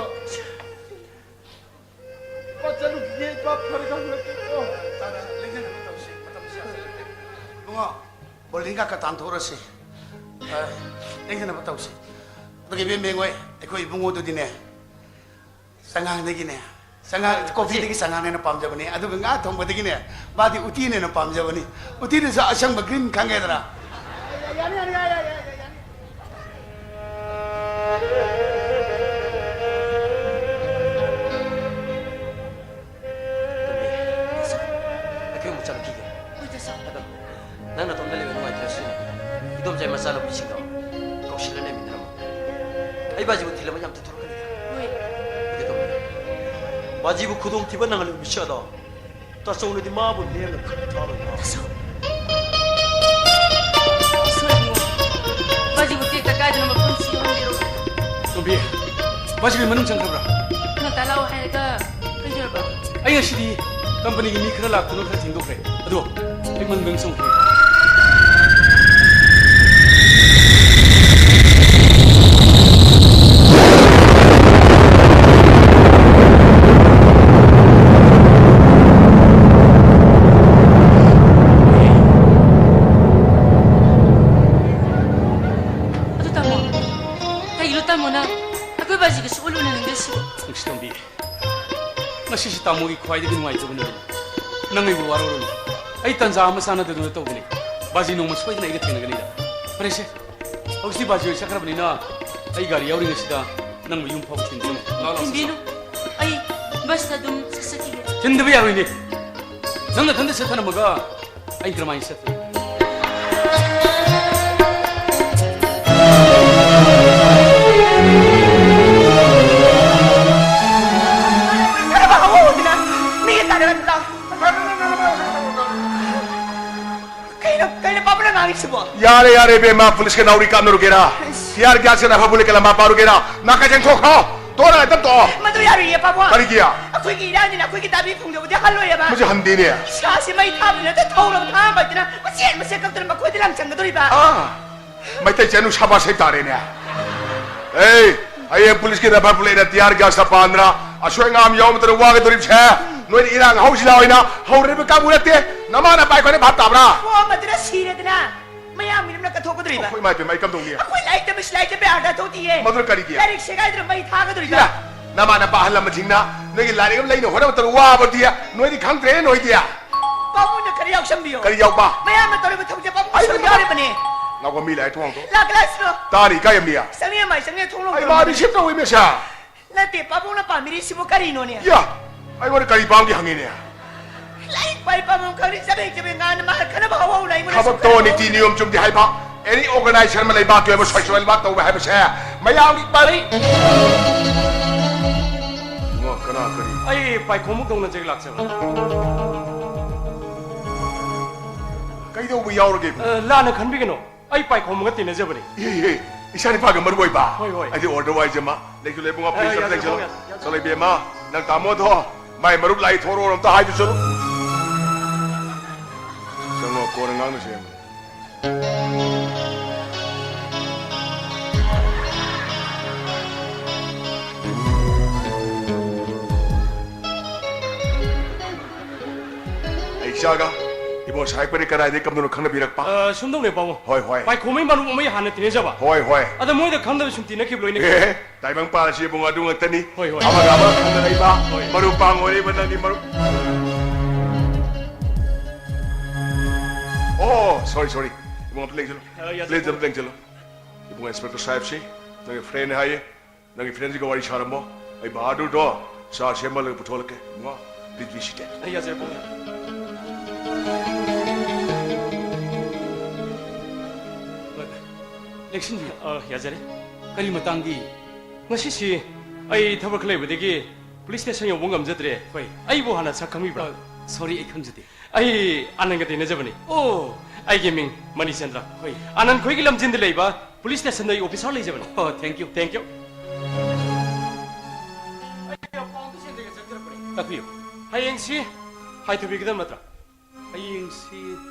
ꯏꯝꯐꯥꯜ ꯆꯠꯂꯨꯈꯤꯒꯦ, ꯏꯝꯐꯥꯜ ꯐꯔꯒ ꯍꯜꯂꯛꯀꯦꯀꯣ꯫ ꯂꯦꯡꯗꯅꯕ ꯇꯧꯁꯤ, ꯃꯇꯝꯁꯤ ꯌꯥꯁꯤꯜꯂꯛꯇ꯭ꯔꯦ꯫ ꯏꯕꯨꯡꯉꯣ, ꯕꯣꯔꯗꯤꯡꯒ ꯈꯔ ꯇꯥꯟꯊꯣꯛꯎꯔꯁꯤ꯫ ꯑ, ꯂꯦꯡꯗꯅꯕ ꯇꯧꯁꯤ꯫ ꯑꯗꯨꯒ ꯏꯕꯦꯝꯃ ꯍꯣꯏ, ꯑꯩꯈꯣꯏ ꯏꯕꯨꯡꯉꯣꯗꯨꯗꯤꯅꯦ, ꯆꯉꯥꯡꯗꯒꯤꯅꯦ, ꯆꯉꯥꯡ, ꯀꯣꯐꯤꯗꯒꯤ ꯆꯉꯥꯡꯅ ꯍꯦꯟꯅ ꯄꯥꯝꯖꯕꯅꯦ꯫ ꯑꯗꯨꯒ ꯉꯥ ꯊꯣꯡꯕꯗꯒꯤꯅꯦ, ꯃꯥꯗꯤ ꯎꯇꯤꯅ ꯍꯦꯟꯅ ꯄꯥꯝꯖꯕꯅꯤ꯫ ꯎꯇꯤꯗꯨꯁꯨ ꯑꯁꯪꯕ green ꯈꯪꯉꯦꯗꯅ꯫ ꯌꯥꯅꯤ, ꯌꯥꯅꯤ, ꯌꯥꯅꯤ, ꯌꯥꯅꯤ, ꯌꯥꯅꯤ, ꯌꯥꯅꯤ꯫ ꯇꯣꯝꯕꯤ, ꯗꯥ ꯁꯥ, ꯑꯩꯈꯣꯏ ꯑꯃꯨꯛ ꯆꯠꯂꯨꯈꯤꯒꯦ꯫ ꯍꯣꯏ, ꯗꯥ ꯁꯥ꯫ ꯑꯗꯣ, ꯅꯪ ꯅꯇꯣꯝꯇ ꯂꯩꯕ ꯅꯨꯡꯉꯥꯏꯇ꯭ꯔꯁꯨ, ꯏꯗꯣꯝꯆꯥ ꯃꯆꯥꯅꯨꯄꯤꯁꯤꯡꯗꯣ ꯀꯧꯁꯤꯜꯂ ꯂꯩꯃꯤꯟꯅꯔꯝꯃꯣ꯫ ꯑꯩ ꯕꯥꯖꯤꯕꯨ ꯊꯤꯜꯂꯝꯃ ꯌꯥꯝ ꯊꯨꯊꯣꯔꯛꯀꯅꯤ꯫ ꯍꯣꯏ꯫ ꯑꯗꯨ ꯇꯧꯕꯅꯦ꯫ ꯕꯥꯖꯤꯕꯨ ꯈꯨꯗꯣꯡꯊꯤꯕ ꯅꯪꯍꯜꯂꯕ ꯃꯤꯁꯛ ꯑꯗꯣ ꯇꯥꯆꯧꯅꯗꯤ ꯃꯥꯕꯨ ꯂꯦꯝꯅ ꯈꯟ ꯊꯥꯔꯣꯏ꯫ ꯇꯥꯆꯧ꯫ ꯏꯁꯣꯔ ꯏꯕꯨꯡꯉꯣ, ꯕꯥꯖꯤꯕꯨ ꯇꯦꯛꯇ ꯀꯥꯏꯗꯅ ꯃꯐꯝꯁꯤ ꯌꯧꯍꯟꯕꯤꯔꯣ꯫ ꯇꯣꯝꯕꯤ, ꯕꯥꯖꯤꯕꯨ ꯃꯅꯨꯡ ꯆꯪꯈ꯭ꯔꯕ꯭ꯔꯥ? ꯉꯟꯇꯥ ꯂꯥꯛꯑꯣ ꯍꯥꯏꯔꯒ ꯀꯩꯗꯧꯔꯕ? ꯑꯩ ꯉꯁꯤꯗꯤ ꯀꯝꯄꯅꯤꯒꯤ ꯃꯤ ꯈꯔ ꯂꯥꯛꯇꯨꯅ ꯈꯔ ꯊꯦꯡꯗꯣꯛꯈ꯭ꯔꯦ꯫ ꯑꯗꯣ, ꯑꯩ ꯃꯅꯨꯡꯗ ꯆꯪꯉꯛꯀꯦ꯫ ꯑꯗꯨ ꯇꯥꯃꯣ, ꯀꯩꯒꯤꯅꯣ ꯇꯥꯃꯣꯅ ꯑꯩꯈꯣꯏ ꯕꯥꯖꯤꯒ ꯁꯨꯛꯎ ꯎꯅꯅꯤꯡꯗ꯭ꯔꯤꯁꯤꯕꯣ? ꯅꯨꯡꯁꯤꯇꯣꯝꯕꯤ, ꯉꯁꯤꯁꯤ ꯇꯥꯃꯣꯒꯤ ꯈ꯭ꯋꯥꯏꯗꯒꯤ ꯅꯨꯡꯉꯥꯏꯇꯕ ꯅꯨꯃꯤꯠꯅꯤ꯫ ꯅꯪ ꯑꯩꯕꯨ ꯋꯥꯔꯧꯔꯨꯅꯨ꯫ ꯑꯩ ꯇꯟꯖꯥ ꯑꯃ ꯆꯥꯅꯗꯗꯨꯅ ꯇꯧꯕꯅꯤ꯫ ꯕꯥꯖꯤ ꯅꯣꯡꯃ ꯁꯣꯏꯗꯅ ꯑꯩꯒ ꯊꯦꯡꯅꯒꯅꯤꯗ꯫ ꯐꯔꯦꯁꯦ, ꯍꯧꯖꯤꯛꯇꯤ ꯕꯥꯖꯤ ꯍꯣꯏ ꯆꯠꯈ꯭ꯔꯕꯅꯤꯅ ꯑꯩ ꯒꯥꯔꯤ ꯌꯥꯎꯔꯤꯉꯩꯁꯤꯗ ꯅꯪꯕꯨ ꯌꯨꯝ ꯐꯥꯎꯕ ꯊꯤꯟꯕꯤꯔꯝꯃꯨ꯫ ꯂꯥꯛꯑꯣ, ꯂꯥꯛꯑꯣ, ꯊꯤꯟꯕꯤꯅꯨ꯫ ꯆꯠꯁꯤ꯫ ꯑꯩ ꯕꯁꯇ ꯑꯗꯨꯝ ꯆꯠꯆꯈꯤꯒꯦ꯫ ꯊꯤꯟꯗꯕ ꯌꯥꯔꯣꯏꯅꯦ꯫ ꯅꯪ ꯅꯊꯟꯗ ꯆꯠꯊꯔꯝꯃꯒ ꯑꯩ ꯀꯔꯝꯍꯥꯏꯅ ꯆꯠꯇꯣꯏꯅꯣ? ꯀꯔꯝꯕ ꯑꯉꯧꯕꯗꯨꯅ ꯃꯤꯒ ꯇꯥꯟꯅꯔꯝꯃꯤꯕ? ꯀꯩꯅꯣ, ꯀꯩꯅꯣ ꯄꯥꯕꯨꯡꯅ ꯉꯥꯡꯉꯤꯁꯤꯕꯣ? ꯌꯥꯔꯦ, ꯌꯥꯔꯦ, ꯏꯕꯦꯝꯃ, ꯄꯨꯂꯤꯁꯀ ꯅꯥꯎꯔꯤ ꯀꯥꯞꯅꯔꯨꯒꯦꯔꯥ? ꯑꯁ꯫ ꯇꯤꯌꯥꯔ ꯒ꯭ꯌꯥꯁꯀ ꯅꯥꯐ ꯕꯨꯂꯦꯠꯀ ꯂꯝꯕꯥ ꯄꯥꯔꯨꯒꯦꯔꯥ? ꯅꯥꯀ ꯆꯦꯡꯊꯣꯛꯈ꯭ꯔꯣ꯫ ꯇꯣꯔ ꯉꯥꯛꯇ ꯇꯣꯛꯑꯣ꯫ ꯃꯗꯨ ꯌꯥꯔꯣꯏꯌꯦ, ꯄꯥꯕꯨꯡ꯫ ꯀꯔꯤꯒꯤ? ꯑꯩꯈꯣꯏꯒꯤ ꯏꯔꯥꯡꯅꯤꯅ ꯑꯩꯈꯣꯏꯒꯤ ꯗꯥꯕꯤ ꯐꯪꯗꯕꯗꯤ ꯍꯜꯂꯣꯏꯌꯦꯕ꯫ ꯃꯁꯤ ꯍꯟꯗꯦꯅꯦ꯫ ꯏꯁꯥꯁꯤ ꯃꯩ ꯊꯥꯕꯅ ꯍꯦꯛꯇ ꯊꯧꯔꯕ ꯊꯥꯡ ꯄꯥꯏꯗꯅ ꯃꯆꯦꯠ ꯃꯆꯦꯠ ꯀꯛꯇꯅ ꯃꯈꯣꯏꯗ ꯂꯪ ꯆꯪꯒꯗꯧꯔꯤꯕ꯫ ꯑꯥ, ꯃꯩꯇꯩ ꯆꯅꯨ ꯁꯥꯕꯥꯁ ꯍꯥꯏ ꯇꯥꯔꯦꯅꯦ꯫ ꯑꯦ, ꯍꯌꯦꯡ ꯄꯨꯂꯤꯁꯀꯤ ꯅꯝꯕꯔ ꯄ꯭ꯂꯦꯠꯅ ꯇꯤꯌꯥꯔ ꯒ꯭ꯌꯥꯁꯇ ꯄꯥꯟꯗꯅ ꯑꯁꯣꯏ ꯑꯉꯥꯝ ꯌꯥꯎꯕ ꯃꯇꯝꯗ ꯋꯥꯒꯗꯧꯔꯤꯕꯁꯦ ꯅꯣꯏꯅ ꯏꯔꯥꯡ ꯍꯧꯁꯤ ꯂꯥꯎ ꯍꯥꯏꯅ ꯍꯧꯔꯤꯕ ꯀꯥꯡꯕꯨ ꯅꯠꯇꯦ꯫ ꯅꯃꯥ ꯅꯄꯥ ꯑꯩꯈꯣꯏꯅ ꯚꯥꯞ ꯇꯥꯕ꯭ꯔꯥ? ꯑꯣ, ꯃꯗꯨꯅ ꯁꯤꯔꯦꯗꯅ꯫ ꯃꯌꯥꯝꯒꯤ ꯌꯨꯝꯗ ꯀꯠꯊꯣꯛꯀꯗꯧꯔꯤꯕ꯫ ꯑꯩꯈꯣꯏ ꯏꯃꯥ ꯏꯄꯦꯝꯃ, ꯑꯩ ꯀꯝꯗꯧꯅꯤ? ꯑꯩꯈꯣꯏ ꯂꯥꯏꯔꯤꯛ ꯇꯝꯕꯁꯤ ꯂꯥꯏꯔꯤꯛ ꯇꯝꯕ ꯌꯥꯔꯗ ꯊꯣꯛꯇꯤꯌꯦ꯫ ꯃꯗꯨꯅ ꯀꯔꯤꯒꯤ? ꯂꯥꯏꯔꯤꯛ ꯁꯦꯒꯥꯏꯗꯅ ꯃꯩ ꯊꯥꯒꯗꯧꯔꯤꯕ꯫ ꯏꯌꯥ, ꯅꯃꯥ ꯅꯄꯥ ꯑꯍꯜ ꯂꯃꯟꯁꯤꯡꯅ ꯅꯣꯏꯒꯤ ꯂꯥꯏꯔꯤꯛ ꯑꯃ ꯂꯩꯅ ꯍꯣꯠꯅꯕ ꯃꯇꯝꯗ ꯋꯥꯕꯗꯤ ꯅꯣꯏꯗꯤ ꯈꯪꯗ꯭ꯔꯦ, ꯅꯣꯏꯗꯤ꯫ ꯄꯥꯕꯨꯡꯅ ꯈꯔ ꯌꯥꯎꯁꯟꯕꯤꯌꯣ꯫ ꯀꯔꯤ ꯌꯥꯎꯕ? ꯃꯌꯥꯝꯅ ꯇꯧꯔꯤꯕ ꯊꯕꯛꯁꯦ ꯄꯥꯕꯨꯡ ꯑꯩ ꯁꯔꯨꯛ ꯌꯥꯎꯔꯤꯕꯅꯦ꯫ ꯉꯥꯎꯕ ꯃꯤ ꯂꯥꯛꯑꯦ, ꯊꯣꯡ ꯍꯥꯡꯗꯣꯛ꯫ ꯂꯥꯛꯀꯦ ꯂꯥꯛꯁꯤꯅꯣ꯫ ꯇꯥꯔꯤ ꯏꯀꯥꯏ ꯑꯃꯅꯤ꯫ ꯆꯪꯉꯦ ꯃꯥꯏ ꯆꯪꯉꯦ ꯊꯣꯡ ꯑꯩ ꯂꯣꯟꯗꯣꯔꯝꯕꯅꯦ꯫ ꯃꯥꯗꯤ ꯁꯤꯞ ꯇꯧꯋꯤ ꯃꯦꯁꯥ꯫ ꯅꯠꯇꯦ, ꯄꯥꯕꯨꯡꯅ ꯄꯥꯝꯕꯤꯔꯤꯁꯤꯕꯨ ꯀꯔꯤꯅꯣꯅꯦ? ꯌꯥ! ꯑꯩꯉꯣꯟꯗ ꯀꯔꯤ ꯄꯥꯝꯒꯦ ꯍꯪꯉꯤꯅꯦ? ꯂꯥꯏꯔꯤꯛ ꯄꯥꯏ ꯄꯥꯕꯨꯡ ꯈꯪꯗꯦ, ꯆꯕꯦꯡ ꯆꯕꯦꯡ ꯉꯥꯡꯅ ꯃꯥꯅ ꯈꯟꯅꯕ ꯍꯧꯍꯧꯅ ꯑꯩꯉꯣꯟꯗ ꯊꯕꯛꯇꯣ ꯁꯨꯛꯈꯟꯅꯕ ꯅꯤꯇꯤ ꯍꯧꯍꯧꯅ꯫ ꯅꯤꯌꯣꯝ ꯆꯨꯝꯗꯦ ꯍꯥꯏꯕ꯫ Any organization ꯑꯃ ꯂꯩꯕꯥꯛꯀꯤ ꯑꯣꯏꯕ social ꯂꯩꯕꯥꯛ ꯇꯧꯕ ꯍꯥꯏꯕꯁꯦ ꯃꯌꯥꯝꯒꯤ ꯄꯥꯔꯤ꯫ ꯏꯕꯨꯡꯉꯣ, ꯀꯅꯥ ꯀꯔꯤ? ꯑꯩ ꯄꯥꯏꯈꯣꯝꯕ ꯀꯧꯅꯖꯒꯦ ꯂꯥꯛꯆꯕꯅꯤ꯫ ꯀꯩꯗꯧꯕ ꯌꯥꯎꯔꯒꯦ ꯏꯕꯨꯡꯉꯣ? ꯑ, ꯂꯥꯟꯅ ꯈꯟꯕꯤꯒꯅꯨ꯫ ꯑꯩ ꯄꯥꯏꯈꯣꯝꯕꯒ ꯇꯤꯟꯅꯖꯕꯅꯤ꯫ ꯏꯍꯦ, ꯏꯍꯦ, ꯏꯆꯥ ꯅꯨꯄꯥꯒ ꯃꯔꯨꯞ ꯑꯣꯏꯕ? ꯍꯣꯏ, ꯍꯣꯏ꯫ ꯑꯩꯗꯤ order wise ꯑꯃ꯫ ꯂꯩꯁꯨ ꯂꯩ, ꯏꯕꯨꯡꯉꯣ, ꯑ, please, ꯌꯥꯖꯔꯦ, ꯂꯩꯁꯨ꯫ ꯏꯕꯨꯡꯉꯣ, ꯌꯥꯖꯔꯦ꯫ ꯆꯠꯂꯣ, ꯏꯕꯦꯝꯃ, ꯅꯪ ꯇꯥꯃꯣꯗꯣ ꯃꯥꯏ ꯃꯔꯨꯞ ꯂꯥꯛꯏ, ꯊꯣꯔꯛꯑꯣ ꯑꯝꯇ ꯍꯥꯏꯗꯨ ꯆꯠꯂꯨ꯫ ꯆꯪꯉꯣ, ꯀꯣꯟꯅ ꯉꯥꯡꯅꯁꯦ꯫ ꯑꯩ ꯏꯆꯥꯒ ꯏꯕꯣ ꯁꯥꯏ ꯄꯔꯦ ꯀꯗꯥꯏꯗꯒꯤ ꯀꯝꯗꯧꯅ ꯈꯪꯅꯕꯤꯔꯛꯄ? ꯑ, ꯁꯨꯝꯗꯧꯅꯦ, ꯄꯥꯕꯨꯡ꯫ ꯍꯣꯏ, ꯍꯣꯏ꯫ ꯄꯥꯏꯈꯣꯝꯕꯩ ꯃꯔꯨꯞ ꯑꯃ ꯍꯥꯟꯅ ꯇꯤꯟꯅꯖꯕ꯫ ꯍꯣꯏ, ꯍꯣꯏ꯫ ꯑꯗ ꯃꯣꯏꯗ ꯈꯪꯗꯕ ꯁꯨꯝ ꯇꯤꯟꯅꯈꯤꯕ ꯂꯣꯏꯅ꯫ ꯑꯦ, ꯇꯥꯏꯕꯪ ꯄꯥꯜꯂꯁꯤ ꯏꯕꯨꯡ ꯑꯗꯨ ꯉꯥꯛꯇꯅꯤ꯫ ꯍꯣꯏ, ꯍꯣꯏ꯫ ꯑꯃꯒ ꯑꯃꯒ ꯈꯪꯅꯔꯛꯏꯕ, ꯍꯣꯏ꯫ ꯃꯔꯨꯞ ꯄꯥꯡ ꯑꯣꯏꯔꯛꯏꯕ ꯅꯪꯒꯤ ꯃꯔꯨꯞ꯫ ꯑꯣ, sorry, sorry꯫ ꯏꯕꯨꯡ ꯑꯝꯇ ꯂꯦꯡꯁꯤꯜꯂꯨ꯫ ꯑ, ꯌꯥꯖꯔꯦ꯫ Please, ꯑꯝꯇ ꯂꯦꯡꯁꯤꯜꯂꯨ꯫ ꯏꯕꯨꯡ inspector ꯁꯥꯍꯦꯕꯁꯤ ꯅꯪꯒꯤ friend ꯅꯤ ꯍꯥꯏꯌꯦ꯫ ꯅꯪꯒꯤ friend ꯁꯤꯒ ꯋꯥꯔꯤ ꯁꯥꯔꯝꯃꯣ꯫ ꯑꯩ ꯕꯍꯥꯗꯨꯔꯗꯣ ꯆꯥ ꯁꯦꯝꯍꯜꯂꯒ ꯄꯨꯊꯣꯛꯍꯜꯂꯛꯀꯦ꯫ ꯏꯕꯨꯡꯉꯣ, please be seated꯫ ꯑꯩ ꯌꯥꯖꯔꯦ, ꯄꯥꯕꯨꯡ꯫ ꯂꯦꯡꯁꯤꯟꯕꯤꯌꯨ꯫ ꯑ, ꯌꯥꯖꯔꯦ꯫ ꯀꯔꯤ ꯃꯇꯥꯡꯒꯤ? ꯉꯁꯤꯁꯤ ꯑꯩ ꯊꯕꯛ ꯈꯔ ꯂꯩꯕꯗꯒꯤ police station ꯌꯧꯕ ꯉꯝꯖꯗ꯭ꯔꯦ꯫ ꯍꯣꯏ꯫ ꯑꯩꯕꯨ ꯍꯥꯟꯅ ꯁꯛ ꯈꯪꯕꯤꯕ꯭ꯔꯥ? ꯑ, sorry, ꯑꯩ ꯈꯪꯖꯗꯦ꯫ ꯑꯩ ꯑꯥꯅꯟꯒ ꯇꯤꯟꯅꯖꯕꯅꯤ꯫ ꯑꯣ, ꯑꯩꯒꯤ ꯃꯤꯡ ꯃꯅꯤꯆꯟꯗ꯭ꯔ꯫ ꯍꯣꯏ꯫ ꯑꯥꯅꯟ ꯈꯣꯏꯒꯤ ꯂꯝꯖꯤꯡꯗ ꯂꯩꯕ ꯄꯨꯂꯤꯁ ꯁ꯭ꯇꯦꯁꯟꯗ ꯑꯩ ꯑꯣꯐꯤꯁꯔ ꯂꯩꯖꯕꯅꯤ꯫ ꯑꯣ, thank you꯫ Thank you꯫ ꯑꯩ ꯄꯥꯎꯗꯨ ꯆꯦꯟꯗꯒ ꯆꯪꯖꯔꯛꯄꯅꯤ꯫ ꯇꯥꯛꯄꯤꯌꯨ꯫ ꯍꯌꯦꯡꯁꯤ ꯍꯥꯏꯊꯕꯤꯒꯗꯕ ꯅꯠꯇ꯭ꯔꯥ? ꯍꯌꯦꯡꯁꯤ,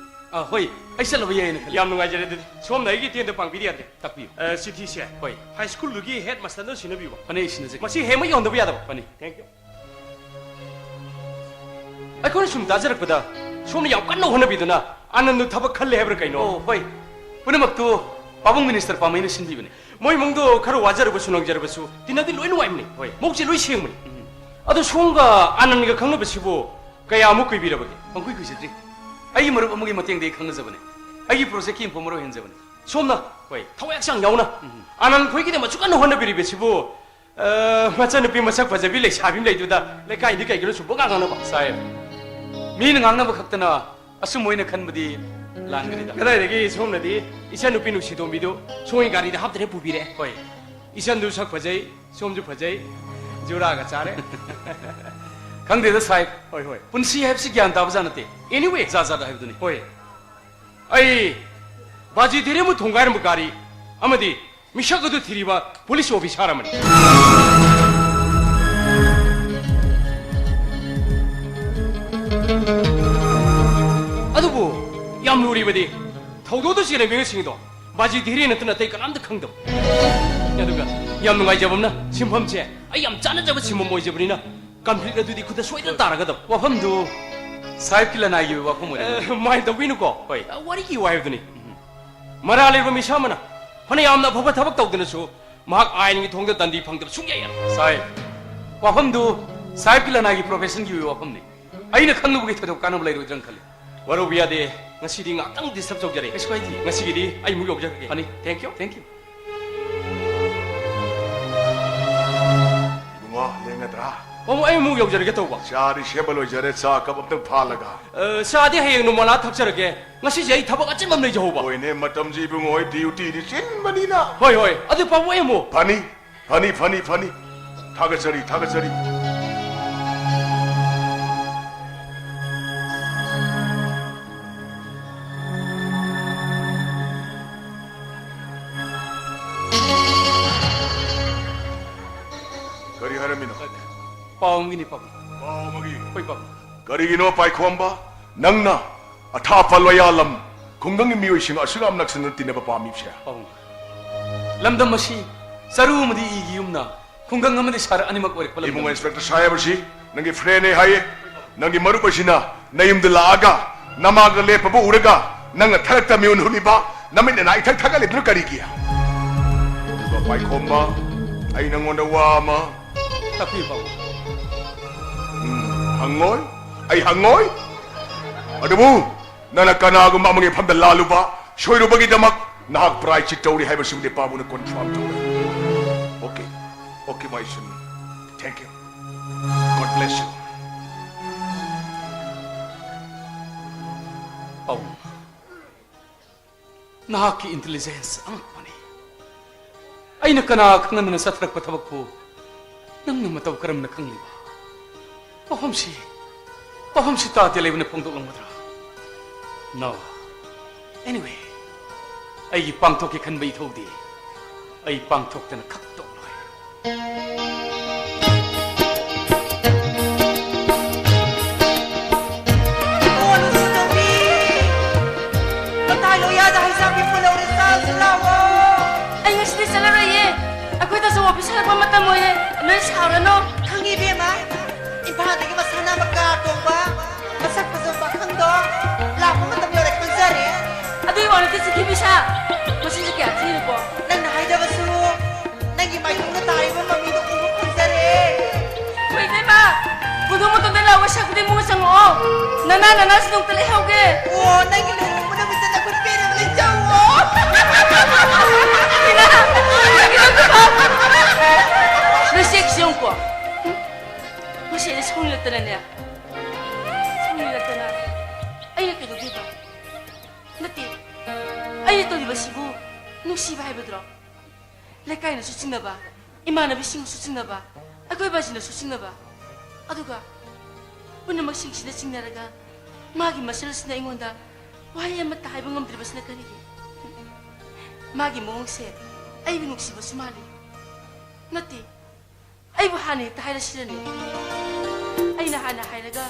ꯑ, ꯍꯣꯏ, ꯑꯩ ꯆꯠꯂꯕ ꯌꯥꯏꯅ ꯈꯜꯂꯤ꯫ ꯌꯥꯝ ꯅꯨꯡꯉꯥꯏꯖꯔꯦ ꯑꯗꯨꯗꯤ꯫ ꯁꯣꯝꯅ ꯑꯩꯒꯤ ꯏꯇꯦꯡꯗ ꯄꯥꯡꯕꯤꯕ ꯌꯥꯗ꯭ꯔꯦ꯫ ꯇꯥꯛꯄꯤꯌꯨ꯫ ꯑ, ꯆꯤꯊꯤꯁꯦ꯫ ꯍꯣꯏ꯫ ꯍꯥꯏ ꯁ꯭ꯀꯨꯜꯗꯨꯒꯤ ꯍꯦꯗ ꯃꯥꯁꯇꯔꯗ ꯁꯤꯟꯅꯕꯤꯌꯨ꯫ ꯐꯅꯤ, ꯑꯩ ꯁꯤꯟꯅꯖꯒꯦ꯫ ꯃꯁꯤ ꯍꯦꯛꯃꯛ ꯌꯧꯍꯟꯗꯕ ꯌꯥꯗꯕ꯫ ꯐꯅꯤ꯫ Thank you꯫ ꯑꯩꯈꯣꯏꯅ ꯁꯨꯝ ꯇꯥꯖꯔꯛꯄꯗ ꯁꯣꯝꯅ ꯌꯥꯝ ꯀꯟꯅ ꯍꯣꯠꯅꯕꯤꯗꯨꯅ ꯑꯥꯅꯟꯗꯨ ꯊꯕꯛ ꯈꯜꯂꯦ ꯍꯥꯏꯕ꯭ꯔꯥ ꯀꯩꯅꯣ? ꯑꯣ, ꯍꯣꯏ꯫ ꯄꯨꯝꯅꯃꯛꯇꯨ ꯄꯥꯕꯨꯡ ꯃꯤꯅꯤꯁꯇꯔ ꯄꯥꯝꯃꯩꯅ ꯁꯤꯟꯕꯤꯕꯅꯤ꯫ ꯃꯣꯏ ꯏꯃꯨꯡꯗꯣ ꯈꯔ ꯋꯥꯖꯔꯕꯁꯨ ꯅꯪꯖꯔꯕꯁꯨ ꯇꯤꯟꯅꯕꯗꯤ ꯂꯣꯏ ꯅꯨꯡꯉꯥꯏꯕꯅꯤ꯫ ꯍꯣꯏ꯫ ꯃꯕꯨꯛꯁꯦ ꯂꯣꯏ ꯁꯦꯡꯕꯅꯤ꯫ ꯎꯝ꯫ ꯑꯗꯣ ꯁꯣꯝꯒ ꯑꯥꯅꯟꯒ ꯈꯪꯅꯕꯁꯤꯕꯨ ꯀꯌꯥꯃꯨꯛ ꯀꯨꯏꯕꯤꯔꯕꯒꯦ? ꯄꯪꯀꯨꯏ ꯀꯨꯏꯖꯗ꯭ꯔꯤ꯫ ꯑꯩꯒꯤ ꯃꯔꯨꯞ ꯑꯃꯒꯤ ꯃꯇꯦꯡꯗꯒꯤ ꯈꯪꯅꯖꯕꯅꯦ꯫ ꯑꯩꯒꯤ ꯄ꯭ꯔꯣꯖꯦꯛꯀꯤ ꯏꯟꯐꯣꯔꯃꯔ ꯑꯣꯏꯍꯟꯖꯕꯅꯦ꯫ ꯁꯣꯝꯅ ꯍꯣꯏ꯫ ꯊꯋꯥꯏ ꯍꯛꯆꯥꯡ ꯌꯥꯎꯅ ꯎꯝ꯫ ꯑꯥꯅꯟ ꯈꯣꯏꯒꯤꯗꯃꯛ ꯑꯁꯨꯛ ꯀꯟꯅ ꯍꯣꯠꯅꯕꯤꯔꯤꯕꯁꯤꯕꯨ, ꯑ, ꯃꯆꯟꯅꯨꯄꯤ ꯃꯁꯛ ꯐꯖꯕꯤ ꯂꯩꯁꯥꯕꯤ ꯑꯃ ꯂꯩꯗꯨꯗ ꯂꯩꯀꯥꯏꯗ ꯀꯩꯒꯤꯅꯣ ꯁꯨꯝ ꯄꯪꯉꯥꯡ ꯉꯥꯡꯅꯕ? ꯁꯥꯍꯦꯕ, ꯃꯤꯅ ꯉꯥꯡꯅꯕ ꯈꯛꯇꯅ ꯑꯆꯨꯝꯕ ꯑꯣꯏꯅ ꯈꯟꯕꯗꯤ ꯂꯥꯟꯒꯅꯤꯗ꯫ ꯀꯗꯥꯏꯗꯒꯤ ꯁꯣꯝꯅꯗꯤ ꯏꯆꯟꯅꯨꯄꯤ ꯅꯨꯡꯁꯤꯇꯣꯝꯕꯤꯗꯨ ꯁꯣꯝꯒꯤ ꯒꯥꯔꯤꯗ ꯍꯥꯞꯇꯅ ꯄꯨꯕꯤꯔꯦ꯫ ꯍꯣꯏ꯫ ꯏꯆꯟꯗꯨ ꯁꯛ ꯐꯖꯩ, ꯁꯣꯝꯁꯨ ꯐꯖꯩ, ꯖꯨꯔꯥꯒ ꯆꯥꯔꯦ꯫ ꯈꯪꯗꯦꯗ ꯁꯥꯍꯦꯕ꯫ ꯍꯣꯏ, ꯍꯣꯏ꯫ ꯄꯨꯟꯁꯤ ꯍꯥꯏꯕꯁꯤ ꯒ꯭ꯌꯥꯟ ꯇꯥꯕ ꯖꯥꯠ ꯅꯠꯇꯦ꯫ Anyway꯫ ꯖꯥꯠ ꯖꯥꯠ ꯍꯥꯏꯕꯗꯨꯅꯤ꯫ ꯍꯣꯏ꯫ ꯑꯩ ꯕꯥꯖꯤ ꯙꯤꯔꯦꯟꯕꯨ ꯊꯣꯡꯒꯥꯏꯔꯝꯕ ꯒꯥꯔꯤ ꯑꯃꯗꯤ ꯃꯤꯁꯛ ꯑꯗꯨ ꯊꯤꯔꯤꯕ ꯄꯨꯂꯤꯁ ꯑꯣꯐꯤꯁꯥꯔ ꯑꯃꯅꯤ꯫ ꯑꯗꯨꯕꯨ ꯌꯥꯝ ꯂꯨꯔꯤꯕꯗꯤ ꯊꯧꯗꯣꯛꯇ ꯆꯦꯜꯂꯤꯕ ꯃꯤꯑꯣꯏꯁꯤꯡꯗꯣ ꯕꯥꯖꯤ ꯙꯤꯔꯦꯟ ꯅꯠꯇꯅ ꯑꯇꯩ ꯀꯅꯥꯝꯇ ꯈꯪꯗꯕ꯫ ꯑꯗꯨꯒ ꯌꯥꯝ ꯅꯨꯡꯉꯥꯏꯖꯕ ꯑꯃꯅ ꯁꯤꯟꯐꯝꯁꯦ ꯑꯩ ꯌꯥꯝ ꯆꯥꯟꯅꯖꯕ ꯁꯤꯟꯐꯝ ꯑꯣꯏꯖꯕꯅꯤꯅ ꯀꯟꯐ꯭ꯂꯤꯛ ꯑꯗꯨꯗꯤ ꯈꯨꯠꯇ ꯁꯣꯏꯗꯅ ꯇꯥꯔꯒꯗꯕ꯫ ꯋꯥꯐꯝꯗꯨ ꯁꯥꯍꯦꯕꯀꯤ ꯂꯅꯥꯏꯒꯤ ꯑꯣꯏꯕ ꯋꯥꯐꯝ ꯑꯣꯏꯔꯦ꯫ ꯑꯦ, ꯃꯥꯏ ꯇꯧꯕꯤꯅꯨꯀꯣ꯫ ꯍꯣꯏ꯫ ꯑ, ꯋꯥꯔꯤꯒꯤ ꯋꯥ ꯍꯥꯏꯕꯗꯨꯅꯤ꯫ ꯃꯔꯥꯜ ꯂꯩꯔꯕ ꯃꯤꯁꯛ ꯑꯃꯅ ꯐꯅ ꯌꯥꯝꯅ ꯑꯐꯕ ꯊꯕꯛ ꯇꯧꯗꯅꯁꯨ ꯃꯍꯥꯛ ꯑꯥꯏꯟꯒꯤ ꯊꯣꯡꯗ ꯗꯟꯗꯤ ꯐꯪꯗꯕ ꯁꯨꯡꯌꯥ ꯌꯥꯔꯣꯏ꯫ ꯁꯥꯍꯦꯕ, ꯋꯥꯐꯝꯗꯨ ꯁꯥꯍꯦꯕꯀꯤ ꯂꯅꯥꯏꯒꯤ ꯄ꯭ꯔꯣꯐꯦꯁꯟꯒꯤ ꯑꯣꯏꯕ ꯋꯥꯐꯝꯅꯤ꯫ ꯑꯩꯅ ꯈꯪꯂꯨꯕꯒꯤ ꯊꯣꯏꯗꯣꯛ ꯀꯥꯟꯅꯕ ꯂꯩꯔꯣꯏꯗ꯭ꯔꯅ ꯈꯜꯂꯤ꯫ ꯋꯥꯔꯧꯕ ꯌꯥꯗꯦ, ꯉꯁꯤꯗꯤ ꯉꯥꯛꯇꯪ ꯗꯤꯁꯇꯔꯕ ꯇꯧꯖꯔꯦ꯫ ꯀꯩꯁꯨ ꯀꯥꯏꯗꯦ꯫ ꯉꯁꯤꯒꯤꯗꯤ ꯑꯩ ꯑꯃꯨꯛ ꯌꯧꯖꯔꯒꯦ꯫ ꯐꯅꯤ꯫ Thank you꯫ Thank you꯫ ꯏꯕꯨꯡꯉꯣ, ꯂꯦꯡꯒꯗ꯭ꯔꯥ? ꯄꯥꯕꯨꯡ, ꯑꯩ ꯑꯃꯨꯛ ꯌꯧꯖꯔꯒꯦ ꯇꯧꯕ꯫ ꯆꯥꯗꯤ ꯁꯦꯝꯕ ꯂꯣꯏꯖꯔꯦ, ꯆꯥ ꯀꯞ ꯑꯝꯇꯪ ꯐꯥꯜꯂꯒ꯫ ꯑ, ꯆꯥꯗꯤ ꯍꯌꯦꯡ ꯅꯣꯡꯃꯂꯥ ꯊꯛꯆꯔꯒꯦ꯫ ꯉꯁꯤꯁꯦ ꯑꯩ ꯊꯕꯛ ꯑꯆꯤꯟꯕ ꯑꯃ ꯂꯩꯖꯍꯧꯕ꯫ ꯍꯣꯏꯅꯦ, ꯃꯇꯝꯁꯤ ꯏꯕꯨꯡꯉꯣ, ꯍꯣꯏ ꯗ꯭ꯌꯨꯇꯤꯗꯤ ꯆꯤꯟꯕꯅꯤꯅ꯫ ꯍꯣꯏ, ꯍꯣꯏ꯫ ꯑꯗꯨ ꯄꯥꯕꯨꯡ, ꯑꯩ ꯑꯃꯨꯛ꯫ ꯐꯅꯤ, ꯐꯅꯤ, ꯐꯅꯤ, ꯐꯅꯤ꯫ ꯊꯥꯒꯠꯆꯔꯤ, ꯊꯥꯒꯠꯆꯔꯤ꯫ ꯀꯔꯝꯃꯤꯅꯣ? ꯄꯥꯎ ꯑꯃꯒꯤꯅꯤ, ꯄꯥꯕꯨꯡ꯫ ꯄꯥꯎ ꯑꯃꯒꯤ? ꯍꯣꯏ, ꯄꯥꯕꯨꯡ꯫ ꯀꯔꯤꯒꯤꯅꯣ ꯄꯥꯏꯈꯣꯝꯕ, ꯅꯪꯅ ꯑꯊꯥꯞꯄ ꯂꯣꯌꯥꯂꯝ ꯈꯨꯡꯒꯪꯒꯤ ꯃꯤꯑꯣꯏꯁꯤꯡ ꯑꯁꯨꯛ ꯌꯥꯝ ꯅꯛꯁꯤꯟꯅ ꯇꯤꯟꯅꯕ ꯄꯥꯝꯃꯤꯕꯁꯦ? ꯄꯥꯕꯨꯡ, ꯂꯝꯗꯝ ꯑꯁꯤ ꯆꯔꯨ ꯑꯃꯗꯤ ꯏꯒꯤ ꯌꯨꯝꯅ, ꯈꯨꯡꯒꯪ ꯑꯃꯗꯤ ꯁꯍꯔ ꯑꯅꯤꯃꯛ ꯑꯣꯏꯔꯛꯄ ꯂꯝꯗꯝ꯫ ꯏꯕꯨꯡꯉꯣ ꯏꯟꯁꯄꯦꯛꯇꯔ ꯁꯥꯍꯦꯕ ꯑꯁꯤ ꯅꯪꯒꯤ ꯐ꯭ꯔꯦꯟꯅꯦ ꯍꯥꯏꯌꯦ꯫ ꯅꯪꯒꯤ ꯃꯔꯨꯞ ꯑꯁꯤꯅ ꯅꯌꯨꯝꯗ ꯂꯥꯛꯑꯒ ꯅꯃꯥꯒ ꯂꯦꯞꯄꯕꯨ ꯎꯔꯒ ꯅꯪꯅ ꯊꯔꯛꯇ ꯃꯤꯍꯨꯟ ꯍꯨꯠꯂꯤꯕ, ꯅꯃꯤꯠ ꯅꯅꯥ ꯏꯊꯛ ꯊꯛꯀꯠꯂꯤꯗꯨꯅ ꯀꯔꯤꯒꯤ? ꯑꯗꯨꯒ ꯄꯥꯏꯈꯣꯝꯕ, ꯑꯩ ꯅꯪꯉꯣꯟꯗ ꯋꯥ ꯑꯃ ꯇꯥꯛꯄꯤꯌꯨ, ꯄꯥꯕꯨꯡ꯫ ꯎꯝ, ꯍꯪꯉꯣꯏ, ꯑꯩ ꯍꯪꯉꯣꯏ꯫ ꯑꯗꯨꯕꯨ ꯅꯪꯅ ꯀꯅꯥꯒꯨꯝꯕ ꯑꯃꯒꯤ ꯃꯐꯝꯗ ꯂꯥꯜꯂꯨꯕ, ꯁꯣꯏꯔꯨꯕꯒꯤꯗꯃꯛ ꯅꯍꯥꯛ ꯄ꯭ꯔꯥꯏꯆꯤꯠ ꯇꯧꯔꯤ ꯍꯥꯏꯕꯁꯤꯃꯗꯤ ꯄꯥꯕꯨꯡꯅ ꯀꯣꯟꯐꯥꯔꯝ ꯇꯧꯔꯦ꯫ Okay, okay, my son. Thank you. God bless you. ꯄꯥꯕꯨꯡ, ꯅꯍꯥꯛꯀꯤ ꯏꯟꯇꯦꯂꯤꯖꯦꯟꯁ ꯑꯉꯛꯄꯅꯤ꯫ ꯑꯩꯅ ꯀꯅꯥ ꯈꯪꯅꯗꯅ ꯆꯠꯊꯔꯛꯄ ꯊꯕꯛꯄꯨ ꯅꯪꯅ ꯃꯇꯧ ꯀꯔꯝꯅ ꯈꯪꯂꯤꯕ? ꯋꯥꯐꯝꯁꯤ, ꯋꯥꯐꯝꯁꯤ ꯇꯥꯗꯦ ꯂꯩꯕꯅ ꯐꯣꯡꯗꯣꯛꯂꯝꯒꯗ꯭ꯔꯥ? No. Anyway, ꯑꯩꯒꯤ ꯄꯥꯡꯊꯣꯛꯀꯦ ꯈꯟꯕ ꯏꯊꯧꯗꯤ ꯑꯩ ꯄꯥꯡꯊꯣꯛꯇꯅ ꯈꯛ ꯇꯣꯛꯂꯣꯏ꯫ ꯑꯣ, ꯅꯨꯡꯁꯤꯇꯣꯝꯕꯤ! ꯃꯇꯥꯏ ꯂꯣꯌꯥꯗ ꯍꯩꯖꯥꯛ ꯄꯤꯛꯄ ꯂꯧꯔꯦ, ꯆꯥꯔꯨꯁꯤ ꯂꯥꯛꯑꯣ꯫ ꯑꯩ ꯉꯁꯤꯗꯤ ꯆꯠꯂꯔꯣꯏꯌꯦ꯫ ꯑꯩꯈꯣꯏꯗꯁꯨ ꯑꯣꯐꯤꯁ ꯍꯜꯂꯛꯄ ꯃꯇꯝ ꯑꯣꯏꯔꯦ꯫ ꯅꯣꯏ ꯁꯥꯎꯔꯅꯨ꯫ ꯈꯪꯉꯤ, ꯏꯕꯦꯝꯃ꯫ ꯏꯝꯐꯥꯜꯗꯒꯤ ꯃꯁꯥ ꯅꯥꯟꯕ ꯀꯥꯔ ꯇꯣꯡꯕ, ꯃꯁꯛ ꯐꯖꯕ ꯄꯥꯈꯪꯗꯣ ꯂꯥꯛꯄ ꯃꯇꯝ ꯌꯧꯔꯦ ꯈꯪꯖꯔꯦ꯫ ꯑꯗꯨꯒꯤ ꯋꯥ ꯅꯠꯇꯦ, ꯆꯤꯊꯤ ꯄꯤꯁꯥ꯫ ꯃꯁꯤꯁꯦ ꯀꯌꯥ ꯊꯤꯔꯨꯀꯣ? ꯅꯪꯅ ꯍꯥꯏꯗꯕꯁꯨ ꯅꯪꯒꯤ ꯃꯥꯏꯊꯣꯡꯗ ꯇꯥꯔꯤꯕ ꯃꯃꯤꯗꯣ ꯎꯕ ꯐꯪꯖꯔꯦ꯫ ꯍꯣꯏ, ꯏꯕꯦꯝꯃ, ꯄꯨꯗꯣ ꯃꯇꯣꯟꯗ ꯂꯥꯛꯑꯣ, ꯁꯛꯄꯨꯗꯤ ꯏꯃꯨꯡꯗ ꯆꯪꯉꯛꯑꯣ꯫ ꯅꯅꯥ, ꯅꯅꯥꯁꯨ ꯅꯣꯡꯇ ꯂꯩꯍꯧꯒꯦ꯫ ꯑꯣ, ꯅꯪꯒꯤ ꯂꯨꯍꯣꯡꯕ ꯅꯨꯃꯤꯠꯇ ꯅꯈꯨꯠ ꯄꯦꯟꯅ ꯂꯩꯖꯧꯑꯣ꯫ ꯏꯃꯥ, ꯅꯪꯒꯤ ꯅꯪꯒꯤ ꯅꯣꯏ ꯆꯦꯛꯁꯤ ꯌꯦꯡꯉꯨꯀꯣ꯫ ꯉꯁꯤ ꯑꯩꯅ ꯁꯥꯎꯅꯤꯡꯂꯛꯇꯅꯅꯦ꯫ ꯁꯥꯎꯅꯤꯡꯂꯛꯇꯅ ꯑꯩꯅ ꯀꯩꯗꯧꯗꯣꯏꯕ? ꯅꯠꯇꯦ, ꯑꯩꯅ ꯇꯧꯔꯤꯕꯁꯤꯕꯨ ꯅꯨꯡꯁꯤꯕ ꯍꯥꯏꯕꯗꯨꯔꯣ? ꯂꯩꯀꯥꯏꯅꯁꯨ ꯆꯤꯡꯅꯕ, ꯏꯃꯥꯟꯅꯕꯤꯁꯤꯡꯅꯁꯨ ꯆꯤꯡꯅꯕ, ꯑꯀꯣꯏꯕꯁꯤꯡꯅꯁꯨ ꯆꯤꯡꯅꯕ꯫ ꯑꯗꯨꯒ ꯄꯨꯝꯅꯃꯛꯁꯤꯡꯁꯤꯅ ꯆꯤꯡꯅꯔꯒ ꯃꯥꯒꯤ ꯃꯁꯦꯜꯁꯤꯅ ꯑꯩꯉꯣꯟꯗ ꯋꯥꯍꯩ ꯑꯃꯠꯇ ꯍꯥꯏꯕ ꯉꯝꯗ꯭ꯔꯤꯕꯁꯤꯅ ꯀꯔꯤꯒꯤ? ꯃꯥꯒꯤ ꯃꯑꯣꯡꯁꯦ ꯑꯩꯕꯨ ꯅꯨꯡꯁꯤꯕꯁꯨ ꯃꯥꯜꯂꯤ꯫ ꯅꯠꯇꯦ, ꯑꯩꯕꯨ ꯍꯥꯟꯅ ꯍꯦꯛꯇ ꯍꯥꯏꯔꯁꯤꯔꯅꯦ? ꯑꯩꯅ ꯍꯥꯟꯅ ꯍꯥꯏꯔꯒ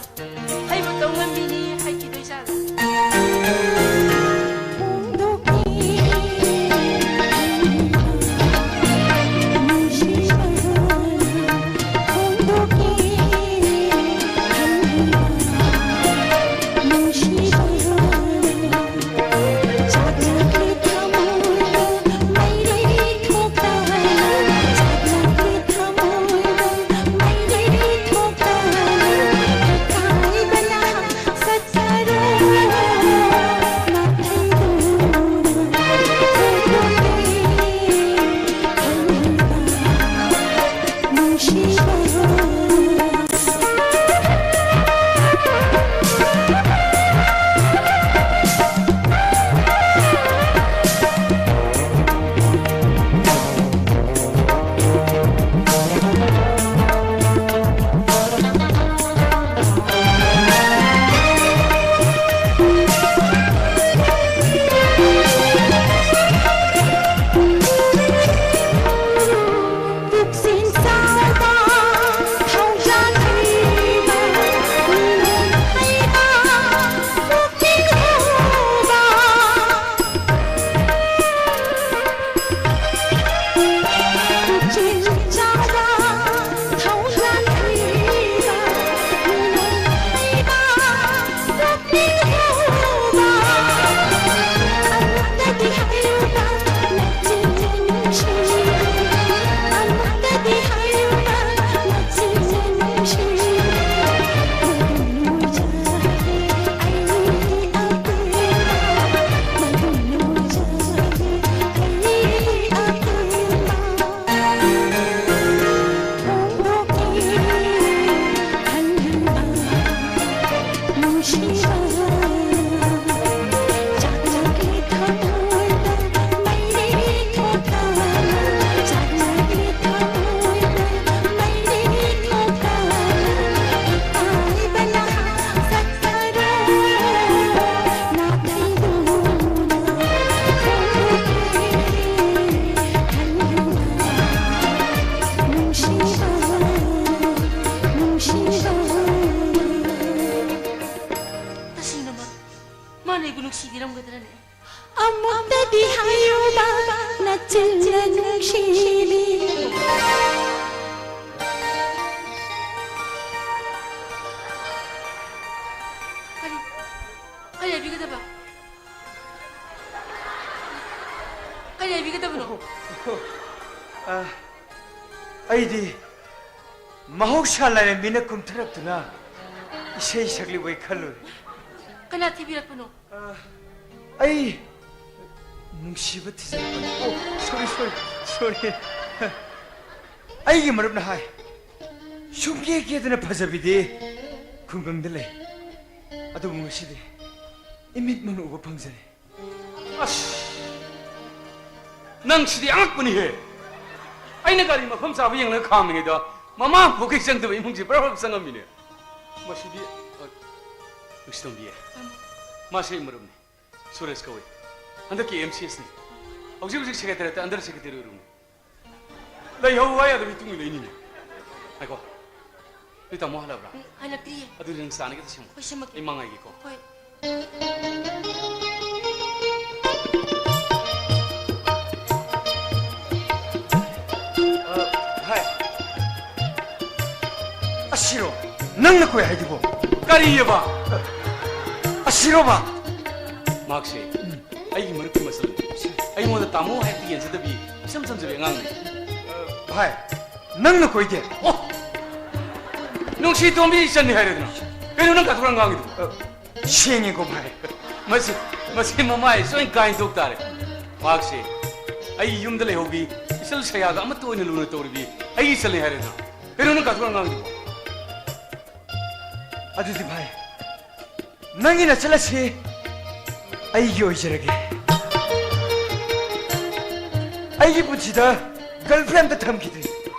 ꯑꯩꯕꯨ ꯇꯧ ꯉꯝꯕꯤꯅꯤ ꯍꯥꯏꯈꯤꯗꯣꯏꯖꯥꯠꯂꯣ? ꯅꯨꯡꯁꯤꯕꯤꯔꯝꯒꯗ꯭ꯔꯅꯦ? ꯑꯃꯨꯛꯇꯗꯤ ꯍꯥꯏꯌꯨꯕ, ꯅꯆꯤꯟꯅ ꯅꯨꯡꯁꯤꯕꯤ꯫ ꯀꯔꯤ? ꯀꯔꯤ ꯍꯥꯏꯕꯤꯒꯗꯕ? ꯀꯔꯤ ꯍꯥꯏꯕꯤꯒꯗꯕꯅꯣ? ꯑ, ꯑꯩꯗꯤ ꯃꯍꯧꯁꯥ ꯂꯥꯏꯔꯦꯝꯕꯤꯅ ꯀꯨꯝꯊꯔꯛꯇꯨꯅ ꯏꯁꯩ ꯁꯛꯂꯤꯕꯣꯏ ꯈꯜꯂꯨꯔꯦ꯫ ꯀꯅꯥ ꯊꯤꯕꯤꯔꯛꯄꯅꯣ? ꯑ, ꯑꯩ ꯅꯨꯡꯁꯤꯕ ꯊꯤꯖꯤꯜꯂꯛꯄꯅꯤ꯫ ꯑꯣ, sorry, sorry, sorry꯫ ꯑꯩꯒꯤ ꯃꯔꯨꯞꯅ ꯍꯥꯏ, ꯁꯨꯝ ꯀꯦ ꯀꯦꯗꯅ ꯐꯖꯕꯤꯗꯤ ꯈꯨꯡꯒꯪꯗ ꯂꯩ꯫ ꯑꯗꯨꯕꯨ ꯉꯁꯤꯗꯤ ꯏꯃꯤꯠꯃꯛꯅ ꯎꯕ ꯐꯪꯖꯔꯦ꯫ ꯑꯁ! ꯅꯪ ꯁꯤꯗꯤ ꯑꯉꯛꯄꯅꯤꯍꯦ! ꯑꯩꯅ ꯒꯥꯔꯤ ꯃꯐꯝ ꯆꯥꯕ ꯌꯦꯡꯂꯒ ꯈꯥꯝꯂꯤꯉꯩꯗ ꯃꯃꯥ ꯄꯣꯛꯀꯩ ꯆꯪꯗꯕ ꯏꯃꯨꯡꯁꯤ ꯕ꯭ꯔꯕ꯭ꯔ ꯆꯪꯉꯝꯃꯤꯅꯦ꯫ ꯃꯁꯤꯗꯤ, ꯑ, ꯅꯨꯡꯁꯤꯇꯣꯝꯕꯤ, ꯃꯥꯁꯦ ꯑꯩ ꯃꯔꯨꯞꯅꯤ꯫ ꯁꯨꯔꯦꯁ ꯀꯧꯏ꯫ ꯍꯟꯗꯛꯀꯤ ꯑꯦꯝ ꯁꯤ ꯑꯦꯁꯅꯤ꯫ ꯍꯧꯖꯤꯛ ꯍꯧꯖꯤꯛ ꯁꯦꯀ꯭ꯔꯦꯇꯔꯤꯌꯦꯠꯇ ꯑꯟꯗꯔ ꯁꯦꯀ꯭ꯔꯦꯇꯔꯤ ꯑꯣꯏꯔꯨꯕꯅꯤ꯫ ꯂꯩꯍꯧ ꯍꯥꯏ ꯌꯥꯗꯕ ꯏꯇꯨꯡ ꯏꯜꯂꯛꯏꯅꯤꯅꯦ꯫ ꯉꯥꯏꯈꯣ꯫ ꯅꯣꯏ ꯇꯥꯃꯣ ꯍꯜꯂꯛꯑꯕ꯭ꯔꯥ? ꯎꯝ, ꯍꯜꯂꯛꯇ꯭ꯔꯤꯌꯦ꯫ ꯑꯗꯨꯗꯤ ꯅꯪ ꯆꯥꯅꯤ ꯈꯤꯇ ꯁꯦꯝꯃꯣ꯫ ꯍꯣꯏ, ꯁꯦꯝꯃꯛꯀꯦ꯫ ꯑꯩ ꯃꯥ ꯉꯥꯏꯒꯦꯀꯣ꯫ ꯍꯣꯏ꯫ ꯑ, ꯚꯥꯏ꯫ ꯑꯁꯤꯔꯣ? ꯅꯪꯅ ꯀꯣꯏ ꯍꯥꯏꯗꯨꯕꯣ? ꯀꯔꯤꯑꯕ? ꯑꯁꯤꯔꯣꯕ? ꯃꯍꯥꯛꯁꯦ ꯑꯩꯒꯤ ꯃꯔꯨꯞꯀꯤ ꯃꯆꯜꯅꯤ꯫ ꯑꯩꯉꯣꯟꯗ ꯇꯥꯃꯣ ꯍꯥꯏꯕꯗꯤ ꯌꯦꯟꯖꯗꯕꯤ ꯏꯆꯝ ꯆꯝꯖꯕꯤ ꯑꯉꯥꯡꯅꯤ꯫ ꯚꯥꯏ, ꯅꯪꯅ ꯀꯣꯏꯗꯦ? ꯑꯣ! ꯅꯨꯡꯁꯤꯇꯣꯝꯕꯤ ꯏꯆꯟꯅꯤ ꯍꯥꯏꯔꯦꯗꯅ꯫ ꯀꯩꯅꯣ ꯅꯪ ꯀꯥꯊꯣꯛ ꯀꯥꯊꯣꯛ ꯉꯥꯡꯉꯤꯗꯨꯕꯣ? ꯑ, ꯁꯦꯡꯉꯦꯀꯣ ꯚꯥꯏ꯫ ꯃꯁꯤ, ꯃꯁꯤ ꯃꯃꯥꯏ ꯁꯣꯏ ꯀꯥꯏꯟꯊꯣꯛ ꯇꯥꯔꯦ꯫ ꯃꯍꯥꯛꯁꯦ ꯑꯩ ꯌꯨꯝꯗ ꯂꯩꯍꯧꯕꯤ ꯏꯆꯜ ꯁꯌꯥꯒ ꯑꯃꯠꯇ ꯑꯣꯏꯅ ꯂꯨꯅ ꯇꯧꯔꯤꯕꯤ ꯑꯩꯒꯤ ꯏꯆꯜꯅꯤ ꯍꯥꯏꯔꯦꯗꯅ꯫ ꯀꯩꯅꯣ ꯅꯪ ꯀꯥꯊꯣꯛ ꯀꯥꯊꯣꯛ ꯉꯥꯡꯉꯤꯗꯨꯕꯣ? ꯑꯗꯨꯗꯤ ꯚꯥꯏ, ꯅꯪꯒꯤ ꯅꯆꯜ ꯑꯁꯤ ꯑꯩꯒꯤ ꯑꯣꯏꯖꯔꯒꯦ꯫ ꯑꯩꯒꯤ ꯄꯨꯟꯁꯤꯗ ꯒꯔꯜꯐ꯭ꯔꯦꯟ ꯑꯝꯇ ꯊꯝꯈꯤꯗ꯭ꯔꯤ꯫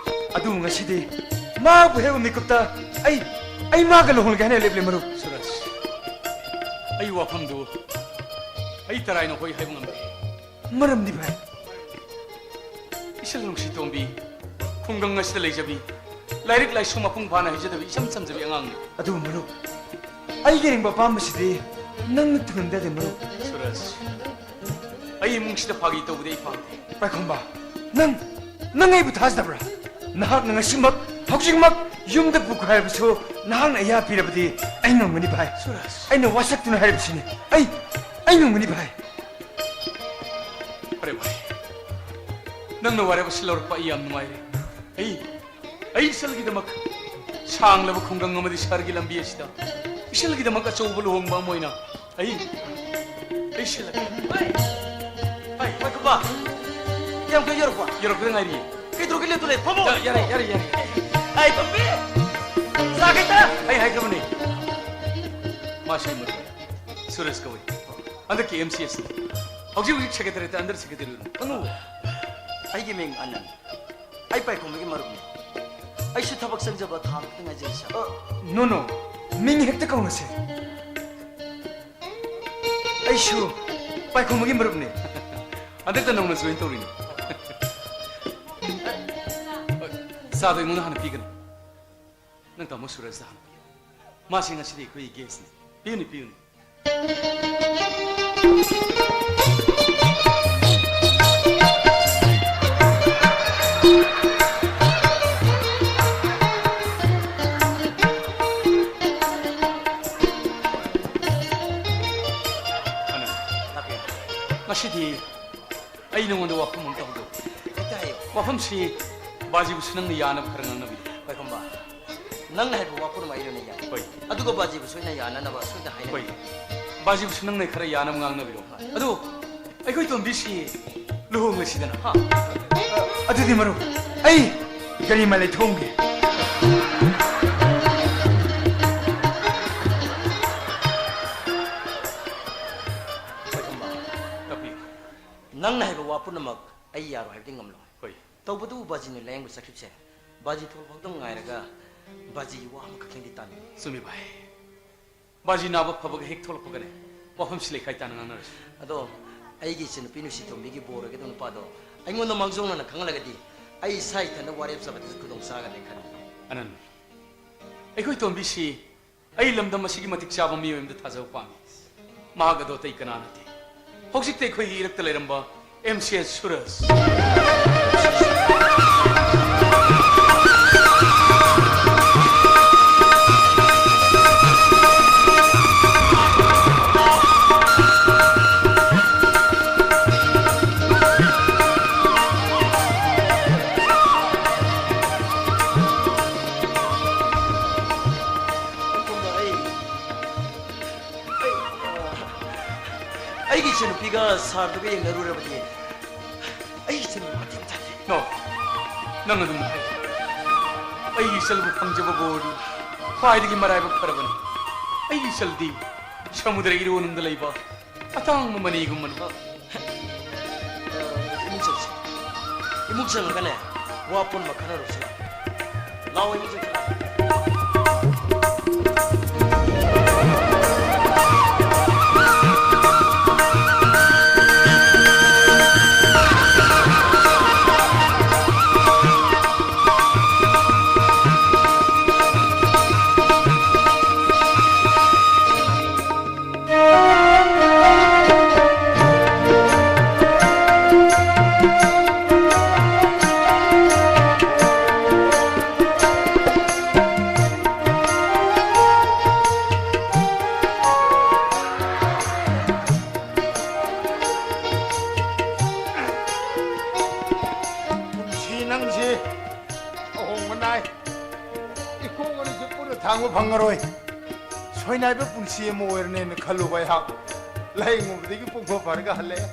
ꯑꯗꯨꯕꯨ ꯉꯁꯤꯗꯤ ꯃꯥꯕꯨ ꯍꯦꯛ ꯎꯕ ꯃꯤꯀꯨꯞꯇ ꯑꯩ, ꯑꯩ ꯃꯥꯒ ꯂꯨꯍꯣꯡꯂꯒꯦ ꯍꯥꯏꯅ ꯂꯦꯞꯂꯦ, ꯃꯔꯨꯞ꯫ ꯁꯨꯔꯖ, ꯑꯩ ꯋꯥꯐꯝꯗꯨ ꯑꯩ ꯇꯔꯥꯏꯅ ꯍꯣꯏ ꯍꯥꯏꯕ ꯉꯝꯗꯦ꯫ ꯃꯔꯝꯗꯤ, ꯚꯥꯏ? ꯏꯆꯜ ꯅꯨꯡꯁꯤꯇꯣꯝꯕꯤ, ꯈꯨꯡꯒꯪ ꯑꯁꯤꯗ ꯂꯩꯖꯕꯤ, ꯂꯥꯏꯔꯤꯛ ꯂꯥꯏꯁꯨ ꯃꯄꯨꯡ ꯐꯥꯅ ꯍꯩꯖꯗꯕꯤ, ꯏꯆꯝ ꯆꯝꯖꯕꯤ ꯑꯉꯥꯡꯅꯤ꯫ ꯑꯗꯨꯕꯨ ꯃꯔꯨꯞ, ꯑꯩꯒꯤ ꯑꯔꯤꯡꯕ ꯑꯄꯥꯝꯕꯁꯤꯗꯤ ꯅꯪꯅ ꯊꯨꯡꯅꯝꯗꯗꯤ ꯃꯔꯨꯞ꯫ ꯁꯨꯔꯖ, ꯑꯩ ꯏꯃꯨꯡꯁꯤꯗ ꯐꯥꯒꯤ ꯇꯧꯕꯗꯤ ꯑꯩ ꯄꯥꯝꯗꯦ꯫ ꯄꯥꯏꯈꯣꯝꯕ, ꯅꯪ, ꯅꯪ ꯑꯩꯕꯨ ꯊꯥꯖꯗꯕ꯭ꯔꯥ? ꯅꯍꯥꯛꯅ ꯉꯁꯤꯃꯛ, ꯍꯧꯖꯤꯛꯃꯛ ꯌꯨꯝꯗ ꯄꯨꯈꯣ ꯍꯥꯏꯔꯕꯁꯨ ꯅꯍꯥꯛꯅ ꯑꯌꯥ ꯄꯤꯔꯕꯗꯤ ꯑꯩ ꯉꯝꯒꯅꯤ ꯚꯥꯏ꯫ ꯁꯨꯔꯖ꯫ ꯑꯩꯅ ꯋꯥꯁꯛꯇꯨꯅ ꯍꯥꯏꯔꯤꯕꯁꯤꯅꯤ꯫ ꯑꯩ, ꯑꯩ ꯉꯝꯒꯅꯤ ꯚꯥꯏ꯫ ꯐꯔꯦ ꯚꯥꯏ, ꯅꯪꯅ ꯋꯥꯔꯦꯞ ꯑꯁꯤ ꯂꯧꯔꯛꯄ ꯑꯩ ꯌꯥꯝ ꯅꯨꯡꯉꯥꯏꯔꯦ꯫ ꯑꯩ, ꯑꯩ ꯏꯆꯜꯒꯤꯗꯃꯛ ꯁꯥꯡꯂꯕ ꯈꯨꯡꯒꯪ ꯑꯃꯗꯤ ꯁꯍꯔꯒꯤ ꯂꯝꯕꯤ ꯑꯁꯤꯗ ꯏꯆꯜꯒꯤꯗꯃꯛ ꯑꯆꯧꯕ ꯂꯨꯍꯣꯡꯕ ꯑꯃ ꯑꯣꯏꯅ ꯑꯩ, ꯑꯩ ꯁꯤꯜꯂꯒꯦ꯫ ꯍꯥꯏ, ꯄꯥꯏꯈꯣꯝꯕ, ꯀꯌꯥꯝ ꯀꯨꯏ ꯌꯧꯔꯛꯄ? ꯌꯧꯔꯛꯄꯗ ꯉꯥꯏꯔꯤꯌꯦ꯫ ꯀꯩꯗꯧꯔꯒꯦ ꯂꯦꯞꯇꯨ ꯂꯩ? ꯐꯝꯃꯣ꯫ ꯌꯥ-, ꯌꯥꯔꯦ, ꯌꯥꯔꯦ, ꯌꯥꯔꯦ꯫ ꯍꯥꯏ, ꯇꯣꯝꯕꯤ, ꯆꯥ ꯈꯤꯇ꯫ ꯑꯩ ꯍꯥꯏꯈ꯭ꯔꯕꯅꯦ, ꯃꯥꯁꯤ ꯃꯗꯨ ꯁꯨꯔꯦꯁ ꯀꯧꯏ꯫ ꯍꯟꯗꯛꯀꯤ M C S ꯅꯤ꯫ ꯍꯧꯖꯤꯛ ꯍꯧꯖꯤꯛ ꯁꯦꯀ꯭ꯔꯦꯇꯔꯤꯌꯦꯠꯇ ꯑꯟꯗꯔ ꯁꯦꯀ꯭ꯔꯦꯇꯔꯤ ꯑꯣꯏꯅ꯫ ꯀꯩꯅꯣ, ꯑꯩꯒꯤ ꯃꯤꯡ ꯑꯅꯟ꯫ ꯑꯩ ꯄꯥꯏꯈꯣꯝꯕꯒꯤ ꯃꯔꯨꯞꯅꯤ꯫ ꯑꯩꯁꯨ ꯊꯕꯛ ꯆꯪꯖꯕ ꯊꯥ ꯑꯃꯈꯛꯇ ꯉꯥꯏꯖꯔꯤ, ꯁꯥꯔ꯫ ꯑ, no, no. ꯃꯤꯡ ꯍꯦꯛꯇ ꯀꯧꯅꯁꯦ꯫ ꯑꯩꯁꯨ ꯄꯥꯏꯈꯣꯝꯕꯒꯤ ꯃꯔꯨꯞꯅꯤ꯫ ꯍꯟꯗꯛꯇ ꯅꯧꯅ join ꯇꯧꯔꯤꯅꯤ꯫ ꯆꯥꯗꯣ ꯑꯩꯉꯣꯟꯗ ꯍꯥꯟꯅ ꯄꯤꯒꯅꯨ꯫ ꯅꯪ ꯇꯥꯃꯣ ꯁꯨꯔꯖꯇ ꯍꯥꯟꯅ ꯄꯤꯌꯨ꯫ ꯃꯥꯁꯦ ꯉꯁꯤꯗꯤ ꯑꯩꯈꯣꯏꯒꯤ guest ꯅꯤ꯫ ꯄꯤꯌꯨꯅꯦ, ꯄꯤꯌꯨꯅꯦ꯫ ꯑꯅꯟ, ꯇꯥꯛꯄꯤꯌꯨ꯫ ꯉꯁꯤꯗꯤ ꯑꯩ ꯅꯉꯣꯟꯗ ꯋꯥꯐꯝ ꯑꯃꯇ ꯍꯧꯗꯣꯛꯀꯦ꯫ ꯍꯦꯛꯇ ꯍꯥꯏꯌꯨ꯫ ꯋꯥꯐꯝꯁꯤ ꯕꯥꯖꯤꯕꯨꯁꯨ ꯅꯪꯅ ꯌꯥꯅꯕ ꯈꯔ ꯉꯥꯡꯅꯕꯤꯌꯨ꯫ ꯄꯥꯏꯈꯣꯝꯕ, ꯅꯪꯅ ꯍꯥꯏꯕ ꯋꯥ ꯄꯨꯝꯅꯃꯛ ꯑꯩ ꯂꯣꯏꯅ ꯌꯥꯏ꯫ ꯍꯣꯏ꯫ ꯑꯗꯨꯒ ꯕꯥꯖꯤꯕꯨꯁꯨ ꯑꯩꯅ ꯌꯥꯅꯅꯕ ꯁꯣꯏꯗꯅ ꯍꯥꯏꯅꯒꯦ꯫ ꯍꯣꯏ꯫ ꯕꯥꯖꯤꯕꯨꯁꯨ ꯅꯪꯅ ꯈꯔ ꯌꯥꯅꯕ ꯉꯥꯡꯅꯕꯤꯔꯣ꯫ ꯍꯣꯏ꯫ ꯑꯗꯨ ꯑꯩꯈꯣꯏ ꯇꯣꯝꯕꯤꯁꯤ ꯂꯨꯍꯣꯡꯂꯁꯤꯗꯅ꯫ ꯍꯥ? ꯑꯗꯨꯗꯤ ꯃꯔꯨꯞ, ꯑꯩ ꯒꯥꯔꯤ ꯃꯥꯏ ꯂꯩꯊꯣꯛꯑꯝꯒꯦ꯫ ꯄꯥꯏꯈꯣꯝꯕ, ꯇꯥꯛꯄꯤꯌꯨ꯫ ꯅꯪꯅ ꯍꯥꯏꯕ ꯋꯥ ꯄꯨꯝꯅꯃꯛ ꯑꯩ ꯌꯥꯔꯣꯏ ꯍꯥꯏꯕꯗꯤ ꯉꯝꯂꯣꯏ꯫ ꯍꯣꯏ꯫ ꯇꯧꯕꯇꯕꯨ ꯕꯥꯖꯤꯅ ꯂꯥꯌꯦꯡꯕ ꯆꯠꯈꯤꯕꯁꯦ, ꯕꯥꯖꯤ ꯊꯣꯛꯂꯛꯄ ꯉꯥꯏꯔꯒ ꯕꯥꯖꯤꯒꯤ ꯋꯥ ꯑꯃꯈꯛꯇꯪꯗꯤ ꯇꯥꯅꯤꯡꯉꯤ꯫ ꯆꯨꯝꯃꯤ ꯚꯥꯏ꯫ ꯕꯥꯖꯤ ꯅꯥꯕ ꯐꯕꯒ ꯍꯦꯛ ꯊꯣꯛꯂꯛꯄꯒꯅꯦ ꯋꯥꯐꯝꯁꯤ ꯂꯩꯈꯥꯏ ꯇꯥꯅ ꯉꯥꯡꯅꯔꯁꯤ꯫ ꯑꯗꯣ ꯑꯩꯒꯤ ꯏꯆꯟꯅꯨꯄꯤ ꯅꯨꯡꯁꯤ ꯇꯣꯝꯕꯤꯒꯤ ꯕꯣꯔ ꯑꯣꯏꯒꯗꯕ ꯅꯨꯄꯥꯗꯣ ꯑꯩꯉꯣꯟꯗ ꯃꯥꯡꯖꯧꯅꯅ ꯈꯪꯍꯜꯂꯒꯗꯤ ꯑꯩ ꯏꯁꯥ ꯏꯊꯟꯗ ꯋꯥꯔꯦꯞ ꯆꯥꯕꯗꯁꯨ ꯈꯨꯗꯣꯡ ꯆꯥꯒꯗ꯭ꯔꯦ ꯈꯜꯂꯤ꯫ ꯑꯅꯟ, ꯑꯩꯈꯣꯏ ꯇꯣꯝꯕꯤꯁꯤ ꯑꯩ ꯂꯝꯗꯝ ꯑꯁꯤꯒꯤ ꯃꯇꯤꯛ ꯆꯥꯕ ꯃꯤꯑꯣꯏ ꯑꯃꯗ ꯊꯥꯖꯕ ꯄꯥꯝꯃꯤ꯫ ꯃꯍꯥꯛ ꯑꯗꯣ ꯑꯇꯩ ꯀꯅꯥ ꯅꯠꯇꯦ, ꯍꯧꯖꯤꯛꯇ ꯑꯩꯈꯣꯏꯒꯤ ꯏꯔꯛꯇ ꯂꯩꯔꯝꯕ ꯑꯦꯝ ꯁꯤ ꯑꯦꯁ ꯁꯨꯔꯖ꯫ ꯑꯩ, ꯑꯩꯒꯤ ꯏꯆꯟꯅꯨꯄꯤꯒ ꯁꯥꯔꯗꯨꯒ ꯌꯦꯡꯅꯔꯨꯔꯕꯗꯤ ꯑꯩꯒꯤ ꯏꯆꯟꯅꯨꯄꯤ ꯃꯇꯤꯛ ꯆꯥꯗꯦ꯫ ꯅꯣ, ꯅꯪ ꯑꯗꯨꯝ ꯍꯥꯏ꯫ ꯑꯩꯒꯤ ꯏꯆꯜꯕꯨ ꯐꯪꯖꯕꯕꯨ ꯑꯣꯏꯔꯗꯤ ꯈ꯭ꯋꯥꯏꯗꯒꯤ ꯃꯔꯥꯏꯕꯛ ꯐꯔꯕꯅꯤ꯫ ꯑꯩꯒꯤ ꯏꯆꯜꯗꯤ ꯁꯃꯨꯗ꯭ꯔ ꯏꯔꯣꯟꯅꯨꯡꯗ ꯂꯩꯕ ꯑꯇꯥꯡꯕ ꯃꯅꯤꯒꯨꯝꯕꯅꯤ꯫ ꯏꯃꯨꯡ ꯆꯪꯁꯤ꯫ ꯏꯃꯨꯡ ꯆꯪꯉꯒꯅꯦ, ꯋꯥ ꯄꯨꯝꯅꯃꯛ ꯈꯟꯅꯔꯨꯁꯤ꯫ ꯂꯥꯛꯑꯣ, ꯏꯃꯨꯡ ꯆꯪꯁꯤ꯫ ꯄꯨꯟꯁꯤ ꯅꯪꯁꯤ ꯑꯍꯣꯡꯕ ꯅꯥꯏ꯫ ꯏꯈꯣꯡ ꯑꯅꯤꯁꯨ ꯄꯨꯟꯅ ꯊꯥꯡꯕ ꯐꯪꯉꯔꯣꯏ꯫ ꯁꯣꯏꯅꯥꯏꯕ ꯄꯨꯟꯁꯤ ꯑꯃ ꯑꯣꯏꯔꯅꯦꯅ ꯈꯜꯂꯨꯕ ꯑꯩꯍꯥꯛ ꯂꯥꯏꯌꯦꯡꯉꯨꯕꯗꯒꯤ ꯄꯨꯡꯐ ꯐꯔꯒ ꯍꯜꯂꯛꯑꯦ꯫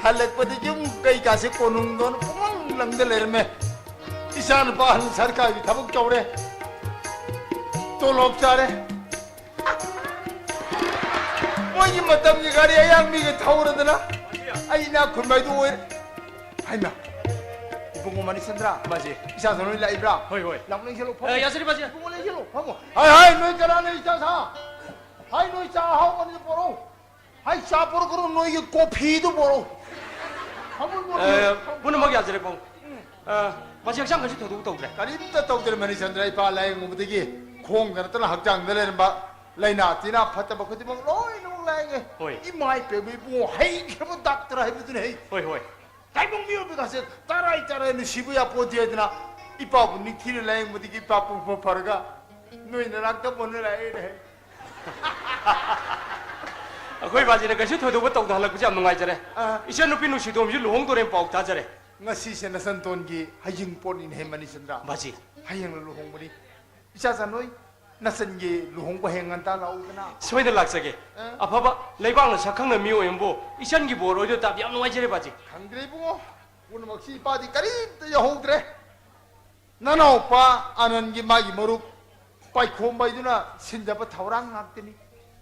ꯍꯜꯂꯛꯄꯗꯒꯤ ꯑꯃꯨꯛ ꯀꯩꯀꯥꯁꯦ ꯀꯣꯅꯨꯡꯗꯣꯟ ꯄꯨꯡꯂꯪ ꯂꯪꯗ ꯂꯩꯔꯝꯃꯦ꯫ ꯏꯆꯥ ꯅꯨꯄꯥ ꯑꯍꯟ ꯁꯔꯀꯥꯔꯒꯤ ꯊꯕꯛ ꯇꯧꯔꯦ, ꯇꯣꯂꯣꯞ ꯆꯥꯔꯦ꯫ ꯃꯣꯏꯒꯤ ꯃꯇꯝꯒꯤ ꯒꯥꯔꯤ ꯑꯌꯥꯡꯕꯤꯒ ꯊꯧꯔꯗꯅ ꯑꯩ ꯏꯅꯥꯛ ꯈꯨꯟꯕ ꯍꯥꯏꯗꯨ ꯑꯣꯏꯔꯦ꯫ ꯍꯥꯏꯃ, ꯏꯕꯨꯡꯉꯣ ꯃꯅꯤꯆꯟꯗ꯭ꯔ, ꯃꯥꯁꯦ꯫ ꯏꯆꯥꯁꯨ ꯂꯣꯏ ꯂꯥꯛꯏꯕ꯭ꯔꯥ? ꯍꯣꯏ, ꯍꯣꯏ꯫ ꯂꯥꯛꯑꯣ, ꯂꯦꯡꯁꯤꯜꯂꯣ, ꯐꯝꯃꯣ꯫ ꯑꯦ, ꯌꯥꯖꯔꯤ, ꯃꯥꯁꯦ꯫ ꯏꯕꯨꯡꯉꯣ, ꯂꯦꯡꯁꯤꯜꯂꯣ, ꯐꯝꯃꯣ꯫ ꯍꯥꯏ, ꯍꯥꯏ, ꯅꯣꯏ ꯀꯅꯥꯅꯣ ꯏꯆꯥ ꯁꯥ? ꯍꯥꯏ, ꯅꯣꯏ ꯆꯥ ꯑꯍꯥꯎꯕ ꯑꯅꯤꯗꯨ ꯄꯣꯔꯛꯎ꯫ ꯍꯥꯏ, ꯆꯥ ꯄꯣꯔꯛꯀꯅꯨ, ꯅꯣꯏꯒꯤ ꯀꯣꯐꯤꯗꯨ ꯄꯣꯔꯛꯎ꯫ ꯐꯝꯃꯣ, ꯐꯝꯃꯣ, ꯑꯦ, ꯐꯝꯃꯣ꯫ ꯄꯨꯝꯅꯃꯛ ꯌꯥꯖꯔꯦ, ꯄꯥꯕꯨꯡ꯫ ꯑ, ꯃꯁꯤ ꯍꯛꯆꯥꯡ ꯀꯩꯁꯨ ꯊꯧꯗꯣꯛ ꯇꯧꯗ꯭ꯔꯦ꯫ ꯀꯔꯤꯝꯇ ꯇꯧꯗ꯭ꯔꯦ, ꯃꯅꯤꯆꯟꯗ꯭ꯔ꯫ ꯏꯄꯥ ꯂꯥꯏꯌꯦꯡꯉꯨꯕꯗꯒꯤ ꯈꯣꯡꯗ ꯅꯠꯇꯅ ꯍꯛꯆꯥꯡꯗ ꯂꯩꯔꯝꯕ ꯂꯥꯏꯅꯥ ꯇꯤꯟꯅꯥ ꯐꯠꯇꯕ ꯈꯨꯗꯤꯡꯃꯛ ꯂꯣꯏꯅꯃꯛ ꯂꯥꯛꯑꯦ꯫ ꯍꯣꯏ꯫ ꯏꯃꯥ ꯏꯕꯦꯝꯃ ꯏꯕꯨꯡꯉꯣ, ꯍꯩꯈ꯭ꯔꯕ ꯗꯥꯛꯇꯔ ꯍꯥꯏꯕꯗꯨꯅ ꯍꯩ꯫ ꯍꯣꯏ, ꯍꯣꯏ꯫ ꯇꯥꯏꯕꯪ ꯃꯤꯑꯣꯏꯕꯒꯁꯦ ꯇꯔꯥꯏ ꯇꯔꯥꯏ ꯅꯨꯡꯁꯤꯕ ꯌꯥꯄꯣꯟꯇꯦ ꯍꯥꯏꯗꯅ ꯏꯄꯥꯕꯨ ꯅꯤꯡꯊꯤꯅ ꯂꯥꯌꯦꯡꯕꯗꯒꯤ ꯏꯄꯥ ꯄꯨꯡꯐ ꯐꯔꯒ ꯅꯣꯏ ꯅꯅꯥꯛꯇ ꯄꯨꯟꯅ ꯂꯥꯛꯑꯦꯅꯦ ꯍꯩ꯫ ꯑꯩꯈꯣꯏ ꯕꯥꯖꯤꯅ ꯀꯩꯁꯨ ꯊꯣꯏꯗꯣꯛꯄ ꯇꯧꯗꯍꯜꯂꯛꯄꯁꯦ ꯌꯥꯝ ꯅꯨꯡꯉꯥꯏꯖꯔꯦ꯫ ꯑꯥ꯫ ꯏꯆꯟꯅꯨꯄꯤ ꯅꯨꯡꯁꯤꯇꯣꯝꯕꯤꯁꯨ ꯂꯨꯍꯣꯡꯗꯣꯔꯦꯅ ꯄꯥꯎ ꯇꯥꯖꯔꯦ꯫ ꯉꯁꯤꯁꯦ ꯅꯆꯟꯇꯣꯟꯒꯤ ꯍꯌꯤꯡ ꯄꯣꯠꯅꯤꯅꯦ ꯍꯩ ꯃꯅꯤꯆꯟꯗ꯭ꯔ꯫ ꯕꯥꯖꯤ꯫ ꯍꯌꯦꯡꯅ ꯂꯨꯍꯣꯡꯕꯅꯤ꯫ ꯏꯆꯥ ꯆꯥꯅꯣꯏ, ꯅꯆꯟꯒꯤ ꯂꯨꯍꯣꯡꯕ ꯍꯌꯦꯡ ꯉꯟꯇꯥ ꯂꯥꯛꯎꯗꯅ꯫ ꯁꯣꯏꯗꯅ ꯂꯥꯛꯆꯒꯦ꯫ ꯑ? ꯑꯐꯕ ꯂꯩꯕꯥꯛꯅ ꯁꯛ ꯈꯪꯅ ꯃꯤ ꯑꯣꯏꯅꯕꯨ ꯏꯆꯟꯒꯤ ꯕꯣꯔ ꯑꯣꯏꯗꯣꯏ ꯇꯥꯕ ꯌꯥꯝ ꯅꯨꯡꯉꯥꯏꯖꯔꯦ ꯕꯥꯖꯤ꯫ ꯈꯪꯗ꯭ꯔꯦ ꯏꯕꯨꯡꯉꯣ, ꯄꯨꯝꯅꯃꯛꯁꯤ ꯏꯄꯥꯗꯤ ꯀꯔꯤꯝꯇ ꯌꯥꯎꯍꯧꯗ꯭ꯔꯦ꯫ ꯅꯅꯥꯎꯄꯥ ꯑꯥꯅꯟꯒꯤ ꯃꯥꯒꯤ ꯃꯔꯨꯞ ꯄꯥꯏꯈꯣꯝꯕ ꯍꯥꯏꯗꯨꯅ ꯁꯤꯟꯖꯕ ꯊꯧꯔꯥꯡ ꯉꯥꯛꯇꯅꯤ꯫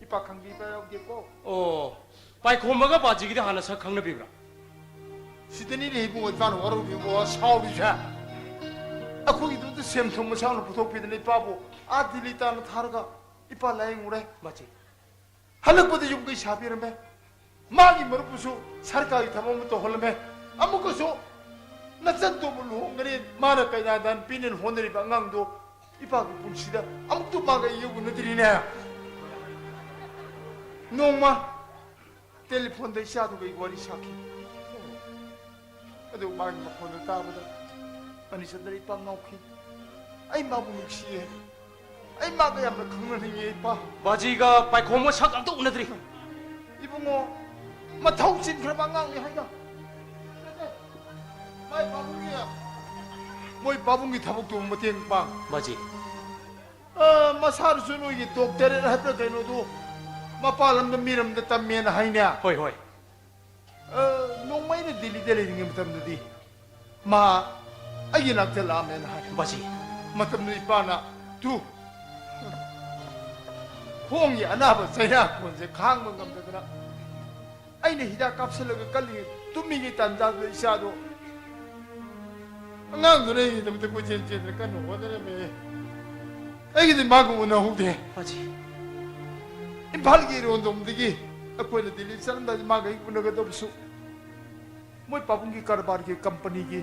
ꯏꯄꯥ ꯈꯪꯕꯤꯕ ꯌꯥꯎꯗꯦꯀꯣ꯫ ꯑꯣ, ꯄꯥꯏꯈꯣꯝꯕꯒ ꯕꯥꯖꯤꯒꯤꯗꯤ ꯍꯥꯟꯅ ꯁꯛ ꯈꯪꯅꯕꯤꯕ꯭ꯔꯥ? ꯁꯤꯗꯅꯤꯅꯦ ꯏꯕꯨꯡꯉꯣ ꯏꯄꯥꯅ ꯋꯥꯔꯧꯔꯤꯕꯣ ꯁꯥꯎꯔꯤꯁꯦ꯫ ꯑꯩꯈꯣꯏꯒꯤꯗꯨꯗ ꯁꯦꯝ ꯊꯨꯝ ꯃꯁꯥꯅ ꯄꯨꯊꯣꯛꯄꯤꯗꯅ ꯏꯄꯥꯕꯨ ꯑꯥ ꯗꯤꯜꯂꯤ ꯇꯥꯅ ꯊꯥꯔꯒ ꯏꯄꯥ ꯂꯥꯌꯦꯡꯉꯨꯔꯦ꯫ ꯕꯥꯖꯤ꯫ ꯍꯜꯂꯛꯄꯗ ꯌꯨꯝ ꯀꯩ ꯁꯥꯕꯤꯔꯝꯃꯦ꯫ ꯃꯥꯒꯤ ꯃꯔꯨꯞꯄꯨꯁꯨ ꯁꯔꯀꯥꯔꯒꯤ ꯊꯕꯛ ꯑꯃ ꯇꯧꯍꯜꯂꯝꯃꯦ꯫ ꯑꯃꯨꯛꯀꯁꯨ ꯅꯆꯟꯇꯣꯝꯕ ꯂꯨꯍꯣꯡꯒꯅꯤ, ꯃꯥꯅ ꯀꯩꯅꯥꯗ ꯄꯤꯅꯦꯅ ꯍꯣꯠꯅꯔꯤꯕ ꯑꯉꯥꯡꯗꯣ ꯏꯄꯥꯒꯤ ꯄꯨꯟꯁꯤꯗ ꯑꯃꯨꯛꯇ ꯃꯥꯒ ꯑꯩ ꯎꯅꯗ꯭ꯔꯤꯅꯦ꯫ ꯅꯣꯡꯃ ꯇꯦꯂꯤꯐꯣꯟꯗ ꯏꯆꯥꯗꯨꯒ ꯑꯩ ꯋꯥꯔꯤ ꯁꯥꯈꯤ꯫ ꯑꯗꯨ ꯃꯥꯒꯤ ꯃꯈꯣꯟꯗꯣ ꯇꯥꯕꯗ ꯃꯅꯤꯆꯟꯗ꯭ꯔ ꯏꯄꯥ ꯉꯥꯎꯈꯤ꯫ ꯑꯩ ꯃꯥꯕꯨ ꯅꯨꯡꯁꯤꯌꯦ꯫ ꯑꯩ ꯃꯥꯒ ꯌꯥꯝꯅ ꯈꯪꯅꯅꯤꯡꯉꯦ ꯏꯄꯥ꯫ ꯕꯥꯖꯤꯒ ꯄꯥꯏꯈꯣꯝꯕ ꯁꯛ ꯑꯝꯇ ꯎꯅꯗ꯭ꯔꯤ꯫ ꯏꯕꯨꯡꯉꯣ, ꯃꯊꯧ ꯆꯤꯟꯈ꯭ꯔꯕ ꯑꯉꯥꯡꯅꯤ ꯍꯥꯏꯗ꯫ ꯃꯥꯏ ꯄꯥꯕꯨꯡꯒꯤ, ꯃꯣꯏ ꯄꯥꯕꯨꯡꯒꯤ ꯊꯕꯛꯇꯨ ꯃꯇꯦꯡ ꯄꯥꯡ꯫ ꯕꯥꯖꯤ꯫ ꯑ, ꯃꯁꯥꯗꯨꯁꯨ ꯅꯣꯏꯒꯤ ꯗꯣꯛꯇꯔꯦꯠ ꯍꯥꯏꯕ꯭ꯔꯥ ꯀꯩꯅꯣꯗꯨ ꯃꯄꯥꯟ ꯂꯝꯗ ꯃꯤꯔꯝꯗ ꯇꯝꯃꯦꯅ ꯍꯥꯏꯅꯦ꯫ ꯍꯣꯏ, ꯍꯣꯏ꯫ ꯑ, ꯅꯣꯡꯃ ꯑꯩꯅ ꯗꯤꯜꯂꯤꯗ ꯂꯩꯔꯤꯉꯩ ꯃꯇꯝꯗꯗꯤ ꯃꯥ ꯑꯩꯒꯤ ꯅꯥꯛꯇ ꯂꯥꯛꯑꯝꯃꯦꯅ ꯍꯥꯏ꯫ ꯕꯥꯖꯤ꯫ ꯃꯇꯝꯗꯨ ꯏꯄꯥꯅ ꯇꯨ ꯈꯣꯡꯒꯤ ꯑꯅꯥꯕ ꯆꯩꯅꯥ ꯀꯣꯟꯁꯦ ꯈꯥꯡꯕ ꯉꯝꯗꯗꯅ ꯑꯩꯅ ꯍꯤꯗꯥꯛ ꯀꯥꯞꯁꯤꯜꯂꯒ ꯀꯜꯂꯤꯉꯩ ꯇꯨꯝꯃꯤꯉꯩ ꯇꯥꯟꯖꯥꯗꯨꯗ ꯏꯆꯥꯗꯣ ꯑꯉꯥꯡꯗꯨꯅ ꯑꯩꯒꯤꯗꯃꯛꯇ ꯀꯣꯏꯆꯦꯟ ꯆꯦꯟꯗꯅ ꯀꯟꯅ ꯍꯣꯠꯅꯔꯝꯃꯦ꯫ ꯑꯩꯒꯤꯗꯤ ꯃꯥꯒ ꯎꯅꯍꯧꯗꯦ꯫ ꯕꯥꯖꯤ꯫ ꯏꯝꯐꯥꯜꯒꯤ ꯏꯔꯣꯟꯗꯣꯝꯗꯒꯤ ꯑꯩꯈꯣꯏꯅ ꯗꯤꯜꯂꯤ ꯆꯠꯂꯝꯗꯥꯏꯗ ꯃꯥꯒ ꯑꯩ ꯎꯅꯒꯗꯕꯁꯨ ꯃꯣꯏ ꯄꯥꯕꯨꯡꯒꯤ ꯀꯔꯕꯥꯔꯒꯤ ꯀꯝꯄꯅꯤꯒꯤ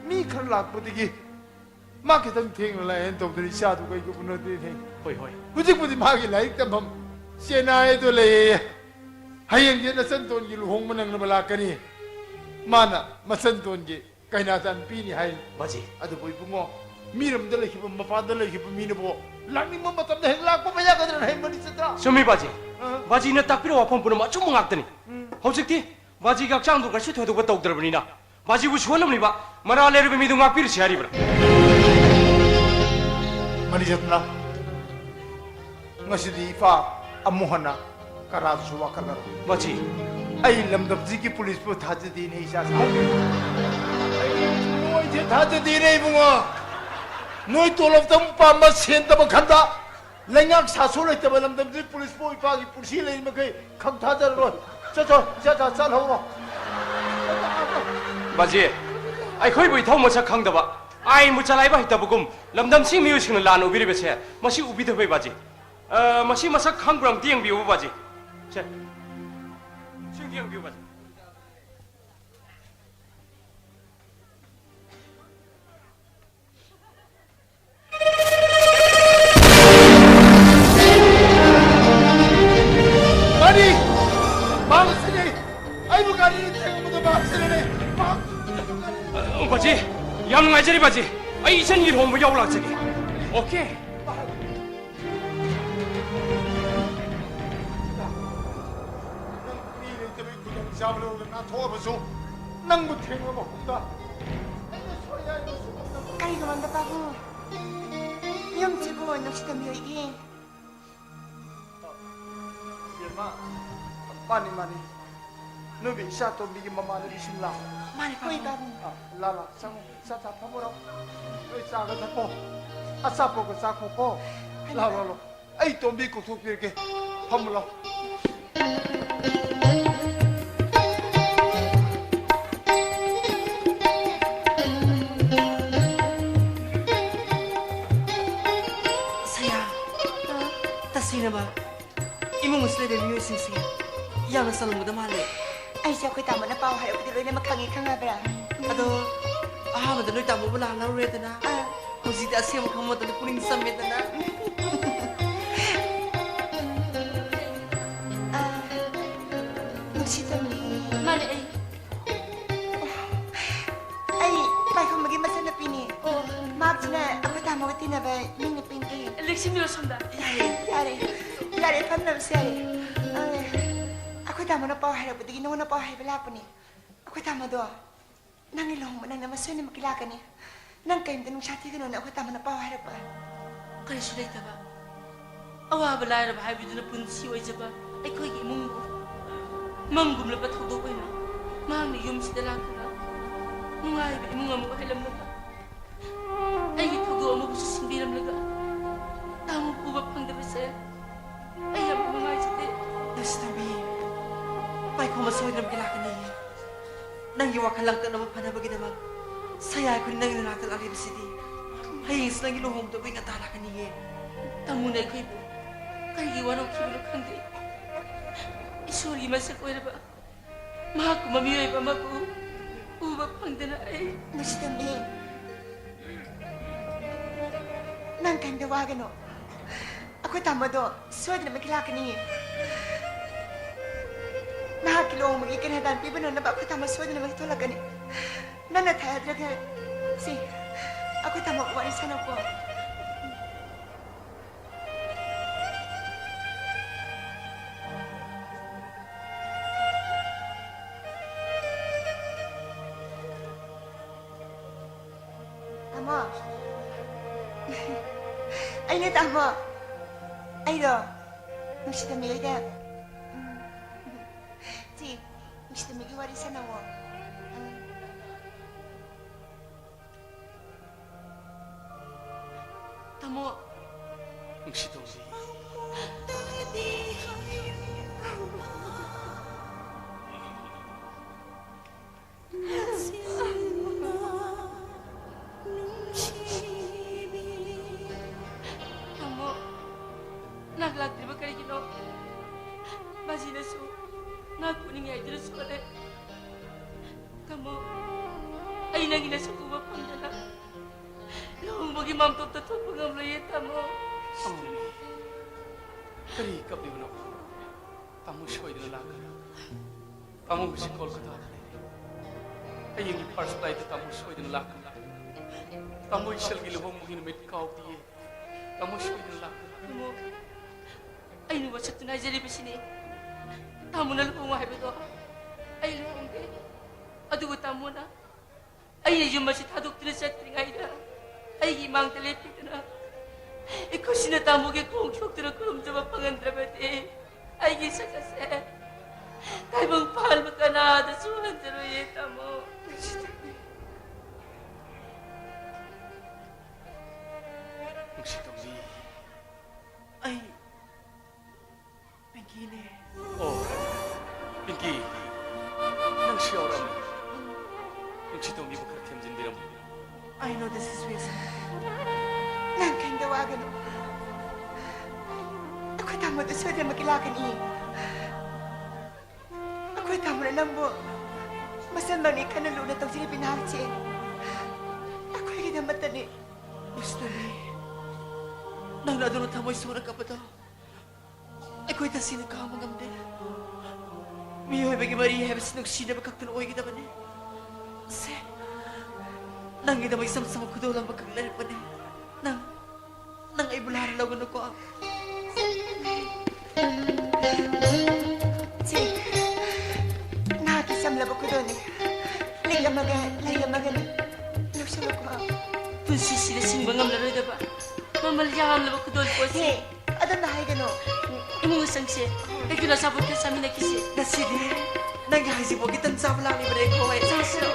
ꯃꯤ ꯈꯔ ꯂꯥꯛꯄꯗꯒꯤ ꯃꯥ ꯈꯤꯇꯪ ꯊꯦꯡꯅ ꯂꯥꯛꯑꯦꯅ ꯇꯧꯗꯅ ꯏꯆꯥꯗꯨ ꯀꯩꯒꯨꯝꯕꯅꯣꯗꯤ ꯊꯦꯡ꯫ ꯍꯣꯏ, ꯍꯣꯏ꯫ ꯍꯧꯖꯤꯛꯄꯨꯗꯤ ꯃꯥꯒꯤ ꯂꯥꯏꯔꯤꯛ ꯇꯝꯐꯝ ꯆꯦꯟꯅꯥꯏꯗꯣ ꯂꯩꯌꯦ꯫ ꯍꯌꯦꯡꯁꯦ ꯅꯆꯟꯇꯣꯟꯒꯤ ꯂꯨꯍꯣꯡꯕ ꯅꯪꯅꯕ ꯂꯥꯛꯀꯅꯤ꯫ ꯃꯥꯅ ꯃꯆꯟꯇꯣꯟꯒꯤ ꯀꯩꯅꯥꯆꯥꯟ ꯄꯤꯅꯤ ꯍꯥꯏ꯫ ꯕꯥꯖꯤ꯫ ꯑꯗꯨꯕꯨ ꯏꯕꯨꯡꯉꯣ, ꯃꯤꯔꯝꯗ ꯂꯩꯈꯤꯕ, ꯃꯄꯥꯟꯗ ꯂꯩꯈꯤꯕ ꯃꯤꯅꯕꯨ ꯂꯥꯛꯅꯤꯡꯕ ꯃꯇꯝꯗ ꯍꯦꯛ ꯂꯥꯛꯄ ꯌꯥꯒꯗ꯭ꯔꯅ ꯍꯥꯏ, ꯃꯅꯤꯆꯠꯇ꯭ꯔ? ꯆꯨꯝꯃꯤ ꯕꯥꯖꯤ꯫ ꯑ? ꯕꯥꯖꯤꯅ ꯇꯥꯛꯄꯤꯔꯤꯕ ꯋꯥꯐꯝ ꯄꯨꯝꯅꯃꯛ ꯑꯆꯨꯝꯕ ꯉꯥꯛꯇꯅꯤ꯫ ꯎꯝ꯫ ꯍꯧꯖꯤꯛꯇꯤ ꯕꯥꯖꯤꯒꯤ ꯍꯛꯆꯥꯡꯗꯨ ꯀꯩꯁꯨ ꯊꯣꯏꯗꯣꯛꯄ ꯇꯧꯗ꯭ꯔꯕꯅꯤꯅ, ꯕꯥꯖꯤꯕꯨ ꯁꯣꯜꯂꯝꯂꯤꯕ ꯃꯔꯥꯜ ꯂꯩꯔꯕ ꯃꯤꯗꯨ ꯉꯥꯛꯄꯤꯔꯁꯤ ꯍꯥꯏꯔꯤꯕ꯭ꯔꯥ? ꯃꯅꯤꯆꯠꯇ꯭ꯔ? ꯉꯁꯤꯗꯤ ꯏꯄꯥ ꯑꯃꯨꯛ ꯍꯟꯅ ꯀꯔꯥꯁꯨ ꯋꯥꯀꯠꯂꯔꯣꯏ꯫ ꯕꯥꯖꯤ꯫ ꯑꯩ ꯂꯝꯗꯝꯁꯤꯒꯤ ꯄꯨꯂꯤꯁꯄꯨ ꯊꯥꯖꯗꯦꯅꯦ, ꯏꯆꯥꯁꯤꯡ꯫ ꯑꯩ ꯅꯣꯏꯁꯦ ꯊꯥꯖꯗꯦꯅꯦ, ꯏꯕꯨꯡꯉꯣ꯫ ꯅꯣꯏ ꯇꯣꯂꯣꯞꯇ ꯑꯃꯨꯛ ꯄꯥꯝꯕ, ꯁꯦꯟꯗꯕ ꯈꯟꯗ, ꯂꯩꯉꯥꯛ ꯁꯥꯁꯨ ꯂꯩꯇꯕ ꯂꯝꯗꯝꯁꯤ ꯄꯨꯂꯤꯁꯄꯨ ꯏꯄꯥꯒꯤ ꯄꯨꯟꯁꯤ ꯂꯩꯔꯤ ꯃꯈꯩ ꯈꯪ ꯊꯥꯖꯔꯔꯣꯏ꯫ ꯆꯠ, ꯆꯠ, ꯆꯠ, ꯆꯠ, ꯆꯠꯍꯧꯔꯣ꯫ ꯕꯥꯖꯤ, ꯑꯩꯈꯣꯏꯕꯨ ꯏꯊꯧ ꯃꯁꯛ ꯈꯪꯗꯕ, ꯑꯥꯏꯟꯕꯨ ꯆꯂꯥꯏꯕ ꯍꯩꯇꯕꯒꯨꯝ ꯂꯝꯗꯝꯁꯤ ꯃꯤꯑꯣꯏꯁꯤꯡꯅ ꯂꯥꯟꯅ ꯎꯕꯤꯔꯤꯕꯁꯦ, ꯃꯁꯤ ꯎꯕꯤꯗꯕꯩ ꯕꯥꯖꯤ꯫ ꯑ, ꯃꯁꯤ ꯃꯁꯛ ꯈꯪꯕ꯭ꯔꯥ ꯑꯝꯇ ꯌꯦꯡꯕꯤꯌꯨ ꯕꯥꯖꯤ꯫ ꯁꯦ, ꯁꯤ ꯑꯝꯇ ꯌꯦꯡꯕꯤꯌꯨ ꯕꯥꯖꯤ꯫ ꯒꯥꯔꯤ! ꯃꯍꯥꯛ ꯑꯁꯤꯅꯤ! ꯑꯩꯕꯨ ꯒꯥꯔꯤꯅ ꯊꯦꯡꯕꯗ ꯃꯍꯥꯛ ꯑꯁꯤꯅꯅꯤ! ꯃꯍꯥꯛ ꯑ, ꯕꯥꯖꯤ, ꯌꯥꯝ ꯅꯨꯡꯉꯥꯏꯖꯔꯦ ꯕꯥꯖꯤ꯫ ꯑꯩ ꯏꯆꯟꯒꯤ ꯂꯨꯍꯣꯡꯕ ꯌꯥꯎ ꯂꯥꯛꯆꯒꯦ꯫ ꯑꯣꯀꯦ? ꯅꯪ ꯃꯤ ꯂꯩꯇꯕꯒꯤ ꯈꯨꯗꯣꯡꯆꯥꯕ ꯂꯧꯔꯒ ꯅꯥꯊꯣꯛꯑꯕꯁꯨ, ꯅꯪꯕꯨ ꯊꯦꯡꯂꯕ ꯃꯐꯝꯗ ꯑꯩꯅ ꯁꯣꯏ ꯍꯥꯏꯕꯁꯨ ꯉꯝꯗꯕ꯫ ꯀꯔꯤꯒꯨꯝꯕ ꯄꯥꯕꯨꯡ, ꯌꯨꯝꯁꯤꯕꯨ ꯅꯨꯡꯁꯤꯗꯕ ꯃꯤꯑꯣꯏꯒꯦ? ꯏꯕꯦꯝꯃ, ꯃꯥꯅꯤ, ꯃꯥꯅꯤ꯫ ꯅꯣꯏꯒꯤ ꯏꯆꯥ ꯇꯣꯝꯕꯤꯒꯤ ꯃꯃꯥꯟꯅꯕꯤꯁꯤꯡ ꯂꯥꯛꯑꯣ꯫ ꯃꯥꯅꯤ, ꯍꯣꯏ, ꯄꯥꯕꯨꯡ꯫ ꯄꯥꯕꯨꯡ꯫ ꯑ, ꯂꯥ, ꯂꯥ, ꯆꯪꯉꯣ, ꯆꯥ ꯊꯛ ꯐꯝꯃꯨꯔꯣ꯫ ꯅꯣꯏ ꯆꯥꯒ ꯊꯛꯄꯣ, ꯑꯆꯥꯄꯣꯠꯀ ꯆꯥꯈꯣꯀꯣ꯫ ꯍꯣꯏ, ꯂꯥ, ꯂꯥ, ꯂꯥ꯫ ꯑꯩ ꯇꯣꯝꯕꯤ ꯀꯧꯊꯣꯛꯄꯤꯔꯒꯦ꯫ ꯐꯝꯃꯨ ꯂꯥꯎ꯫ ꯁꯌꯥ, ꯇꯁꯦꯡꯅꯃꯛ ꯏꯃꯨꯡ ꯑꯁꯤꯗ ꯂꯩꯕ ꯃꯤꯑꯣꯏꯁꯤꯡꯁꯦ ꯌꯥꯝꯅ ꯆꯜꯂꯝꯒꯗ ꯃꯥꯜꯂꯦ꯫ ꯑꯩꯁꯦ ꯑꯩꯈꯣꯏ ꯇꯥꯃꯣꯅ ꯄꯥꯎ ꯍꯥꯏꯔꯛꯄꯗꯤ ꯂꯣꯏꯅꯃꯛ ꯈꯪꯉꯦ, ꯈꯪꯉꯕ꯭ꯔꯥ? ꯑꯗꯣ ꯑꯍꯥꯟꯕꯗ ꯅꯣꯏ ꯇꯥꯃꯣꯕꯨ ꯂꯥꯛꯅꯔꯨꯔꯦꯗꯅ꯫ ꯑꯥ꯫ ꯍꯧꯖꯤꯛꯇꯤ ꯑꯁꯦꯡꯕ ꯈꯪꯕ ꯃꯇꯝꯗ ꯄꯨꯛꯅꯤꯡ ꯆꯝꯃꯦꯗꯅ꯫ ꯑ, ꯅꯨꯡꯁꯤꯇꯝꯕꯤ꯫ ꯃꯥꯅꯦ, ꯑꯩ꯫ ꯑꯩ ꯄꯥꯏꯈꯣꯝꯕꯒꯤ ꯃꯆꯟꯅꯨꯄꯤꯅꯤ꯫ ꯑꯣ꯫ ꯃꯍꯥꯛꯁꯤꯅ ꯑꯩꯈꯣꯏ ꯇꯥꯃꯣꯒ ꯇꯤꯟꯅꯕ ꯃꯤ ꯅꯨꯄꯤꯅꯤ꯫ ꯂꯦꯛꯁꯤꯟꯕꯤꯔꯣ ꯁꯣꯝꯗ꯫ ꯌꯥꯔꯦ, ꯌꯥꯔꯦ꯫ ꯌꯥꯔꯦ, ꯐꯝꯅꯕꯁꯨ ꯌꯥꯔꯦ꯫ ꯑ, ꯑꯩꯈꯣꯏ ꯇꯥꯃꯣꯅ ꯄꯥꯎ ꯍꯥꯏꯔꯛꯄꯗꯒꯤ ꯅꯉꯣꯟꯗ ꯄꯥꯎ ꯍꯥꯏꯕ ꯂꯥꯛꯄꯅꯤ꯫ ꯑꯩꯈꯣꯏ ꯇꯥꯃꯣꯗꯣ ꯅꯪꯒꯤ ꯂꯨꯍꯣꯡꯕ ꯅꯪꯅꯕ ꯁꯣꯏꯗꯅꯃꯛꯀꯤ ꯂꯥꯛꯀꯅꯤ꯫ ꯅꯪ ꯀꯔꯤꯝꯇ ꯅꯨꯡꯁꯥ ꯊꯤꯒꯅꯣꯅ ꯑꯩꯈꯣꯏ ꯇꯥꯃꯣꯅ ꯄꯥꯎ ꯍꯥꯏꯔꯛꯄ꯫ ꯀꯔꯤꯁꯨ ꯂꯩꯇꯕ, ꯑꯋꯥꯕ ꯂꯥꯏꯔꯕ ꯍꯥꯏꯕꯗꯨꯅ ꯄꯨꯟꯁꯤ ꯑꯣꯏꯖꯕ ꯑꯩꯈꯣꯏꯒꯤ ꯏꯃꯨꯡꯕꯨ ꯃꯪꯒꯨꯝꯂꯕ ꯊꯧꯗꯣꯛ ꯑꯣꯏꯅ ꯃꯍꯥꯛꯅ ꯌꯨꯝꯁꯤꯗ ꯂꯥꯛꯇꯨꯅ ꯅꯨꯡꯉꯥꯏꯕ ꯏꯃꯨꯡ ꯑꯃ ꯑꯣꯏꯍꯜꯂꯝꯂꯒ ꯑꯩꯒꯤ ꯊꯧꯗꯣꯛ ꯑꯃꯕꯨꯁꯨ ꯁꯤꯟꯕꯤꯔꯝꯂꯒ ꯇꯥꯃꯣꯕꯨ ꯎꯕ ꯐꯪꯗꯕꯁꯦ ꯑꯩ ꯌꯥꯝ ꯅꯨꯡꯉꯥꯏꯖꯗꯦ꯫ ꯂꯩꯁꯤꯇꯝꯕꯤ, ꯄꯥꯏꯈꯣꯝꯕ ꯁꯣꯏꯗꯅꯃꯛꯀꯤ ꯂꯥꯛꯀꯅꯤꯌꯦ꯫ ꯅꯪꯒꯤ ꯋꯥꯈꯜ ꯂꯥꯡꯇꯛꯅꯕ ꯐꯅꯕꯒꯤꯗꯃꯛ ꯁꯌꯥꯏ ꯑꯩꯈꯣꯏꯅ ꯅꯪꯒꯤ ꯅꯅꯥꯛꯇ ꯂꯥꯛꯂꯤꯕꯁꯤꯗꯤ ꯍꯌꯦꯡꯁꯨ ꯅꯪꯒꯤ ꯂꯨꯍꯣꯡꯕꯗ ꯑꯩꯈꯣꯏ ꯉꯟꯇꯥ ꯂꯥꯛꯀꯅꯤꯌꯦ꯫ ꯇꯥꯃꯣꯅ ꯑꯩꯈꯣꯏꯕꯨ ꯀꯔꯤꯒꯤ ꯋꯥꯔꯧꯈꯤꯕꯅꯣ ꯈꯪꯗꯦ꯫ ꯏꯁꯣꯔꯒꯤ ꯃꯁꯛ ꯑꯣꯏꯔꯕ ꯃꯍꯥꯛꯀꯨꯝꯕ ꯃꯤꯑꯣꯏꯕ ꯑꯃꯕꯨ ꯎꯕ ꯐꯪꯗꯅ ꯑꯩ ꯅꯨꯡꯁꯤꯇꯝꯕꯤ, ꯅꯪ ꯀꯔꯤꯝꯇ ꯋꯥꯒꯅꯨ꯫ ꯑꯩꯈꯣꯏ ꯇꯥꯃꯣꯗꯣ ꯁꯣꯏꯗꯅꯃꯛꯀꯤ ꯂꯥꯛꯀꯅꯤ꯫ ꯅꯍꯥꯛꯀꯤ ꯂꯨꯍꯣꯡꯕꯒꯤ ꯀꯩꯅꯥꯗꯥꯟ ꯄꯤꯕ ꯅꯪꯅꯕ ꯑꯩꯈꯣꯏ ꯇꯥꯃꯣ ꯁꯣꯏꯗꯅꯃꯛꯀꯤ ꯊꯣꯛꯂꯛꯀꯅꯤ꯫ ꯅꯪꯅ ꯊꯥꯖꯗ꯭ꯔꯒ ꯁꯤ ꯑꯩꯈꯣꯏ ꯇꯥꯃꯣꯒ ꯋꯥꯔꯤ ꯁꯥꯟꯅꯧꯀꯣ꯫ ꯇꯥꯃꯣ꯫ ꯑꯩꯅꯦ, ꯇꯥꯃꯣ꯫ ꯑꯩꯗꯣ ꯅꯨꯡꯁꯤꯇꯝꯕꯤ ꯍꯣꯏꯗ, ꯎꯝ, ꯁꯤ ꯅꯨꯡꯁꯤꯇꯝꯕꯤꯒꯤ ꯋꯥꯔꯤ ꯁꯥꯟꯅꯧꯋꯣ꯫ ꯎꯝ꯫ ꯇꯥꯃꯣ꯫ ꯅꯨꯡꯁꯤꯇꯣꯝꯕꯤ꯫ ꯇꯥꯃꯣ, ꯅꯍꯥꯛ ꯂꯥꯛꯇ꯭ꯔꯤꯕ ꯀꯔꯤꯒꯤꯅꯣ? ꯕꯥꯖꯤꯅꯁꯨ ꯅꯍꯥꯛ ꯎꯅꯤꯡꯉꯦ ꯍꯥꯏꯗꯨꯅ ꯁꯣꯜꯂꯦ꯫ ꯇꯥꯃꯣ, ꯑꯩ ꯅꯪꯒꯤ ꯅꯁꯛ ꯎꯕ ꯐꯪꯗꯅ ꯍꯣꯡꯕꯒꯤ ꯃꯥꯡꯇꯣꯞꯇ ꯊꯣꯛꯄ ꯉꯝꯂꯣꯏꯌꯦ, ꯇꯥꯃꯣ꯫ ꯑꯃꯨꯛꯅꯤ꯫ ꯀꯔꯤ ꯀꯞꯂꯤꯕꯅꯣ? ꯇꯥꯃꯣ ꯁꯣꯏꯗꯅ ꯂꯥꯛꯀꯅꯤ꯫ ꯇꯥꯃꯣ ꯉꯁꯤ ꯀꯣꯜꯀꯇꯥꯗ ꯂꯩꯔꯦ꯫ ꯍꯌꯦꯡꯒꯤ first flightꯇ ꯇꯥꯃꯣ ꯁꯣꯏꯗꯅ ꯂꯥꯛꯀꯅꯤ꯫ ꯇꯥꯃꯣ ꯏꯁꯜꯒꯤ ꯂꯨꯍꯣꯡꯕꯒꯤ ꯅꯨꯃꯤꯠ ꯀꯥꯎꯗꯤꯌꯦ꯫ ꯇꯥꯃꯣ ꯁꯣꯏꯗꯅ ꯂꯥꯛꯀꯅꯤ꯫ ꯇꯥꯃꯣ, ꯑꯩꯅ ꯋꯥꯁꯛꯇꯨꯅ ꯍꯥꯏꯖꯔꯤꯕꯁꯤꯅꯤ꯫ ꯇꯥꯃꯣꯅ ꯂꯨꯍꯣꯡꯉꯨ ꯍꯥꯏꯕꯗꯣ ꯑꯩ ꯂꯨꯍꯣꯡꯒꯦ꯫ ꯑꯗꯨꯕꯨ ꯇꯥꯃꯣꯅ ꯑꯩꯅ ꯌꯨꯝ ꯑꯁꯤ ꯊꯥꯗꯣꯛꯇꯨꯅ ꯆꯠꯇ꯭ꯔꯤꯉꯩꯗ ꯑꯩꯒꯤ ꯏꯃꯥꯡꯗ ꯂꯦꯞꯄꯤꯗꯨꯅ ꯏꯈꯨꯠꯁꯤꯅ ꯇꯥꯃꯣꯒꯤ ꯈꯣꯡ ꯁꯣꯛꯇꯨꯅ ꯈꯨꯔꯨꯝꯖꯕ ꯐꯪꯍꯟꯗ꯭ꯔꯕꯗꯤ ꯑꯩꯒꯤ ꯁꯛ ꯑꯁꯦ ꯇꯥꯏꯕꯪ ꯄꯥꯟꯕ ꯀꯅꯥꯗꯁꯨ ꯍꯟꯖꯔꯣꯏꯌꯦ, ꯇꯥꯃꯣ꯫ ꯅꯨꯡꯁꯤꯇꯣꯝꯕꯤ, ꯑꯩ ꯄꯤꯡꯀꯤꯅꯦ꯫ ꯑꯣ, ꯄꯤꯡꯀꯤ, ꯅꯪꯁꯨ ꯌꯥꯎꯔꯝꯃꯤ꯫ ꯅꯨꯡꯁꯤꯇꯣꯝꯕꯤꯕꯨ ꯈꯔ ꯊꯦꯝꯖꯤꯟꯕꯤꯔꯝꯃꯨ꯫ I know this is reason. ꯅꯪ ꯀꯩꯝꯇ ꯋꯥꯒꯅꯨ꯫ ꯑꯩꯈꯣꯏ ꯇꯥꯃꯣꯗ ꯁꯣꯏꯗꯅꯃꯛꯀꯤ ꯂꯥꯛꯀꯅꯤ꯫ ꯑꯩꯈꯣꯏ ꯇꯥꯃꯣꯅ ꯅꯪꯕꯨ ꯃꯆꯟꯃꯛꯅꯤ ꯈꯟꯅ ꯂꯨꯅ ꯇꯧꯖꯔꯤꯕꯤ ꯅꯍꯥꯛꯁꯦ ꯑꯩꯈꯣꯏꯒꯤꯗꯃꯛꯇꯅꯤ꯫ ꯃꯤꯁ ꯇꯣꯝꯕꯤ, ꯅꯪꯅ ꯑꯗꯨꯅ ꯊꯃꯣꯏ ꯁꯣꯛꯅ ꯀꯞꯄꯗꯣ ꯑꯩꯈꯣꯏ ꯇꯁꯦꯡꯅ ꯈꯥꯡꯕ ꯉꯝꯗꯦ꯫ ꯃꯤꯑꯣꯏꯕꯒꯤ ꯃꯔꯤ ꯍꯥꯏꯕꯁꯤ ꯅꯨꯡꯁꯤꯅꯕ ꯈꯛꯇꯅ ꯑꯣꯏꯒꯗꯕꯅꯤ꯫ ꯁꯦ, ꯅꯪꯒꯤꯗꯃꯛ ꯏꯆꯝ ꯆꯝꯕ ꯈꯨꯗꯣꯜ ꯑꯃꯈꯛ ꯂꯩꯔꯛꯄꯅꯦ꯫ ꯅꯪ, ꯅꯪ ꯑꯩꯕꯨ ꯂꯥꯟꯅ ꯂꯧꯒꯅꯨꯀꯣ꯫ ꯁꯦ, ꯅꯍꯥꯛꯀꯤ ꯆꯝꯂꯕ ꯈꯨꯗꯣꯜꯅꯤ꯫ ꯂꯤꯛ ꯑꯃꯒ ꯂꯩ ꯑꯃꯒꯅꯤ꯫ ꯂꯧꯁꯤꯜꯂꯨꯀꯣ꯫ ꯄꯨꯟꯁꯤꯁꯤꯗ ꯁꯤꯡꯕ ꯉꯝꯂꯔꯣꯏꯗꯕ ꯃꯃꯜ ꯌꯥꯝꯂꯕ ꯈꯨꯗꯣꯜ ꯄꯣꯠꯁꯤ꯫ ꯍꯦ, ꯑꯗꯨꯝꯅ ꯍꯥꯏꯒꯅꯨ꯫ ꯏꯃꯨꯡ ꯆꯪꯁꯦ꯫ ꯀꯩꯒꯤꯅꯣ ꯑꯆꯥꯄꯣꯠ ꯈꯔ ꯆꯥꯃꯤꯟꯅꯈꯤꯁꯦ꯫ ꯉꯁꯤꯗꯤ ꯅꯪꯒꯤ ꯍꯩꯖꯤꯡꯄꯣꯠꯀꯤ ꯇꯟ ꯆꯥꯕ ꯂꯥꯛꯂꯤꯕꯅꯦ, ꯈꯣꯏ꯫ ꯆꯥꯁꯤꯔꯣ?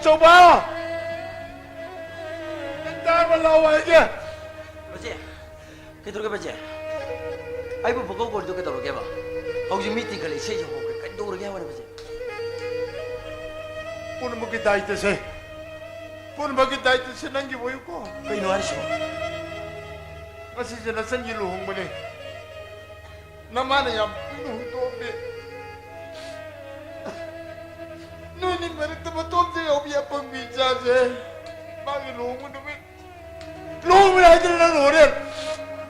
ꯇꯧꯕ! ꯅꯪ ꯇꯥꯔꯕ? ꯂꯥꯛꯑꯣ ꯍꯥꯏꯒꯦ꯫ ꯕꯥꯖꯤ, ꯀꯩꯗꯧꯔꯒꯦ ꯕꯥꯖꯤ? ꯑꯩꯕꯨ ꯄꯨꯀꯧ ꯀꯧꯔꯤꯗꯣ ꯀꯩꯗꯧꯔꯒꯦꯕ? ꯍꯧꯖꯤꯛ ꯃꯤ ꯇꯤꯟꯈꯠꯂꯛꯏ, ꯏꯁꯩꯁꯨ ꯍꯧꯈ꯭ꯔꯦ, ꯀꯩꯗꯧꯔꯒꯦ ꯍꯥꯏꯕꯅꯣ ꯕꯥꯖꯤ? ꯄꯨꯝꯅꯃꯛꯀꯤ ꯗꯥꯏꯇꯁꯦ, ꯄꯨꯝꯅꯃꯛꯀꯤ ꯗꯥꯏꯇꯁꯦ ꯅꯪꯒꯤ ꯑꯣꯏꯌꯨꯀꯣ꯫ ꯀꯩꯅꯣ ꯍꯥꯏꯁꯤꯕꯣ? ꯉꯁꯤꯁꯦ ꯅꯆꯟꯒꯤ ꯂꯨꯍꯣꯡꯕꯅꯦ꯫ ꯅꯃꯥꯅ ꯌꯥꯝ ꯄꯤꯛꯅ ꯍꯨꯟꯗꯣꯛꯑꯝꯃꯦ꯫ ꯅꯣꯏꯅꯤ ꯃꯔꯛꯇ ꯃꯇꯣꯝꯇ ꯌꯥꯎꯕꯤ ꯑꯄꯪꯕꯤ ꯏꯆꯥꯁꯦ꯫ ꯃꯥꯒꯤ ꯂꯨꯍꯣꯡꯕ ꯅꯨꯃꯤꯠ, ꯂꯨꯍꯣꯡꯕ ꯍꯥꯏꯗꯅ ꯅꯪ ꯍꯣꯔꯦꯟ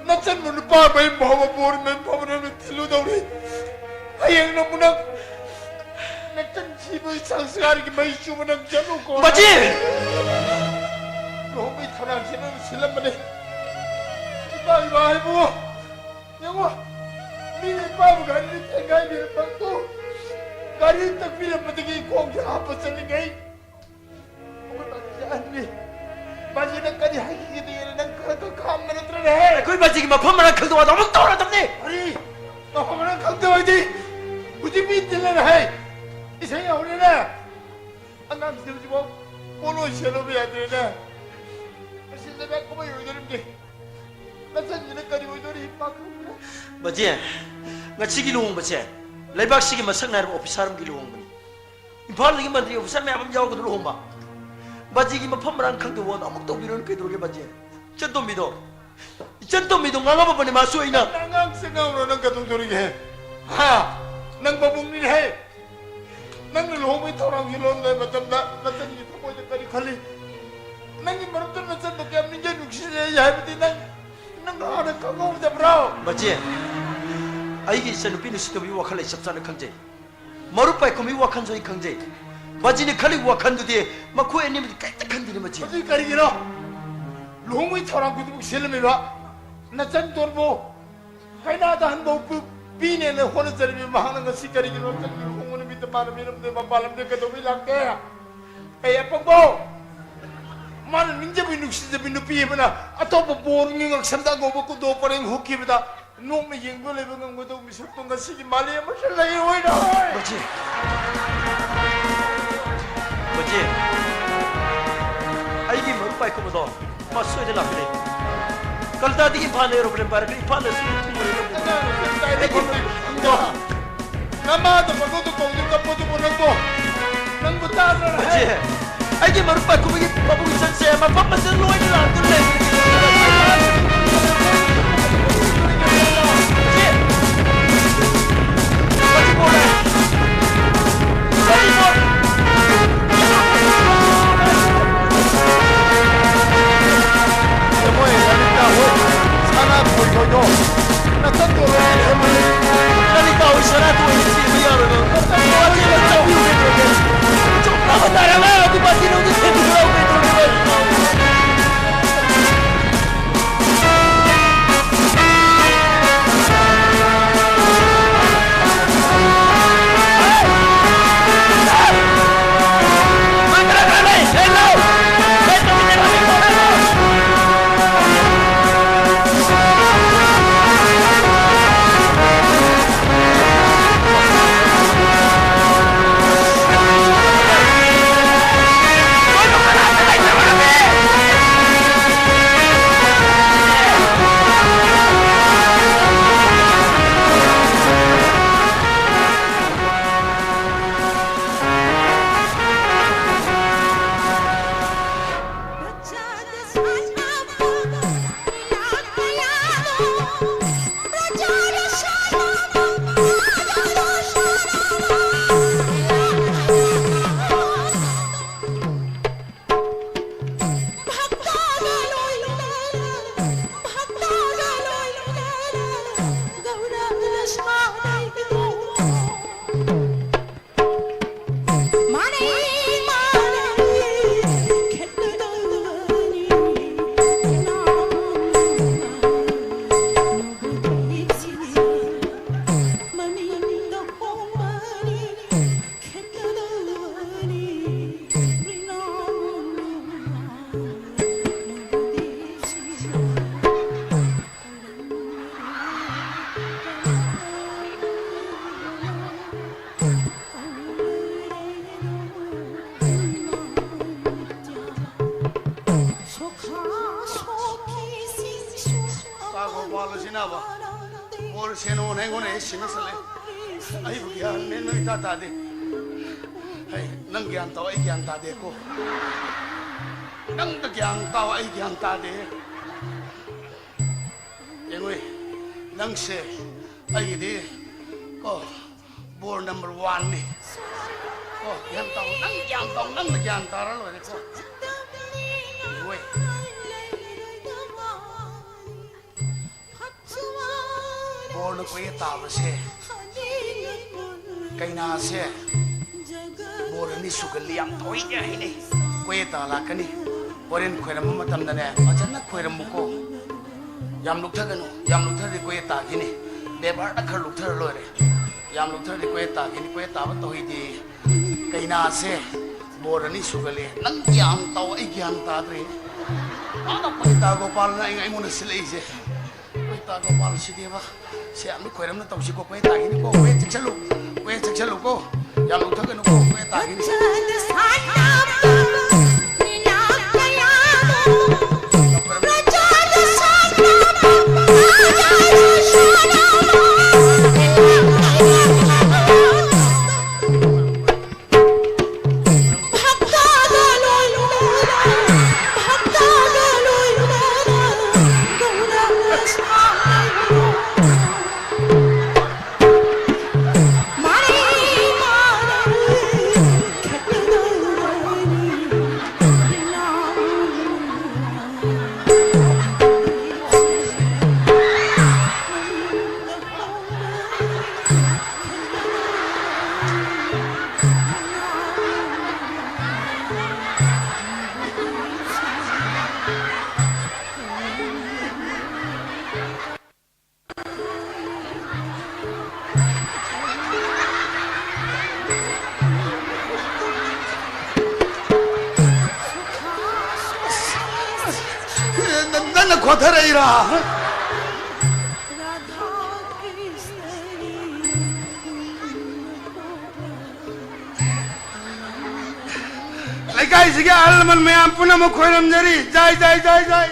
ꯅꯆꯟꯕꯨ ꯅꯨꯄꯥ ꯃꯌꯨꯝ ꯐꯥꯎꯕ ꯕꯣꯔ ꯃꯌꯨꯝ ꯐꯥꯎꯕ ꯅꯪꯅ ꯊꯤꯜꯂꯨꯗꯧꯔꯤ꯫ ꯍꯌꯦꯡ ꯅꯪꯕꯨ ꯅꯪ ꯅꯆꯟ ꯊꯤꯕꯒꯤ ꯁꯪꯁꯥꯔꯒꯤ ꯃꯩ ꯆꯨꯕ ꯅꯪ ꯆꯠꯂꯨꯀꯣ꯫ ꯕꯥꯖꯤ! ꯂꯨꯍꯣꯡꯕꯒꯤ ꯊꯧꯔꯥꯡꯁꯦ ꯅꯪꯅ ꯁꯤꯜꯂꯝꯕꯅꯦ꯫ ꯏꯄꯥ, ꯏꯃꯥ ꯍꯥꯏꯕꯨ ꯌꯦꯡꯉꯣ, ꯃꯤꯅ ꯏꯄꯥꯕꯨ ꯒꯥꯔꯤꯗ ꯊꯦꯡꯒꯥꯏꯕꯤꯔꯝꯕꯗꯨ, ꯒꯥꯔꯤ ꯇꯛꯄꯤꯔꯝꯕꯗꯒꯤ ꯈꯣꯡꯁꯦ ꯍꯥꯞꯄ ꯆꯠꯂꯤꯉꯩ ꯑꯩꯈꯣꯏ ꯕꯥꯖꯤꯁꯦ ꯑꯍꯟꯅꯤ꯫ ꯕꯥꯖꯤꯅ ꯀꯔꯤ ꯍꯥꯏꯈꯤꯒꯦꯗꯤ ꯅꯪ ꯈꯔ ꯈꯔ ꯈꯪꯕ ꯅꯠꯇ꯭ꯔꯅꯦ? ꯑꯩꯈꯣꯏ ꯕꯥꯖꯤꯒꯤ ꯃꯐꯝ ꯃꯔꯥꯡ ꯈꯪꯗꯕ ꯋꯥꯗꯣ ꯑꯃꯨꯛ ꯇꯧꯔꯗꯕꯅꯤ꯫ ꯀꯔꯤ? ꯃꯐꯝ ꯃꯔꯥꯡ ꯈꯪꯗꯕ ꯍꯥꯏꯗꯤ ꯍꯧꯖꯤꯛ ꯃꯤ ꯇꯤꯜꯂꯅ ꯍꯥꯏ꯫ ꯏꯁꯩ ꯍꯧꯔꯦꯅꯦ꯫ ꯑꯉꯥꯡꯁꯤꯗꯤ ꯍꯧꯖꯤꯛꯐꯥꯎ ꯄꯣꯠꯂꯣꯏ ꯁꯦꯠꯂꯨꯕ ꯌꯥꯗ꯭ꯔꯦꯅꯦ꯫ ꯃꯁꯤ ꯂꯩꯕꯥꯛ ꯀꯨꯝꯍꯩ ꯑꯣꯏꯗꯣꯔꯤꯕꯅꯤ꯫ ꯅꯆꯟꯁꯤꯅ ꯀꯔꯤ ꯑꯣꯏꯗꯣꯔꯤ ꯏꯄꯥ ꯈꯪꯗ꯭ꯔꯦ꯫ ꯕꯥꯖꯤ, ꯉꯁꯤꯒꯤ ꯂꯨꯍꯣꯡꯕꯁꯦ ꯂꯩꯕꯥꯛꯁꯤꯒꯤ ꯃꯁꯛ ꯅꯥꯏꯔꯕ ꯑꯣꯐꯤꯁꯥꯔ ꯑꯃꯒꯤ ꯂꯨꯍꯣꯡꯕꯅꯤ꯫ ꯏꯝꯐꯥꯜꯗꯒꯤ ꯃꯟꯇ꯭ꯔꯤ ꯑꯣꯐꯤꯁꯥꯔ ꯃꯌꯥꯝ ꯑꯃ ꯌꯥꯎꯔꯒ ꯂꯨꯍꯣꯡꯕ꯫ ꯕꯥꯖꯤꯒꯤ ꯃꯐꯝ ꯃꯔꯥꯡ ꯈꯪꯗꯕ ꯋꯥꯗꯣ ꯑꯃꯨꯛ ꯇꯧꯕꯤꯔꯣꯅ ꯀꯩꯗꯧꯔꯒꯦ ꯕꯥꯖꯤ? ꯏꯆꯟꯇꯣꯝꯕꯤꯗꯣ, ꯏꯆꯟꯇꯣꯝꯕꯤꯗꯣ ꯉꯥꯡꯉꯝꯃꯕꯅꯦ ꯃꯥꯁꯨ ꯑꯩꯅ꯫ ꯅꯪ ꯑꯉꯥꯡꯁꯦ ꯉꯥꯡꯉꯨꯔꯣ ꯅꯪ ꯀꯩꯗꯧꯗꯣꯔꯤꯒꯦ? ꯍꯥ? ꯅꯪ ꯃꯕꯨꯡꯅꯤꯅꯦ ꯍꯦ꯫ ꯅꯪꯅ ꯂꯨꯍꯣꯡꯕꯒꯤ ꯊꯧꯔꯥꯡꯁꯤ ꯂꯣꯟꯕ ꯃꯇꯝꯗ ꯅꯆꯟꯒꯤ ꯊꯃꯣꯏꯗ ꯀꯔꯤ ꯈꯜꯂꯤ? ꯅꯪꯒꯤ ꯃꯔꯨꯞꯇ ꯅꯆꯟꯗꯣ ꯀꯌꯥꯝ ꯅꯤꯡꯖꯩ ꯅꯨꯡꯁꯤꯖꯩ ꯍꯥꯏꯕꯗꯤ ꯅꯪ, ꯅꯪ ꯍꯥꯟꯅ ꯈꯪꯍꯧꯗꯕ꯭ꯔꯣ? ꯕꯥꯖꯤ, ꯑꯩꯒꯤ ꯏꯆꯟꯅꯨꯄꯤ ꯅꯨꯡꯁꯤꯇꯣꯝꯕꯤꯒꯤ ꯋꯥꯈꯜ ꯑꯩ ꯆꯞ ꯆꯥꯅ ꯈꯪꯖꯩ꯫ ꯃꯔꯨꯞ ꯄꯥꯏꯈꯣꯝꯕꯒꯤ ꯋꯥꯈꯜꯁꯨ ꯑꯩ ꯈꯪꯖꯩ꯫ ꯕꯥꯖꯤꯅ ꯈꯜꯂꯤꯕ ꯋꯥꯈꯜꯗꯨꯗꯤ ꯃꯈꯣꯏ ꯑꯅꯤꯃꯛꯇꯤ ꯀꯔꯤꯝꯇ ꯈꯟꯗꯦꯅꯦ ꯕꯥꯖꯤ꯫ ꯃꯗꯨꯗꯤ ꯀꯔꯤꯒꯤꯅꯣ? ꯂꯨꯍꯣꯡꯕꯒꯤ ꯊꯧꯔꯥꯡ ꯈꯨꯗꯤꯡꯃꯛ ꯁꯤꯜꯂꯝꯃꯤꯕ ꯅꯆꯟꯇꯣꯟꯕꯨ ꯀꯩꯅꯥ ꯇꯥꯍꯟꯕ ꯄꯤꯅꯦꯅ ꯍꯣꯠꯅꯖꯔꯤꯕ ꯃꯍꯥꯛꯅ ꯉꯁꯤ ꯀꯔꯤꯒꯤꯅꯣ ꯅꯆꯟꯒꯤ ꯂꯨꯍꯣꯡꯕ ꯅꯨꯃꯤꯠꯇ ꯃꯥꯅ ꯃꯤꯔꯝꯗ ꯃꯄꯥꯟ ꯂꯝꯗ ꯀꯩꯗꯧꯕꯩ ꯂꯥꯛꯇꯦ? ꯑꯩ ꯑꯄꯪꯕꯣ! ꯃꯥꯅ ꯅꯤꯡꯖꯕꯤ ꯅꯨꯡꯁꯤꯖꯕꯤ ꯅꯨꯄꯤ ꯑꯃꯅ ꯑꯇꯣꯞꯄ ꯕꯣꯔꯒꯤ ꯉꯛꯁꯝꯗ ꯑꯉꯧꯕ ꯀꯨꯟꯗꯣ ꯄꯔꯦꯡ ꯍꯨꯛꯈꯤꯕꯗ ꯅꯣꯛꯅ ꯌꯦꯡꯗꯨꯅ ꯂꯩꯕ ꯉꯝꯒꯗꯧꯕ ꯃꯤꯁꯛꯇꯣ ꯉꯁꯤꯒꯤ ꯃꯥꯂꯦꯝ ꯑꯃꯁꯨ ꯂꯩꯔꯣꯏꯗ꯫ ꯕꯥꯖꯤ꯫ ꯃꯆꯦ, ꯑꯩꯒꯤ ꯃꯔꯨꯞ ꯄꯥꯏꯈꯣꯝꯕꯗꯣ ꯃꯥ ꯁꯣꯏꯗꯅ ꯂꯥꯛꯀꯅꯤ꯫ ꯀꯜꯀꯇꯥꯗꯒꯤ ꯏꯝꯐꯥꯜꯗ aeroplane ꯄꯥꯏꯔꯛꯀꯅꯤ, ꯏꯝꯐꯥꯜꯗ ꯁꯤ ꯊꯨꯡꯂꯔꯣꯏ꯫ ꯑꯩꯒꯤ ꯃꯔꯨꯞ ꯅꯃꯥꯗ ꯃꯗꯨꯗ ꯀꯧꯗꯨ ꯀꯞꯄꯗꯨꯕꯨ ꯅꯪꯕꯣ? ꯅꯪꯕꯨ ꯇꯥꯗ꯭ꯔꯣ? ꯃꯆꯦ, ꯑꯩꯒꯤ ꯃꯔꯨꯞ ꯄꯥꯏꯈꯣꯝꯕꯒꯤ ꯃꯕꯨꯡ ꯆꯠꯁꯦ, ꯃꯐꯝ ꯑꯁꯤꯗ ꯂꯣꯏꯅ ꯂꯥꯛꯇꯨꯅ ꯂꯩꯕꯅꯤ꯫ ꯃꯆꯦ! ꯃꯆꯦ! ꯃꯣꯏ ꯂꯂꯤꯇꯥ ꯍꯣꯏ ꯁꯅꯥ ꯊꯣꯏꯊꯣꯏꯗꯣ ꯅꯆꯟꯗꯣ ꯂꯣꯏꯅ ꯁꯦꯝꯍꯜꯂꯦ꯫ ꯂꯂꯤꯇꯥ ꯍꯣꯏ ꯁꯅꯥ ꯊꯣꯏꯅ ꯊꯤꯕ ꯌꯥꯔꯣꯏꯕ꯫ ꯃꯆꯦ ꯂꯣꯏ ꯆꯠꯄꯤꯌꯨ ꯀꯩꯗꯧꯔꯒꯦ? ꯆꯞ ꯃꯥꯟꯅꯔꯦ ꯑꯉꯥꯡ ꯑꯗꯨ ꯃꯆꯦ ꯂꯣꯏꯅ ꯊꯤꯕꯤꯔꯣ ꯀꯩꯗꯧꯔꯒꯦ? ꯕꯣꯔ ꯁꯦꯟꯅꯧꯅ ꯑꯩꯉꯣꯟꯗ ꯍꯦꯛ ꯁꯤꯟꯅꯁꯜꯂꯦ꯫ ꯑꯩꯕꯨ ꯒ꯭ꯌꯥꯟ ꯃꯦꯟ ꯑꯃ ꯏꯇꯥ ꯇꯥꯗꯦ꯫ ꯍꯩ, ꯅꯪ ꯒ꯭ꯌꯥꯟ ꯇꯥꯎ, ꯑꯩ ꯒ꯭ꯌꯥꯟ ꯇꯥꯗꯦꯀꯣ꯫ ꯅꯪꯗ ꯒ꯭ꯌꯥꯟ ꯇꯥꯎ, ꯑꯩ ꯒ꯭ꯌꯥꯟ ꯇꯥꯗꯦ꯫ ꯌꯦꯡꯉꯨ, ꯅꯪꯁꯦ ꯑꯩꯒꯤꯗꯤ ꯀꯣ, ꯕꯣꯔ ꯅꯝꯕꯔ ꯋꯥꯟꯅꯤ꯫ ꯀꯣ, ꯒ꯭ꯌꯥꯟ ꯇꯥꯎ, ꯅꯪ ꯒ꯭ꯌꯥꯟ ꯇꯥꯎ, ꯅꯪꯅ ꯒ꯭ꯌꯥꯟ ꯇꯥꯔ ꯂꯣꯏꯔꯦꯀꯣ꯫ ꯌꯦꯡꯉꯨ꯫ ꯕꯣꯔꯅ ꯀꯣꯏꯌꯦꯠ ꯇꯥꯕꯁꯦ, ꯀꯩꯅꯥꯁꯦ ꯕꯣꯔ ꯑꯅꯤ ꯁꯨꯒꯜꯂꯤ, ꯌꯥꯝ ꯇꯧꯏꯗꯦ ꯍꯥꯏꯅꯩ꯫ ꯀꯣꯏꯌꯦꯠ ꯇꯥ ꯂꯥꯛꯀꯅꯤ꯫ ꯍꯣꯔꯦꯟ ꯈꯣꯏꯔꯝꯕ ꯃꯇꯝꯗꯅꯦ, ꯐꯖꯅ ꯈꯣꯏꯔꯝꯃꯨꯀꯣ꯫ ꯌꯥꯝ ꯂꯨꯛꯊꯒꯅꯨ, ꯌꯥꯝ ꯂꯨꯛꯊꯔꯗꯤ ꯀꯣꯏꯌꯦꯠ ꯇꯥꯈꯤꯅꯤ꯫ ꯕꯦꯕꯥꯔꯗ ꯈꯔ ꯂꯨꯛꯊꯔ ꯂꯣꯏꯔꯦ꯫ ꯌꯥꯝ ꯂꯨꯛꯊꯔꯗꯤ ꯀꯣꯏꯌꯦꯠ ꯇꯥꯈꯤꯅꯤ, ꯀꯣꯏꯌꯦꯠ ꯇꯥꯕ ꯇꯧꯍꯩꯗꯦ꯫ ꯀꯩꯅꯥꯁꯦ ꯕꯣꯔ ꯑꯅꯤ ꯁꯨꯒꯜꯂꯤ꯫ ꯅꯪ ꯒ꯭ꯌꯥꯟ ꯇꯥꯎ, ꯑꯩ ꯒ꯭ꯌꯥꯟ ꯇꯥꯗ꯭ꯔꯦ꯫ ꯃꯥꯅ ꯀꯣꯏꯌꯦꯠ ꯇꯥ ꯒꯣꯄꯥꯜꯅ ꯑꯩ-, ꯑꯩꯉꯣꯟꯗ ꯁꯤꯜꯂꯛꯏꯁꯦ꯫ ꯀꯣꯏꯌꯦꯠ ꯇꯥ ꯒꯣꯄꯥꯜ ꯁꯤꯗꯦꯕ꯫ ꯁꯦ, ꯑꯃꯨꯛ ꯈꯣꯏꯔꯝꯅ ꯇꯧꯁꯤꯀꯣ, ꯀꯣꯏꯌꯦꯠ ꯇꯥꯈꯤꯅꯤꯀꯣ, ꯀꯣꯏꯌꯦꯠ ꯆꯦꯛꯁꯜꯂꯨ, ꯀꯣꯏꯌꯦꯠ ꯆꯦꯛꯁꯜꯂꯨꯀꯣ, ꯌꯥꯝ ꯂꯨꯛꯊꯒꯅꯨꯀꯣ, ꯀꯣꯏꯌꯦꯠ ꯇꯥꯈꯤꯅꯤ꯫ ꯅꯪꯅ ꯈꯣꯊꯔꯛꯏꯔꯥ? ꯂꯩꯀꯥꯏꯁꯤꯒꯤ ꯑꯍꯜ ꯂꯃꯟ ꯃꯌꯥꯝ ꯄꯨꯝꯅꯃꯛ ꯈꯣꯏꯔꯝꯖꯔꯤ꯫ ꯖꯥꯏ, ꯖꯥꯏ, ꯖꯥꯏ, ꯖꯥꯏ꯫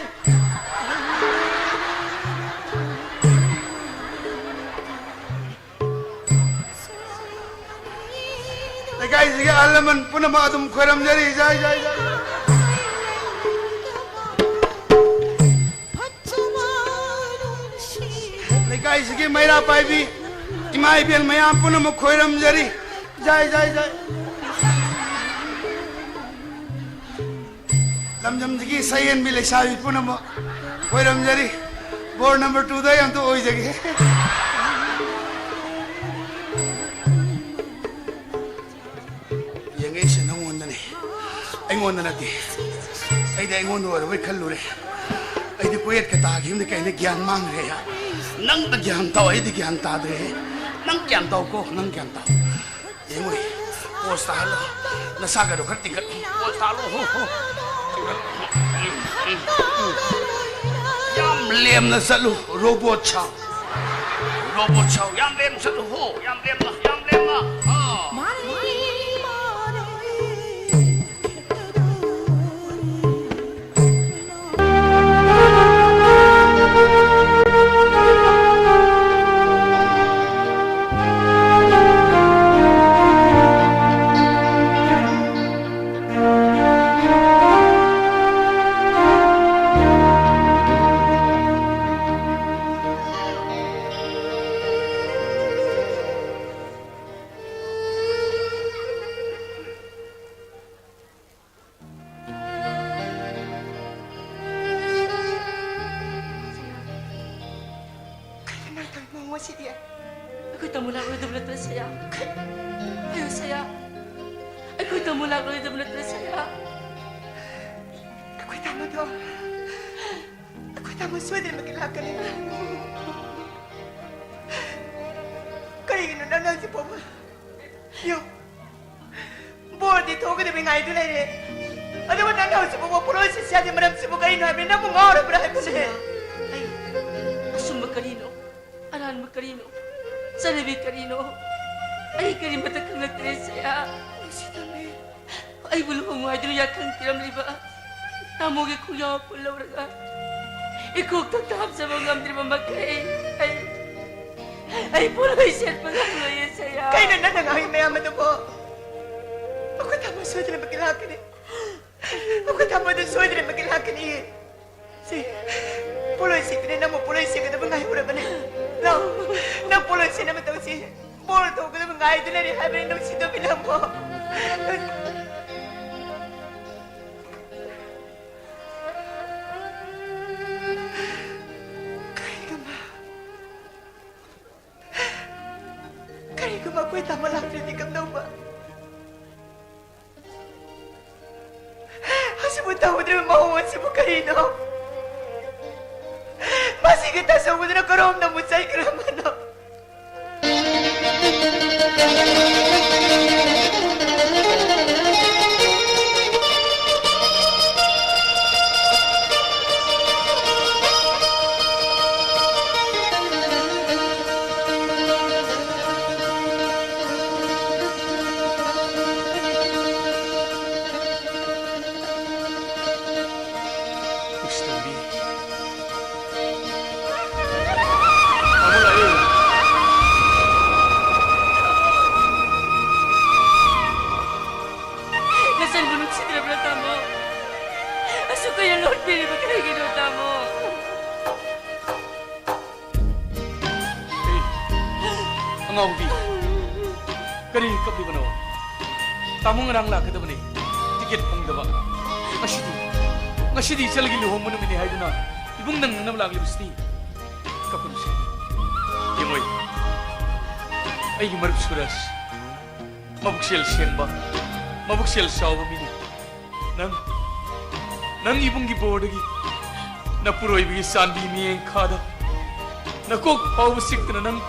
ꯂꯩꯀꯥꯏꯁꯤꯒꯤ ꯑꯍꯜ ꯂꯃꯟ ꯄꯨꯝꯅꯃꯛ ꯑꯗꯨꯝ ꯈꯣꯏꯔꯝꯖꯔꯤ꯫ ꯖꯥꯏ, ꯖꯥꯏ, ꯖꯥꯏ꯫ ꯂꯩꯀꯥꯏꯁꯤꯒꯤ ꯃꯩꯔꯥ ꯄꯥꯏꯕꯤ ꯏꯃꯥ ꯏꯕꯦꯜ ꯃꯌꯥꯝ ꯄꯨꯝꯅꯃꯛ ꯈꯣꯏꯔꯝꯖꯔꯤ꯫ ꯖꯥꯏ, ꯖꯥꯏ, ꯖꯥꯏ꯫ ꯂꯝꯗꯝꯁꯤꯒꯤ ꯁꯌꯦꯟꯕꯤ ꯂꯩꯁꯥꯕꯤ ꯄꯨꯝꯅꯃꯛ ꯈꯣꯏꯔꯝꯖꯔꯤ꯫ ꯕꯣꯔ ꯅꯝꯕꯔ ꯇꯨꯗ ꯑꯩ ꯑꯝꯇ ꯑꯣꯏꯖꯒꯦ꯫ ꯌꯦꯡꯉꯛꯏꯁꯦ ꯅꯪꯉꯣꯟꯗꯅꯦ, ꯑꯩꯉꯣꯟꯗ ꯅꯠꯇꯦ꯫ ꯑꯩꯗꯤ ꯑꯩꯉꯣꯟꯗ ꯑꯣꯏꯔꯕꯣꯏ ꯈꯜꯂꯨꯔꯦ꯫ ꯑꯩꯗꯤ ꯀꯣꯌꯦꯠꯀ ꯇꯥꯈꯤꯕꯅꯤ ꯀꯩꯅꯣ, ꯒ꯭ꯌꯥꯟ ꯃꯥꯡꯈ꯭ꯔꯦ꯫ ꯅꯪꯅ ꯒ꯭ꯌꯥꯟ ꯇꯥꯎ, ꯑꯩꯗꯤ ꯒ꯭ꯌꯥꯟ ꯇꯥꯗ꯭ꯔꯦ꯫ ꯅꯪ ꯒ꯭ꯌꯥꯟ ꯇꯥꯎꯀꯣ, ꯅꯪ ꯒ꯭ꯌꯥꯟ ꯇꯥꯎ꯫ ꯌꯦꯡꯉꯣ, ꯄꯣꯁ ꯇꯥꯍꯜꯂꯣ꯫ ꯅꯁꯥꯒꯗꯣ ꯈꯔ ꯇꯤꯡꯈꯠꯂꯨ꯫ ꯄꯣꯁ ꯇꯥꯍꯜꯂꯣ꯫ ꯍꯣ, ꯍꯣ꯫ ꯇꯤꯡꯈꯠꯂꯨ꯫ ꯌꯥꯝ ꯂꯦꯝꯅ ꯆꯠꯂꯨ, ꯔꯣꯕꯣꯠ ꯁꯥꯎ꯫ ꯔꯣꯕꯣꯠ ꯁꯥꯎ꯫ ꯌꯥꯝ ꯂꯦꯝꯅ ꯆꯠꯂꯨ꯫ ꯍꯣ, ꯌꯥꯝ ꯂꯦꯝꯅ, ꯌꯥꯝ ꯂꯦꯝꯅ꯫ ꯑꯥ꯫ ꯀꯩꯅꯣ ꯅꯪ ꯇꯧꯔꯤꯕ ꯃꯑꯣꯡ ꯑꯁꯤꯗꯤ? ꯑꯩꯈꯣꯏ ꯇꯥꯃꯣ ꯂꯥꯛꯂꯣꯏꯗꯕ ꯅꯠꯇ꯭ꯔ, ꯁꯌꯥ? ꯍꯥꯏꯌꯨ, ꯁꯌꯥ꯫ ꯑꯩꯈꯣꯏ ꯇꯥꯃꯣ ꯂꯥꯛꯂꯣꯏꯗꯕ ꯅꯠꯇ꯭ꯔ, ꯁꯌꯥ? ꯑꯩꯈꯣꯏ ꯇꯥꯃꯣꯗꯣ, ꯑꯩꯈꯣꯏ ꯇꯥꯃꯣ ꯁꯣꯏꯗꯅꯃꯛꯀꯤ ꯂꯥꯛꯀꯅꯤ꯫ ꯀꯔꯤꯒꯤꯅꯣ ꯅꯪ ꯍꯧꯖꯤꯛ ꯐꯥꯎꯕ? ꯌꯦꯡꯉꯨ, ꯕꯣꯔꯗꯤ ꯊꯣꯛꯀꯗꯕ ꯉꯥꯏꯗꯨ ꯂꯩꯔꯦ, ꯑꯗꯨꯕꯨ ꯅꯪꯅ ꯍꯧꯖꯤꯛ ꯐꯥꯎꯕ ꯄꯣꯠꯂꯣꯏ ꯁꯤꯠꯁꯦ ꯍꯥꯏꯁꯦ ꯃꯔꯝꯁꯤꯕꯨ ꯀꯔꯤꯅꯣ ꯍꯥꯏꯕꯅꯤ? ꯅꯪꯕꯨ ꯉꯥꯎꯔꯕ꯭ꯔꯥ ꯍꯥꯏꯕꯅꯦ? ꯁꯤꯃ, ꯑꯩ ꯑꯆꯨꯝꯕ ꯀꯔꯤꯅꯣ, ꯑꯔꯥꯟꯕ ꯀꯔꯤꯅꯣ, ꯆꯠꯅꯕꯤ ꯀꯔꯤꯅꯣ, ꯑꯩ ꯀꯔꯤꯃꯠꯇ ꯈꯪꯂꯛꯇ꯭ꯔꯦ, ꯁꯌꯥ꯫ ꯅꯨꯡꯁꯤꯗꯕꯤ꯫ ꯑꯩꯕꯨ ꯂꯨꯍꯣꯡꯉꯨ ꯍꯥꯏꯗꯨꯅ ꯌꯥꯈꯪ ꯄꯤꯔꯝꯂꯤꯕ ꯇꯥꯃꯣꯒꯤ ꯈꯣꯡꯌꯥꯎ ꯄꯨꯜ ꯂꯧꯔꯒ ꯏꯀꯣꯛꯇ ꯍꯥꯞꯆꯕ ꯉꯝꯗ꯭ꯔꯤꯕ ꯃꯈꯩ ꯑꯩ, ꯑꯩ ꯄꯣꯠꯂꯣꯏ ꯁꯦꯠꯄ ꯉꯝꯂꯣꯏꯌꯦ, ꯁꯌꯥ꯫ ꯀꯩꯅꯣ ꯅꯪꯅ ꯉꯥꯡꯉꯤ ꯃꯌꯥꯝ ꯑꯗꯨꯕꯣ? ꯁꯣꯏꯗꯅꯃꯛꯀꯤ ꯂꯥꯛꯀꯅꯤ꯫ ꯑꯩꯈꯣꯏ ꯇꯥꯃꯣꯗꯨ ꯁꯣꯏꯗꯅꯃꯛꯀꯤ ꯂꯥꯛꯀꯅꯤ꯫ ꯁꯤ ꯄꯣꯠꯂꯣꯏ ꯁꯦꯠꯇꯨꯅ ꯅꯪꯕꯨ ꯄꯣꯠꯂꯣꯏ ꯁꯦꯠꯀꯗꯕ ꯉꯥꯏꯍꯧꯔꯕꯅꯤ꯫ ꯂꯥꯛꯑꯣ, ꯅꯪ ꯄꯣꯠꯂꯣꯏ ꯁꯦꯠꯅꯕ ꯇꯧꯁꯤ꯫ ꯕꯣꯔ ꯇꯧꯒꯗꯕ ꯉꯥꯏꯗꯨꯅꯅꯤ ꯍꯥꯏꯕꯅꯤ, ꯅꯨꯡꯁꯤꯗꯕꯤ ꯅꯪꯕꯨ꯫ ꯀꯔꯤꯒꯨꯝꯕ, ꯀꯔꯤꯒꯨꯝꯕ ꯑꯩꯈꯣꯏ ꯇꯥꯃꯣ ꯂꯥꯛꯇ꯭ꯔꯗꯤ ꯀꯝꯗꯧꯕ? ꯑꯁꯤꯕꯨ ꯇꯧꯗ꯭ꯔꯤꯕ ꯃꯑꯣꯡ ꯑꯁꯤꯕꯨ ꯀꯔꯤꯅꯣ? ꯃꯁꯤꯒꯤ ꯇꯥꯆꯧꯕꯗꯨꯅ ꯀꯔꯣꯝꯗ ꯑꯃꯨꯛ ꯆꯠꯈ꯭ꯔꯕꯅꯣ? ꯏꯁ, ꯇꯣꯝꯕꯤ꯫ ꯇꯥꯃꯣ ꯂꯥꯛꯑꯦ꯫ ꯅꯆꯟꯕꯨ ꯅꯨꯡꯁꯤꯗ꯭ꯔꯕ꯭ꯔꯥ, ꯇꯥꯃꯣ? ꯑꯁꯨꯛ ꯀꯨꯏꯅ ꯂꯣꯠꯄꯤꯔꯤꯕ ꯀꯔꯤꯒꯤꯅꯣ, ꯇꯥꯃꯣ? ꯑꯦ, ꯑꯉꯥꯎꯕꯤ, ꯀꯔꯤ ꯀꯞꯂꯤꯕꯅꯣ? ꯇꯥꯃꯣ ꯉꯔꯥꯡ ꯂꯥꯛꯀꯗꯕꯅꯤ, ꯇꯤꯀꯦꯠ ꯐꯪꯗꯕ꯫ ꯉꯁꯤꯗꯤ, ꯉꯁꯤꯗꯤ ꯏꯆꯜꯒꯤ ꯂꯨꯍꯣꯡꯕ ꯅꯨꯃꯤꯠꯅꯤ ꯍꯥꯏꯗꯨꯅ ꯏꯕꯨꯡ ꯅꯪꯅꯅꯕ ꯂꯥꯛꯂꯤꯕꯁꯤꯗꯤ꯫ ꯀꯞꯀꯅꯨꯁꯦ꯫ ꯌꯦꯡꯉꯣꯏ, ꯑꯩꯒꯤ ꯃꯔꯨꯞ ꯁꯨꯔꯖ, ꯃꯕꯨꯛꯆꯦꯜ ꯁꯦꯡꯕ, ꯃꯕꯨꯛꯆꯦꯜ ꯆꯥꯎꯕ ꯃꯤꯅꯤ꯫ ꯅꯪ, ꯅꯪ ꯏꯕꯨꯡꯒꯤ ꯕꯣꯔꯗꯒꯤ ꯅꯄꯨꯔꯣꯏꯕꯒꯤ ꯆꯥꯟꯗꯤ ꯃꯤꯌꯦꯡꯈꯥꯗ ꯅꯀꯣꯛ ꯐꯥꯎꯕ ꯆꯤꯛꯇꯅ ꯅꯪ,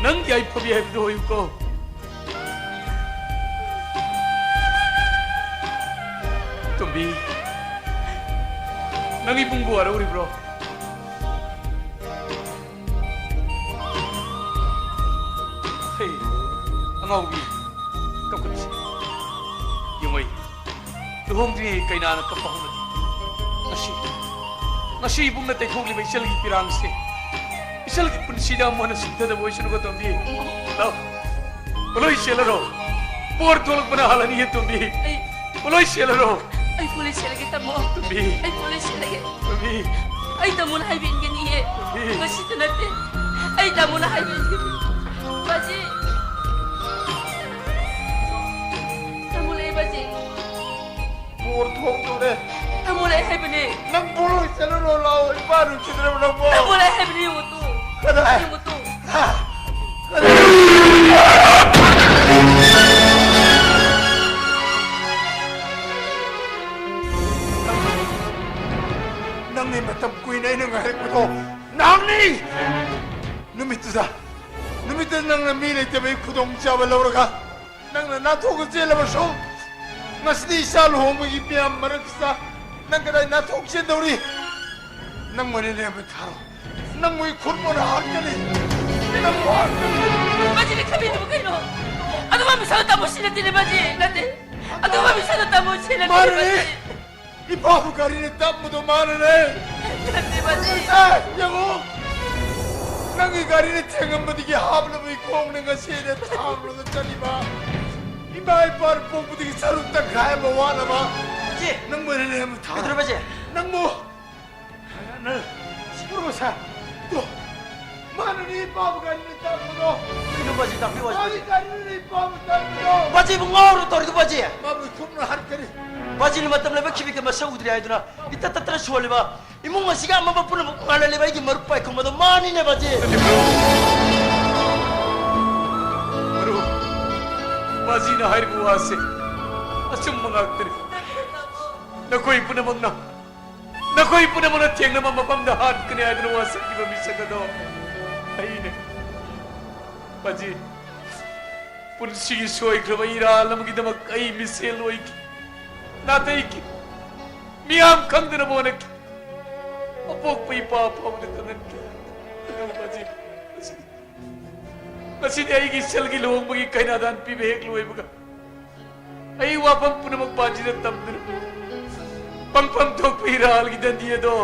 ꯅꯪ ꯌꯥꯏꯐꯕꯤ ꯍꯥꯏꯕꯗꯨ ꯑꯣꯏꯌꯨꯀꯣ꯫ ꯇꯣꯝꯕꯤ, ꯅꯪ ꯏꯕꯨꯡꯕꯨ ꯋꯥꯔꯧꯔꯤꯕ꯭ꯔꯣ? ꯍꯦ, ꯑꯉꯥꯎꯕꯤ, ꯀꯞꯀꯅꯨꯁꯦ꯫ ꯌꯦꯡꯉꯣꯏ, ꯂꯨꯍꯣꯡꯗ꯭ꯔꯤꯉꯩ ꯀꯩꯅꯥꯅ ꯀꯞꯄ ꯍꯧꯅꯗꯦ꯫ ꯉꯁꯤ, ꯉꯁꯤ ꯏꯕꯨꯡꯅ ꯇꯩꯊꯣꯛꯂꯤꯕ ꯏꯆꯜꯒꯤ ꯄꯤꯔꯥꯡꯁꯦ ꯏꯆꯜꯒꯤ ꯄꯨꯟꯁꯤꯗ ꯑꯃꯨꯛ ꯍꯟꯅ ꯁꯤꯊꯗꯕ ꯑꯣꯏꯁꯅꯨꯀꯣ, ꯇꯣꯝꯕꯤ꯫ ꯂꯥꯎ, ꯄꯣꯠꯂꯣꯏ ꯆꯦꯜꯂꯔꯣ꯫ ꯄꯣꯔ ꯊꯣꯛꯂꯛꯄꯅ ꯍꯥꯜꯂꯅꯤꯌꯦ, ꯇꯣꯝꯕꯤ꯫ ꯑꯩ ꯄꯣꯠꯂꯣꯏ ꯁꯦꯠꯂꯔꯣ꯫ ꯑꯩ ꯄꯣꯠꯂꯣꯏ ꯁꯦꯠꯂꯒꯦ, ꯇꯥꯃꯣ꯫ ꯇꯣꯝꯕꯤ꯫ ꯑꯩ ꯄꯣꯠꯂꯣꯏ ꯁꯦꯠꯂꯒꯦ꯫ ꯇꯣꯝꯕꯤ꯫ ꯑꯩ ꯇꯥꯃꯣꯅ ꯍꯥꯏꯕ ꯏꯟꯒꯅꯤꯌꯦ꯫ ꯇꯣꯝꯕꯤ꯫ ꯉꯁꯤꯗ ꯅꯠꯇꯦ꯫ ꯑꯩ ꯇꯥꯃꯣꯅ ꯍꯥꯏꯕ ꯏꯟꯒꯅꯤ꯫ ꯕꯥꯖꯤ꯫ ꯇꯥꯃꯣ ꯂꯩ, ꯕꯥꯖꯤ꯫ ꯄꯣꯔ ꯊꯣꯛꯇꯣꯔꯦ꯫ ꯇꯥꯃꯣ ꯂꯩ ꯍꯥꯏꯕꯅꯦ꯫ ꯅꯪ ꯄꯣꯠꯂꯣꯏ ꯁꯦꯠꯂꯔꯣ ꯂꯥꯛꯑꯣ, ꯏꯄꯥ ꯅꯨꯡꯁꯤꯗ꯭ꯔꯕ ꯅꯪꯕꯣ? ꯇꯥꯃꯣ ꯂꯩ ꯍꯥꯏꯕꯅꯦ, ꯌꯦꯡꯉꯨ ꯇꯨ꯫ ꯀꯗꯥꯏ? ꯌꯦꯡꯉꯨ ꯇꯨ꯫ ꯍꯥ? ꯀꯗꯥꯏ? ꯅꯪꯅꯤ ꯃꯇꯝ ꯀꯨꯏꯅ ꯑꯩꯅ ꯉꯥꯏꯔꯛꯄꯗꯣ꯫ ꯅꯍꯥꯛꯅꯤ! ꯅꯨꯃꯤꯠꯇꯨꯗ, ꯅꯨꯃꯤꯠꯇꯨꯗ ꯅꯪꯅ ꯃꯤ ꯂꯩꯇꯕꯒꯤ ꯈꯨꯗꯣꯡꯆꯥꯕ ꯂꯧꯔꯒ ꯅꯪꯅ ꯅꯥꯟꯊꯣꯛꯑ ꯆꯦꯜꯂꯕꯁꯨ, ꯉꯁꯤꯗꯤ ꯏꯆꯥ ꯂꯨꯍꯣꯡꯕꯒꯤ ꯃꯤꯌꯥꯝ ꯃꯔꯛꯁꯤꯗ ꯅꯪ ꯀꯗꯥꯏ ꯅꯥꯟꯊꯣꯛ ꯆꯦꯟꯗꯧꯔꯤ? ꯅꯪ ꯃꯔꯤ ꯂꯩꯔꯝꯕ ꯊꯥꯔꯣ꯫ ꯅꯪ ꯃꯣꯏ ꯈꯨꯠ ꯃꯣꯠꯅ ꯍꯥꯠꯀꯅꯤ꯫ ꯅꯪ ꯍꯥꯠꯀꯅꯤ꯫ ꯃꯁꯤꯗꯤ ꯈꯪꯕꯤꯗꯕ ꯀꯩꯅꯣ? ꯑꯗꯨꯒ ꯃꯤꯁꯛ ꯇꯝꯃꯨ ꯁꯤ ꯅꯠꯇꯦꯅꯦ, ꯃꯁꯤ ꯅꯠꯇꯦ꯫ ꯑꯗꯨꯒ ꯃꯤꯁꯛ ꯇꯝꯃꯨ ꯁꯤ ꯅꯠꯇꯦꯅꯦ, ꯃꯥꯅꯅꯦ꯫ ꯃꯁꯤ꯫ ꯏꯄꯥꯕꯨ ꯒꯥꯔꯤꯅ ꯇꯝꯕꯗꯣ ꯃꯥꯅꯅꯦ꯫ ꯅꯠꯇꯦ, ꯃꯁꯤ꯫ ꯑꯦ, ꯌꯦꯡꯉꯣ꯫ ꯅꯪꯒꯤ ꯒꯥꯔꯤꯅ ꯊꯦꯡꯉꯝꯕꯗꯒꯤ ꯍꯥꯞꯂꯕ ꯏꯈꯣꯡꯅ ꯉꯁꯤ ꯑꯩꯅ ꯊꯥꯡꯂꯒ ꯆꯠꯂꯤꯕ꯫ ꯏꯃꯥ ꯏꯄꯥꯅ ꯄꯣꯛꯄꯗꯒꯤ ꯁꯔꯨꯛ ꯇꯪꯈꯥꯏ ꯑꯃ ꯋꯥꯠꯂꯕ꯫ ꯕꯥꯖꯤ! ꯅꯪ ꯃꯔꯤ ꯂꯩꯔꯝꯕ ꯊꯥꯔꯣ꯫ ꯀꯩꯗꯧꯔꯕ, ꯕꯥꯖꯤ? ꯅꯪꯕꯨ ꯅꯪ ꯁꯤꯄꯨꯔꯕ ꯁꯥ꯫ ꯇꯣ, ꯃꯥꯅꯅꯦ ꯏꯄꯥꯕꯨ ꯒꯥꯔꯤꯅ ꯇꯥꯛꯄꯗꯣ꯫ ꯀꯩꯅꯣ ꯕꯥꯖꯤ, ꯇꯥꯛꯄꯤꯌꯨ, ꯕꯥꯖꯤ, ꯃꯥꯒꯤ ꯕꯥꯖꯤ꯫ ꯒꯥꯔꯤꯅꯅꯦ ꯏꯄꯥꯕꯨ ꯇꯥꯛꯄꯗꯣ꯫ ꯕꯥꯖꯤꯕꯨ ꯉꯥꯎꯔꯣ ꯇꯧꯔꯤꯗꯨ, ꯕꯥꯖꯤ? ꯃꯥꯕꯨ ꯏꯈꯨꯝꯅ ꯍꯥꯠꯀꯅꯤ꯫ ꯕꯥꯖꯤꯅ ꯃꯇꯝ ꯂꯩꯕ ꯈꯤꯕꯤꯛꯇ ꯃꯁꯛ ꯎꯗ꯭ꯔꯦ ꯍꯥꯏꯗꯨꯅ ꯏꯇꯠ ꯇꯠꯇꯅ ꯁꯣꯜꯂꯤꯕ ꯏꯃꯨꯡ ꯑꯁꯤꯒꯤ ꯑꯃꯝꯕ ꯄꯨꯝꯅꯃꯛ ꯉꯥꯜꯍꯜꯂꯤꯕ ꯑꯩꯒꯤ ꯃꯔꯨꯞ ꯄꯥꯏꯈꯣꯝꯕꯗꯣ ꯃꯥꯅꯤꯅꯦ, ꯕꯥꯖꯤ꯫ ꯃꯔꯨꯞ, ꯕꯥꯖꯤꯅ ꯍꯥꯏꯔꯤꯕ ꯋꯥꯁꯦ ꯑꯆꯨꯝꯕ ꯉꯥꯛꯇꯅꯤ꯫ ꯅꯈꯣꯏ ꯄꯨꯝꯅꯃꯛꯅ ꯅꯈꯣꯏ ꯄꯨꯝꯅꯃꯛꯅ ꯊꯦꯡꯅꯕ ꯃꯐꯝꯗ ꯍꯥꯠꯀꯅꯤ ꯍꯥꯏꯗꯨꯅ ꯋꯥꯁꯛꯈꯤꯕ ꯃꯤꯁꯛ ꯑꯗꯣ ꯑꯩꯅꯦ꯫ ꯕꯥꯖꯤ, ꯄꯨꯟꯁꯤꯒꯤ ꯁꯣꯏꯈ꯭ꯔꯕ ꯏꯔꯥꯜ ꯑꯃꯒꯤꯗꯃꯛ ꯑꯩ ꯃꯤꯁꯦꯜ ꯑꯣꯏꯈꯤ, ꯅꯥꯊꯩꯈꯤ, ꯃꯤꯌꯥꯝ ꯈꯪꯗꯅꯕ ꯍꯣꯠꯅꯈꯤ, ꯑꯄꯣꯛꯄ ꯏꯄꯥ ꯐꯥꯎꯕꯗ ꯈꯪꯍꯟꯈꯤ꯫ ꯑꯗꯨꯕꯨ ꯕꯥꯖꯤ, ꯉꯁꯤꯗꯤ ꯑꯩꯒꯤ ꯏꯆꯜꯒꯤ ꯂꯨꯍꯣꯡꯕꯒꯤ ꯀꯩꯅꯥꯗꯥꯟ ꯄꯤꯕ ꯍꯦꯛ ꯂꯣꯏꯕꯒ, ꯑꯩ ꯋꯥꯐꯝ ꯄꯨꯝꯅꯃꯛ ꯕꯥꯖꯤꯗ ꯇꯝꯗꯨꯅ, ꯄꯪꯐꯝ ꯊꯣꯛꯄ ꯍꯤꯔꯥꯜꯒꯤ ꯗꯟꯗꯤ ꯑꯗꯣ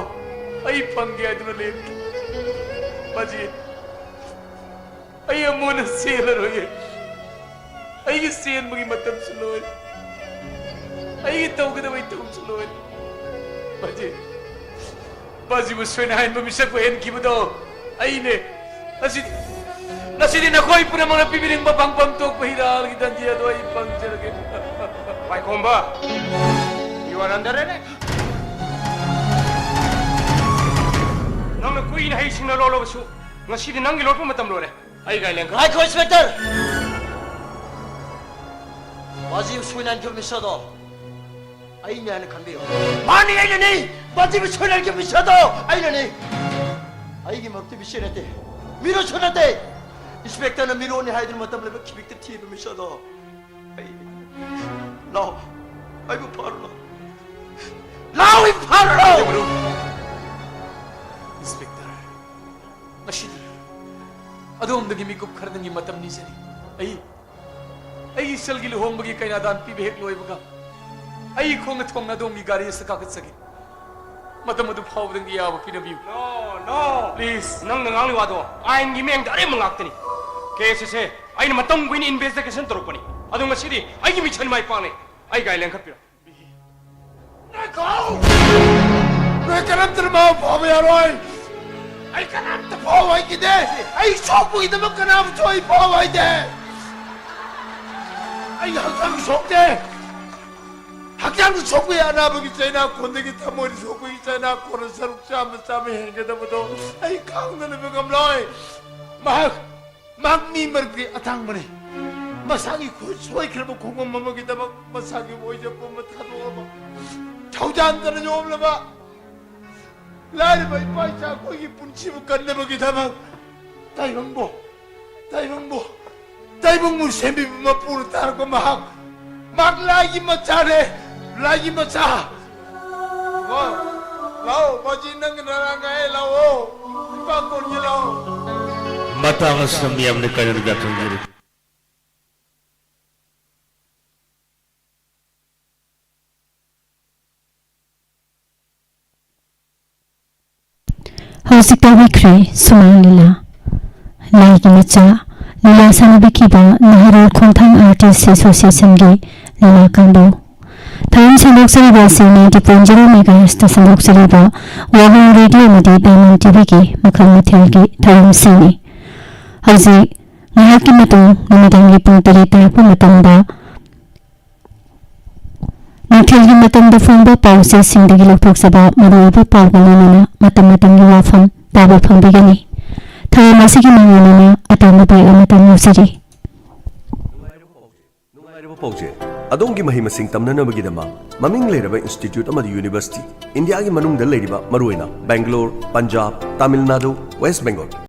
ꯑꯩ ꯐꯪꯒꯦ ꯍꯥꯏꯗꯨꯅ ꯂꯦꯞꯈꯤ꯫ ꯕꯥꯖꯤ, ꯑꯩ ꯑꯃꯨꯛ ꯍꯟꯅ ꯆꯦꯜꯂꯔꯣꯏꯌꯦ꯫ ꯑꯩꯒꯤ ꯆꯦꯟꯕꯒꯤ ꯃꯇꯝꯁꯨ ꯂꯣꯏꯔꯦ꯫ ꯑꯩꯒꯤ ꯇꯧꯒꯗꯕ ꯏꯊꯧꯁꯨ ꯂꯣꯏꯔꯦ꯫ ꯕꯥꯖꯤ, ꯕꯥꯖꯤꯕꯨ ꯁꯣꯏꯅꯥꯏꯍꯟꯕ ꯃꯤꯁꯛꯄꯨ ꯍꯦꯟꯈꯤꯕꯗꯣ ꯑꯩꯅꯦ꯫ ꯉꯁꯤꯗꯤ, ꯉꯁꯤꯗꯤ ꯅꯈꯣꯏ ꯄꯨꯝꯅꯃꯛꯅ ꯄꯤꯕꯤꯅꯤꯡꯕ ꯐꯪꯐꯝ ꯊꯣꯛꯄ ꯍꯤꯔꯥꯒꯤ ꯗꯟꯗꯤ ꯑꯗꯨ ꯑꯩ ꯐꯪꯖꯔꯒꯦ꯫ ꯄꯥꯏꯈꯣꯝꯕ, you are under arrest. ꯅꯪꯅ ꯀꯨꯏꯅ ꯍꯩꯁꯤꯡꯅ ꯂꯣꯜꯂꯕꯁꯨ, ꯉꯁꯤꯗꯤ ꯅꯪꯒꯤ ꯂꯣꯠꯄ ꯃꯇꯝ ꯂꯣꯏꯔꯦ꯫ ꯑꯩ ꯒꯥꯔꯤ ꯂꯦꯡꯈꯠ- ꯉꯥꯏꯈꯣ, ꯏꯟꯁꯄꯦꯛꯇꯔ! ꯕꯥꯖꯤꯕꯨ ꯁꯣꯏꯅꯥꯏꯍꯟꯈꯤꯕ ꯃꯤꯁꯛ ꯑꯗꯣ ꯑꯩꯅꯦ ꯍꯥꯏꯅ ꯈꯟꯕꯤꯌꯨ꯫ ꯃꯥꯅꯤ, ꯑꯩꯅꯅꯤ! ꯕꯥꯖꯤꯕꯨ ꯁꯣꯏꯅꯥꯏꯍꯟꯈꯤꯕ ꯃꯤꯁꯛ ꯑꯗꯣ ꯑꯩꯅꯅꯤ! ꯑꯩꯒꯤ ꯃꯔꯨꯞꯇꯤ ꯃꯤꯁꯛ ꯅꯠꯇꯦ, ꯃꯤꯔꯣꯠꯁꯨ ꯅꯠꯇꯦ! ꯏꯟꯁꯄꯦꯛꯇꯔꯅ ꯃꯤꯔꯣꯠꯅꯤ ꯍꯥꯏꯗꯨꯅ ꯃꯇꯝ ꯂꯩꯕ ꯈꯤꯕꯤꯛꯇ ꯊꯤꯕ ꯃꯤꯁꯛ ꯑꯗꯣ ꯑꯩꯅꯤ꯫ ꯂꯥꯛꯑꯣ, ꯑꯩꯕꯨ ꯐꯥꯔꯨ ꯂꯥꯛꯑꯣ꯫ ꯂꯥꯛꯑꯣ, ꯑꯩꯕꯨ ꯐꯥꯔꯨ ꯂꯥꯛꯑꯣ! ꯏꯟꯁꯄꯦꯛꯇꯔ, ꯉꯁꯤꯗꯤ ꯑꯗꯣꯝꯗꯒꯤ ꯃꯤꯀꯨꯞ ꯈꯔꯗꯪꯒꯤ ꯃꯇꯝ ꯅꯤꯖꯔꯤ꯫ ꯑꯩ, ꯑꯩꯒꯤ ꯏꯆꯜꯒꯤ ꯂꯨꯍꯣꯡꯕꯒꯤ ꯀꯩꯅꯥꯗꯥꯟ ꯄꯤꯕ ꯍꯦꯛ ꯂꯣꯏꯕꯒ, ꯑꯩ ꯈꯣꯡꯅ ꯊꯣꯡꯅ ꯑꯗꯣꯝꯒꯤ ꯒꯥꯔꯤ ꯑꯁꯤꯗ ꯀꯥꯈꯠꯆꯒꯦ꯫ ꯃꯇꯝ ꯑꯗꯨ ꯐꯥꯎꯕꯗꯪꯒꯤ ꯑꯌꯥꯕ ꯄꯤꯅꯕꯤꯌꯨ꯫ No, no. Please. ꯅꯪꯅ ꯉꯥꯡꯂꯤ ꯋꯥꯗꯣ ꯑꯥꯏꯟꯒꯤ ꯃꯤꯠꯌꯦꯡꯗ ꯑꯔꯦꯝꯕ ꯉꯥꯛꯇꯅꯤ꯫ ꯀꯦꯁ ꯑꯁꯦ ꯑꯩꯅ ꯃꯇꯝ ꯀꯨꯏꯅ ꯏꯟꯚꯦꯁꯇꯤꯒꯦꯁꯟ ꯇꯧꯔꯛꯄꯅꯤ꯫ ꯑꯗꯣ ꯉꯁꯤꯗꯤ ꯑꯩꯒꯤ ꯃꯤꯁꯟ ꯃꯥꯏ ꯄꯥꯛꯂꯦ꯫ ꯑꯩ ꯒꯥꯔꯤ ꯂꯦꯡꯈꯠꯄꯤꯔꯣ꯫ ꯉꯥꯏꯈꯣ! ꯅꯣꯏ ꯀꯅꯥꯝꯇꯅ ꯃꯥꯕꯨ ꯐꯥꯕ ꯌꯥꯔꯣꯏ! ꯑꯩ ꯀꯅꯥꯝꯇ ꯐꯥꯎ ꯍꯥꯏꯈꯤꯗꯦ! ꯑꯩ ꯁꯣꯛꯄꯒꯤꯗꯃꯛ ꯀꯅꯥꯕꯨꯁꯨ ꯑꯩ ꯐꯥꯎ ꯍꯥꯏꯗꯦ! ꯑꯩ ꯍꯛꯆꯥꯡ ꯁꯣꯛꯇꯦ! ꯍꯛꯆꯥꯡꯗ ꯁꯣꯛꯄꯒꯤ ꯑꯅꯥꯕꯒꯤ ꯆꯩꯅꯥ ꯀꯣꯟꯗꯒꯤ ꯊꯃꯣꯏꯗ ꯁꯣꯛꯄꯒꯤ ꯆꯩꯅꯥ ꯀꯣꯟꯅ ꯁꯔꯨꯛ ꯆꯥꯝꯃ ꯆꯥꯝꯃ ꯍꯦꯟꯒꯗꯕꯗꯣ ꯑꯩ ꯈꯥꯡꯗꯅꯕ ꯉꯝꯂꯣꯏ! ꯃꯍꯥꯛ ꯃꯍꯥꯛ ꯃꯤ ꯃꯔꯛꯇꯒꯤ ꯑꯇꯥꯡꯕꯅꯤ꯫ ꯃꯁꯥꯒꯤ ꯈꯨꯠ ꯁꯣꯏꯈ꯭ꯔꯕ ꯈꯣꯡꯐꯝ ꯑꯃꯒꯤꯗꯃꯛ ꯃꯁꯥꯒꯤ ꯑꯣꯏꯖꯕ ꯄꯨꯝꯕ ꯊꯥꯗꯣꯛꯑꯕ ꯊꯧꯖꯥꯟꯗꯅ ꯌꯣꯝꯂꯕ ꯂꯥꯏꯔꯕ ꯏꯄꯥ ꯏꯆꯥ ꯑꯩꯈꯣꯏꯒꯤ ꯄꯨꯟꯁꯤꯕꯨ ꯀꯟꯅꯕꯒꯤꯗꯃꯛ ꯇꯥꯏꯕꯪꯕꯨ, ꯇꯥꯏꯕꯪꯕꯨ, ꯇꯥꯏꯕꯪꯕꯨ ꯁꯦꯝꯕꯤꯕ ꯃꯄꯨꯅ ꯇꯥꯔꯛꯄ ꯃꯍꯥꯛ, ꯃꯍꯥꯛ ꯂꯥꯏꯒꯤ ꯃꯆꯥꯅꯦ, ꯂꯥꯏꯒꯤ ꯃꯆꯥ꯫ ꯂꯥꯛꯑꯣ, ꯂꯥꯛꯑꯣ, ꯃꯁꯤ ꯅꯪꯒꯤ ꯅꯔꯥꯡ ꯀꯥꯏ ꯂꯥꯛꯑꯣ, ꯏꯄꯥ ꯀꯣꯟꯒꯤ ꯂꯥꯛꯑꯣ꯫ ꯃꯇꯥꯡ ꯑꯁꯤꯗ ꯃꯤꯌꯥꯝꯅ ꯀꯥꯏꯅꯔꯒ ꯊꯝꯖꯔꯤ꯫ ꯍꯧꯖꯤꯛ ꯇꯧꯕꯤꯈ꯭ꯔꯦ ꯁꯨꯃꯥꯡ ꯂꯤꯂꯥ꯫ ꯂꯥꯏꯒꯤ ꯃꯆꯥ, ꯂꯤꯂꯥ ꯁꯥꯟꯅꯕꯤꯈꯤꯕ ꯅꯍꯥꯔꯣꯜ ꯈꯣꯡꯊꯥꯡ ꯑꯥꯔꯇꯤꯁ ꯑꯦꯁꯣꯁꯤꯌꯦꯁꯟꯒꯤ ꯂꯤꯂꯥ ꯀꯥꯡꯕꯨ꯫ ꯊꯧꯔꯝ ꯁꯟꯗꯣꯛꯆꯔꯤꯕ ꯑꯁꯤ ninety point zero megahertz ꯁꯟꯗꯣꯛꯆꯔꯤꯕ ꯋꯥꯍꯣꯡ ꯔꯦꯗꯤꯑꯣ ꯑꯃꯗꯤ ꯗꯥꯏꯃꯟ ꯇꯤꯚꯤꯒꯤ ꯃꯈꯜ ꯃꯊꯦꯜꯒꯤ ꯊꯧꯔꯝꯁꯤꯡꯅꯤ꯫ ꯍꯧꯖꯤꯛ ꯉꯥꯏꯍꯥꯛꯀꯤ ꯃꯇꯨꯡ ꯅꯨꯃꯤꯗꯥꯡꯒꯤ ꯄꯨꯡ ꯇꯔꯦꯠ ꯇꯥꯔꯛꯄ ꯃꯇꯝꯗ ꯅꯨꯡꯊꯤꯜꯒꯤ ꯃꯇꯝꯗ ꯐꯣꯡꯕ ꯄꯥꯎꯆꯦꯁꯤꯡꯗꯒꯤ ꯂꯧꯊꯣꯛꯆꯕ ꯃꯔꯨꯑꯣꯏꯕ ꯄꯥꯎꯒ ꯂꯣꯏꯅꯅ ꯃꯇꯝ ꯃꯇꯝꯒꯤ ꯋꯥꯐꯝ ꯇꯥꯕ ꯐꯪꯕꯤꯒꯅꯤ꯫ ꯊꯧꯔꯝ ꯑꯁꯤꯒꯤ ꯃꯥꯡꯑꯣꯏꯅꯅ ꯑꯇꯦꯟꯕ ꯕ꯭ꯔꯦꯛ ꯑꯃꯇꯪ ꯌꯥꯎꯖꯔꯤ꯫ ꯅꯨꯡꯉꯥꯏꯔꯕ ꯄꯥꯎꯆꯦ꯫ ꯑꯗꯣꯝꯒꯤ ꯃꯍꯩ ꯃꯁꯤꯡ ꯇꯝꯅꯅꯕꯒꯤꯗꯃꯛ ꯃꯃꯤꯡ ꯂꯩꯔꯕ ꯏꯟꯁꯇꯤꯇ꯭ꯌꯨꯠ ꯑꯃꯗꯤ ꯌꯨꯅꯤꯚꯔꯁꯤꯇꯤ, ꯏꯟꯗꯤꯌꯥꯒꯤ ꯃꯅꯨꯡꯗ ꯂꯩꯔꯤꯕ ꯃꯔꯨꯑꯣꯏꯅ ꯕꯦꯡꯒꯂꯣꯔ, ꯄꯟꯖꯥꯕ, ꯇꯥꯃꯤꯜ ꯅꯥꯗꯨ, ꯋꯦꯁ꯭ꯠ ꯕꯦꯡꯒꯣꯜ,